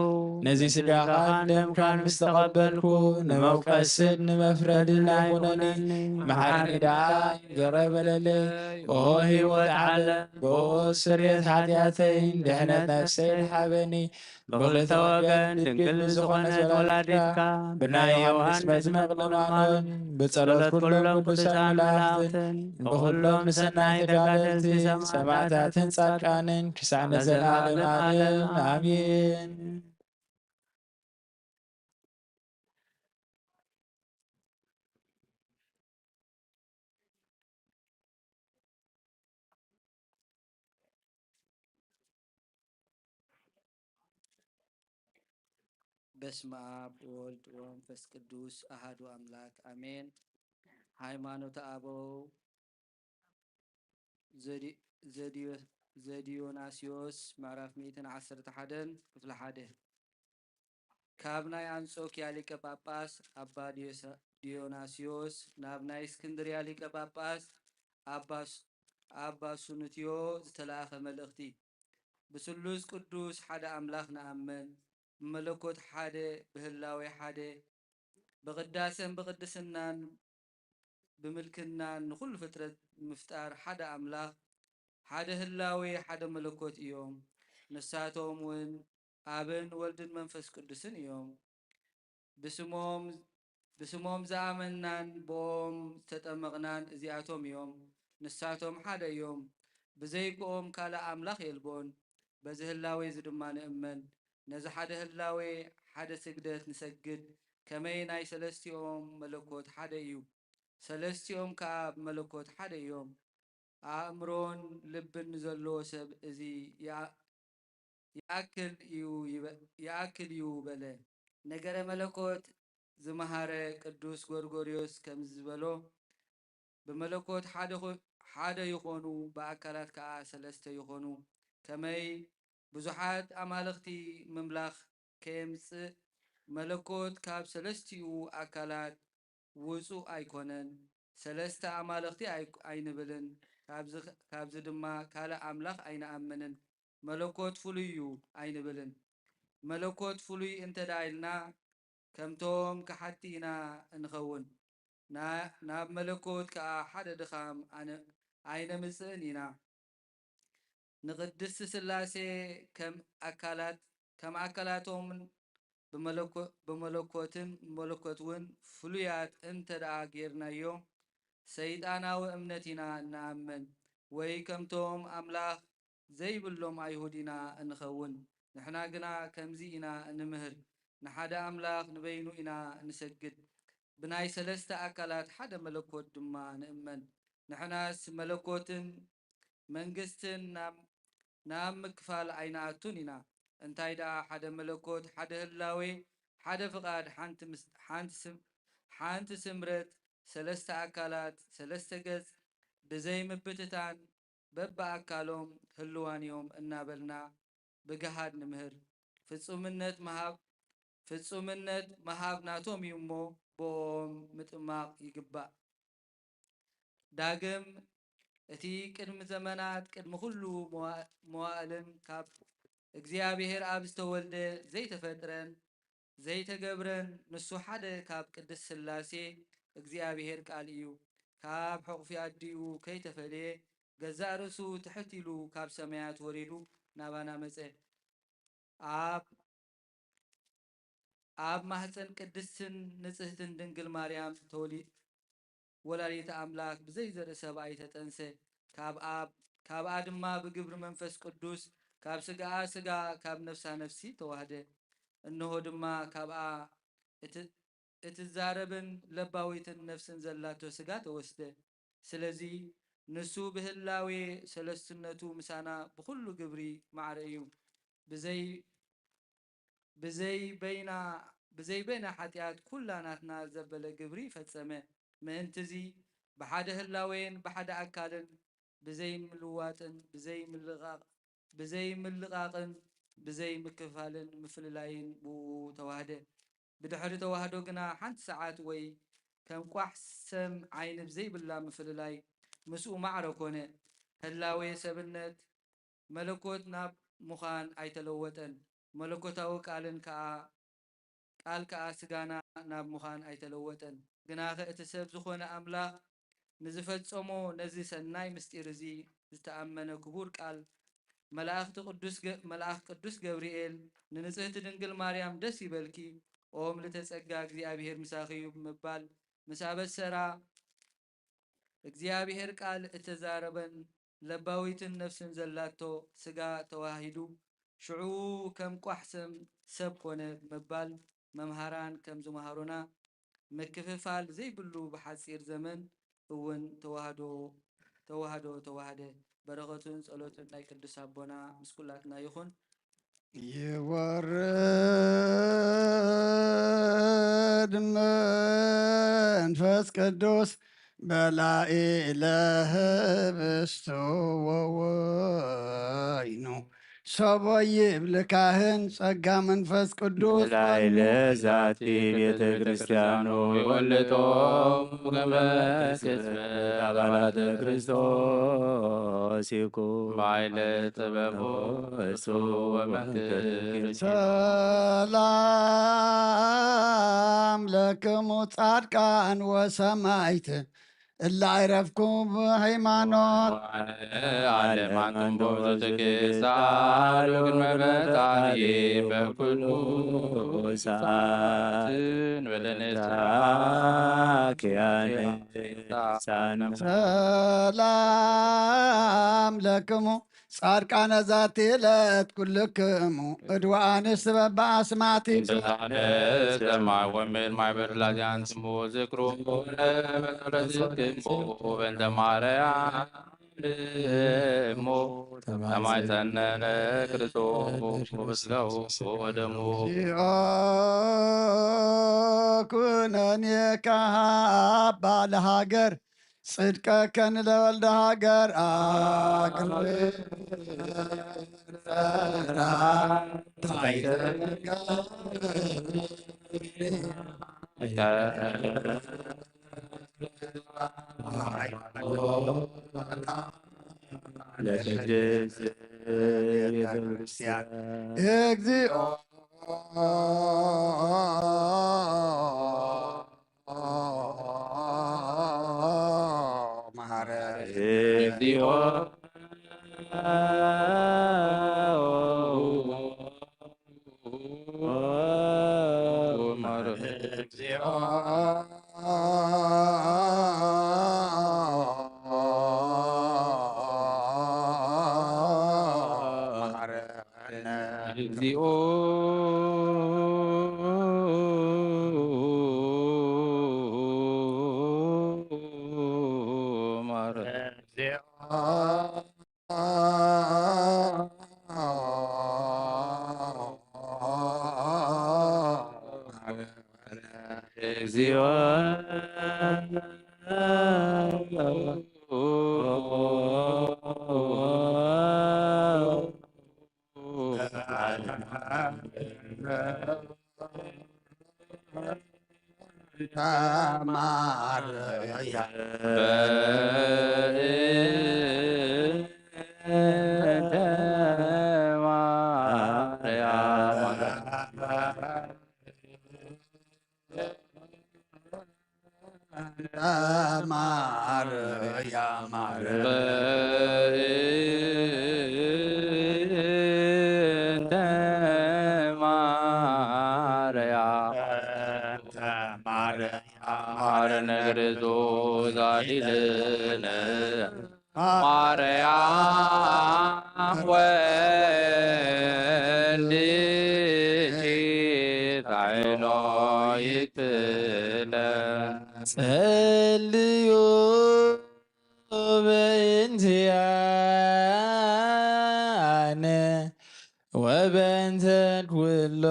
ነዚ ስጋኻን ደምካን ምስ ተቐበልኩ፣ ንመውቀስን ንመፍረድን ኣይኹነኒ። መሓረኒ ደኣ ይቕረ በለለይ። ኦ ህይወት ዓለም፣ ብኡ ስርየት ሓጢኣተይን ድሕነት ነፍሰይን ሃበኒ። ብኽልተ ወገን ድንግል ዝኾነት ወላዲትካ፣ ብናይ ዮሃንስ መጥምቕ ልማኖን፣ ብጸሎት ኩሎም ቅዱሳን መላእኽትን፣ ብኹሎም ሰናይ ተጋደልቲ ሰማዕታትን ጻድቃንን፣ ክሳዕ ንዘለዓለም ዓለም ኣሜን። በስመ አብ ወወልድ ወመንፈስ ቅዱስ አሐዱ አምላክ አሜን። ሃይማኖተ አበው ዘዲ-፣ ዘዲዮ-፣ ዘዲዮናስዮስ ምዕራፍ ሚእትን ዓሰርተ ሓደን ክፍሊ ሓደ። ካብ ናይ ኣንጾኪያ ሊቀ ጳጳስ ኣባ ዲዮሳ-፣ ዲዮናስዮስ ናብ ናይ እስክንድርያ ሊቀ ጳጳስ ኣባ ስ-፣ ኣባ ሱንትዮ ዝተላእከ መልእኽቲ። ብስሉስ ቅዱስ ሓደ ኣምላኽ ንኣምን፣ ብመለኮት ሓደ፣ ብህላዌ ሓደ፣ ብቕዳሴን ብቕድስናን ብምልክናን ንኹሉ ፍጥረት ንምፍጣር ሓደ ኣምላኽ፣ ሓደ ህላዌ፣ ሓደ መለኮት እዮም። ንሳቶም እውን ኣብን ወልድን መንፈስ ቅዱስን እዮም። ብስሞም፣ ብስሞም ዝኣመንናን ብኦም ዝተጠመቕናን እዚኣቶም እዮም። ንሳቶም ሓደ እዮም። ብዘይ ብኦም ካልእ ኣምላኽ የልቦን። በዚ ህላዌ እዚ ድማ ንእመን። ነዚ ሓደ ህላዌ ሓደ ስግደት ንሰግድ። ከመይ ናይ ሰለስቲኦም መለኮት ሓደ እዩ። ሰለስቲኦም ከኣ ብመለኮት ሓደ እዮም። ኣእምሮን ልብን ንዘለዎ ሰብ እዚ ይኣ-፣ ይኣክል እዩ ይበ-፣ ይኣክል እዩ በለ። ነገረ መለኮት ዝመሃረ ቅዱስ ጎርጎርዮስ ከምዚ ዝበሎ፣ ብመለኮት ሓደ ኮ-፣ ሓደ ይኾኑ፣ ብኣካላት ከኣ ሰለስተ ይኾኑ። ከመይ ብዙሓት ኣማልኽቲ ምምላኽ ከየምጽእ፣ መለኮት ካብ ሰለስቲኡ ኣካላት ውጹእ ኣይኮነን። ሰለስተ ኣማልኽቲ ኣይ-፣ ኣይንብልን። ካብዚ፣ ካብዚ ድማ ካልእ ኣምላኽ ኣይንኣምንን። መለኮት ፍሉይ እዩ ኣይንብልን። መለኮት ፍሉይ እንተ ደኣ ኢልና፣ ከምቶም ከሓድቲ ኢና እንኸውን። ና-፣ ናብ መለኮት ከኣ ሓደ ድኻም ኣነ-፣ ኣይነምጽእን ኢና። ንቅድስቲ ስላሴ ከም ኣካላት፣ ከም ኣካላቶም ብመለኮ-፣ ብመለኮትን መለኮት እውን ፍሉያት እንተ ደኣ ጌርናዮ፣ ሰይጣናዊ እምነት ኢና እንኣምን፣ ወይ ከምቶም ኣምላኽ ዘይብሎም ኣይሁድ ኢና እንኸውን። ንሕና ግና ከምዚ ኢና እንምህር፣ ንሓደ ኣምላኽ ንበይኑ ኢና እንሰግድ፣ ብናይ ሰለስተ ኣካላት ሓደ መለኮት ድማ ንእመን። ንሕናስ መለኮትን መንግስትን ናብ፣ ናብ ምክፋል ኣይንኣቱን ኢና። እንታይ ደኣ ሓደ መለኮት፣ ሓደ ህላዌ፣ ሓደ ፍቓድ፣ ሓንቲ ምስ-፣ ሓንቲ ስም-፣ ሓንቲ ስምረት፣ ሰለስተ ኣካላት፣ ሰለስተ ገጽ፣ ብዘይ ምብትታን በብኣካሎም ህልዋን እዮም እናበልና ብገሃድ ንምህር። ፍጹምነት መሃብ፣ ፍጹምነት መሃብ ናቶም እዩ እሞ ብኦም ምጥማቕ ይግባእ። ዳግም እቲ ቅድሚ ዘመናት ቅድሚ ኩሉ መዋ-፣ መዋእልን ካብ እግዚኣብሔር ኣብ ዝተወልደ ዘይተፈጥረን ዘይተገብረን ንሱ ሓደ ካብ ቅድስት ሥላሴ እግዚኣብሔር ቃል እዩ። ካብ ሕቑፊ ኣዲኡ ከይተፈልየ ገዛእ ርእሱ ትሕት ኢሉ ካብ ሰማያት ወሪዱ ናባና መጸ። ኣብ፣ ኣብ ማህፀን ቅድስትን ንጽህትን ድንግል ማርያም ተወሊ-፣ ወላዲተ ኣምላክ ብዘይ ዘርኢ ሰብኣይ ተጠንሰ። ካብ ኣብ፣ ካብኣ ድማ ብግብሪ መንፈስ ቅዱስ ካብ ስጋኣ ስጋ ካብ ነፍሳ ነፍሲ ተዋህደ። እንሆ ድማ ካብኣ እቲ፣ እትዛረብን ለባዊትን ነፍስን ዘላቶ ስጋ ተወስደ። ስለዚ ንሱ ብህላዌ ሰለስትነቱ ምሳና ብኹሉ ግብሪ ማዕረ እዩ። ብዘይ፣ ብዘይ በይና፣ ብዘይ በይና ሓጢኣት ኩላ ናትና ዘበለ ግብሪ ፈጸመ። ምእንትዚ ብሓደ ህላዌን ብሓደ ኣካልን ብዘይ ምልዋጥን ብዘይ ምልቓቕ፣ ብዘይ ምልቓቕን ብዘይ ምክፋልን ምፍልላይን ብኡ ተዋህደ። ብድሕሪ ተዋህዶ ግና ሓንቲ ሰዓት ወይ ከም ቋሕ ሰም ዓይኒ ብዘይብላ ምፍልላይ ምስኡ ማዕረ ኮነ። ህላዌ ሰብነት መለኮት ናብ ምዃን ኣይተለወጠን። መለኮታዊ ቃልን ከኣ፣ ቃል ከኣ ስጋና ናብ ምዃን ኣይተለወጠን። ግናኸ እቲ ሰብ ዝኾነ ኣምላኽ ንዝፈጸሞ ነዚ ሰናይ ምስጢር እዚ ዝተኣመነ ክቡር ቃል መላእኽቲ ቅዱስ ገ-፣ መልኣኽ ቅዱስ ገብርኤል ንንጽህቲ ድንግል ማርያም ደስ ይበልኪ፣ ኦ ምልዕተ ጸጋ እግዚኣብሔር ምሳኺ እዩ ብምባል ምስ ኣበሰራ፣ እግዚኣብሔር ቃል እተዛረበን ለባዊትን ነፍስን ዘላቶ ስጋ ተዋሂዱ፣ ሽዑ ከም ቋሕ ሰም ሰብ ኮነ ብምባል መምሃራን ከም ዝመሃሩና፣ ምክፍፋል ዘይብሉ ብሓጺር ዘመን እውን ተዋህዶ፣ ተዋህዶ ተዋህደ። በረኸቱን ጸሎቱን ናይ ቅዱስ ኣቦና ምስ ኩላትና ይኹን። ይወርድ መንፈስ ቅዱስ በላዒለ ህብስቱ ወወይኑ፣ ሰቦ ይብል ካህን ጸጋ መንፈስ ቅዱስ በላዕለ ዛቲ ቤተ ክርስቲያኑ ይወልጦ ከመ አባላተ ክርስቶስ ይኩን ባይለ ጥበቡ እሱ ወመንክር። ሰላም ለክሙ ጻድቃን ወሰማይት እለ አይረፍኩም ሃይማኖት። ዓለም አንትም ትግሳሉ ቅድመ ፈጣሪ በኩሉ ሰዓት። ሰዓትን ወለነሳ ኪያነ ሳኑ። ሰላም ለክሙ ጻድቃነ ዛቲ ዕለት ኩልክሙ እድዋን ስበብ ኣስማቲ። ሰማይ ወምድር ማይበር ላዚያን ስሙ ዝክሩ ለመሰረትክሙ በእንተ ማርያም እሞ ተማይጸነነ ክርስቶስ ስጋው ወደሙ። ኩነኔ ካባ ለሃገር ጽድቀከን ለወልደ ሃገር አክብር። ለቅድስት ቤተክርስቲያን እግዚኦ መሐረነ። እግዚኦ እግዚኦ ማረነ። እግዚኦ ማረነ ክርስቶስ አድኅነነ። ማርያም ወልድኪ ሳይሎ ይትለ። ጸልዩ በእንቲአነ ወበእንተ ኩሎሙ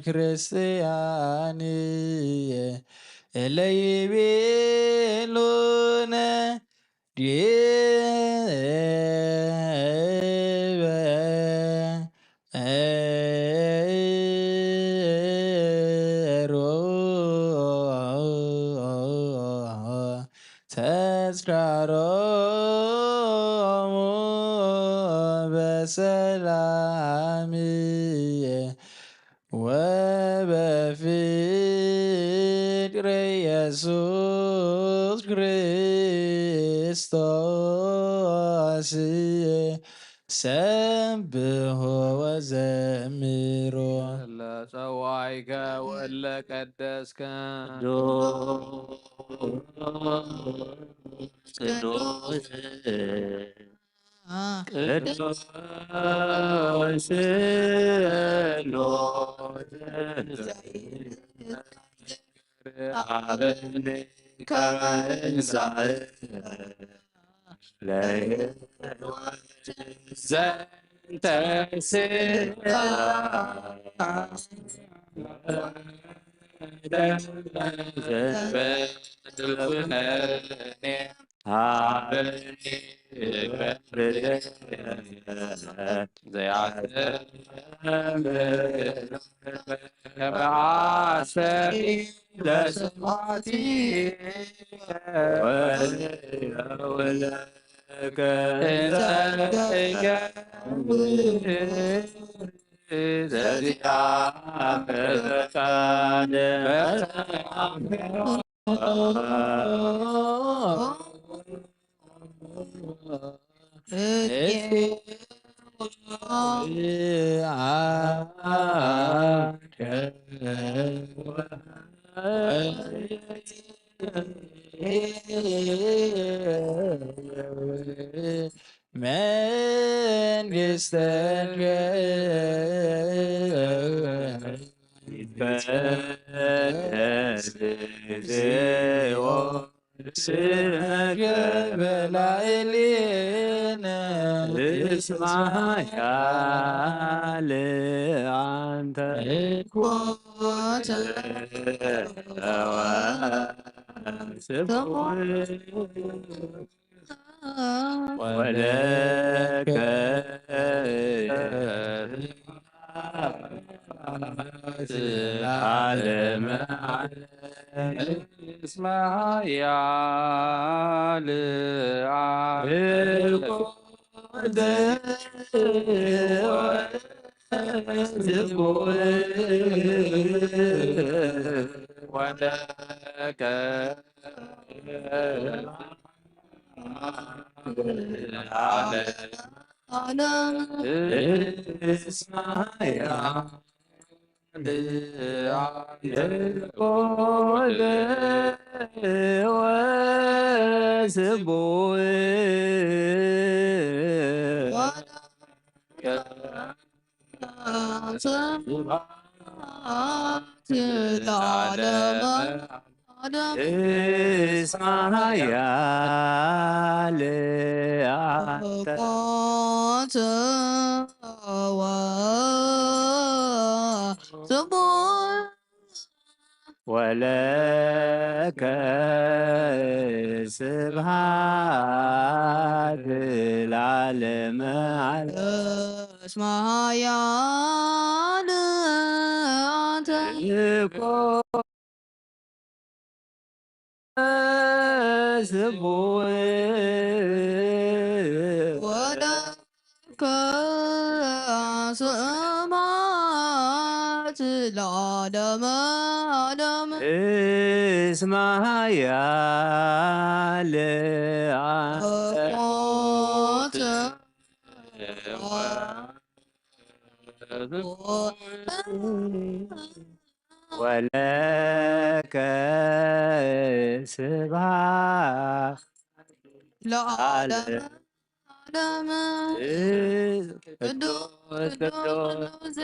ክርስቲያን እለ ይቤሉነ ዲበ ተስካሮሙ በሰላም ወበፍቅር ኢየሱስ ክርስቶስ ሰብሖ ወዘምሮ። ለጸዋይከ ወለቀደስከ ቅዱስ ቅዱስ ቅዱስ ስሉስ አበኒ ከመ እንሳእ ለሕይወት ዘንተ ስጋ ወደመ ዘበልኩነኔ ሀበኒ ዘያስተምር በአሰሪ ለስብሐቲ ወለከ እንተ እገብር ዘዚአከ ፈቃደ። መንግሥትከ ይትቀደስ እግዚኦ ስምከ በላዕሌነ እስመ ኃያል አንተ። ወለከ ዓለመ ዓለም እስመ ኃያል አብ ወለከ ስብሐት ለዓለመ ዓለም። እስመ ኃያል አንተ። ሞት ወስቡሕ ወለከ ስብሐት ለዓለመ ዓለም። እስመ ኃያል አንተ። እኮ ስቡሕ ወለከ ስብሐት ለዓለመ ዓለም። እስመ ኃያል አንተ። ሞት ወለከ ስብሐት ለዓለመ ዓለም። ቅዱስ ቅዱስ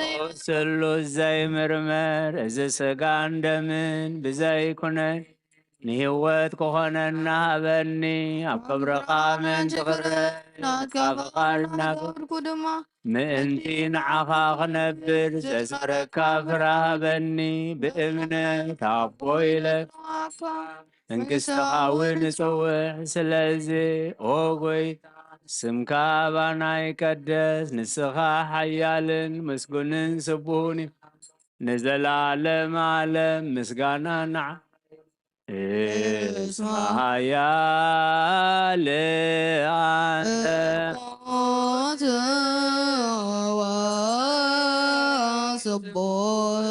ቅዱስ ዘይምርመር፣ እዚ ሥጋን ደምን ብዘይ ኩነኔ ንህይወት ክኾነና ሃበኒ። ኣብ ክብርኻ ምእንቲ ክረ ናትካ ፍቓድ እናገበርኩ ድማ ምእንቲ ንዓኻ ክነብር ዘስመረካ ፍረ ሃበኒ። ብእምነት ኣቦ ኢለ መንግሥትኻ እውን እጽውዕ። ስለዚ ኦ ጎይታ፣ ስምካ ኣባና ይቀደስ። ንስኻ ሓያልን ምስጉንን ስቡህን ኢኻ። ንዘለዓለም ዓለም ምስጋና ንዓ እስመ ኃያል አንተ። ሞት ወስቡሕ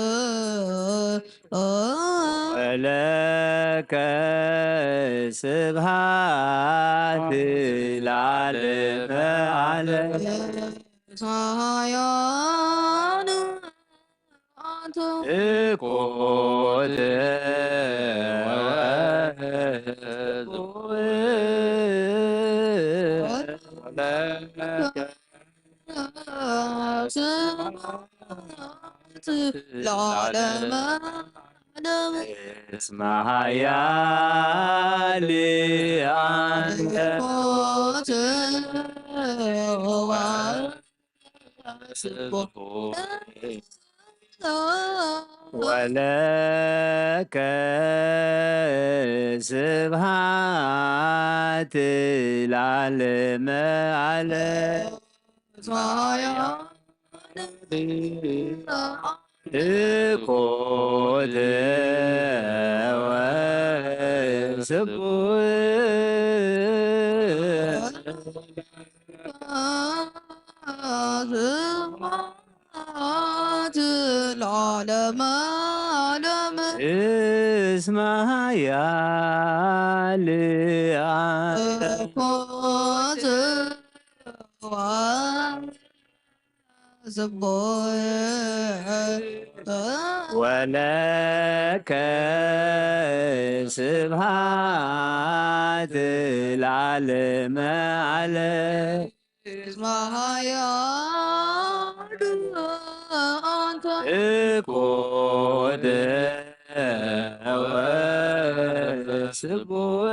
ወለከ ስብሐት ለዓለመ ዓለም። እስመ ኃያል አንተ። እኮት ስብሐት ለዓለመ ዓለም። እስመ ኃያል አንተ። እኮት ወስቡሕ ወለከ ስብሐት ለዓለመ ዓለም። እኮት ወስቡሕ ስብሐት ለዓለመ ዓለም። እስመ ኃያል አንተ። እኮት ወስቡሕ ወለከ ስብሐት ለዓለመ ዓለም። እስመ ኃያል አንተ። እኮት ወስቡሕ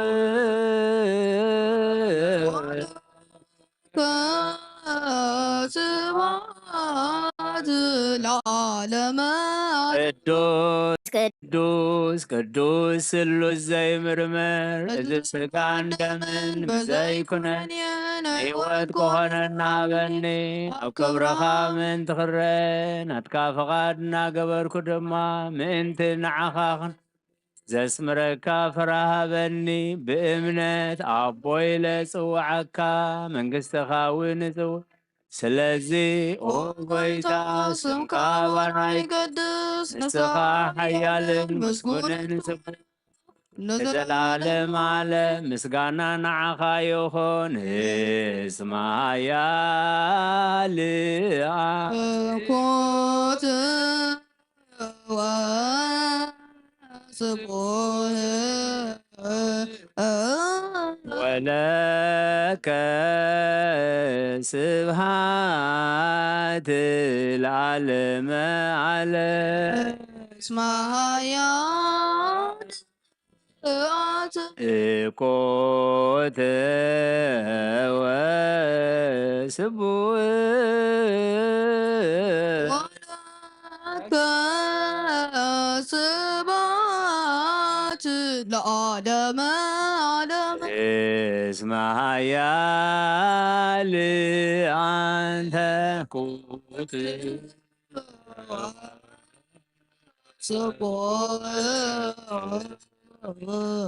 ስብሐት ለዓለመ። ቅዱስ ቅዱስ ቅዱስ ስሉስ ዘይምርመር፣ እዚ ሥጋን ደምን ብዘይ ኩነኔ ንህይወት ክኾነና ሃበኒ። ኣብ ክብርኻ ምእንቲ ክረ ናትካ ፍቓድ እናገበርኩ ድማ ምእንቲ ንዓኻ ክን ዘስምረካ ፍረ ሃበኒ። ብእምነት ኣቦ ኢለ ጽውዓካ፣ መንግሥትኻ እውን እጽውዕ። ስለዚ ኦ ጎይታ፣ ስምካ ኣባና ይቀድስ፣ ንስኻ ሓያልን ምስጉንን ስም ንዘለዓለም ዓለም ምስጋና ንዓኻ ይኹን። እስመ ኃያል ኮት ወስቡሕ ለከ ስብሃት ለዓለመ ዓለም። እስመ ኃያል እኮተ ወስቡሕ። ወለከ ስብሐት ለዓለመ ዓለም። እስመ ኃያል አንተ።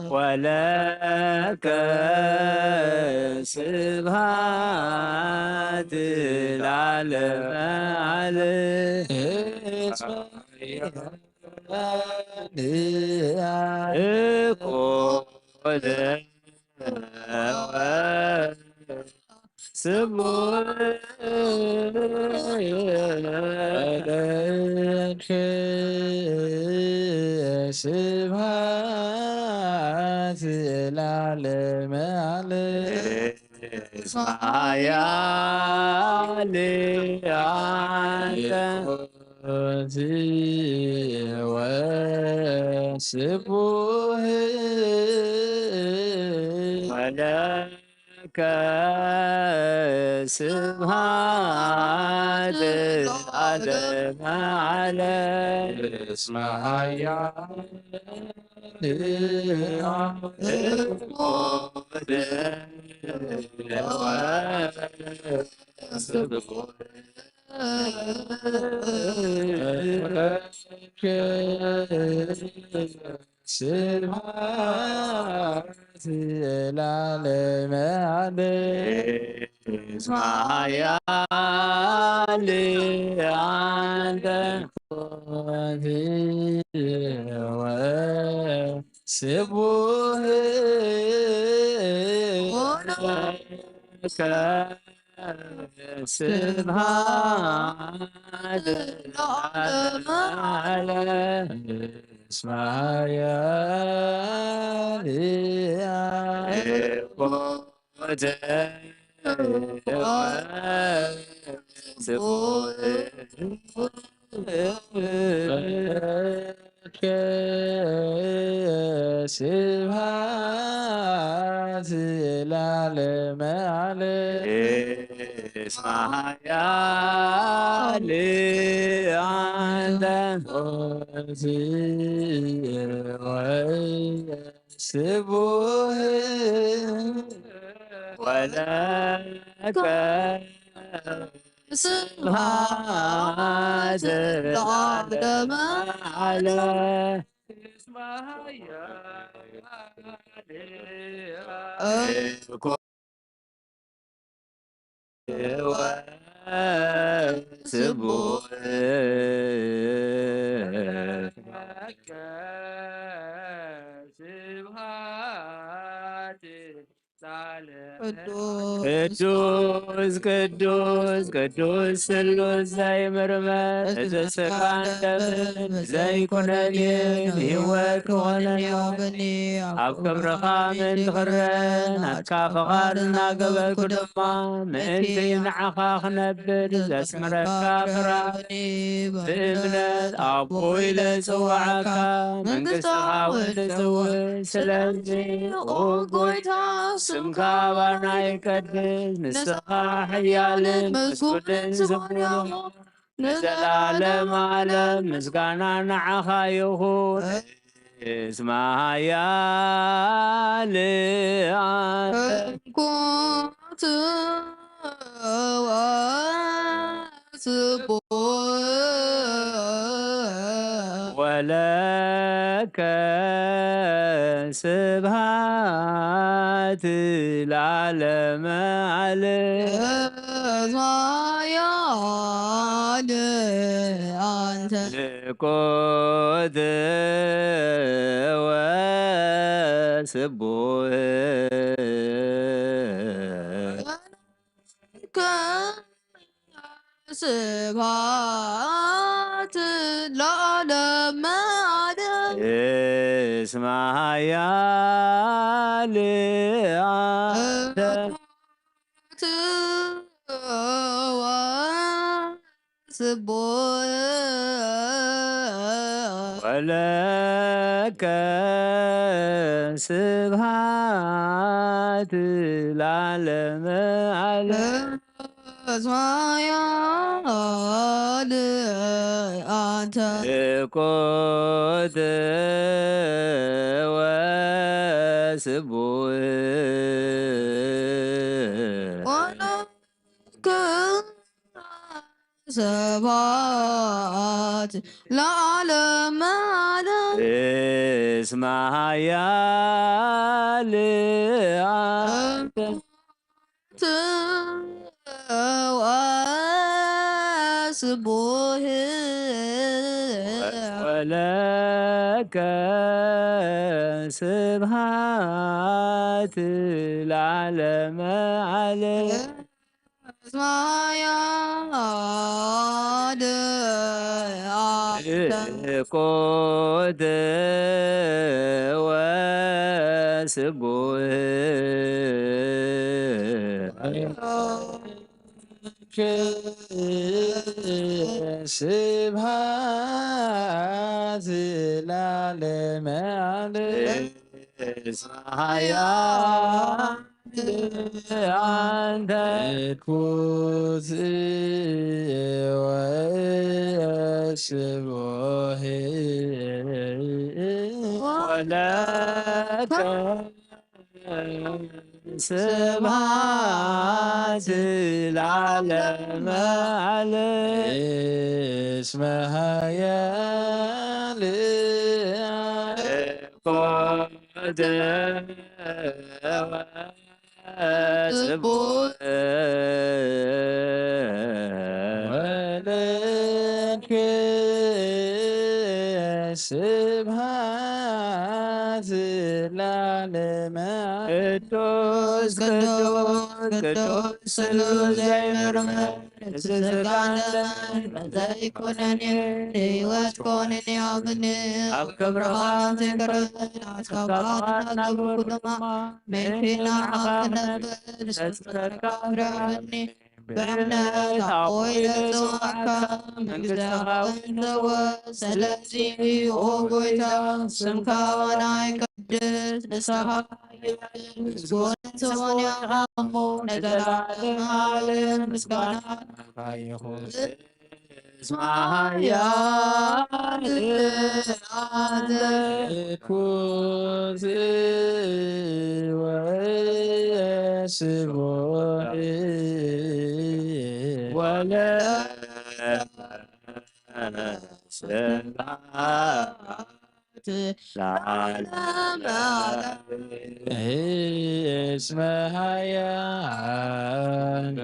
ወለከ ስብሐት ለዓለመ ዓለም። እኮ ስቡሕ። ወለከ ስብሐት ለዓለመ ዓለም። እስመ ኃያል አንተ። ወስቡሕ። ወለ ከ ስብሐት ለዓለመ ዓለም። እስመ ኃያል ስብሐት ለዓለመ ዓለም። እስመ ኃያል አንተ። ስቡሕ ለከ ስብሐት ለዓለመ ዓለም። እስመ ኃያል አንተ። ስቡሕ። ስብሐት ለዓለመ ዓለም። እስመ ኃያል አንተ። ስቡሕ። ወለከ ስብሐት ለዓለመ ዓለም። ስቡሕ። ስብሐት ቅዱስ ቅዱስ ቅዱስ ስሉስ ዘይምርመር፣ እቲ ስጋን ደምን ዘይኩነን ንህይወት ክኾነኒ። ኣብ ክብርኻ ምእንቲ ክረአ ናትካ ፍቓድ እናገበርኩ ድማ ምእንቲ ንዓኻ ክነብር ዘስምረካ ፍረ ብእምነት ኣቦ ኢለ ጽዋዓካ መንግስትኻ እውን እጽውዕ። ስለዚ ኦ ጎይታ ስምካ ባና ይቀድስ፣ ንስኻ ሕያልን ምስጉንን ዝኾንዮ ንዘለዓለም ዓለም ምስጋና ንዓኻ ይኹን። እስመ ኃያል አንተ። ወለከ ስብሐት ለዓለመ ዓለም። እስመ ኃያል አንተ። ልኮት ወስቡሕ። ስብሐት ለዓለመ ዓለም። እስመ ኃያል አንተ። ስቡሕ። ወለከ ስብሐት ለዓለመ ዓለም። እስመ ኃያል አንተ። ትኩት ወስቡሕ። ወለከ ስብሐት ለዓለመ ዓለም። እስመ ኃያል አንተ። ወስቡሕ። ወለከ ስብሐት ለዓለመ ዓለም። እስመ ኃያል አንተ። ትኩት ወስቡሕ። ስብሐት ለዓለመ ዓለም። እስመ ኃያል አንተ። ትኩት ወስቡሕ። ወለከ ስብሐት ለዓለመ ዓለም። እስመ ኃያል። ትኩት ወስቡሕ። ወለከ ስብሐት ለዓለመ። ቅዱስ ቅዱስ ቅዱስ ስሉስ ዘይምርመር። ስጋን ደምን ዘይኮነኒ ንህይወት ኮነኒ ኣምኒ። ኣብ ክብርኻ ዘይቅረብ ኣስካብካ ናግቡ ድማ ምእንቴና ክነብር ንስፍረካ ብርሃኒ። ብእምነት ኣቦይ ለዝዋዕካ መንግስቲ ኻብ እንተወ። ስለዚ ኦ ጎይታ ስምካ ዋናይ ቅድስ ንስኻ ጎነት ሰማንያ ኣሞ ነዘለዓለም ዓለም ምስጋና ይኹን። እስመ ኃያል አንተ። ትኩት ወስቡሕ። ወለከ ስብሐት ለዓለመ ዓለም። እስመ ኃያል።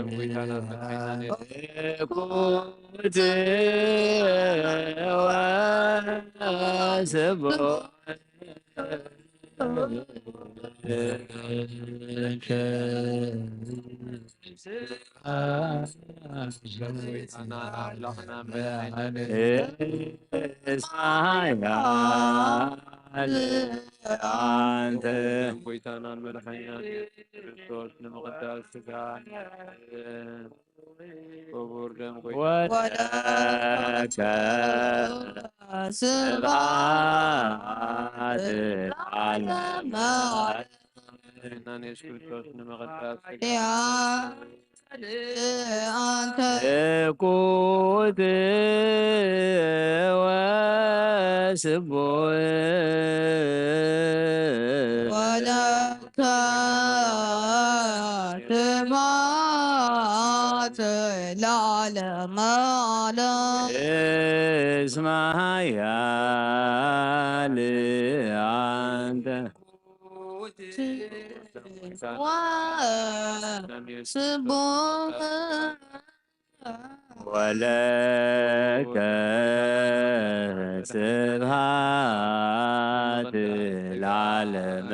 ትኩት ወስቡሕ። አንተ። ጎይታናን መድኃኒናን ኢየሱስ ክርስቶስ ንምቕዳስ ሥጋ ክቡር ደም ጎይታ ወለከ ስብሐት ለዓለመ ዓለም። ኢየሱስ ክርስቶስ ንምቕዳስ ያ አንተ። ትኩት ወስቡሕ። ወለከ ስብሐት ለዓለመ ዓለም። እስመ ኃያል አንተ። ወስቡሕ። ወለከ ስብሐት ለዓለመ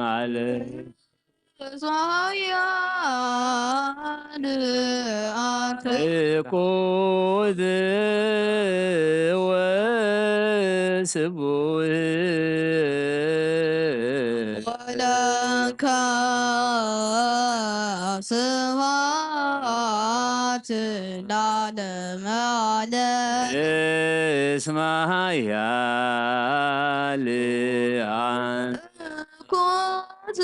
ዓለም። ኃያል አንተ። ትኩ ስብሐት ለዓለመ ዓለም። እስመ ኃያል አንተ። ኩት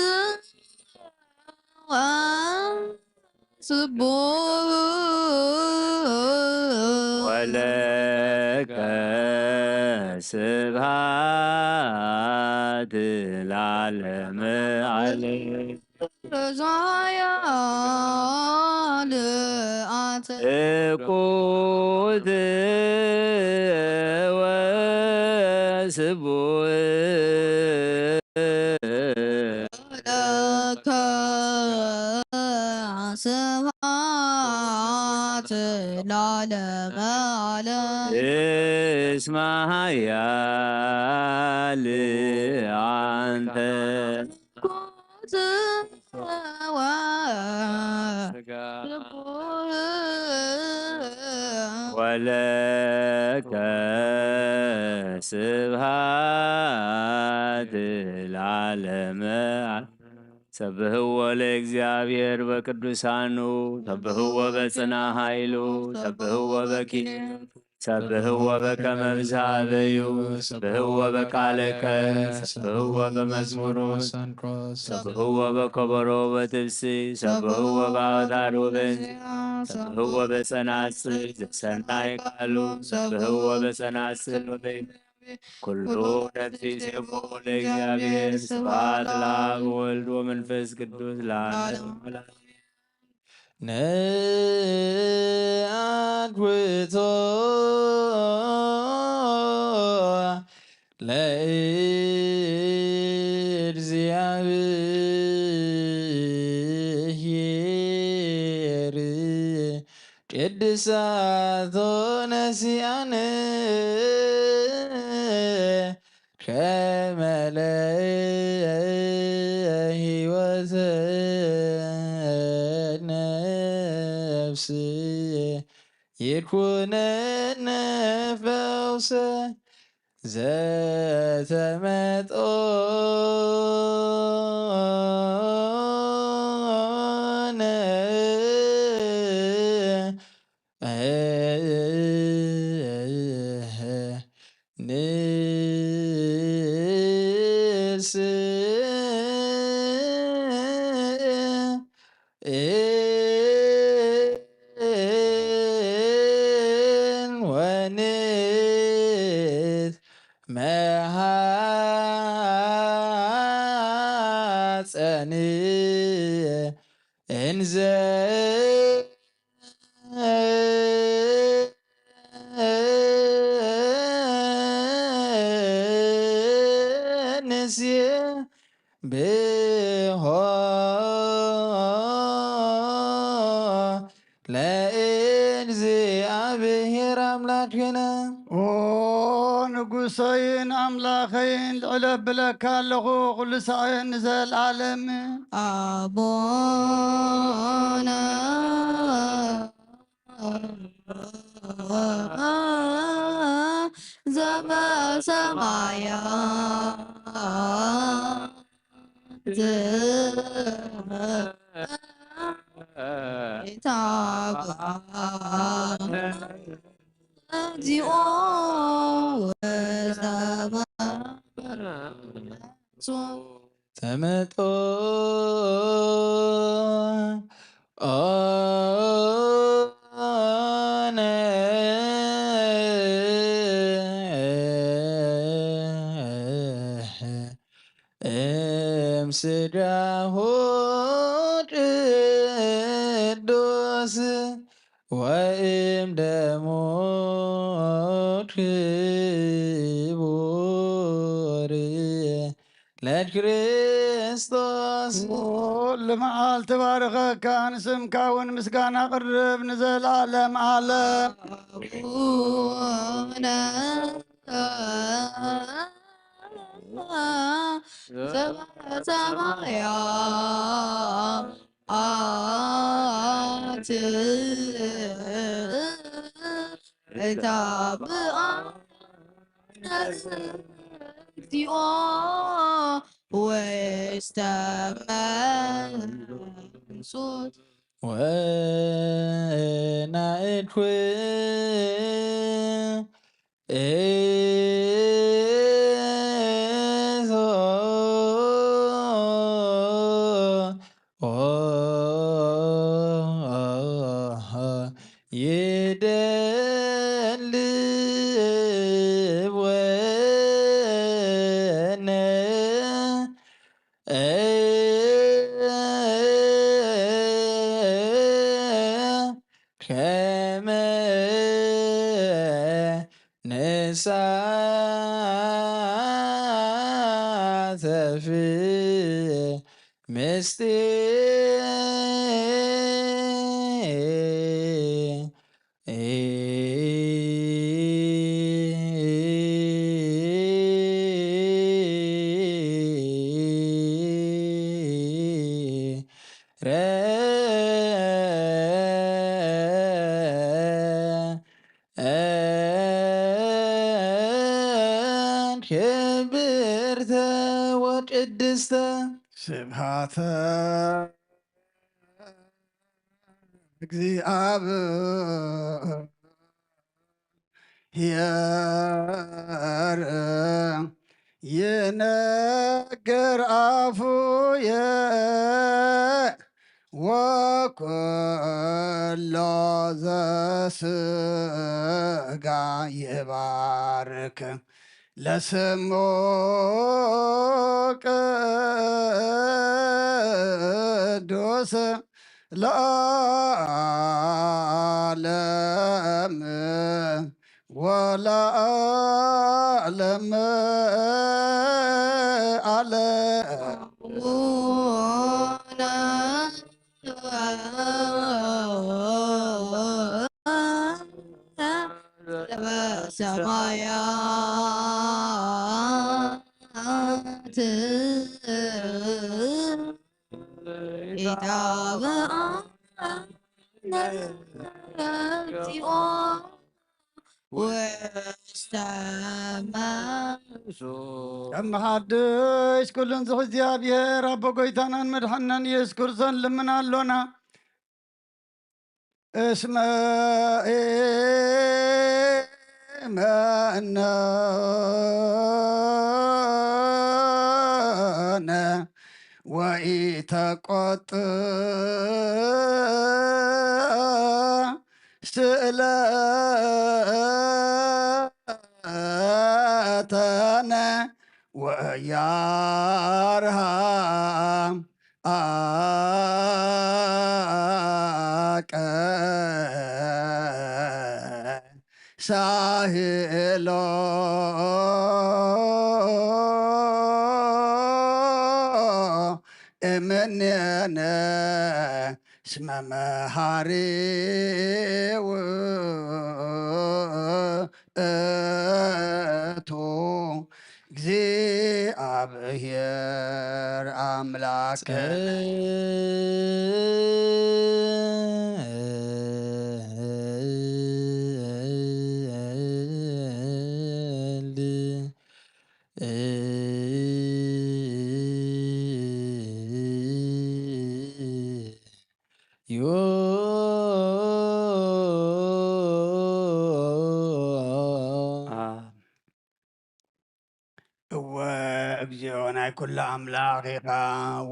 ስቡሕ። ወለከ ስብሐት ለዓለመ ዓለም። ኃያል አንተ። እኩት ወስቡሕ። ለከ ስብሐት ለዓለመ ዓለም። እስመ ኃያል አንተ። ኩት ወስቡሕ። ወለከ ስብሐት ለዓለመ። ሰብህዎ ለእግዚኣብሔር በቅዱሳኑ፣ ሰብህዎ በጽና ኃይሉ፣ ሰብህዎ በኪ፣ ሰብህዎ በከመ ብዝሃበዩ፣ ሰብህዎ በቃለከ፣ ሰብህዎ በመዝሙሩ፣ ሰብህዎ በከበሮ በትብሲ፣ ሰብህዎ በአውታሩ በንዚያ፣ ሰብህዎ በጸናጽል ዘሰናይ ቃሉ፣ ሰብህዎ በጸናጽል ወበይነ ኩሉ ነፍሲ ሴቦ ለእግዚአብሔር። ስብሐት ለአብ ወወልድ ወመንፈስ ቅዱስ ለዓለሙ ዓለም። ነአድብቶ ለእግዚአብሔር ቅድሳቶ ነሲኣን ከመ ለህይወተ ነፍስ ይኩነነ ፈውሰ ዘተመጦነ ንስእን ወንትመሃፀን እንዘ ንሴብሖ ለእግዚአብሔር ኣምላክነ። ኦ ንጉሰይን ኣምላኸይን፣ ልዕለ ብለካ ኣለኹ፣ ኩሉ ሳዕ ንዘለዓለም። ኣቦነ ዘበሰማያት፣ ይትባረክ ስምከ፣ እግዚኦ፣ ውስተ መንግስት ተመጦ ኦነ እምስጋሁ ቅዱስ ወእም ደሙ ክቡር ለክርስቶስ። ኩሉ መዓልቲ ባርኸካ፣ ንስምካ እውን ምስጋና ቅርብ ንዘለዓለም ዓለም። ኣቡነ ዘበሰማያት፣ ይትባረክ ስምከ፣ እግዚኦ፣ ውስተ መንግስት ወናእድኩ እዞ ይደልወነ ከመ ንሳተፍ ምስጢር ክብርተ ወቅድስተ ስብሃተ እግዚኣብሔር ይነግር ኣፉየ ወኩሎ ዘስጋ ይባርክ ለስሙ ቅዱስ ለዓለም ወለዓለም ዓለም። በሰማያት ኢታብአነ እግዚኦ ውስተ መንሱ። ከም ሓድሽ ኩሉን ዝኽ እግዚኣብሔር ኣቦ ጎይታናን መድሓንናን ኢየሱስ ክርስቶስ ልምና ኣሎና። እስመ ኢመነነ ወኢተቆጥ ስእለተነ ወያርሃ አቀ ሳህሎ እምኔነ እስመ መሃሪ ውእቱ። እግዚኣብሔር ኣምላክ እወ፣ እግዚኣብሔር ናይ ኩሉ ኣምላኽ ኢኻ፣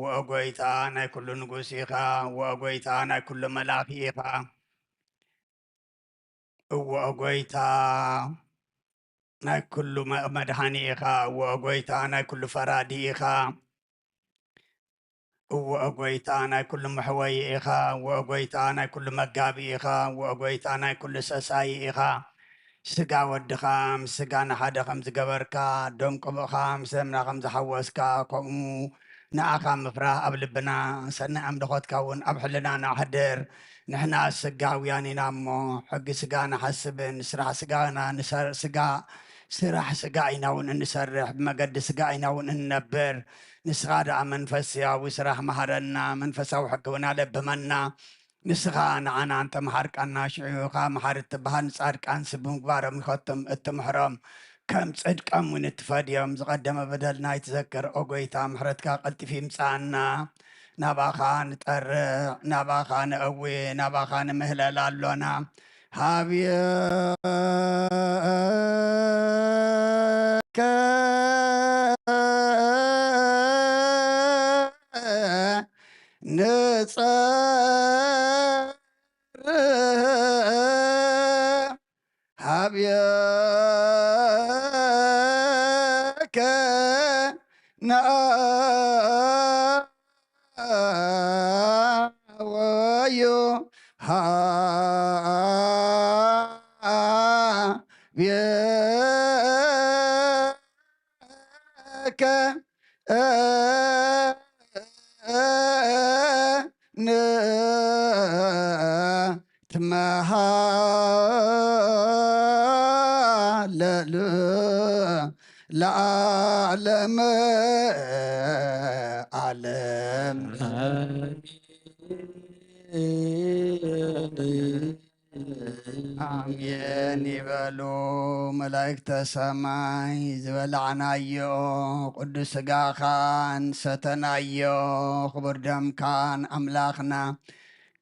ወጎይታ ናይ ኩሉ ንጉስ ኢኻ፣ ወጎይታ ናይ ኩሉ መላኺ ኢኻ። እወ ጎይታ ናይ ኩሉ መ-፣ መድሓኒ ኢኻ፣ እወ ጎይታ ናይ ኩሉ ፈራዲ ኢኻ። እወ ጎይታ ናይ ኩሉ መሕወዪ ኢኻ፣ እወ ጎይታ ናይ ኩሉ መጋቢ ኢኻ፣ እወ ጎይታ ናይ ኩሉ ሰሳዪ ኢኻ። ስጋ ወድኻ ምስ ስጋና ሓደ ከም ዝገበርካ፣ ደም ቆብእኻ ምስ ደምና ከም ዝሓወስካ፣ ከምኡ ንኣኻ ምፍራህ ኣብ ልብና፣ ሰናይ ኣምልኾትካ እውን ኣብ ሕልናና ኣሕድር። ንሕና ስጋውያን ኢና እሞ፣ ሕጊ ስጋ ንሓስብን፣ ስራሕ ስጋና ንሰር-፣ ስጋ፣ ስራሕ ስጋ ኢና እውን እንሰርሕ፣ ብመገዲ ስጋ ኢና እውን እንነብር። ንስኻ ደኣ መንፈሳዊ ስራሕ መሃረና፣ መንፈሳዊ ሕጊ እውን ኣለብመና። ንስኻ ንዓና እንተ መሃርካና፣ ሽዑ ኢኻ መሃሪ እትበሃል። ንጻድቃንሲ ብምግባሮም ኢኻ እትም-፣ እትምሕሮም፣ ከም ጽድቆም እውን እትፈድዮም። ዝቐደመ በደልና ኣይትዘክር፣ ኦ ጎይታ፣ ምሕረትካ ቀልጢፉ ይምጽኣና። ናባኻ ንጠርዕ፣ ናባኻ ነእዊ፣ ናባኻ ንምህለል ኣሎና። ሃብየከ ንጸርህ ሃብየከ ነአወዩ ሃብየከ ንትመሃለሉ ለዓለመ ዓለም። ኣሜን ይበሉ መላእክተ ሰማይ። ዝበላዕናዮ ቅዱስ ስጋኻን ሰተናዮ ክቡር ደምካን ኣምላኽና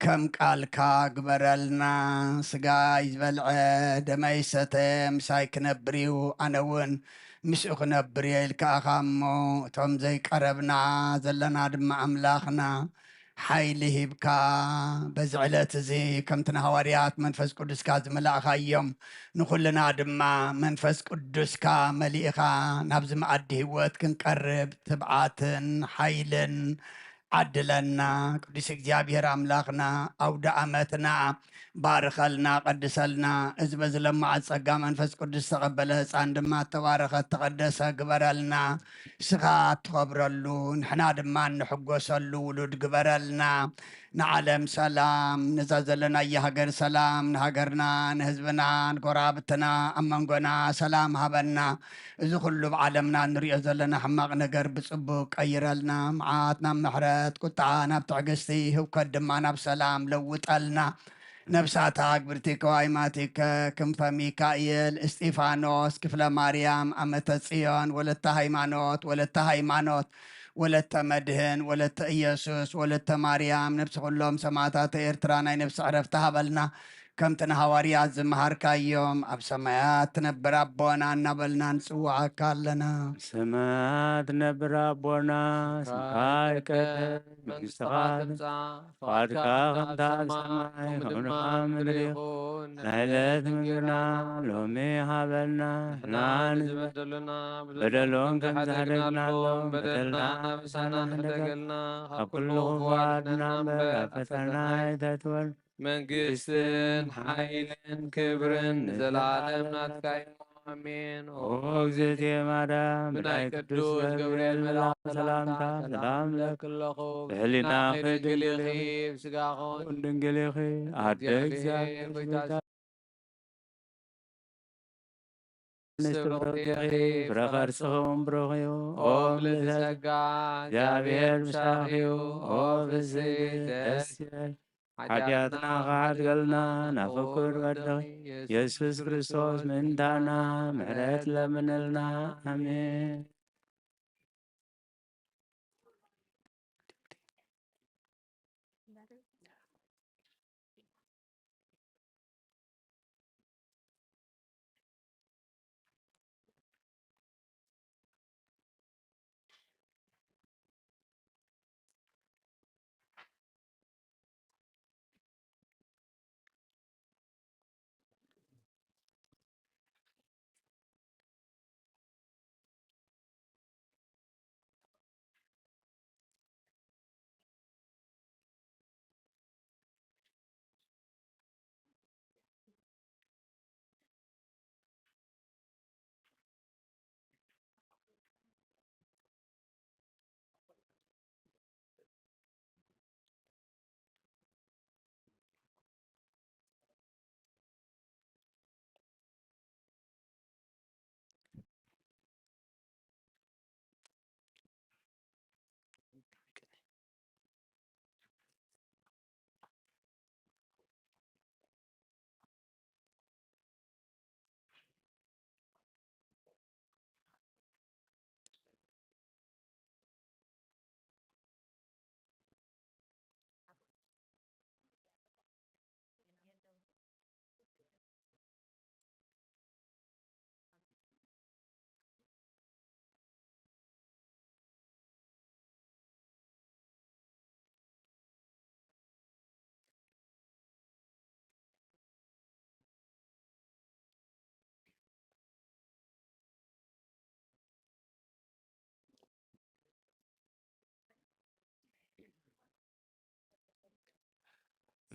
ከም ቃልካ ግበረልና። ስጋይ ዝበልዐ ደመይ ሰተ ምሳይ ክነብር እዩ፣ ኣነ እውን ምስኡ ክነብር እየ ኢልካ ኢኻ እሞ፣ እቶም ዘይቀረብና ዘለና ድማ ኣምላኽና ሓይሊ ሂብካ በዚ ዕለት እዚ ከምቲ ንሃዋርያት መንፈስ ቅዱስካ ዝመላእኻዮም ንኹልና ድማ መንፈስ ቅዱስካ መሊእኻ ናብዚ መኣዲ ህይወት ክንቀርብ ትብዓትን ሓይልን ዓድለና። ቅዱስ እግዚኣብሔር ኣምላኽና ኣውደ ኣመትና ባርኸልና፣ ቀድሰልና። እዚ በዚ ለማዓት ጸጋ መንፈስ ቅዱስ ዝተቐበለ ህፃን ድማ ተባረኸ ተቐደሰ ግበረልና። ንስኻ እትኸብረሉ ንሕና ድማ እንሕጎሰሉ ውሉድ ግበረልና። ንዓለም ሰላም፣ ነዛ ዘለናያ ሃገር ሰላም፣ ንሃገርና፣ ንህዝብና፣ ንጎረባብትና፣ ኣብ መንጎና ሰላም ሃበና። እዚ ኩሉ ኣብ ዓለምና እንሪኦ ዘለና ሕማቕ ነገር ብጽቡቕ ቀይረልና። መዓት ናብ ምሕረት፣ ቁጥዓ ናብ ትዕግስቲ፣ ህውከት ድማ ናብ ሰላም ለውጠልና። ነብሳታ ግብርቲከ ዋይማቲከ ክንፈ ሚካኤል፣ እስጢፋኖስ፣ ክፍለ ማርያም፣ ኣመተ ጽዮን፣ ወለተ ሃይማኖት፣ ወለተ ሃይማኖት፣ ወለተ መድህን፣ ወለተ ኢየሱስ፣ ወለተ ማርያም፣ ነብሲ ኩሎም ሰማዕታተ ኤርትራ ናይ ነብሲ ዕረፍቲ ሃበልና። ከምቲ ንሃዋርያት ዝመሃርካዮም፣ ኣብ ሰማያት ትነብር ኣቦና እናበልና ንጽውዓካ ኣለና። ሰማያት ትነብር ኣቦና፣ ስምካ ይቀደም፣ መንግስትኻ ትምጻእ፣ ፍቓድካ ከምታ ኣብ ሰማይ ከምኡ ድማ ኣብ ምድሪ ይኹን። ናይ ዕለት ምግብና ሎሚ ሃበና፣ ንሕና ንዝበደሉና በደሎም ከም ዝሕደግናሎም በደልና ምሳና ንሕደገልና፣ ካብ ኩሉ ክፉእ ኣድሕነና እምበር፣ ኣብ ፈተና ኣይተእትወና። መንግስትን ሓይልን ክብርን ንዘለዓለም ናትካ እዩ። ኣሜን። ኦ እግዝእትየ ማርያም፣ ብናይ ቅዱስ ገብርኤል መልኣኽ ሰላምታ ሰላም እብለኪ ኣለኹ። ብሕሊናኺ ድንግል ኢኺ፣ ብስጋኺ እውን ድንግል ኢኺ። ኣደ እግዚኣብሔር ጎይታ ንስብርኺ ኢኺ፣ ፍረ ከርስኺ እውን ብሩኽ እዩ። ኦ ምልእቲ ጸጋ፣ እግዚኣብሔር ምሳኺ እዩ። ኦ ፍስሕቲ ደስ ይበል። ሓጢኣትና ክሓድገልና ናብ ፍቁር ወድኺ የሱስ ክርስቶስ ምእንታና ምሕረት ለምንልና። ኣሜን።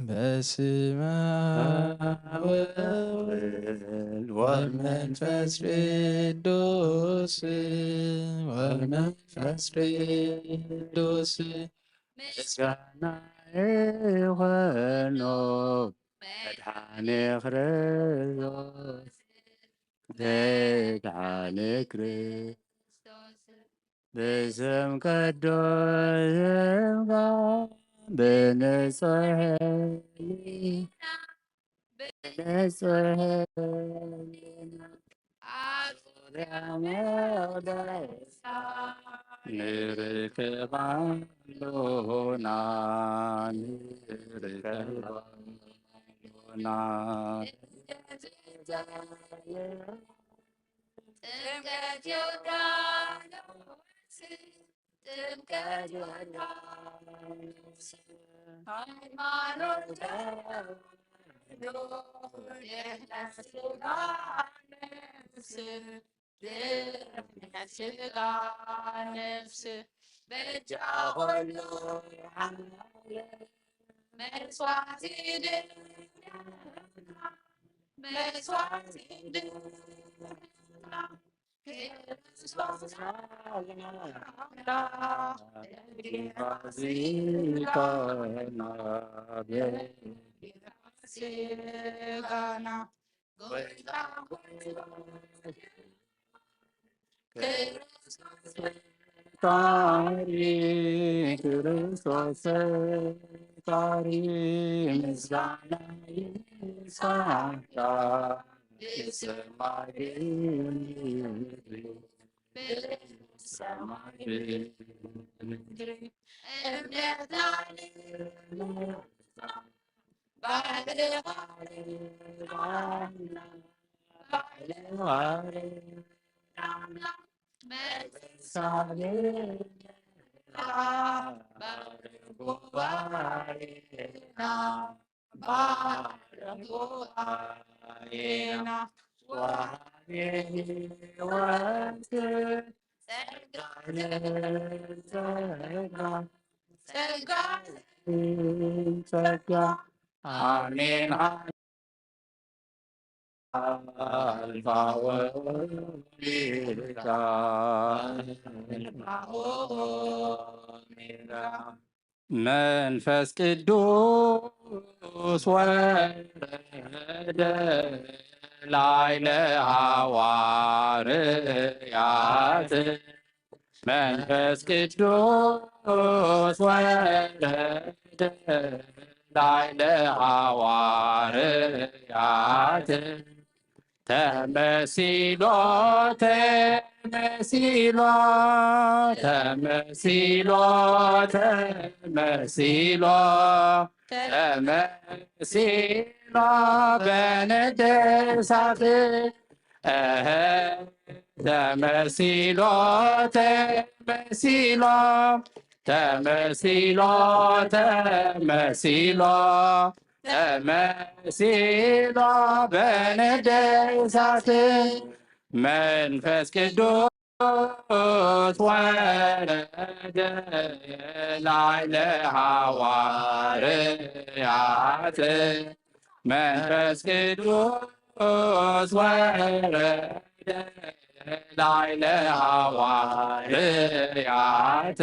በስመ አብ ወወልድ ወመንፈስ ቅዱስ ወመንፈስ ቅዱስ ምስጋና ይኾኖ መድኃኔ ክርስቶስ መድኃኔ ክርስቶስ ብስም ቅዱስ ስምካ ብንጹሕ ሕሊና ብንጹሕ ሕሊና ኣብ ዙርያ መቕደስ ንርከብ ኣሎና ንርከብ ኣሎና። ጥምቀት ዮርዳኖስ ጥምቀት ዮርዳኖስ ሃይማኖት ተዋህዶ ድሕነት ሥጋ ነፍስ ድሕነት ሥጋ ነፍስ በጃ ኹሉ ዓለም መስዋዕቲ ድሕነትና መስዋዕቲ ድሕነትና ፈጣሪ ክርስቶስ ፈጣሪ ምስጋና ይብዛልካ ብሰማይ በምድሪ በሰማይ በምድሪ እምነትና ባሕሪ ባሕሪ ባሕሪ ባሕሪ አሜን። አልፋ ወኦሜጋ፣ አልፋ ወኦሜጋ። መንፈስ ቅዱስ ወረደ ላዕለ ሃዋርያት መንፈስ ቅዱስ ወረደ ላዕለ ሃዋርያት ተመሲሎ ተመሲሎ ተመሲሎ ተመሲሎ ተመሲሎ በነደ እሳት ተመሲሎ ተመሲሎ ተመሲሎ ተመሲሎ ተመሲሎ በነደ እሳት መንፈስ ቅዱስ ወረደ ላዕለ ሃዋርያት መንፈስ ቅዱስ ወረደ ላዕለ ሃዋርያት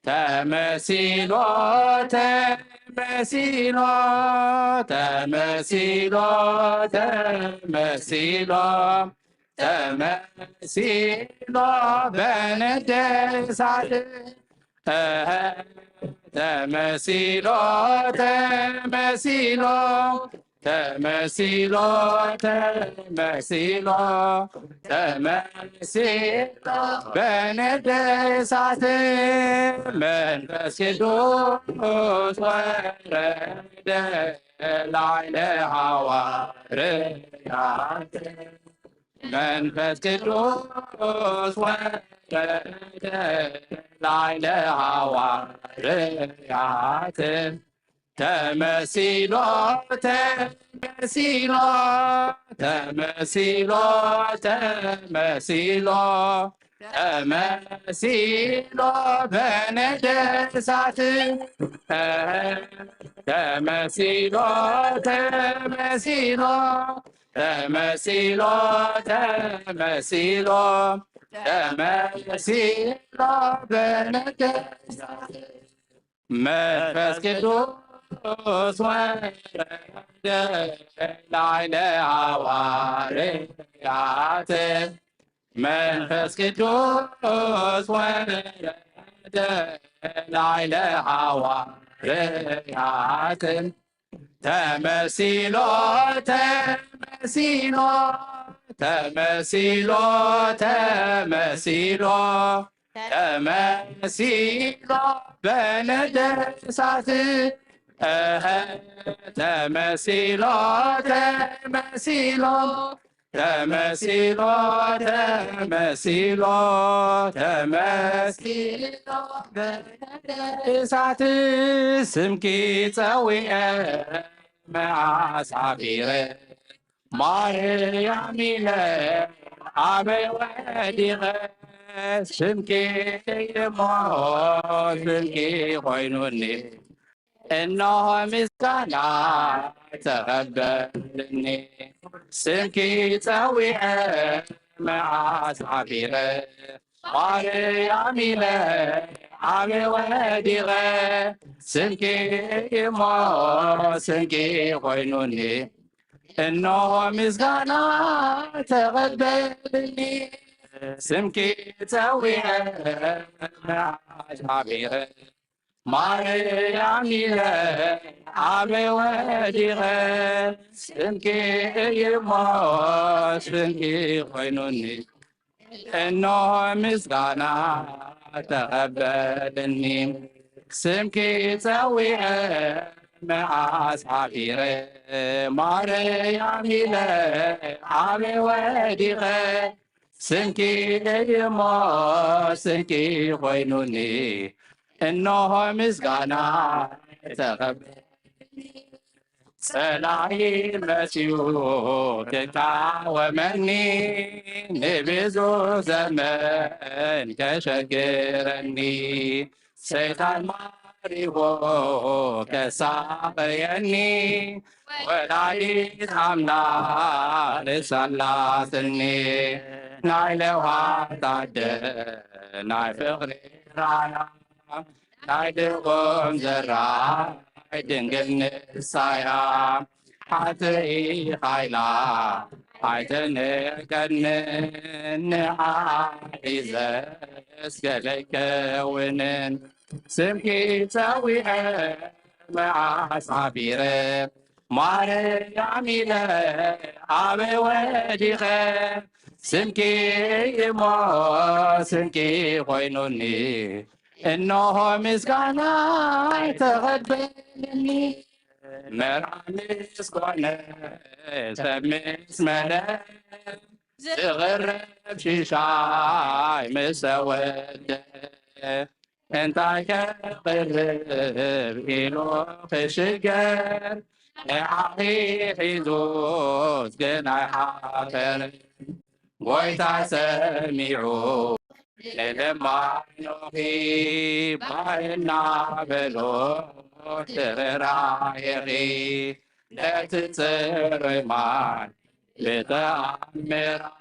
ተመሲሎ ተመሲሎ ተመሲሎ ተመሲሎ ተመሲሎ በነደ እሳት ተመሲሎ ተመሲሎ ተመሲሎ ተመሲሎ ተመሲሎ በነደ እሳት መንፈስ ቅዱስ ወረደ ላዕለ ሃዋርያት መንፈስ ቅዱስ ወረደ ላዕለ ሃዋርያት ተመሲሎ ተመሲሎ ተመሲሎ ተመሲሎ ተመሲሎ በነደ እሳት ተመሲሎ ተመሲሎ ተመሲሎ ተመሲሎ ተመሲሎ በነደ እሳት መንፈስ ቅዱስ ወረደ ላዕለ ሃዋርያት መንፈስ ቅዱስ ወረደ ላዕለ ሃዋርያት ተመሲሎ ተመሲሎ ተመሲሎ ተመሲሎ ተመሲሎ በነደ እሳት ተመሲሎ ተመሲሎ ተመሲሎ ተመሲሎ በነደ እሳት ስምኪ ጸዊዐ መዓስ ሓፊረ ማርያም ኢለ ኣበይ ወዲቐ ስምኪ እሞ ስምኪ ኮይኑኒ እነሆ ምስጋና ተቐበልኒ ስምኪ ጸዊዐ መዓስ ሓፊረ ማርያም ኢለ ኣበይ ወዲቐ ስምኪ እሞ ስምኪ ኮይኑኒ እነሆ ምስጋና ተቐበልኒ ስምኪ ጸዊዐ መዓስ ሓፊረ ማርያም ኢለ ኣበይ ወዲቐ ስምኪ እሞ ስምኪ ኮይኑኒ እነሆ ምስጋና ተቐበልኒ ስምኪ ጸዊዐ መዓስ ሓፊረ ማርያም ኢለ ኣበይ ወዲቐ ስምኪ እሞ ስምኪ ኮይኑኒ እነሆ ምስጋና ተቐበልኒ ጸላኢ መጺኡ ክቃወመኒ ንብዙ ዘመን ከሸግረኒ ሰይጣን ማሪቦ ከሳቐየኒ ወላዲት ኣምላኽ ርእሳ ኣላትኒ ናይ ለውሃት ኣደ ናይ ፍቕሪ ራያ ናይ ልቦም ዘራይ ድንግል ንሳያ ሓትኢ ኻይላ ኣይተነቀንን ንዓ ሒዘስ ገለ ይከውንን ስምኪ ጸዊዐ መዓስ ሓፊረ ማርያም ኢለ ኣበይ ወዲቐ ስምኪ እሞ ስምኪ ኮይኑኒ እነሆ ምስጋና ተቐበልኒ መርዓ ምስ ኮነ ሰብ ምስ መለ ዝቕረብ ሽሻይ ምስ ተወደ እንታይ ከቕርብ ኢሉ ክሽገር ንዓኺ ሒዙስ ግን ኣይሓፈርን ጎይታ ሰሚዑ ንልማኖኺ ባይና በሎ ትርራየኺ ነቲ ጽሩይ ማይ ብተኣምራት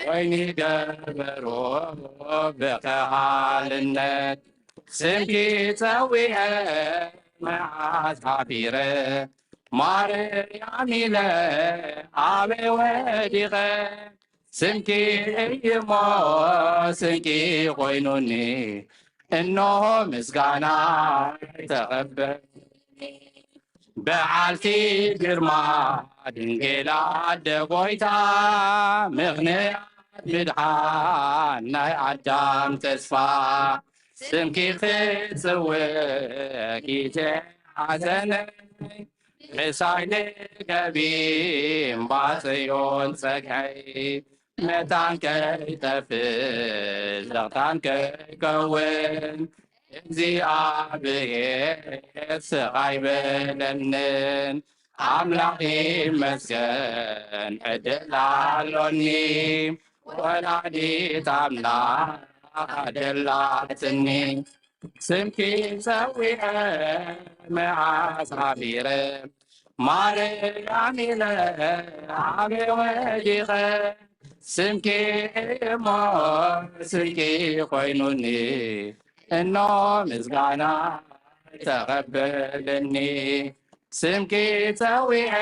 ወይኒ ገበሮ ብኸሃልነት ስምኪ ጸዊዐ መዓስ ሓፊረ ማርያም ኢለ ኣበይ ወዲቐ ስምኪ እሞ ስንቂ ኮይኑኒ እነሆ ምስጋና ተቐበል በዓልቲ ግርማ ድንግል ኣደ ጎይታ ምኽንያት ምድሓን ናይ ኣዳም ተስፋ ስምኪ ክጽውዕ ግዜ ሓዘነይ ምሳይ ንገቢም ባጽዮን ጸግዐይ መታን ከይጠፍእ ዘኽታን ከይከውን እግዚኣብሔር ስቕ ኣይበለንን ኣምላኽ ይመስገን ዕድል ኣሎኒ ወላዲት ኣምላኽ ኣደላትኒ። ስምኪ ጸዊዐ መዓስ ሓፊረ፣ ማርያም ኢለ ኣበይ ወዲቐ? ስምኪ እሞ ስንቂ ኮይኑኒ፣ እኖ ምስጋና ተቐበልኒ። ስምኪ ጸዊዐ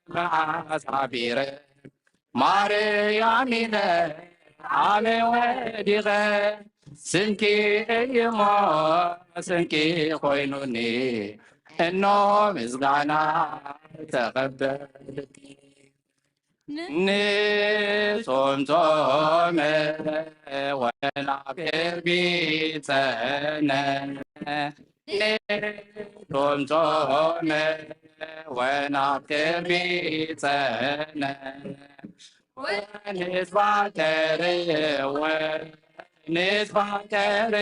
መዓስ ሓፊረ፣ ማርያም ኢለ ኣበይ ወዲቐ? ስምኪ እዩሞ ስንቂ ኮይኑኒ፣ እኖ ምስጋና ተቐበልኒ። ንጾም ጾመ ወናብ ቅርቢ ጸነ፣ ንጾም ጾመ ወናብ ቅርቢ ጸነ፣ ወንትፋቀር ወንትፋቀር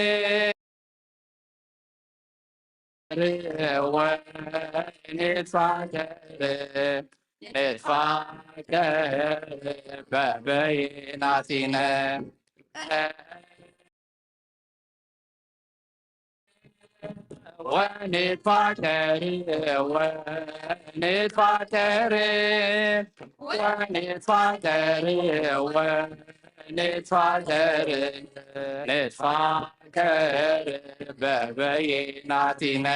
ወንትፋቀር ንትፋቀር በበይናቲነ። ወንትፋቀር ወንትፋቀር ወንትፋቀር ወንትፋቀር ንትፋቀር በበይናቲነ።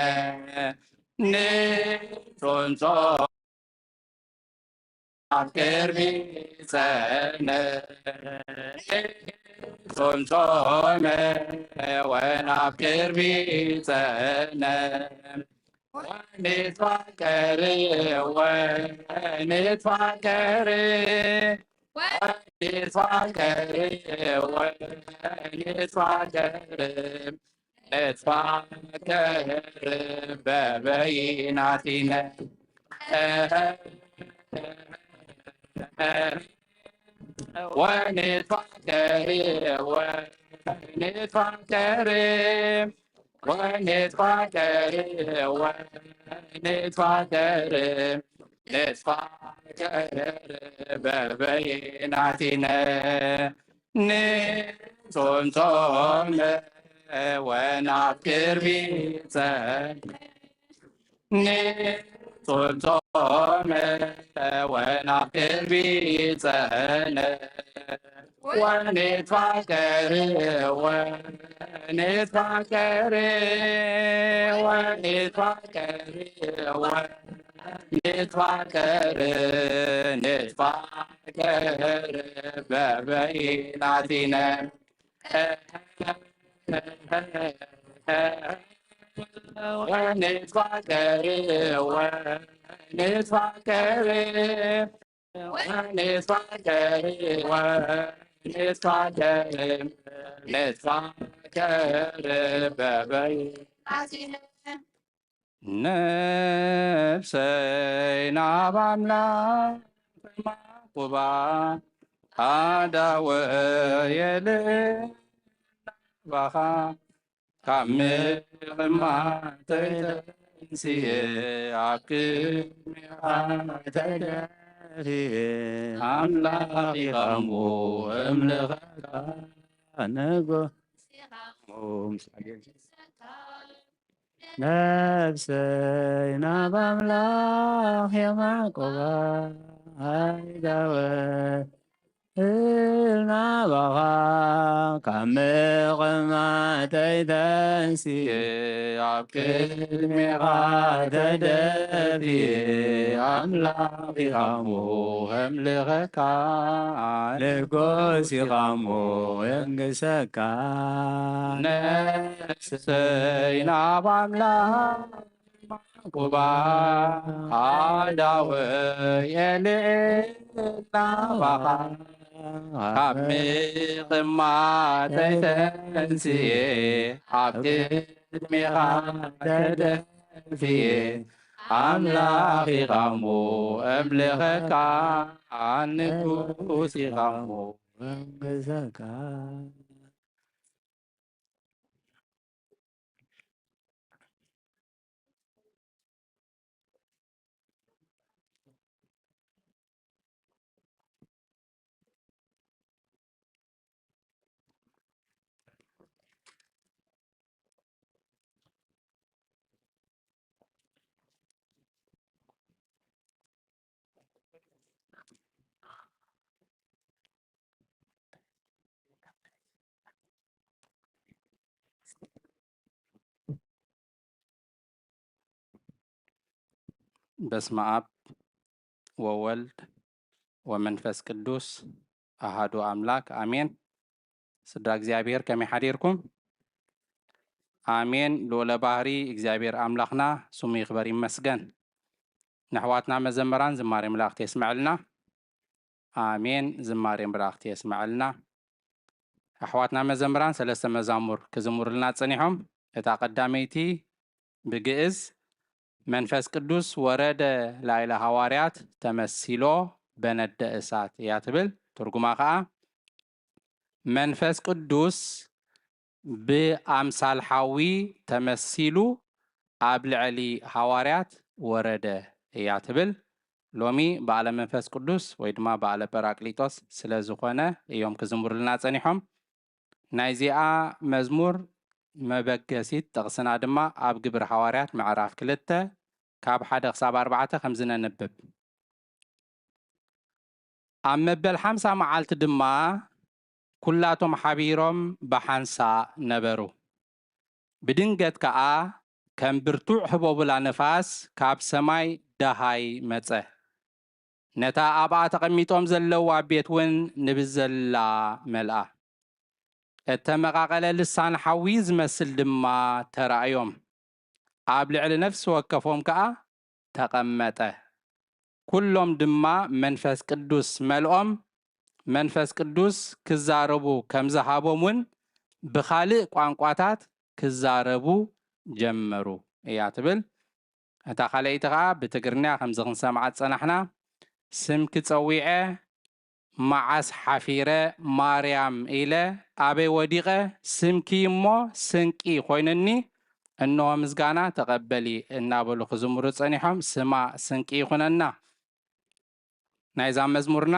ንጾም ጾም ኣብ ቅርቢ ጸነ፣ ጾም ጾመ ወናብ ቅርቢ ጸነ። ወንትፋቀር ወንትፋቀር ወንትፋቀር ወንትፋቀር ንትፋቀር በበይናቲነ። ወንትፋቀር ወንትፋቀር ወንትፋቀር ወንትፋቀር ንትፋቀር በበይናቲነ። ንጾም ጾመ ወናብ ቅርቢ ጸነ፣ ንጾም ጾመ ወናብ ቅርቢ ጸነ። ወንትፋቀር ወንትፋቀር ወንትፋቀር ወንትፋቀር ንትፋቀር በበይናቲነ። ወንትፋቀር ወንትፋቀር ወንትፋቀር ወንትፋቀር ንትፋቀር በበይናቲነ። ነፍሰይ ናብ ኣምላኽ ማቁባ ኣዳወየለ ናባኻ፣ ካብ ምቕማተይ ተንስየ ኣብ ቅድሜኻ ተደፊየ። ኣምላኽ ኢኻ እሞ እምልኸካ፣ ንጉስ ኢኻ እሞ ምሳሌ ነፍሰይ ናብ ኣምላኽ የማዕቆባ፣ ኣይዳወ እል ናባኻ፣ ካብ ምቕማተይ ተንስየ ኣብ ቅድሜኻ ተደፍየ። ኣምላኽ ኢኻ እሞ እምልኸካ፣ ንጉስ ኢኻ እሞ የንግሰካ። ነፍሰይ ናብ ኣምላኽ ማዕቁባ፣ ኣዳወየለ ናባኻ፣ ካብ ምቕማተይ ተንስየ ኣብ ቅድሜኻ ተደፍየ። ኣምላኽ ኢኻ እሞ እምልኸካ፣ ንጉስ ኢኻ እሞ እምግሰካ። በስመ አብ ወወልድ ወመንፈስ ቅዱስ አሃዱ አምላክ አሜን። ስድራ እግዚኣብሔር ከመይ ሓዲርኩም? አሜን። ልዑለ ባህሪ እግዚኣብሔር አምላኽና ስሙ ይኽበር ይመስገን። ንኣሕዋትና መዘምራን ዝማሬ መላእክት የስመዐልና። አሜን። ዝማሬ መላእክት የስመዐልና። ኣሕዋትና መዘምራን ሰለስተ መዛሙር ክዝምሩልና ጸኒሖም። እታ ቀዳመይቲ ብግእዝ መንፈስ ቅዱስ ወረደ ላይለ ሃዋርያት ተመሲሎ በነደ እሳት እያ ትብል። ትርጉማ ኸዓ መንፈስ ቅዱስ ብኣምሳል ሓዊ ተመሲሉ ኣብ ልዕሊ ሃዋርያት ወረደ እያ ትብል። ሎሚ በዓለ መንፈስ ቅዱስ ወይ ድማ በዓለ ጳራቅሊጦስ ስለ ዝኾነ እዮም ክዝምሩልና ጸኒሖም። ናይዚኣ መዝሙር መበገሲት ጥቕስና ድማ ኣብ ግብሪ ሃዋርያት ምዕራፍ ክልተ ካብ ሓደ ክሳብ ኣርባዕተ ከምዚ ነንብብ። ኣብ መበል ሓምሳ መዓልቲ ድማ ኩላቶም ሓቢሮም ብሓንሳእ ነበሩ። ብድንገት ከኣ ከም ብርቱዕ ህቦብላ ነፋስ ካብ ሰማይ ደሃይ መጸ። ነታ ኣብኣ ተቐሚጦም ዘለዉ ኣብ ቤት እውን ንብዘላ መልኣ። እተመቓቐለ ልሳን ሓዊ ዝመስል ድማ ተራእዮም። ኣብ ልዕሊ ነፍሲ ወከፎም ከኣ ተቐመጠ። ኩሎም ድማ መንፈስ ቅዱስ መልኦም፣ መንፈስ ቅዱስ ክዛረቡ ከም ዝሃቦም እውን ብኻልእ ቋንቋታት ክዛረቡ ጀመሩ እያ ትብል። እታ ካልኣይቲ ኸዓ ብትግርኛ ከምዚ ክንሰምዓ ዝጸናሕና፣ ስምኪ ጸዊዐ መዓስ ሓፊረ ማርያም ኢለ ኣበይ ወዲቐ ስምኪ እሞ ስንቂ ኮይኑኒ እንሆ ምስጋና ተቐበሊ እናበሉ ክዝምሩ ጸኒሖም። ስማ ስንቂ ይኹነና። ናይዛ መዝሙርና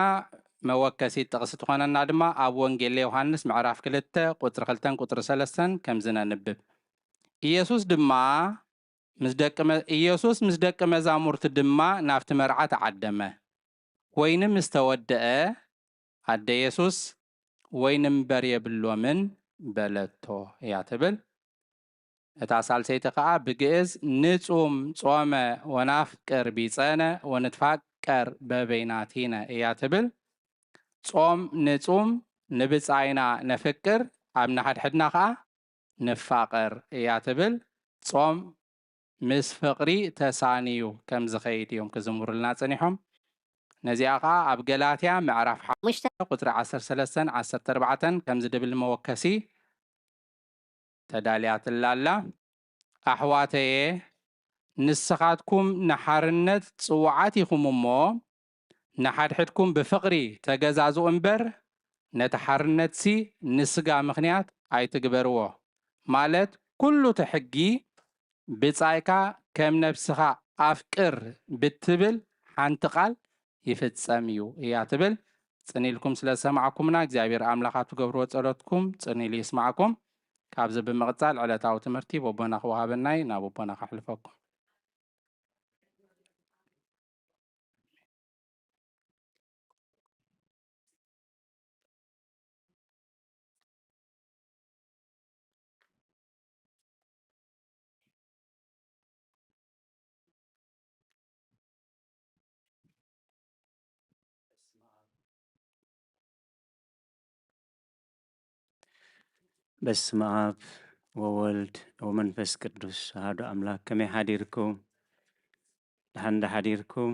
መወከሲት ጥቕሲ ትኾነና ድማ ኣብ ወንጌል ዮሃንስ ምዕራፍ ክልተ ቁጽሪ ክልተን ቁጽሪ ሰለስተን ከምዚ ነንብብ። ኢየሱስ ድማ ምስ ደቂ መ-፣ ኢየሱስ ምስ ደቂ መዛሙርቱ ድማ ናብቲ መርዓ ተዓደመ። ወይኒ ምስ ተወደአ፣ ኣደ የሱስ፣ "ወይኒ እምበር የብሎምን" በለቶ እያ ትብል። እታ ሳልሰይቲ ኸኣ ብግእዝ ንጹም ጾመ ወናፍቅር ቢጸነ ወንትፋቀር በበይናቲነ እያ ትብል። ጾም ንጹም፣ ንብጻይና ነፍቅር፣ ኣብ ንሓድሕድና ኸኣ ንፋቐር እያ ትብል። ጾም ምስ ፍቕሪ ተሳንዩ ከም ዝኸይድ እዮም ክዝምሩልና ጸኒሖም። ነዚኣ ኸኣ ኣብ ገላትያ ምዕራፍ ሓሙሽተ ቁጽሪ ዓሰርተ ሰለስተን ዓሰርተ ኣርባዕተን ከምዚ ድብል መወከሲ ተዳልያትላ ኣላ። ኣሕዋተየ፣ ንስኻትኩም ንሓርነት ጽዉዓት ኢኹም እሞ፣ ንሓድሕድኩም ብፍቕሪ ተገዛዝኡ እምበር፣ ነቲ ሓርነትሲ ንስጋ ምኽንያት ኣይትግበርዎ። ማለት፣ ኩሉ እቲ ሕጊ፣ "ብጻይካ ከም ነብስኻ ኣፍቅር" ብትብል ሓንቲ ቃል ይፍጸም እዩ እያ ትብል። ጽን ኢልኩም ስለ ዝሰማዕኩምና እግዚኣብሔር ኣምላኽ ኣብ ትገብርዎ ጸሎትኩም ጽን ኢሉ ይስማዕኩም። ካብዚ ብምቕጻል ዕለታዊ ትምህርቲ በቦና ክወሃበናይ ናብ ኣቦና ከሕልፈኩም። በስመ አብ ወወልድ ወመንፈስ ቅዱስ አሐዱ አምላክ። ከመይ ሓዲርኩም? ደሓን ዶ ሓዲርኩም?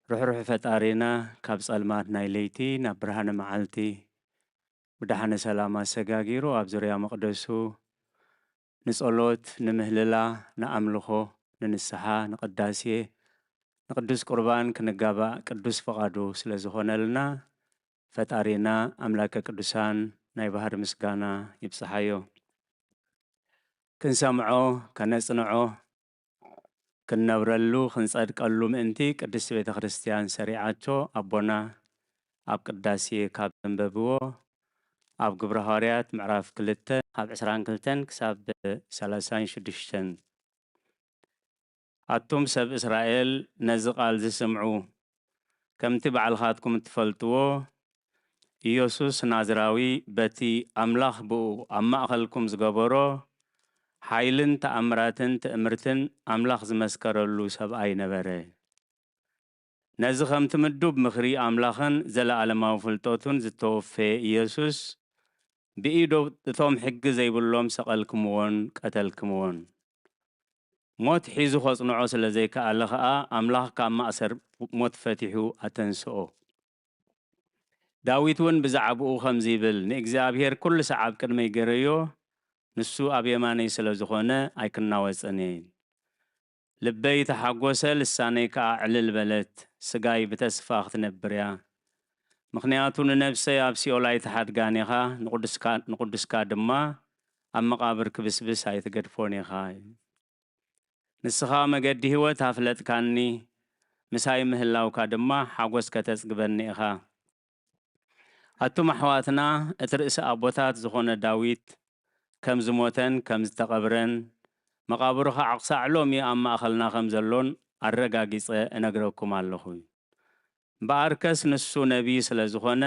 ርሕሩሕ ፈጣሪና ካብ ጸልማት ናይ ለይቲ ናብ ብርሃነ መዓልቲ ብደሓነ ሰላም ኣሰጋጊሩ ኣብ ዙርያ መቕደሱ ንጸሎት፣ ንምህልላ፣ ንኣምልኾ፣ ንንስሓ፣ ንቅዳሴ፣ ንቅዱስ ቁርባን ክንጋባእ ቅዱስ ፍቓዱ ስለ ዝኾነልና ፈጣሪና ኣምላከ ቅዱሳን ናይ ባህሪ ምስጋና ይብጽሓዮ። ክንሰምዖ፣ ከነጽንዖ፣ ክንነብረሉ፣ ክንጸድቀሉ ምእንቲ ቅድስቲ ቤተ ክርስቲያን ሰሪዓቶ ኣቦና ኣብ ቅዳሴ ካብ ዘንበብዎ ኣብ ግብረ ሃዋርያት ምዕራፍ ክልተ ካብ ዕስራን ክልተን ክሳብ ሰላሳን ሽዱሽተን። ኣቱም ሰብ እስራኤል ነዚ ቃል ዝስምዑ፣ ከምቲ ባዕልኻትኩም እትፈልጥዎ፣ ኢየሱስ ናዝራዊ በቲ ኣምላኽ ብኡ ኣብ ማእኸልኩም ዝገበሮ ሓይልን ተኣምራትን ትእምርትን ኣምላኽ ዝመስከረሉ ሰብኣይ ነበረ። ነዚ ከምቲ ምዱብ ምኽሪ ኣምላኽን ዘለኣለማዊ ፍልጠቱን ዝተወፈየ ኢየሱስ፣ ብኢዱ እቶም ሕጊ ዘይብሎም ሰቐልክምዎን ቀተልክምዎን። ሞት ሒዙ ኸጽንዖ ስለ ዘይከኣለ ኸኣ፣ ኣምላኽ ካብ ማእሰር ሞት ፈቲሑ ኣተንስኦ። ዳዊት እውን ብዛዕባኡ ኸምዚ ይብል፣ "ንእግዚኣብሔር ኩሉ ሰዓብ ቅድመይ ገረዮ፣ ንሱ ኣብ የማነይ ስለ ዝኾነ ኣይክናወጽን እየ። ልበይ ተሓጎሰ፣ ልሳነይ ከኣ ዕልል በለት፣ ስጋይ ብተስፋ ክትነብር እያ። ምኽንያቱ ንነብሰይ ኣብ ሲኦል ኣይትሓድጋን ኢኻ፣ ንቕዱስካ፣ ንቕዱስካ ድማ ኣብ መቓብር ክብስብስ ኣይትገድፎን ኢኻ። ንስኻ መገዲ ህይወት ኣፍለጥካኒ፣ ምሳይ ምህላውካ ድማ ሓጎስ ከተጽግበኒ ኢኻ።" ኣቱም ኣሕዋትና፣ እቲ ርእሲ ኣቦታት ዝኾነ ዳዊት ከም ዝሞተን ከም ዝተቐብረን፣ መቓብሩ ኸዓ ክሳዕ ሎሚ ኣብ ማእኸልና ከም ዘሎን ኣረጋጊጸ እነግረኩም ኣለኹ። እምበኣርከስ ንሱ ነቢይ ስለ ዝኾነ፣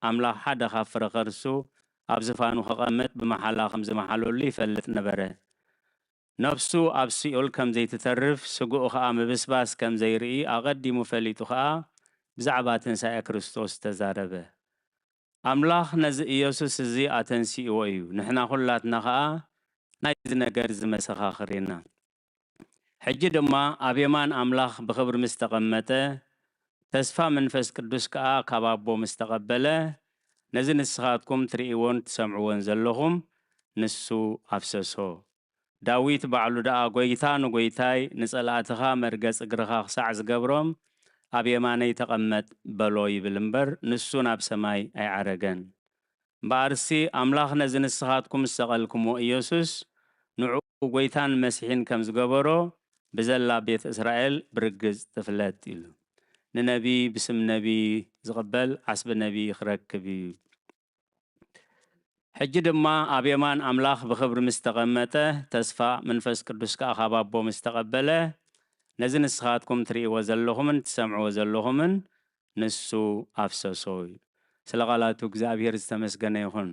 ኣምላኽ ሓደ ካብ ፍረ ኸርሱ ኣብ ዝፋኑ ኸቐምጥ ብመሓላ ከም ዝመሓለሉ ይፈልጥ ነበረ። ነፍሱ ኣብ ሲኦል ከም ዘይትተርፍ፣ ስግኡ ኸኣ ምብስባስ ከም ዘይርኢ ኣቐዲሙ ፈሊጡ ኸኣ፣ ብዛዕባ ትንሳኤ ክርስቶስ ተዛረበ። ኣምላኽ ነዚ ኢየሱስ እዚ ኣተንሲእዎ እዩ። ንሕና ኹላትና ኸኣ ናይዚ ነገር እዚ መሰኻኽር ኢና። ሕጂ ድማ ኣብ የማን ኣምላኽ ብኽብሪ ምስ ተቐመጠ፣ ተስፋ መንፈስ ቅዱስ ከኣ ካብ ኣቦ ምስ ተቐበለ፣ ነዚ ንስኻትኩም ትርእይዎን ትሰምዕዎን ዘለኹም ንሱ ኣፍሰሶ። ዳዊት ባዕሉ ደኣ፣ "ጐይታ ንጐይታይ፣ ንጸላእትኻ መርገጽ እግርኻ ክሳዕ ዝገብሮም ኣብ የማነይ ተቐመጥ" በሎ ይብል እምበር፣ ንሱ ናብ ሰማይ ኣይዓረገን። እምበኣርሲ፣ ኣምላኽ ነዚ ንስኻትኩም ዝሰቐልኩምዎ ኢየሱስ፣ ንዕኡ ጐይታን መሲሕን ከም ዝገበሮ፣ ብዘላ ቤት እስራኤል ብርግጽ ትፍለጥ ኢሉ። ንነቢ ብስም ነቢ ዝቕበል ዓስቢ ነቢ ክረክብ እዩ። ሕጂ ድማ ኣብ የማን ኣምላኽ ብኽብሪ ምስ ተቐመጠ፣ ተስፋ መንፈስ ቅዱስ ከኣ ካብ ኣቦ ምስ ተቐበለ፣ ነዚ ንስኻትኩም ትርእይዎ ዘለኹምን ትሰምዕዎ ዘለኹምን ንሱ ኣፍሰሶ እዩ። ስለ ቃላቱ እግዚኣብሔር ዝተመስገነ ይኹን።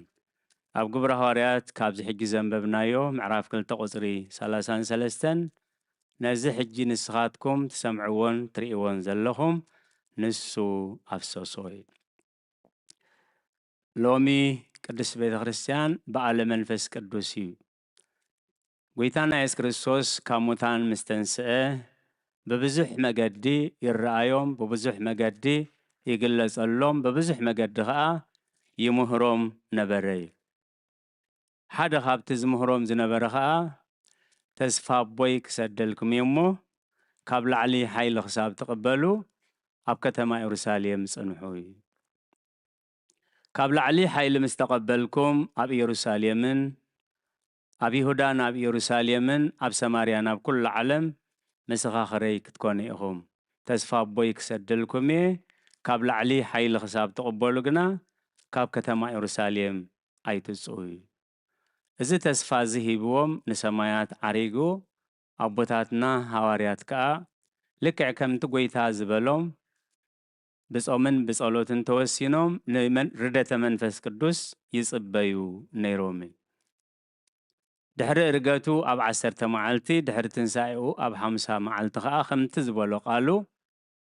ኣብ ግብረ ሃዋርያት ካብዚ ሕጂ ዘንበብናዮ ምዕራፍ ክልተ ቁጽሪ ሰላሳን ሰለስተን፣ ነዚ ሕጂ ንስኻትኩም ትሰምዕዎን ትርእይዎን ዘለኹም ንሱ ኣፍሰሶ እዩ። ሎሚ ቅድስት ቤተ ክርስቲያን በዓለ መንፈስ ቅዱስ እዩ። ጐይታና የሱስ ክርስቶስ ካብ ሙታን ምስ ተንስአ፣ ብብዙሕ መገዲ ይረኣዮም፣ ብብዙሕ መገዲ ይግለጸሎም፣ ብብዙሕ መገዲ ኸኣ ይምህሮም ነበረ እዩ። ሓደ ካብቲ ዝምህሮም ዝነበረ ኸኣ፣ "ተስፋ ኣቦይ ክሰደልኩም እየ እሞ፣ ካብ ላዕሊ ሓይሊ ክሳብ ትቕበሉ፣ ኣብ ከተማ የሩሳሌም ጽንሑ" እዩ። ካብ ላዕሊ ሓይሊ ምስ ተቐበልኩም፣ ኣብ ኢየሩሳሌምን ኣብ ይሁዳን ኣብ ኢየሩሳሌምን ኣብ ሰማርያን ኣብ ኩሉ ዓለም መሰኻኽረይ ክትኮኑ ኢኹም። ተስፋ ኣቦይ ክሰደልኩም እየ፣ ካብ ላዕሊ ሓይሊ ክሳብ ትቕበሉ ግና ካብ ከተማ ኢየሩሳሌም ኣይትውጽኡ እዩ። እዚ ተስፋ እዚ ሂብዎም ንሰማያት ዓሪጉ፣ ኣቦታትና ሃዋርያት ከኣ ልክዕ ከምቲ ጐይታ ዝበሎም ብጾምን ብጸሎትን ተወሲኖም ንመን-፣ ርደተ መንፈስ ቅዱስ ይጽበዩ ነይሮም እዩ። ድሕሪ እርገቱ ኣብ ዓሰርተ መዓልቲ፣ ድሕሪ ትንሳኤኡ ኣብ ሓምሳ መዓልቲ ኸኣ ከምቲ ዝበሎ ቃሉ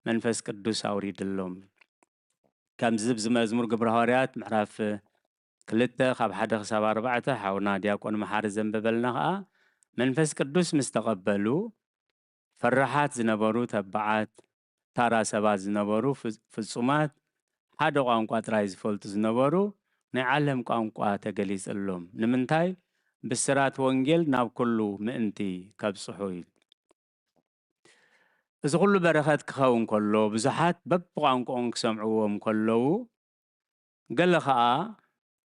መንፈስ ቅዱስ ኣውሪድሎም። ከምዚ ኣብዚ መዝሙር ግብረ ሃዋርያት ምዕራፍ ክልተ ካብ ሓደ ክሳብ ኣርባዕተ ሓውና ዲያቆን መሓሪ ዘንበበልና ኸኣ መንፈስ ቅዱስ ምስ ተቐበሉ ፈራሓት ዝነበሩ ተባዓት፣ ታራ ሰባት ዝነበሩ ፍ-፣ ፍጹማት፣ ሓደ ቋንቋ ጥራይ ዝፈልጡ ዝነበሩ ናይ ዓለም ቋንቋ ተገሊጽሎም። ንምንታይ? ብስራት ወንጌል ናብ ኩሉ ምእንቲ ከብጽሑ ኢሉ። እዚ ኩሉ በረኸት ክኸውን ከሎ፣ ብዙሓት በብቋንቋኦም ክሰምዕዎም ከለዉ፣ ገለ ኸኣ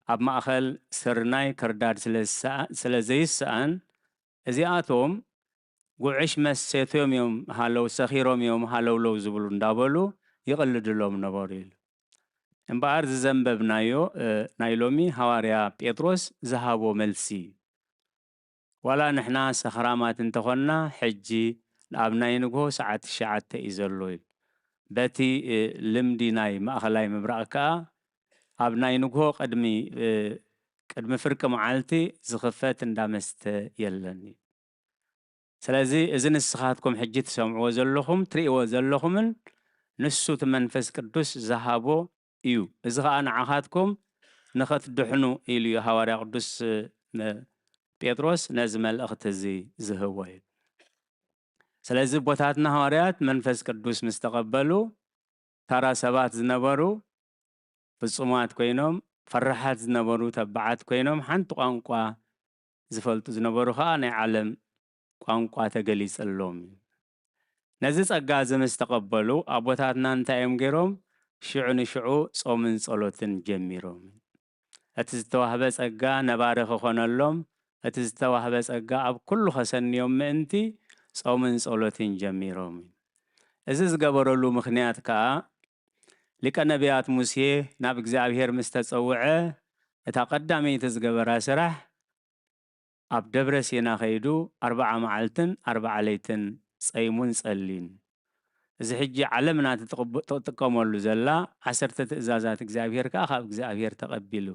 ኣብ ማእከል ስርናይ ክርዳድ ስለ ዝሰኣ-፣ ስለ ዘይሰኣን፣ እዚኣቶም ጉዕሽ መሴቶም እዮም ሃለው፣ ሰኺሮም እዮም ሃለውለው ዝብሉ እንዳበሉ ይቕልድሎም ነበሩ ኢሉ። እምበኣር ዝዘንበብናዮ፣ እ፣ ናይ ሎሚ ሃዋርያ ጴጥሮስ ዝሃቦ መልሲ እዩ። ዋላ ንሕና ሰኽራማት እንተኾንና፣ ሕጂ ኣብ ናይ ንግሆ ሰዓት ትሽዓተ እዩ ዘሎ ኢሉ። በቲ፣ እ፣ ልምዲ ናይ ማእኸላይ ምብራቕ ከኣ፣ ኣብ ናይ ንግሆ ቅድሚ፣ እ፣ ቅድሚ ፍርቂ መዓልቲ ዝኽፈት እንዳ መስተ የለን እዩ። ስለዚ እዚ ንስኻትኩም ሕጂ ትሰምዕዎ ዘለኹም፣ ትርእይዎ ዘለኹምን ንሱ እቲ መንፈስ ቅዱስ ዝሃቦ እዩ። እዚ ኸኣ ንዓኻትኩም ንኸትድሕኑ ኢሉ እዩ ሃዋርያ ቅዱስ፣ እ፣ ነ-፣ ጴጥሮስ ነዚ መልእኽቲ እዚ ዝህቦ እዩ። ስለዚ ኣቦታትና ሃዋርያት መንፈስ ቅዱስ ምስ ተቐበሉ፣ ታራ ሰባት ዝነበሩ ፍጹማት ኮይኖም፣ ፈራሓት ዝነበሩ ተባዓት ኮይኖም፣ ሓንቲ ቋንቋ ዝፈልጡ ዝነበሩ ኸኣ ናይ ዓለም ቋንቋ ተገሊጸሎም እዩ። ነዚ ጸጋ እዚ ምስ ተቐበሉ፣ ኣቦታትና እንታይ እዮም ገይሮም? ሽዑ ንሽዑ ጾምን ጸሎትን ጀሚሮም። እቲ ዝተዋህበ ጸጋ ነባሪ ክኾነሎም፣ እቲ ዝተዋህበ ጸጋ ኣብ ኩሉ ከሰንዮም ምእንቲ ጾምን ጸሎትን ጀሚሮም። እዚ ዝገበረሉ ምኽንያት ከኣ፣ ሊቀ ነቢያት ሙሴ ናብ እግዚኣብሔር ምስ ተጸውዐ፣ እታ ቀዳመይቲ ዝገበራ ስራሕ፣ ኣብ ደብረ ሲና ከይዱ ኣርብዓ መዓልትን ኣርብዓ ለይትን ጸይሙን ጸልዩን። እዚ ሕጂ ዓለምና ትጥቕብ-፣ ትጥቀመሉ ዘላ ዓሰርተ ትእዛዛት እግዚኣብሔር ከኣ ካብ እግዚኣብሔር ተቐቢሉ።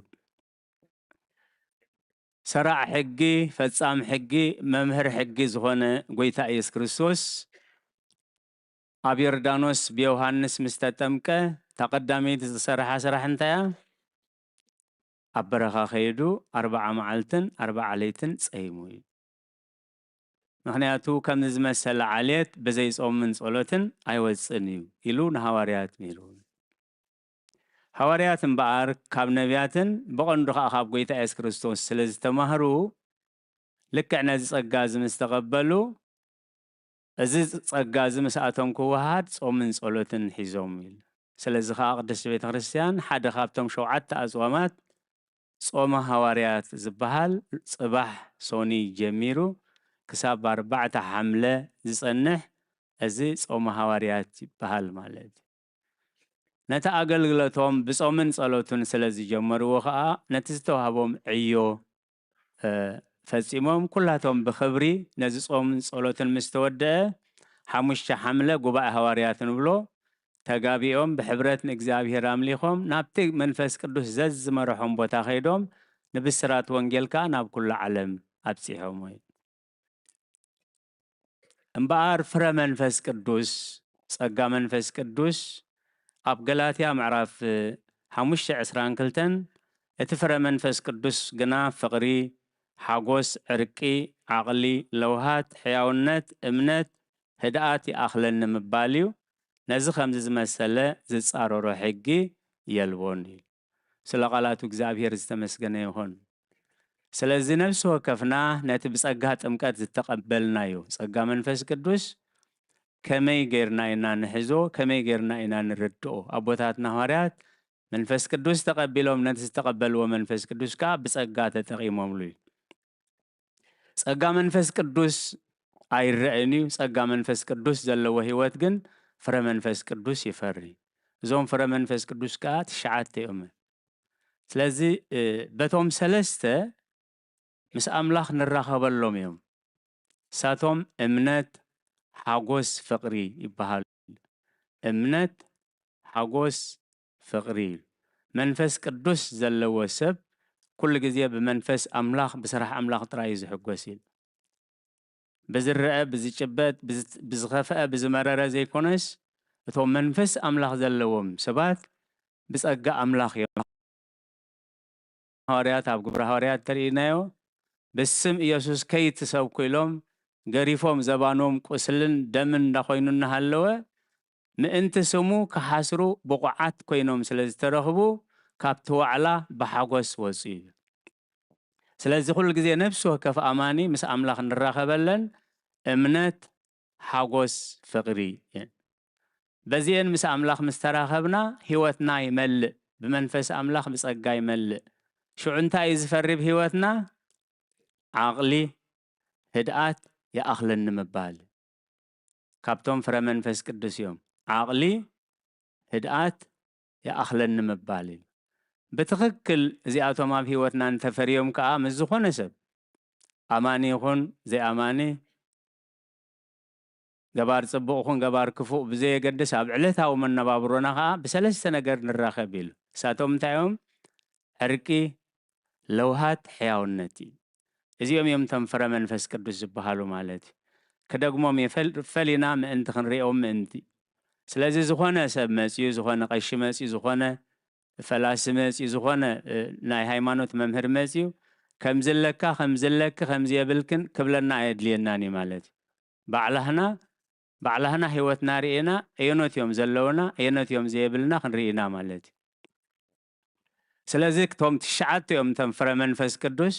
ሰራዕ ሕጊ፣ ፈጻም ሕጊ፣ መምህር ሕጊ ዝኾነ ጎይታ ኢየሱስ ክርስቶስ ኣብ ዮርዳኖስ ብዮሃንስ ምስ ተጠምቀ፣ እታ ቀዳመይቲ ዝሰርሓ ስራሕ እንታይ እያ? ኣብ በረኻ ከይዱ ኣርብዓ መዓልትን ኣርብዓ ለይትን ጸይሙ እዩ። ምኽንያቱ ከምዚ ዝመሰለ ዓሌት ብዘይ ጾምን ጸሎትን ኣይወጽእን እዩ ኢሉ ንሃዋርያት ምሂርዎም። ሃዋርያት እምበኣር ካብ ነቢያትን ብቐንዱ ኸኣ ካብ ጎይታ የሱስ ክርስቶስ ስለ ዝተማህሩ፣ ልክዕ ነዚ ጸጋ እዚ ምስ ተቐበሉ፣ እዚ ጸጋ እዚ ምስኣቶም ክወሃሃድ ጾምን ጸሎትን ሒዞም ኢሉ። ስለዚ ኸኣ ቅድስቲ ቤተ ክርስቲያን ሓደ ካብቶም ሸውዓተ ኣጽዋማት ጾመ ሃዋርያት ዝበሃል ጽባሕ ሶኒ ጀሚሩ ክሳብ ኣርባዕተ ሓምለ ዝጸንሕ እዚ ጾመ ሃዋርያት ይበሃል ማለት እዩ። ነቲ ኣገልግሎቶም ብጾምን ጸሎትን ስለ ዝጀመርዎ ኸኣ ነቲ ዝተዋህቦም ዕዮ፣ እ፣ ፈጺሞም ኩላቶም ብኽብሪ ነዚ ጾምን ጸሎትን ምስ ተወደአ፣ ሓሙሽተ ሓምለ ጉባኤ ሃዋርያት ንብሎ ተጋቢኦም ብሕብረት ንእግዚኣብሔር ኣምሊኾም ናብቲ መንፈስ ቅዱስ ዘዝመርሖም ቦታ ከይዶም ንብስራት ወንጌል ከኣ ናብ ኩሉ ዓለም ኣብጺሖሞ እዩ። እምበኣር ፍረ መንፈስ ቅዱስ፣ ጸጋ መንፈስ ቅዱስ ኣብ ገላትያ ምዕራፍ ሓሙሽተ ዕስራን ክልተን፣ እቲ ፍረ መንፈስ ቅዱስ ግና ፍቕሪ፣ ሓጎስ፣ ዕርቂ፣ ዓቕሊ፣ ለውሃት፣ ሕያውነት፣ እምነት፣ ህድኣት ይኣኽለኒ ምባል እዩ። ነዚ ከምዚ ዝመሰለ ዝጻረሮ ሕጊ የልቦን እዩ። ስለ ቃላቱ እግዚኣብሔር ዝተመስገነ ይኹን። ስለዚ ነፍሲ ወከፍና ነቲ ብጸጋ ጥምቀት ዝተቐበልናዮ ጸጋ መንፈስ ቅዱስ ከመይ ጌርና ኢና ንሕዞ? ከመይ ጌርና ኢና ንርድኦ? ኣቦታትና ሃዋርያት መንፈስ ቅዱስ ተቐቢሎም ነቲ ዝተቐበልዎ መንፈስ ቅዱስ ከኣ ብጸጋ ተጠቒሞምሉ እዩ። ጸጋ መንፈስ ቅዱስ ኣይረኣን እዩ። ጸጋ መንፈስ ቅዱስ ዘለዎ ህይወት ግን ፍረ መንፈስ ቅዱስ ይፈሪ። እዞም ፍረ መንፈስ ቅዱስ ከኣ ትሽዓተ እዮም። ስለዚ፣ እ፣ በቶም ሰለስተ ምስ ኣምላኽ ንራኸበሎም እዮም። ንሳቶም እምነት፣ ሓጎስ፣ ፍቕሪ ይበሃሉ። እምነት፣ ሓጎስ፣ ፍቕሪ እዩ። መንፈስ ቅዱስ ዘለዎ ሰብ ኩሉ ግዜ ብመንፈስ ኣምላኽ፣ ብስራሕ ኣምላኽ ጥራይ እዩ ዝሕጎስ እዩ። ብዝረአ፣ ብዝጭበጥ፣ ብዝ-፣ ብዝኸፍአ፣ ብዝመረረ ዘይኮነስ፣ እቶም መንፈስ ኣምላኽ ዘለዎም ሰባት ብጸጋ ኣምላኽ እዮም። ሃዋርያት ኣብ ግብረ ሃዋርያት ተርእይናዮ፣ ብስም ኢየሱስ ከይትሰብኩ ኢሎም ገሪፎም ዘባኖም ቁስልን ደምን እንዳኾይኑ እናሃለወ፣ ምእንቲ ስሙ ክሓስሩ ብቑዓት ኮይኖም ስለ ዝተረኽቡ፣ ካብቲ ዋዕላ ብሓጎስ ወጹ እዩ። ስለዚ ኩሉ ግዜ ነፍሲ ወከፍ ኣማኒ ምስ ኣምላኽ ንራኸበለን እምነት፣ ሓጎስ፣ ፍቕሪ እየን። በዚኤን ምስ ኣምላኽ ምስ ተራኸብና ህይወትና ይመልእ፣ ብመንፈስ ኣምላኽ ብጸጋ ይመልእ። ሽዑ እንታይ እዩ ዝፈሪ ብህይወትና? ዓቕሊ፣ ህድኣት ይኣኽለኒ ምባል። ካብቶም ፍረ መንፈስ ቅዱስ እዮም። ዓቕሊ፣ ህድኣት ይኣኽለኒ ምባል እዩ። ብትኽክል እዚኣቶም ኣብ ህይወትና እንተፈርዮም ከኣ ምስ ዝኾነ ሰብ፣ ኣማኒ ይኹን ዘይኣማኒ፣ ገባር ጽቡቕ ይኹን ገባር ክፉእ ብዘየገድስ ኣብ ዕለታዊ መነባብሮና ከኣ ብሰለስተ ነገር ንራኸብ ኢሉ። ንሳቶም እንታይ እዮም? ዕርቂ፣ ለውሃት ሕያውነት እዩ። እዚኦም እዮም እቶም ፍረ መንፈስ ቅዱስ ዝበሃሉ ማለት እዩ። ክደግሞም እየ፣ ፈል-፣ ፈሊና ምእንቲ ክንሪኦም ምእንቲ። ስለዚ ዝኾነ ሰብ መፅዩ፣ ዝኾነ ቀሺ መፅዩ፣ ዝኾነ ፈላሲ መፅዩ፣ ዝኾነ፣ እ፣ ናይ ሃይማኖት መምህር መፅዩ፣ ከምዚ ኣለካ፣ ከምዚ ኣለኪ፣ ከምዚ የብልክን ክብለና ኣየድልየናን እዩ ማለት እዩ። ባዕላህና፣ ባዕላህና ህይወትና ርኢና፣ ኣየኖት እዮም ዘለውና፣ ኣየኖት እዮም ዘየብልና ክንርኢ ኢና ማለት እዩ። ስለዚ እቶም ትሽዓተ እዮም እቶም ፍረ መንፈስ ቅዱስ።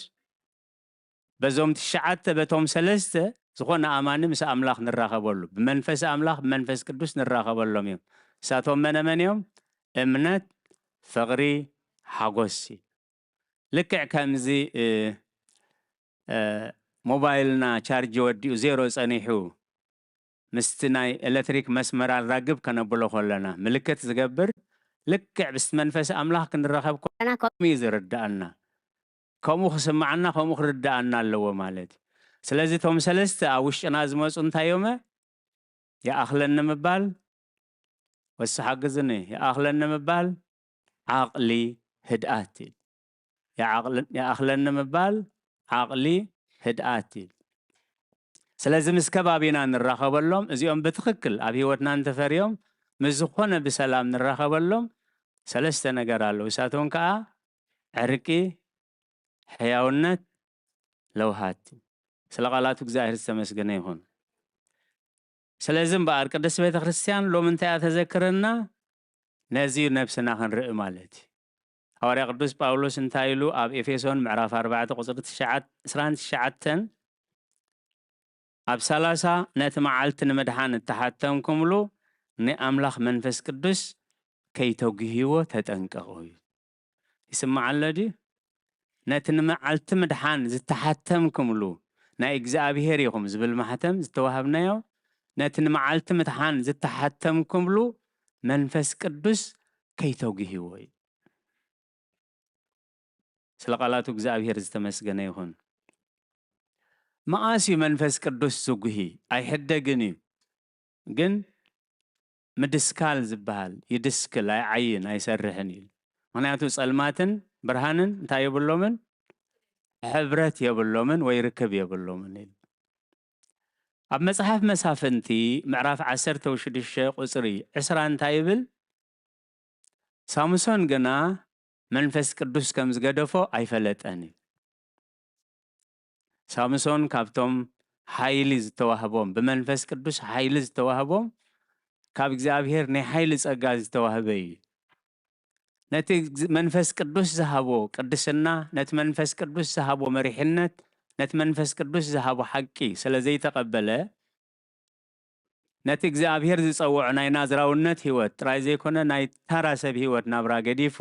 በዞም ትሽዓተ፣ በቶም ሰለስተ ዝኾነ ኣማኒ ምስ ኣምላኽ ንራኸበሉ፣ ብመንፈስ ኣምላኽ፣ ብመንፈስ ቅዱስ ንራኸበሎም እዮም። እሳቶም መነ መን እዮም? እምነት፣ ፍቕሪ፣ ሓጎስ እዩ። ልክዕ ከምዚ፣ እ፣ እ፣ ሞባይልና ቻርጅ ወዲኡ ዜሮ ጸኒሑ ምስቲ ናይ ኤሌክትሪክ መስመር ኣራግብ ከነብሎ ከለና ምልክት ዝገብር፣ ልክዕ ምስቲ መንፈስ ኣምላኽ ክንራኸብ ከለና ከምኡ እዩ ዝርድኣና። ከምኡ ክስምዓና፣ ከምኡ ክርድኣና ኣለዎ ማለት እዩ። ስለዚ እቶም ሰለስተ ኣብ ውሽጥና ዝመፁ እንታይ እዮመ? ይኣኽለኒ ምባል፣ ወሲ ሓግዝኒ፣ ይኣኽለኒ ምባል፣ ዓቕሊ፣ ህድኣት እዩ። ይዓቕል-፣ ይኣኽለኒ ምባል፣ ዓቕሊ፣ ህድኣት እዩ። ስለዚ ምስ ከባቢና ንራኸበሎም፣ እዚኦም ብትኽክል ኣብ ህይወትና እንተፈርዮም፣ ምስ ዝኾነ ብሰላም ንራኸበሎም ሰለስተ ነገር ኣለዉ። ንሳቶም ከዓ ዕርቂ፣ ሕያውነት፣ ለውሃት። ስለ ቃላቱ እግዚኣብሔር ዝተመስገነ ይኹን። ስለዚ እምበኣር ቅድስት ቤተ ክርስቲያን ሎሚ እንታይ እያ ተዘክረና? ነዚ እዩ ነብስና ክንርኢ ማለት እዩ። ሃዋርያ ቅዱስ ጳውሎስ እንታይ ኢሉ ኣብ ኤፌሶን ምዕራፍ ኣርባዕተ ቁጽሪ ትሽዓተ፣ ዕስራን ትሽዓተን፣ ኣብ ሰላሳ ነቲ መዓልቲ ንምድሓን እተሓተምኩምሉ ንኣምላኽ መንፈስ ቅዱስ ከይተጉህይዎ ተጠንቀቑ እዩ። ይስማዕ ኣሎ ድዩ? ነቲ ንመዓልቲ ምድሓን ዝተሓተምኩምሉ ናይ እግዚኣብሔር ኢኹም ዝብል ማሕተም ዝተዋህብናዮ፣ ነቲ ንመዓልቲ ምድሓን ዝተሓተምኩምሉ መንፈስ ቅዱስ ከይተጉህይዎ እዩ። ስለ ቃላቱ እግዚኣብሔር ዝተመስገነ ይኹን። መዓስ እዩ መንፈስ ቅዱስ ዝጉሂ? ኣይሕደግን እዩ። ግን ምድስካል ዝበሃል፣ ይድስክል፣ ኣይዓይን፣ ኣይሰርሕን እዩ። ምኽንያቱ ጸልማትን ብርሃንን እንታይ የብሎምን? ሕብረት የብሎምን ወይ ርክብ የብሎምን እዩ። ኣብ መጽሓፍ መሳፍንቲ ምዕራፍ ዓሰርተ ሽዱሽተ ቁጽሪ ዕስራ እንታይ ይብል? ሳምሶን ግና መንፈስ ቅዱስ ከም ዝገደፎ ኣይፈለጠን እዩ። ሳምሶን ካብቶም ሓይሊ ዝተዋህቦም፣ ብመንፈስ ቅዱስ ሓይሊ ዝተዋህቦም፣ ካብ እግዚኣብሔር ናይ ሓይሊ ጸጋ ዝተዋህበ እዩ። ነቲ እግዝ-፣ መንፈስ ቅዱስ ዝሃቦ ቅድስና፣ ነቲ መንፈስ ቅዱስ ዝሃቦ መሪሕነት፣ ነቲ መንፈስ ቅዱስ ዝሃቦ ሓቂ ስለ ዘይተቐበለ፣ ነቲ እግዚኣብሔር ዝጸውዖ ናይ ናዝራውነት ህይወት ጥራይ ዘይኮነ፣ ናይ ተራ ሰብ ህይወት ናብራ ገዲፉ፣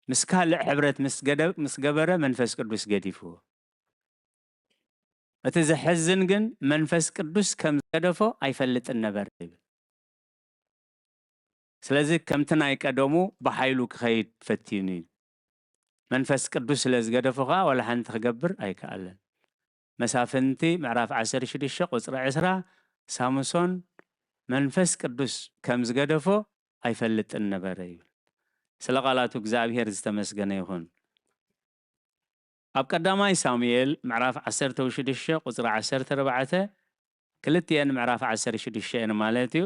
ምስ ካልእ ሕብረት ምስ ገደ-፣ ምስ ገበረ መንፈስ ቅዱስ ገዲፉ። እቲ ዘሕዝን ግን መንፈስ ቅዱስ ከም ዝገደፎ ኣይፈልጥን ነበረ ይብል። ስለዚ ከምቲ ናይ ቀደሙ ብሓይሉ ክኸይድ ፈቲኑ እዩ። መንፈስ ቅዱስ ስለ ዝገደፎ ከኣ ዋላ ሓንቲ ክገብር ኣይከኣለን። መሳፍንቲ ምዕራፍ ዓሰርተ ሽዱሽተ ቁጽሪ ዕስራ፣ ሳምሶን መንፈስ ቅዱስ ከም ዝገደፎ ኣይፈልጥን ነበረ ይብል። ስለ ቃላቱ እግዚኣብሔር ዝተመስገነ ይኹን። ኣብ ቀዳማይ ሳሙኤል ምዕራፍ ዓሰርተ ሽዱሽተ ቁጽሪ ዓሰርተ ኣርባዕተ፣ ክልቲኤን ምዕራፍ ዓሰርተ ሽዱሽተ እየን ማለት እዩ።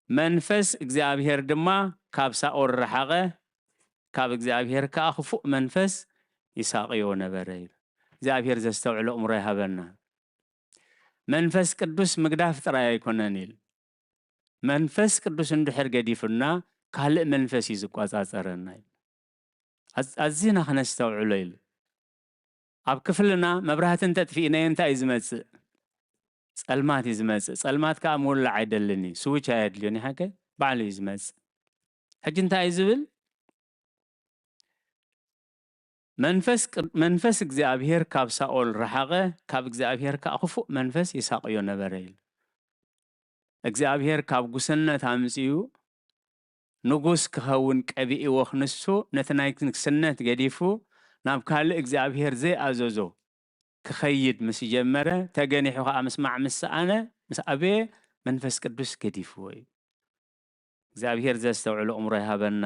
መንፈስ እግዚኣብሔር ድማ ካብ ሳኦል ረሓቐ፣ ካብ እግዚኣብሔር ከኣ ክፉእ መንፈስ ይሳቕዮ ነበረ ይብል። እግዚኣብሔር ዘስተውዕሎ እምሮ ይሃበና። መንፈስ ቅዱስ ምግዳፍ ጥራይ ኣይኮነን ኢሉ። መንፈስ ቅዱስ እንድሕር ገዲፉና፣ ካልእ መንፈስ እዩ ዝቆጻጸረና ኢሉ። ኣዝ-፣ ኣዚና ክነስተውዕሎ ኢሉ። ኣብ ክፍልና መብራህቲ እንተጥፊእናዮ እንታይ እዩ ዝመጽእ? ጸልማት እዩ ዝመጽእ። ጸልማት ከኣ ምውላዕ ኣይደልን እዩ። ስዊች ኣየድልዮን እዩ፣ ሓቀ? ባዕሉ እዩ ዝመጽእ። ሕጂ እንታይ እዩ ዝብል? መንፈስ ቅድ-፣ መንፈስ እግዚኣብሔር ካብ ሳኦል ረሓቐ፣ ካብ እግዚኣብሔር ከኣ ክፉእ መንፈስ ይሳቕዮ ነበረ ኢሉ። እግዚኣብሔር ካብ ጉስነት ኣምጺኡ ንጉስ ክኸውን ቀቢእዎ፣ ንሱ ነቲ ናይ ንግስነት ገዲፉ ናብ ካልእ እግዚኣብሔር ዘይኣዘዞ ክኸይድ ምስ ጀመረ፣ ተገኒሑ ከኣ ምስማዕ ምስ ሰኣነ፣ ምስ ኣበየ፣ መንፈስ ቅዱስ ገዲፍዎ እዩ። እግዚኣብሔር ዘስተውዕሎ እምሮ ይሃበና።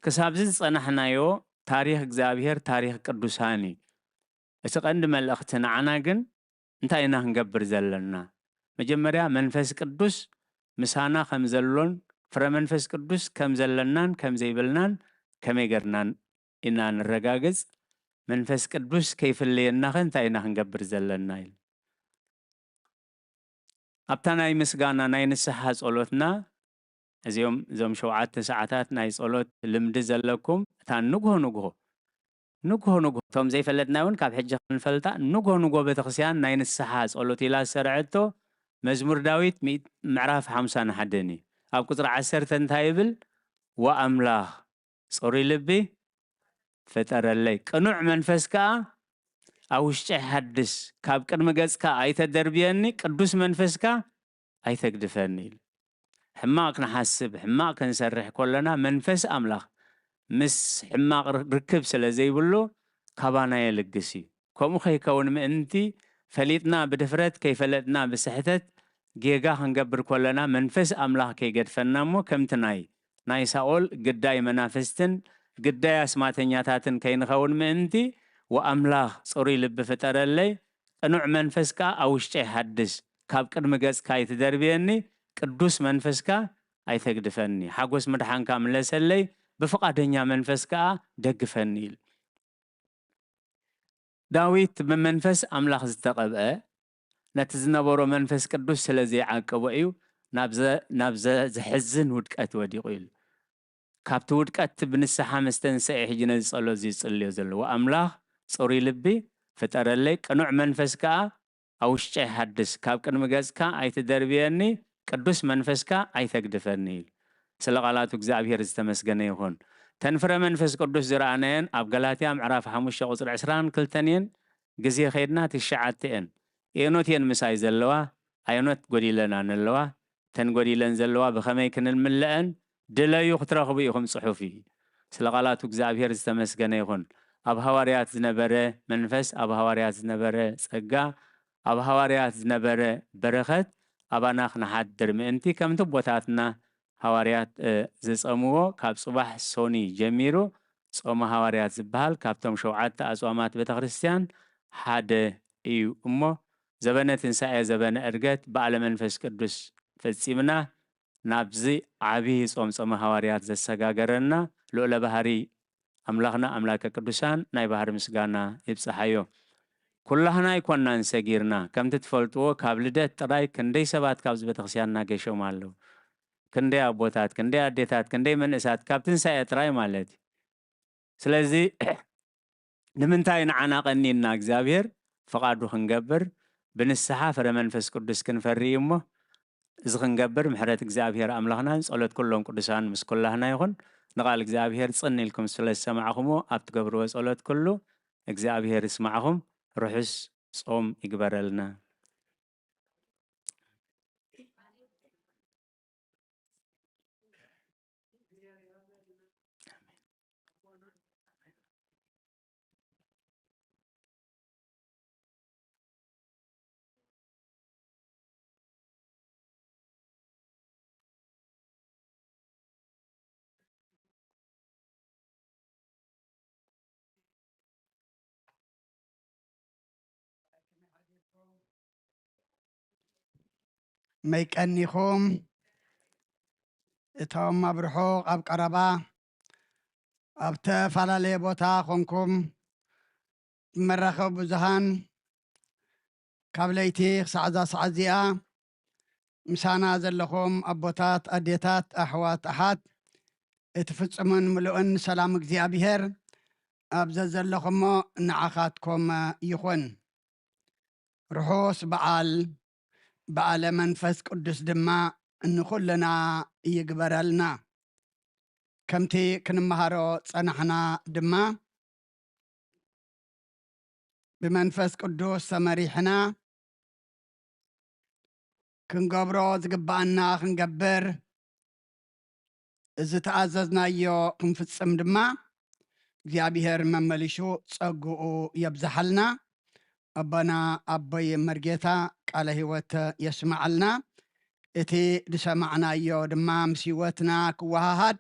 ክሳብዚ ዝጸናሕናዮ ታሪኽ እግዚኣብሔር ታሪኽ ቅዱሳን እዩ። እቲ ቀንዲ መልእኽቲ ንዓና ግን እንታይ ኢና ክንገብር ዘለና? መጀመርያ መንፈስ ቅዱስ ምሳና ከም ዘሎን ፍረ መንፈስ ቅዱስ ከም ዘለናን ከም ዘይብልናን ከመይ ገርና ኢና ንረጋግጽ? መንፈስ ቅዱስ ከይፍለየናኸ እንታይ ኢና ክንገብር ዘለና? ኢሉ ኣብታ ናይ ምስጋና ናይ ንስሓ ጸሎትና እዚኦም እዞም ሸውዓተ ሰዓታት ናይ ጸሎት ልምዲ ዘለኩም እታ ንግሆ ንግሆ ንግሆ ንግሆ እቶም ዘይፈለጥና እውን ካብ ሕጂ ክንፈልጣ ንግሆ ንግሆ ቤተክርስትያን ናይ ንስሓ ጸሎት ኢላ ዝሰርዐቶ መዝሙር ዳዊት ምዕራፍ ሓምሳን ሓደን እዩ። ኣብ ቁፅሪ ዓሰርተ እንታይ ይብል? ወኣምላኽ ጽሩይ ልቢ ፍጠረለይ፣ ቅኑዕ መንፈስ ከኣ ኣብ ውሽጠይ ሓድስ፣ ካብ ቅድሚ ገጽካ ኣይተደርብየኒ፣ ቅዱስ መንፈስካ ኣይተግድፈኒ ኢሉ። ሕማቕ ክንሓስብ፣ ሕማቕ ክንሰርሕ ከለና መንፈስ ኣምላኽ ምስ ሕማቕ ር- ርክብ ስለ ዘይብሉ ካባና የልግስ እዩ። ከምኡ ከይከውን ምእንቲ ፈሊጥና ብድፍረት ከይፈለጥና ብስሕተት ጌጋ ክንገብር ከለና መንፈስ ኣምላኽ ከይገድፈና እሞ ከምቲ ናይ ናይ ሳኦል ግዳይ መናፍስትን ግዳይ ኣስማተኛታትን ከይንኸውን ምእንቲ ወኣምላኽ ጽሩይ ልቢ ፍጠረለይ፣ ቅኑዕ መንፈስ ከኣ ኣብ ውሽጠይ ሓድስ፣ ካብ ቅድሚ ገጽካ ኣይትደርብየኒ፣ ቅዱስ መንፈስካ ኣይተግድፈኒ፣ ሓጎስ ምድሓንካ ምለሰለይ፣ ብፍቓደኛ መንፈስ ከኣ ደግፈኒ ኢሉ። ዳዊት ብመንፈስ ኣምላኽ ዝተቐብአ ነቲ ዝነበሮ መንፈስ ቅዱስ ስለ ዘይዓቀቦ እዩ ናብ ዘ- ናብ ዘ- ዘሕዝን ውድቀት ወዲቑ ኢሉ። ካብቲ ውድቀት ብንስሓ ምስ ተንስኤ ሕጂ ነዚ ጸሎት እዚ ዝጽልዮ ዘለዎ ኣምላኽ ጽሩይ ልቢ ፍጠረለይ፣ ቅኑዕ መንፈስ ከኣ ኣብ ውሽጠይ ሓድስ፣ ካብ ቅድሚ ገጽካ ኣይትደርብየኒ፣ ቅዱስ መንፈስካ ኣይተግድፈኒ ኢሉ። ስለ ቃላቱ እግዚኣብሔር ዝተመስገነ ይኹን። ተን ፍረ መንፈስ ቅዱስ ዝረኣናየን ኣብ ገላትያ ምዕራፍ ሓሙሽተ ቁፅሪ ዕስራን ክልተን እየን። ግዜ ከይድና ትሽዓተ እየን። ኣየኖት እየን ምሳይ ዘለዋ? ኣየኖት ጎዲለና ነለዋ? ተን ጎዲለን ዘለዋ ብኸመይ ክንምልአን? ድለዩ ክትረኽቡ ኢኹም ጽሑፍ እዩ። ስለ ቃላቱ እግዚኣብሔር ዝተመስገነ ይኹን። ኣብ ሃዋርያት ዝነበረ መንፈስ፣ ኣብ ሃዋርያት ዝነበረ ጸጋ፣ ኣብ ሃዋርያት ዝነበረ በረኸት ኣባና ክነሓድር ምእንቲ ከምቲ ኣቦታትና ሃዋርያት ዝጸምዎ ካብ ጽባሕ ሶኒ ጀሚሩ ጾመ ሃዋርያት ዝበሃል ካብቶም ሸውዓተ ኣጽዋማት ቤተ ክርስቲያን ሓደ እዩ እሞ ዘበነ ትንሳኤ ዘበነ ዕርገት በዓለ መንፈስ ቅዱስ ፈጺምና ናብዚ ዓብዪ ጾም ጾመ ሃዋርያት ዘሰጋገረና ልዑለ ባህሪ ኣምላኽና ኣምላከ ቅዱሳን ናይ ባህሪ ምስጋና ይብጽሓዮ። ኩላህና ኣይኮናን ሰጊርና። ከምቲ ትፈልጥዎ ካብ ልደት ጥራይ ክንደይ ሰባት ካብዚ ቤተክርስትያንና ገሾም ኣለዉ። ክንደይ ኣቦታት፣ ክንደይ ኣዴታት፣ ክንደይ መንእሳት ካብ ትንሳኤ ጥራይ ማለት እዩ። ስለዚ ንምንታይ ንዓና ቀኒና እግዚኣብሔር ፍቓዱ ክንገብር ብንስሓ ፍረ መንፈስ ቅዱስ ክንፈሪ እዩ እሞ እዚ ክንገብር ምሕረት እግዚኣብሔር ኣምላኽናን ጸሎት ኩሎም ቅዱሳን ምስ ኩላህና ይኹን። ንቓል እግዚኣብሔር ጽን ኢልኩም ስለ ዝሰማዕኹምዎ ኣብ ትገብርዎ ጸሎት ኩሉ እግዚኣብሔር ይስማዕኹም። ርሑስ ጾም ይግበረልና። መይቀኒኹም እቶም ኣብ ርሑቕ ኣብ ቀረባ ኣብ ተፈላለየ ቦታ ኾንኩም መራኸቢ ብዙሃን ካብ ለይቲ ክሳዕ እዛ ሰዓት እዚኣ ምሳና ዘለኹም ኣቦታት፣ ኣዴታት፣ ኣሕዋት፣ ኣሓት እቲ ፍጹምን ምሉእን ሰላም እግዚኣብሔር ኣብ ዘዘለኹሞ ንዓኻትኩም ይኹን። ርሑስ በዓል በዓለ መንፈስ ቅዱስ ድማ ንኹልና ይግበረልና። ከምቲ ክንመሃሮ ጸናሕና ድማ ብመንፈስ ቅዱስ ተመሪሕና ክንገብሮ ዝግባኣና ክንገብር ዝተኣዘዝናዮ ክንፍጽም ድማ እግዚኣብሔር መመሊሹ ጸግኡ የብዝሓልና። ኣቦና ኣቦይ መርጌታ ቃለ ህይወት የስማዓልና። እቲ ዝሰማዕናዮ ድማ ምስ ህይወትና ክወሃሃድ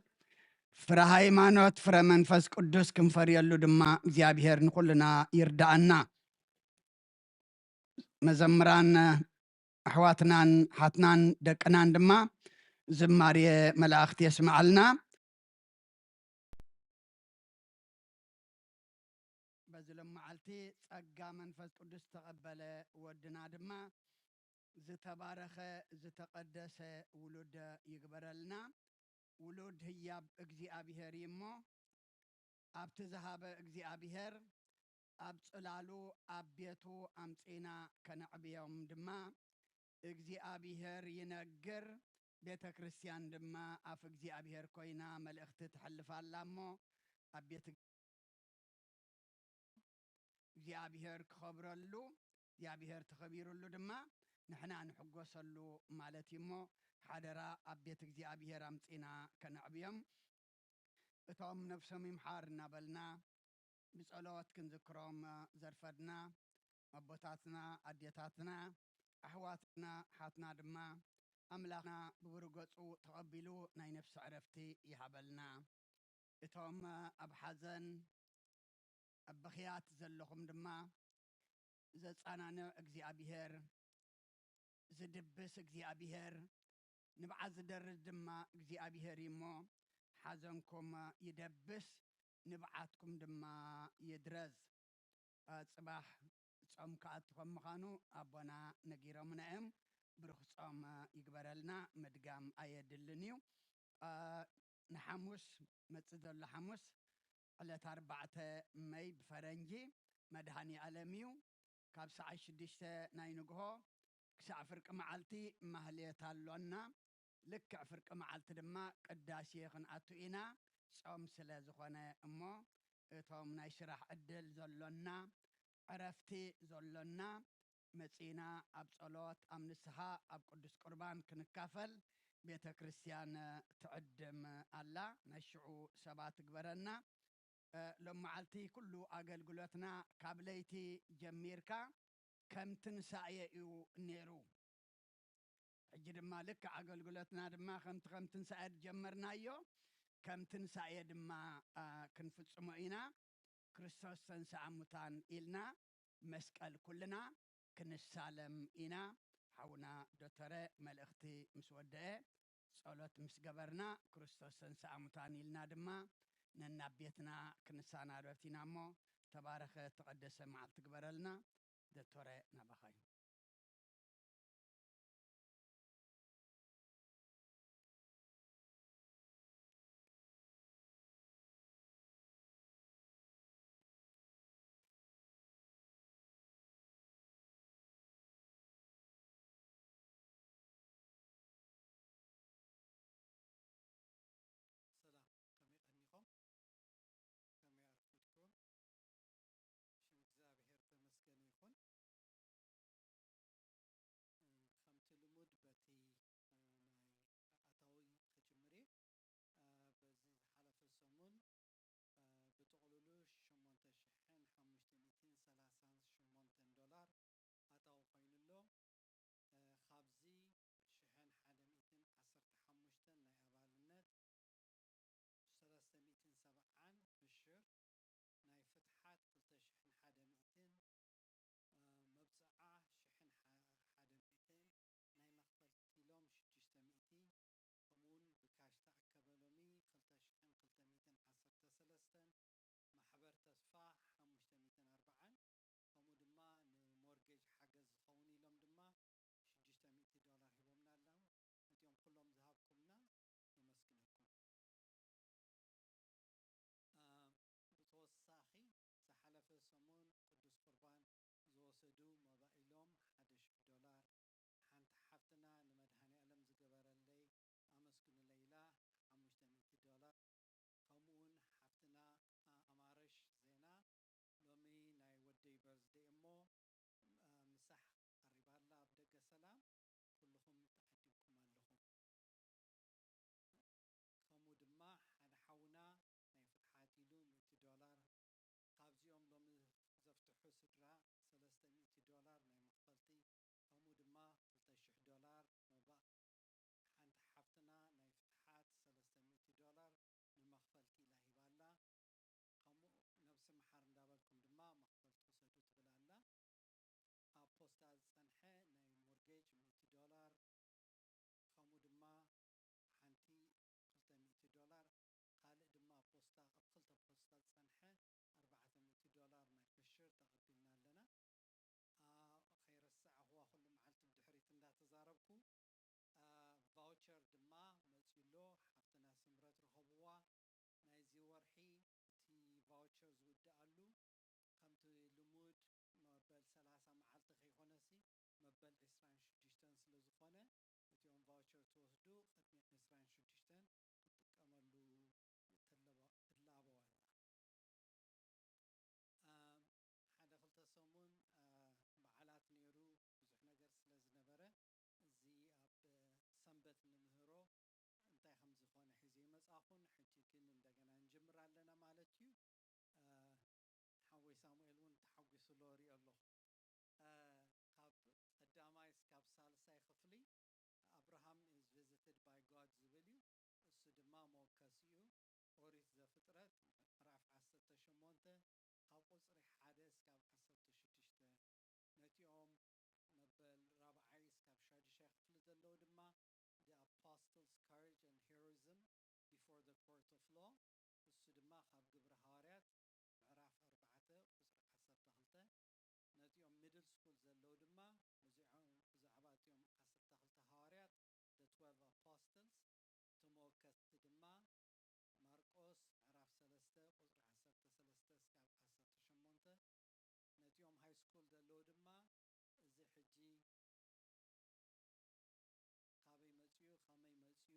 ፍረ ሃይማኖት፣ ፍረ መንፈስ ቅዱስ ክንፈርየሉ ድማ እግዚኣብሔር ንኹልና ይርዳኣና። መዘምራን ኣሕዋትናን ሓትናን ደቅናን ድማ ዝማሬ መላእኽቲ የስምዓልና። በዚ ሎመዓልቲ ጸጋ መንፈስ ቅዱስ ዝተቐበለ ወድና ድማ ዝተባረኸ ዝተቐደሰ ውሉድ ይግበረልና። ውሉድ ህያብ እግዚኣብሔር እዩ እሞ፣ ኣብቲ ዝሃበ እግዚኣብሔር፣ ኣብ ጽላሉ፣ ኣብ ቤቱ ኣምጺእና ከነዕብዮም ድማ፣ እግዚኣብሔር ይነግር፣ ቤተ ክርስቲያን ድማ ኣፍ እግዚኣብሔር ኮይና መልእኽቲ ትሕልፍ ኣላ እሞ፣ ኣብ ቤት እግዚኣብሔር ክኸብረሉ፣ እግዚኣብሔር ተኸቢሩሉ ድማ ንሕና ንሕጎሰሉ ማለት እዩ እሞ፣ ሓደራ ኣብ ቤት እግዚኣብሔር ኣምጺና ከነዕብዮም። እቶም ነፍሶም ይምሓር እናበልና ብጸሎት ክንዝክሮም ዘርፈድና ኣቦታትና፣ ኣዴታትና፣ ኣሕዋትና፣ ሓትና ድማ ኣምላኽና ብብሩህ ገጹ ተቐቢሉ ናይ ነፍሲ ዕረፍቲ ይሃበልና። እቶም ኣብ ሓዘን፣ ኣብ ብኽያት ዘለኹም ድማ ዘጻናንዕ እግዚኣብሔር፣ ዝድብስ እግዚኣብሔር፣ ንብዓት ዝደርዝ ድማ እግዚኣብሔር እዩ እሞ፣ ሓዘንኩም ይደብስ፣ ንብዓትኩም ድማ ይድረዝ። አ፣ ጽባሕ ጾም ክኣቱ ከም ምዃኑ ኣቦና ነጊሮምና እዮም። ብሩኽ ጾም ይግበረልና፣ ምድጋም ኣየድልን እዩ። አ፣ ንሓሙስ፣ መጽእ ዘሎ ሓሙስ ዕለት ኣርባዕተ መይ ብፈረንጂ መድሃኒ ኣለም እዩ። ካብ ሰዓት ሽዱሽተ ናይ ንግሆ ክሳዕ ፍርቂ መዓልቲ ማህሌት ኣሎና። ልክዕ ፍርቂ መዓልቲ ድማ ቅዳሴ ክንኣቱ ኢና፣ ጾም ስለ ዝኾነ እሞ፣ እቶም ናይ ስራሕ ዕድል ዘሎና፣ ዕረፍቲ ዘሎና፣ መጺና ኣብ ጸሎት፣ ኣብ ንስሓ፣ ኣብ ቅዱስ ቁርባን ክንካፈል ቤተ ክርስቲያን ትዕድም ኣላ። ናይ ሽዑ ሰባት ትግበረና። እ፣ ሎም መዓልቲ ኩሉ ኣገልግሎትና ካብ ለይቲ ጀሚርካ ከም ትንሳኤ እዩ ነይሩ። ሕጂ ድማ ልክዕ ኣገልግሎትና ድማ ከምቲ ከም ትንሳኤ ዝጀመርናዮ ከም ትንሳኤ ድማ፣ አ፣ ክንፍጽሞ ኢና። ክርስቶስ ተንሥአ እሙታን ኢልና መስቀል ኩልና ክንሳለም ኢና። ሓውና ዶተረ መልእኽቲ ምስ ወደአ፣ ጸሎት ምስ ገበርና፣ ክርስቶስ ተንሥአ እሙታን ኢልና ድማ ነናብ ቤትና ክንሰናበት ኢና እሞ፣ ተባረኸ ተቐደሰ መዓልቲ ግበረልና። ዶተረ ናባኻ እዩ። ሰላም፣ ከመይ ቀኒኹም? ከመይ ኣርፊድኩም? ሽም እግዚኣብሔር ተመስገን ይኹን። እ፣ ከምቲ ልሙድ በቲ፣ እ፣ ናይ ኣታዊ ክጅምር እየ። እ፣ በዚ ዝሓለፈ ሰሙን፣ እ፣ ብጥቕልሉ ሸሞንተ ሽሕን ሓሙሽተ ሚእትን ሰላሳን ሸሞንተን ዶላር ኣታዊ ኮይኑ ኣሎ። እ፣ ካብዚ ሽሕን ሓደ ሚእትን ዓሰርተ ሓሙሽተ ናይ ኣባልነት፣ ሰለስተ ሚእትን ሰብዓን ብሽር ናይ ፍትሓት ክልተ ሽሕን ሓደ ሚእትን፣ እ፣ መብጽዓ ሽሕን ሓ-፣ ሓደ ሚእትን፣ ናይ መኽፈልቲ ኢሎም ሽዱሽተ ሚእቲ፣ ከምኡውን ብካሽ ተኣከበ ሎሚ ክልተ ሽሕን ክልተ ሚእትን ዓሰርተ ሰለስተን፣ ማሕበር ተስፋ ሓሙሽተ ሚእትን ኣርባዓን፣ ከምኡ ድማ ንሞርጌጅ ሓገዝ ዝኸውን ኢሎም ድማ ሽዱሽተ ሚእቲ ዶላር ሂቦምና ኣለዉ። ነቲኦም ኩሎም ዝሃብኩምና ነመስግነኩም። እ፣ ብተወሳኺ ዝሓለፈ ሰሙን ቅዱስ ቁርባን ዝወሰዱ መባኢሎም ሓደ ሽሕ ዶላር፣ ሓንቲ ሓፍትና ንመድኃኔ ዓለም ዝገበረለይ ኣመስግኑለይ ኢላ ሓሙሽተ ሚእቲ ዶላር፣ ከምኡውን ሓፍትና ኣማረሽ ዜና ሎሚ ናይ ወደይ በርዝደይ እሞ፣ እ፣ ምሳሕ ቀሪባ ኣላ ኣብ ደገ ሰላም፣ ኩልኹም ተዓዲምኩም ኣለኹም። ከምኡ ድማ ሓደ ሓውና ናይ ፍትሓት ኢሉ ሚእቲ ዶላር፣ ካብዚኦም ሎሚ ዘፍትሑ ስድራ ሰለስተ ሚእቲ ዶላር ናይ መኽፈልቲ፣ ከምኡ ድማ ክልተ ሽሕ ዶላር መባእ፣ ሓንቲ ሓፍትና ናይ ፍትሓት ሰለስተ ሚእቲ ዶላር ንመኽፈልቲ እናተዛረብኩ፣ ቫውቸር ድማ መፂኡ ኣሎ። ሓፍትና ስምረት ርኸብዋ። ናይዚ ወርሒ እቲ ቫውቸር ዝውድኣሉ፣ ከምቲ ልሙድ፣ መበል ሰላሳ መዓልቲ ከይኮነሲ፣ መበል ዕስራን ሽዱሽተን ስለ ዝኾነ፣ እቲኦም ቫውቸር ትወስዱ ቅድሚ ዕስራን ሽዱሽተን ክትጥቀመሉ ትላበ-፣ ትላበው ኣላ። ኣም፣ ሓደ ክልተ ሰሙን፣ አ፣ በዓላት ነይሩ፣ ብዙሕ ነገር ስለ ዝነበረ፣ እዚ ኣብ ሰንበት ንምህሮ እንታይ ከም ዝኾነ ሒዘ ይመጻኹን፣ ሕጂ ግን እንደገና ንጅምር ኣለና ማለት እዩ። አ፣ ሓወይ ሳሙኤል እውን ተሓጒሱ ኣሎ፣ ሪኦ ኣለኹ። አ፣ ካብ ቀዳማይ እስካብ ሳልሳይ ክፍሊ፣ Abraham is visited by God ዝብል እዩ። እሱ ድማ መወከሲ እዩ። ኦሪት ዘፍጥረት ምዕራፍ ዓሰርተ ሸሞንተ ካብ ቁጽሪ ሓደ እስካብ ዓሰርተ ሽዱሽተ። ነቲኦም መበል ራብዓይ እስካብ ሻዱሻይ ክፍሊ ዘለዉ ድማ The Apostles' Courage and Heroism Before the Court of Law፣ እሱ ድማ ካብ ግብሪ ሃዋርያት ምዕራፍ ኣርባዕተ ቁጽሪ ዓሰርተ ክልተ። ነቲኦም ሚድል ስኩል ዘለዉ ድማ፣ እዚኦም ብዛዕባ እቲኦም ዓሰርተ ክልተ ሃዋርያት፣ The Twelve Apostles፣ እቲ መወከስቲ ድማ ማርቆስ ምዕራፍ ሰለስተ ቁጽሪ ዓሰርተ ሰለስተ እስካብ ዓሰርተ ሸሞንተ። ነቲኦም ሃይ ስኩል ዘለዉ ድማ፣ እዚ ሕጂ ካበይ መጺኡ፣ ከመይ መጺኡ፣ እ፣ ዝመሃሩሉ እዩ ነይሩ። እቲ መወከሲ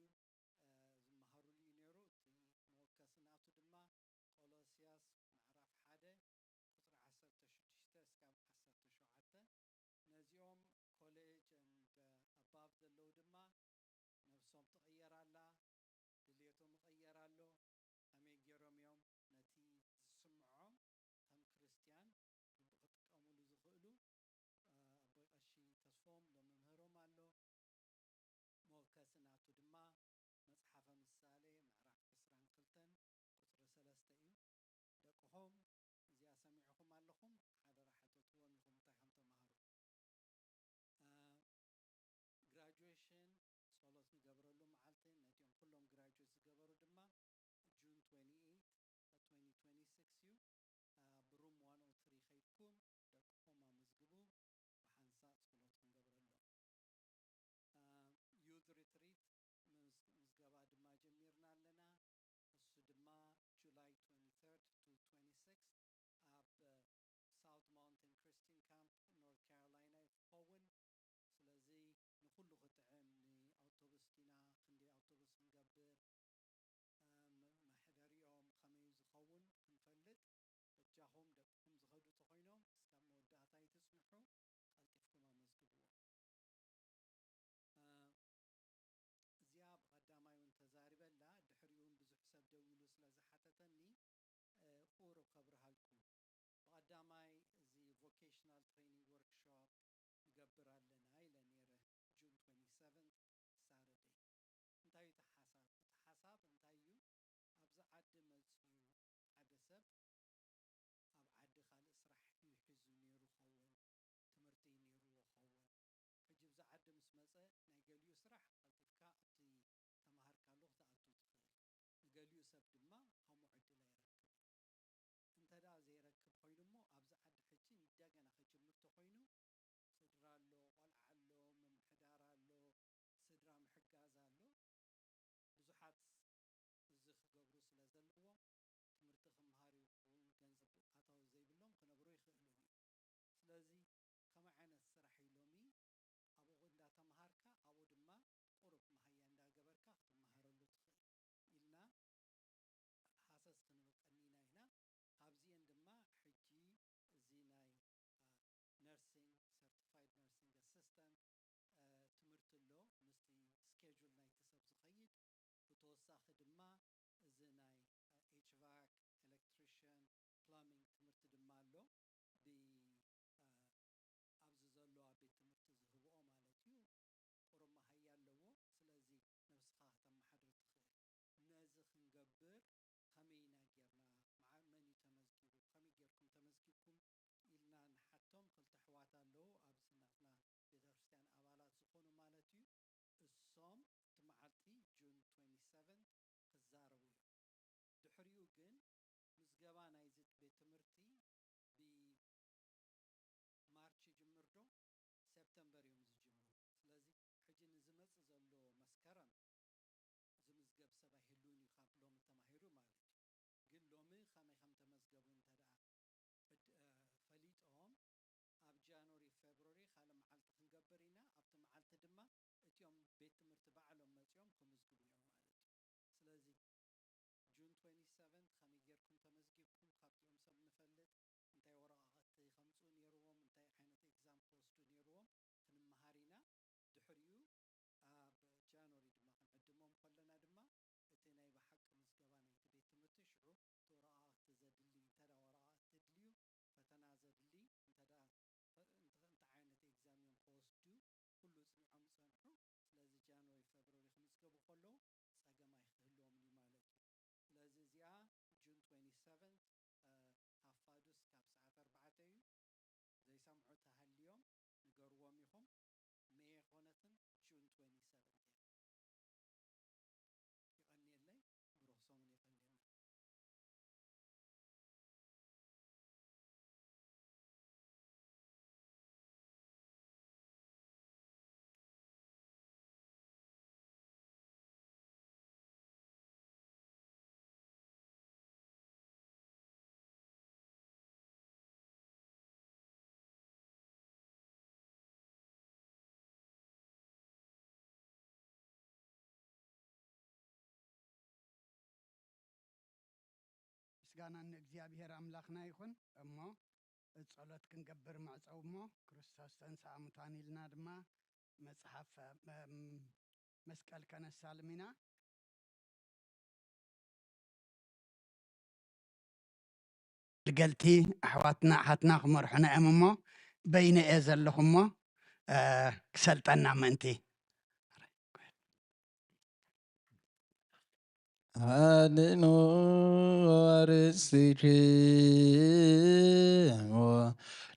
ናቱ ድማ ቆሎስያስ ምዕራፍ ሓደ ቁጽሪ ዓሰርተ ሽዱሽተ እስካብ ዓሰርተ ሸውዓተ። ነዚኦም ኮሌጅ and above ዘለዉ ድማ ነብሶም ትቕየር ኣላ፣ ድልየቶም ይቕየር ኣሎ። ከመይ ገይሮም እዮም ነቲ ዝስምዖም ከም ክርስትያን ክጥቀሙሉ ዝኽእሉ? እ፣ ኣቦይ ቀሺ ተስፎም ሎሚ ምህሮም ኣሎ። መወከሲ ናቱ ድማ መጽሓፈ ምሳሌ ምዕራፍ ዕስራን ክልተን ቁጽሪ ሰለስተ እዩ። ደቅኹም እዚኣ ሰሚዕኹም ኣለኹም፣ ሓደራ ሓተትዎም ኢኹም እንታይ ከም ተምሃሩ። እ፣ ግራጁዌሽን ጸሎት ንገብረሉ መዓልቲ፣ ነቲኦም ኩሎም ግራጁዌት ዝገበሩ ድማ ጁን ትዌንቲ ኤይት፣ ትዌንቲ ትዌንቲ ሲክስ እዩ። እ፣ ብሩም ዋን ኦ ትሪ ከይድኩም ደቅኹም ኣመዝግቡ፣ ብሓንሳእ ጸሎት ክንገብረሎም። ዩዝ ሪትሪት ምዝ-፣ ምዝገባ ድማ ጀሚርና ኣለና። እሱ ድማ ጁላይ ትዌንቲ ተርድ ቱ ትዌንቲ ሲክስ ኣብ ሳውት ማውንቴን ክርስቲያን ካምፕ ኖርት ካሮላይና እዩ ክኸውን። ስለዚ ንኹሉ ክጥዕም፣ ንኣውቶቡስ ዲና፣ ክንደይ ኣውቶቡስ ክንገብር፣ እ፣ መ-፣ መሕደሪኦም ከመይ ዝኸውን ክንፈልጥ፣ በጃኹም ደቅኹም ዝኸዱ ተኾይኖም እስካብ መወዳእታ ኣይትጽንሑ፣ ቀልጢፍኩም ኣመዝግብዎም። እ፣ እዚኣ ብቐዳማይ እውን ተዛሪበላ፣ ድሕሪኡ እውን ብዙሕ ሰብ ደዊሉ ስለ ዝሓተተኒ፣ እ፣ ቁሩብ ከብርሃልኩም። ብቐዳማይ እዚ ቮኬሽናል ትሬኒንግ ወርክሾፕ ንገብር ኣለና ኢለ ነይረ፣ ጁን ትዌንቲ ሰቨን ሳተርደይ። እንታይ እዩ እቲ ሓሳብ? እቲ ሓሳብ እንታይ እዩ? ኣብዚ ዓዲ መጺኡ ሓደ ሰብ ኣብ ዓዲ ካልእ ስራሕ እዩ ሒዙ ነይሩ ኸውን፣ ትምህርቲ ነይርዎ ኸውን። ሕጂ ብዚ ዓዲ ምስ መጸ ናይ ገሊኡ ስራሕ ቀልጢፍካ ኣብቲ ተማሃርካሉ ክትኣቱ ትኽእል። ንገሊኡ ሰብ ድማ ከምኡ ዕድል ኣይረክብን። እንተ ደኣ ዘይረክብ ኮይኑ እሞ ኣብዚ ዓዲ ሕጂ እንደገና ክጅምር ተኾይኑ ስድራ ኣሎ፣ ቆልዓ ኣሎ፣ ምምሕዳር ኣሎ፣ ስድራ ምሕጋዝ ኣሎ። ብዙሓት እዚ ክገብሩ ስለ ዘለዎም ትምህርቲ ክምሃሩ ይኹን ገንዘብ ኣታዊ ዘይብሎም ክነብሩ ይኽእሉን እዮም። ስለዚ ከመይ ዓይነት ስራሕ እዩ ሎሚ ኣብኡ እንዳተምሃርካ ኣብኡ ድማ ቁሩብ መሃያ እንዳገበርካ ክትመሃረሉ ትኽእል ኢልና ሃሰስ ክንብል ቀኒና ኢና። ካብዚኤን ድማ ሕጂ እዚ ናይ፣ እ፣ ነርሲንግ፣ ሰርቲፋይድ ነርሲንግ ኣሲስታንት፣ እ፣ ትምህርቲ ኣሎ፣ ምስቲ ስኬጁል ናይቲ ሰብ ዝኸይድ። ብተወሳኺ ድማ እዚ ናይ ኤች ቫክ፣ ኤሌክትሪሽን፣ ፕላሚንግ ትምህርቲ ድማ ኣሎ። ብ-፣ እ፣ ኣብዚ ዘሎ ኣብ ቤት ትምህርቲ ዝህብኦ ማለት እዩ። ቁሩብ መሃያ ኣለዎ። ስለዚ ነብስኻ ከተመሓድር ትኽእል። ነዚ ክንገብር ከመይ ኢና ጌርና? መዓ-፣ መን እዩ ተመዝጊቡ? ከመይ ጌርኩም ተመዝጊብኩም? ኢልና ንሓቶም። ክልተ ኣሕዋት ኣለዉ፣ ኣብዚ ናትና ቤተክርስትያን ኣባላት ዝኾኑ ማለት እዩ። እሶም እቲ መዓልቲ ጁን ትዌንቲ ሰቨን ክዛረቡ እዮም። ድሕሪኡ ግን ምዝገባ ናይዚ ቤት ትምህርቲ ብማርች ይጅምር ዶ? ሰፕተምበር እዮም ዝጅምሩ። ስለዚ ከመይ ከም ተመዝገቡ እንተ ደኣ ፈድ- እ፣ ፈሊጦም፣ ኣብ ጃንዋሪ፣ ፌብሩዋሪ ካልእ መዓልቲ ክንገብር ኢና። ኣብቲ መዓልቲ ድማ እቲኦም ቤት ትምህርቲ ባዕሎም መጺኦም ክምዝግቡ እዮም ማለት እዩ። ስለዚ ጁን ትዌንቲ ሰቨን ከመይ ጌርኩም ተመዝጊብኩም፣ ካብቲኦም ሰብ ንፈልጥ፣ እንታይ ወረቓቕቲ ከምጽኡ ነይርዎም፣ እንታይ ዓይነት ኤግዛም ክወስዱ ነይርዎም ክንመሃር ኢና። ድሕሪኡ ኣብ ጃንዋሪ ድማ ክንዕድሞም ከለና ድማ እቲ ናይ ብሓቂ ምዝገባ ናይቲ ቤት ትምህርቲ ሽዑ እቲ ወረቓቕቲ ዘድሊ፣ እንተ ደኣ ወረቓቕቲ ተድልዩ፣ ፈተና ዘድሊ፣ እንተ ደኣ እንታይ ዓይነት ኤግዛም እዮም ክወስዱ፣ ኩሉ ጽኒዖም ይጸንሑ። ስለዚ ጃንዋሪ፣ ፌብሩዋሪ ክምዝገቡ ከለዉ ጸገም ኣይክህልዎምን እዩ ማለት እዩ። ስለዚ እዚኣ ጁን ትዌንቲ ሰቨን፣ እ፣ ሃፋዱስ ካብ ሰዓት ኣርባዕተ እዩ። ዘይሰምዑ ተሃልዮም ንገርዎም ኢኹም። ሜ ኣይኮነትን፣ ጁን ትዌንቲ ሰቨን እያ። የቐንየለይ፣ ብሩኽ ሰሙን የቐንየልና። ምስጋና ንእግዚኣብሔር ኣምላኽና ይኹን። እሞ ጸሎት ክንገብር መዕጸዊ እሞ፣ ክርስቶስ ተንሥአ እሙታን ኢልና ድማ መጽሓፍ፣ እም፣ መስቀል ከነሳልም ኢና። ኣገልገልቲ ኣሕዋትና ኣሓትና ክመርሑና እዮም እሞ፣ በይነ እየ ዘለኹ እሞ፣ እ፣ ክሰልጠና ምእንቲ። ኣድኑ ኣርእስቲክሙ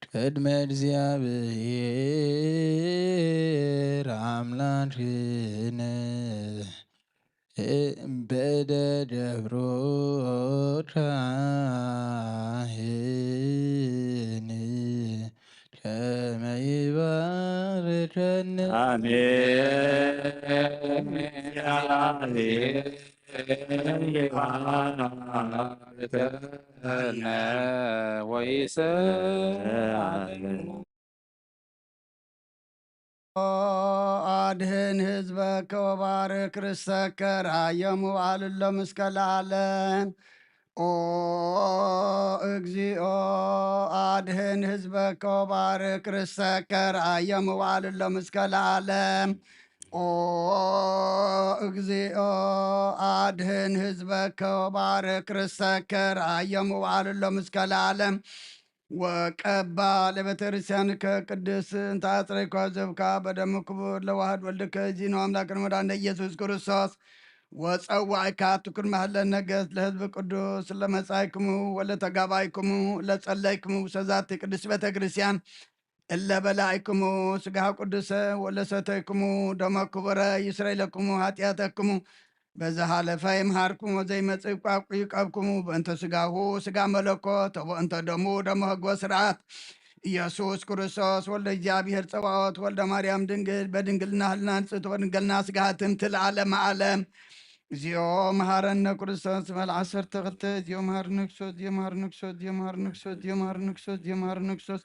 ቅድመ እግዚኣብሔር ኣምላክነ በደደብሮ ካህን ከመ ይባርከነ። ኣሜን። ወይሰ ኦ አድህን ህዝበከ ወባርክ ርሰከ ራዮም ውዓልሎም እስከ ለዓለም። ኦ እግዚኦ አድህን ህዝበከ ወባርክ ርሰከ ራዮም ውዓልሎም እስከ ለዓለም። ኦ እግዚኦ አድህን ህዝበከ ወባርክ ርሰከ ራዮም ውዓልሎም እስከ ለዓለም። ወቀባ ለቤተ ክርስቲያንከ ቅድስት እንተ አጽረይኳ ዘብካ በደም ክቡር ለዋህድ ወልድከ ዚኖ አምላክን መድኃኒነ ኢየሱስ ክርስቶስ ወጸዋዕካ ትኩን ማህለ ነገስ ለህዝብ ቅዱስ ለመጻይክሙ ወለተጋባይክሙ ለጸለይክሙ ሰዛቲ ቅድስት ቤተ ክርስቲያን እለ በላዕክሙ ስጋሁ ቅዱሰ ወለሰተይክሙ ደሞ ክቡረ ይስረይ ለክሙ ኃጢአተክሙ በዘሓለፈ ይምሃርኩም ወዘይመጽእ ይብቃቁ ይቀብኩሙ በእንተ ስጋሁ ስጋ መለኮት ወበእንተ ደሙ ደሞ ህግ ወስርዓት ኢየሱስ ክርስቶስ ወልደ እግዚኣብሔር ጸባኦት ወልደ ማርያም ድንግል በድንግልና ህልና ንጽሕት ወድንግልና ስጋ ህትምቲ ለዓለመ ዓለም። እግዚኦ መሐረነ ክርስቶስ በል ዓሰርተ ክልተ። እግዚኦ መሐረነ ክርስቶስ፣ እግዚኦ መሐረነ ክርስቶስ፣ እግዚኦ መሐረነ ክርስቶስ፣ እግዚኦ መሐረነ ክርስቶስ፣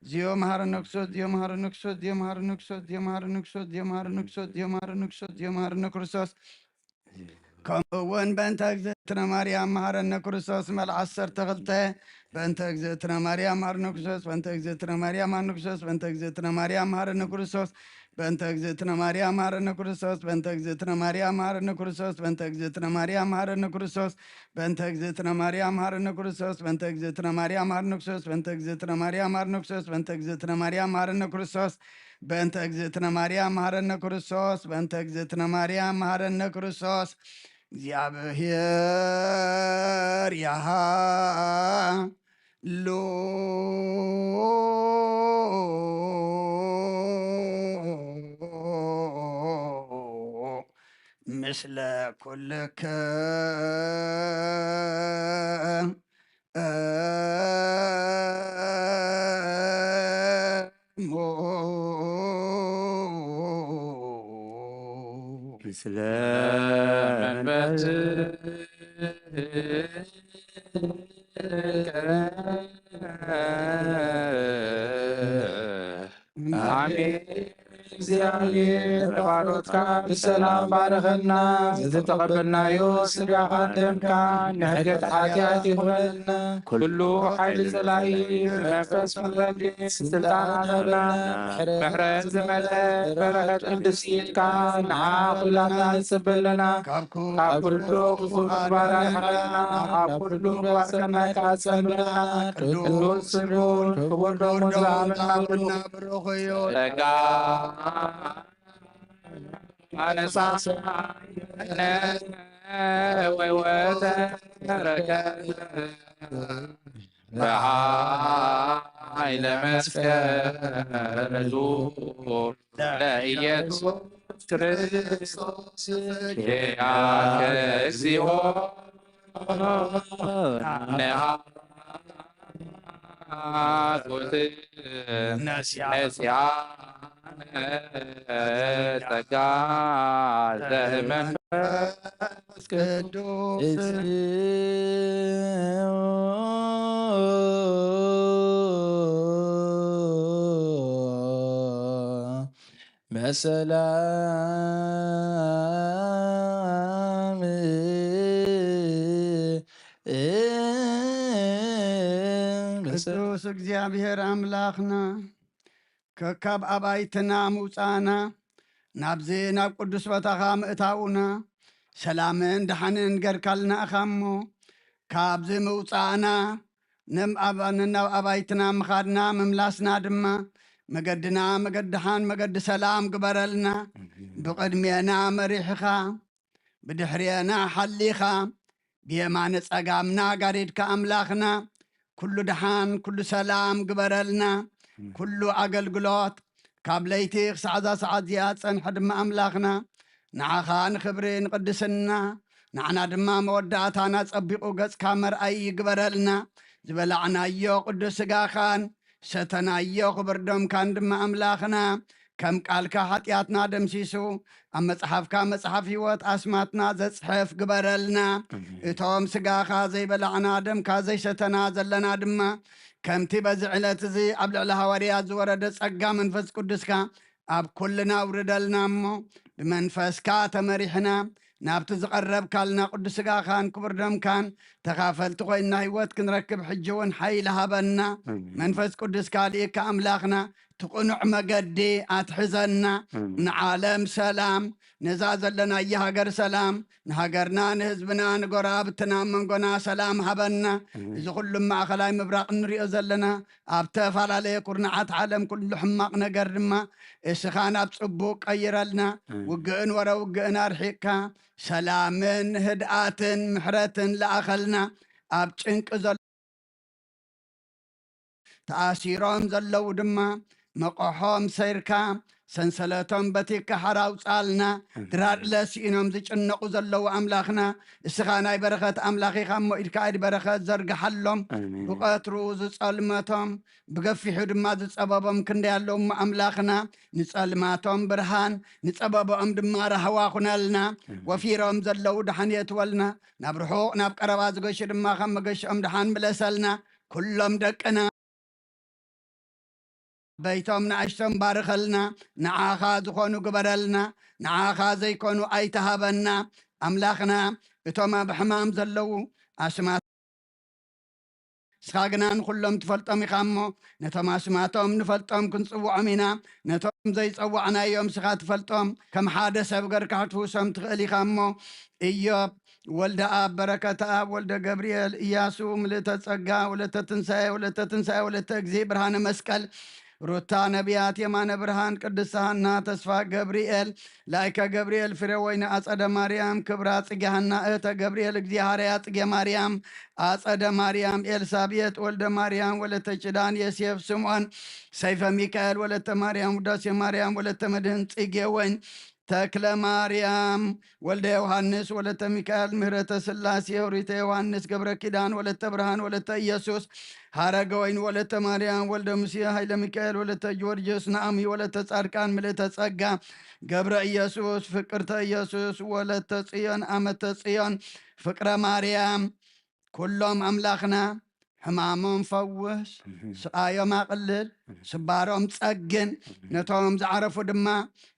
እግዚኦ መሐረነ ክርስቶስ፣ እግዚኦ መሐረነ ክርስቶስ፣ እግዚኦ መሐረነ ክርስቶስ፣ እግዚኦ መሐረነ ክርስቶስ፣ እግዚኦ መሐረነ ክርስቶስ፣ እግዚኦ መሐረነ ክርስቶስ፣ እግዚኦ መሐረነ ክርስቶስ። ከምኡ እውን በእንተ እግዝእትነ ማርያም መሐረነ ክርስቶስ በል ዓሰርተ ክልተ። በእንተ እግዝእትነ ማርያም መሐረነ ክርስቶስ፣ በእንተ እግዝእትነ ማርያም መሐረነ ክርስቶስ፣ በእንተ እግዝእትነ ማርያም መሐረነ ክርስቶስ፣ በእንተ እግዝእትነ ማርያም መሐረነ ክርስቶስ፣ በእንተ እግዝእትነ ማርያም መሐረነ ክርስቶስ፣ በእንተ እግዝእትነ ማርያም መሐረነ ክርስቶስ፣ በእንተ እግዝእትነ ማርያም መሐረነ ክርስቶስ፣ በእንተ እግዝእትነ ማርያም መሐረነ ክርስቶስ፣ በእንተ እግዝእትነ ማርያም መሐረነ ክርስቶስ፣ በእንተ እግዝእትነ ማርያም መሐረነ ክርስቶስ፣ በእንተ እግዝእትነ ማርያም መሐረነ ክርስቶስ፣ በእንተ እግዝእትነ ማርያም መሐረነ ክርስቶስ። እግዚኣብሔር ያሃሉ ምስለ ኩልከ እሙ። ምስለ መንፈስ ብሰላም ባረኸልና። ዝተቐበልናዮ ስጋኻን ደምካን ምሕረት ሓጢኣት ይኹነልና። ኩሉ ሓይሊ ጸላኢ ብመንፈስ ወልድ ስልጣን ሃበና። ምሕረት ዝመልአ በረኸት ቅድስቲ ኢድካ ንዓ ኩላትና ንጽበ ኣለና። ካብ ኩሉ ክፉእ ምግባር ኣርሕቐና። ኣብ ኩሉ ምግባር ሰናይ ከኣ ጸንብረና። ቅዱስ ስሉን ክቡር ደሙን ዝሃበና ኩሉ ጸጋ ኣነሳሳይነ ወይ ወተረከ በኃይለ መስቀሉ ለኢየሱስ ክርስቶስ ኪያከ እግዚኦ ነሃ ናፍቆት ነሲያ ነሲያ ጸጋ ዘመንፈስ ቅዱስ በሰላም ቅዱስ እግዚኣብሔር ኣምላኽና፣ ከካብ ኣባይትና ምውፃእና፣ ናብዚ ናብ ቅዱስ ቦታኻ ምእታውና፣ ሰላምን ደሓንን ገርካልና ኢኻ እሞ፣ ካብዚ ምውፃእና፣ ነም-፣ ኣብ-፣ ነናብ ኣባይትና ምኻድና ምምላስና ድማ፣ መገድና መገዲ ደሓን መገዲ ሰላም ግበረልና። ብቕድሜና መሪሕኻ፣ ብድሕሬና ሓሊኻ፣ ብየማነ ጸጋምና ጋሪድካ ኣምላኽና፣ ኩሉ ደሓን፣ ኩሉ ሰላም ግበረልና። ኩሉ ኣገልግሎት ካብ ለይቲ ክሳዕ እዛ ሰዓት እዚኣ ዝጸንሐ ድማ ኣምላኽና፣ ንዓኻ ንኽብሪ ንቕድስና፣ ንዓና ድማ መወዳእታና ጸቢቑ ገጽካ መርኣይ ይግበረልና። ዝበላዕናዮ ቅዱስ ስጋኻን ሰተናዮ ክብር ደምካን ድማ ኣምላኽና፣ ከም ቃልካ ሓጢኣትና ደምሲሱ፣ ኣብ መጽሓፍካ መጽሓፍ ህይወት ኣስማትና ዘጽሕፍ ግበረልና። ኣሜን። እቶም ስጋኻ ዘይበላዕና፣ ደምካ ዘይሰተና ዘለና ድማ፣ ከምቲ በዚ ዕለት እዚ ኣብ ልዕሊ ሃዋርያት ዝወረደ ጸጋ መንፈስ ቅዱስካ ኣብ ኩልና ኣውርደልና እሞ፣ ብመንፈስካ ተመሪሕና፣ ናብቲ ዝቐረብካልና ቅዱስ ስጋኻን ክቡር ደምካን ተኻፈልቲ ኮይንና ህይወት ክንረክብ ሕጂ እውን ሓይሊ ሃበና። ኣሜን። መንፈስ ቅዱስካ ልኢካ ኣምላኽና፣ እቲ ቅኑዕ መገዲ ኣትሕዘና። ኣሜን። ንዓለም ሰላም፣ ነዛ ዘለናያ ሃገር ሰላም፣ ንሃገርና፣ ንህዝብና፣ ንጎረባብትና፣ ኣብ መንጎና ሰላም ሃበና። ኣሜን። እዚ ኩሉ ማእኸላይ ምብራቕ ንሪኦ ዘለና፣ ኣብ ተፈላለየ ኩርናዓት ዓለም ኩሉ ሕማቕ ነገር ድማ እስኻ ናብ ጽቡቕ ቀይረልና። ኣሜን። ውግእን ወረ ውግእን ኣርሒቕካ፣ ሰላምን ህድኣትን ምሕረትን ለኣኸልና። ኣብ ጭንቂ ዘሎ ተኣሲሮም ዘለዉ ድማ መቐሖም ሰይርካ፣ ሰንሰለቶም በቲካ ሓራ ኣውጻልና። ኣሜን። ድራር ለስኢኖም ዝጭነቑ ዘለዉ ኣምላኽና፣ እስኻ ናይ በረኸት ኣምላኽ ኢኻ እሞ፣ ኢድካ ኢድ በረኸት ዘርግሓሎም። ኣሜን። ብቐትሩ ዝጸልመቶም፣ ብገፊሑ ድማ ዝጸበቦም ክንደይ ኣለዉ እሞ፣ ኣምላኽና፣ ንጸልማቶም ብርሃን፣ ንጸበቦኦም ድማ ራህዋ ኩነልና። ኣሜን። ወፊሮም ዘለዉ ደሓን የእትወልና፣ ናብ ርሑቕ ናብ ቀረባ ዝገሹ ድማ ካብ መገሽኦም ደሓን ምለሰልና። ኩሎም ደቅና፣ ዓበይቶም ንኣሽቶም ባርኸልና፣ ንዓኻ ዝኾኑ ግበረልና፣ ንዓኻ ዘይኮኑ ኣይትሃበና። ኣምላኽና፣ እቶም ኣብ ሕማም ዘለዉ ኣስማት ንስኻ ግና ንኹሎም ትፈልጦም ኢኻ እሞ፣ ነቶም ኣስማቶም ንፈልጦም ክንጽውዖም ኢና። ነቶም ዘይጸዋዕናዮም ንስኻ ትፈልጦም። ከም ሓደ ሰብ ገርካ ክትፍውሶም ትኽእል ኢኻ እሞ፣ ኢዮብ ወልደ ኣብ፣ በረከተ ኣብ፣ ወልደ ገብርኤል፣ ኢያሱ፣ ምልእተ ጸጋ፣ ወለተ ትንሳኤ፣ ወለተ ትንሳኤ፣ ወለተ እግዚእ፣ ብርሃነ መስቀል፣ ሩታ ነቢያት፣ የማነ ብርሃን፣ ቅድስት ሃና፣ ተስፋ ገብርኤል፣ ላይከ ገብርኤል፣ ፍሬ ወይኒ፣ ኣጸደ ማርያም፣ ክብራ ጽጌ ሃና፣ እህተ ገብርኤል፣ እግዚእ ሃረያ፣ ጽጌ ማርያም፣ ኣጸደ ማርያም፣ ኤልሳቤጥ፣ ወልደ ማርያም፣ ወለተ ኪዳን፣ ዮሴፍ፣ ስምዖን፣ ሰይፈ ሚካኤል፣ ወለተ ማርያም፣ ውዳሴ ማርያም፣ ወለተ መድህን፣ ጽጌ ወይን፣ ተክለ ማርያም፣ ወልደ ዮሃንስ፣ ወለተ ሚካኤል፣ ምህረተ ስላሴ፣ ኦሪተ ዮሃንስ፣ ገብረ ኪዳን፣ ወለተ ብርሃን፣ ወለተ ኢየሱስ፣ ሃረገ ወይን፣ ወለተ ማርያም፣ ወልደ ሙሴ፣ ኃይለ ሚካኤል፣ ወለተ ጊዮርጊስ፣ ናኦሚ፣ ወለተ ጻድቃን፣ ምልእተ ጸጋ፣ ገብረ ኢየሱስ፣ ፍቅርተ ኢየሱስ፣ ወለተ ጽዮን፣ ኣመተ ጽዮን፣ ፍቅረ ማርያም፣ ኩሎም ኣምላኽና ሕማሞም ፈውስ፣ ስቓዮም ኣቕልል፣ ስባሮም ጸግን፣ ነቶም ዝዓረፉ ድማ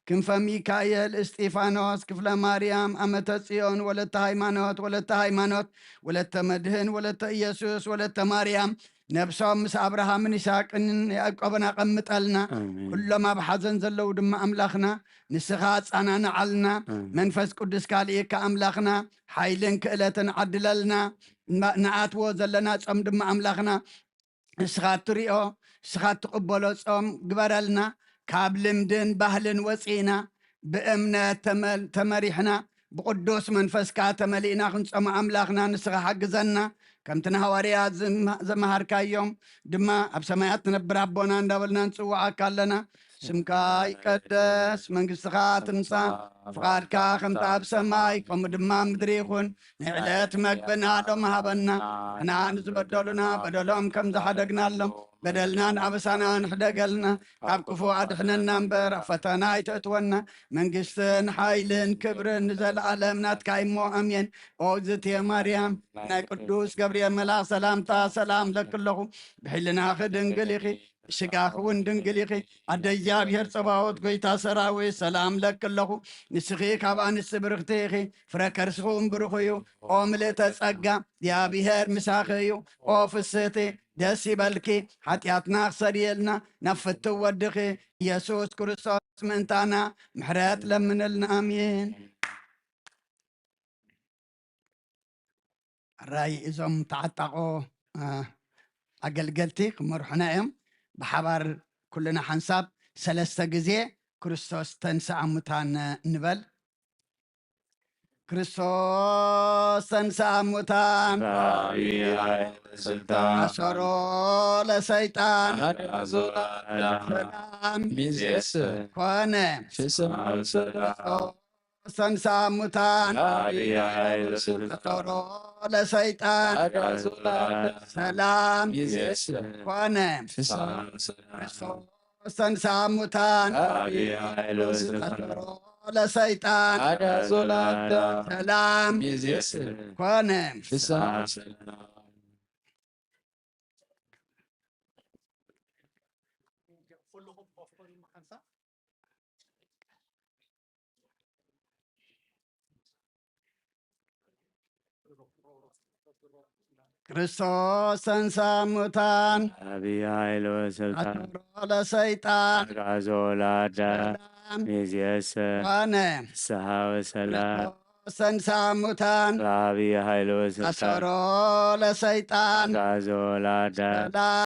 ክንፈ ሚካኤል፣ እስጢፋኖስ፣ ክፍለ ማርያም፣ ኣመተ ጽዮን፣ ወለተ ሃይማኖት፣ ወለተ ሃይማኖት፣ ወለተ መድህን፣ ወለተ ኢየሱስ፣ ወለተ ማርያም፣ ነብሶም ምስ ኣብርሃምን ይስሐቅን ያዕቆብን ኣቐምጠልና። ኣሜን። ኩሎም ኣብ ሓዘን ዘለዉ ድማ ኣምላኽና ንስኻ ኣጻናንዓልና። ኣሜን። መንፈስ ቅዱስ ካልእካ ኣምላኽና ሓይልን ክእለትን ዓድለልና። ና-፣ ንኣትዎ ዘለና ጾም ድማ ኣምላኽና ንስኻ እትሪኦ፣ ንስኻ እትቕበሎ ጾም ግበረልና። ካብ ልምድን ባህልን ወጺእና ብእምነት ተመ-፣ ተመሪሕና ብቕዱስ መንፈስካ ተመሊእና ክንጾም ኣምላኽና ንስኻ ሓግዘና። ከምቲ ንሃዋርያት ዝም-፣ ዘመሃርካዮም ድማ ኣብ ሰማያት ትነብር ኣቦና እንዳበልና ንጽውዓካ ኣለና። ስምካ ይቀደስ፣ መንግስትኻ ትምጻእ፣ ፍቓድካ ከምቲ ኣብ ሰማይ ከምኡ ድማ ኣብ ምድሪ ይኹን። ንዕለት መግብና ሎም ሃበና፣ ንሕና ንዝበደሉና በደሎም ከም ዝሓደግናሎም በደልናን ኣበሳናን ሕደገልና፣ ካብ ክፉ ኣድሕነና እምበር ኣብ ፈተና ኣይተእትወና። መንግስትን ሓይልን ክብርን ንዘለኣለም ናትካ እሞ ኣሜን። ኦ እግዝእትየ ማርያም፣ ናይ ቅዱስ ገብርኤል መልኣኽ ሰላምታ ሰላም ለኪ ኣለኹ። ብሕልናኺ ድንግል ኢኺ፣ ብስጋኺ እውን ድንግል ኢኺ። ኣደ እግዚኣብሔር ጸባኦት፣ ጎይታ ሰራዊት፣ ሰላም ለኪ ኣለኹ። ንስኺ ካብ ኣንስቲ ብርኽቲ ኢኺ፣ ፍረ ከርስኺ እውን ብሩኽ እዩ። ኦ ምልእተ ጸጋ፣ እግዚኣብሔር ምሳኺ እዩ። ኦ ፍስህቲ፣ ደስ ይበልኪ፣ ሓጢኣትና ክሰርየልና ናብ ፍትው ወድኺ ኢየሱስ ክርስቶስ ምእንታና ምሕረት ለምንልና። ኣሜን። ራይ እዞም ተዓጣቖ፣ አ፣ ኣገልገልቲ ክመርሑና እዮም። ብሓባር ኩልና ሓንሳብ ሰለስተ ግዜ ክርስቶስ ተንሥአ እሙታን ንበል። ክርስቶስ ተንሥአ እሙታን፣ ብዓብዪ ኃይል ስልጣን፣ ኣሰሮ ለሰይጣን፣ አግዓዞ ለአዳም፣ ሰላም ሚዜሰ ኮነ። ፍስሐ ወሰላም። ክርስቶስ ተንሥአ እሙታን፣ ብዓብዪ ኃይል ስልጣን፣ አሰሮ ለሰይጣን፣ አግዓዞ ለአዳም፣ ሰላም ሚዜሰ ኮነ። ፍስሐ ወሰላም። ክርስቶስ ተንሥአ እሙታን፣ ብዓብዪ ኃይል ወስልጣን፣ አሰሮ ለሰይጣን፣ አግዓዞ ለአዳም፣ ሰላም ሚዜሰ ኮነ። ፍስሐ ወሰላም። ክርስቶስ ተንሥአ እሙታን፣ ብዓብዪ ኃይል ወስልጣን፣ አሰሮ ለሰይጣን፣ አግዓዞ ለአዳም፣ ሰላም ሚዜሰ ኮነ። ፍስሐ ወሰላም። ክርስቶስ ተንሥአ እሙታን፣ ብዓብዪ ኃይል ወስልጣን፣ አሰሮ ለሰይጣን፣ አግዓዞ ለአዳም፣ ሰላም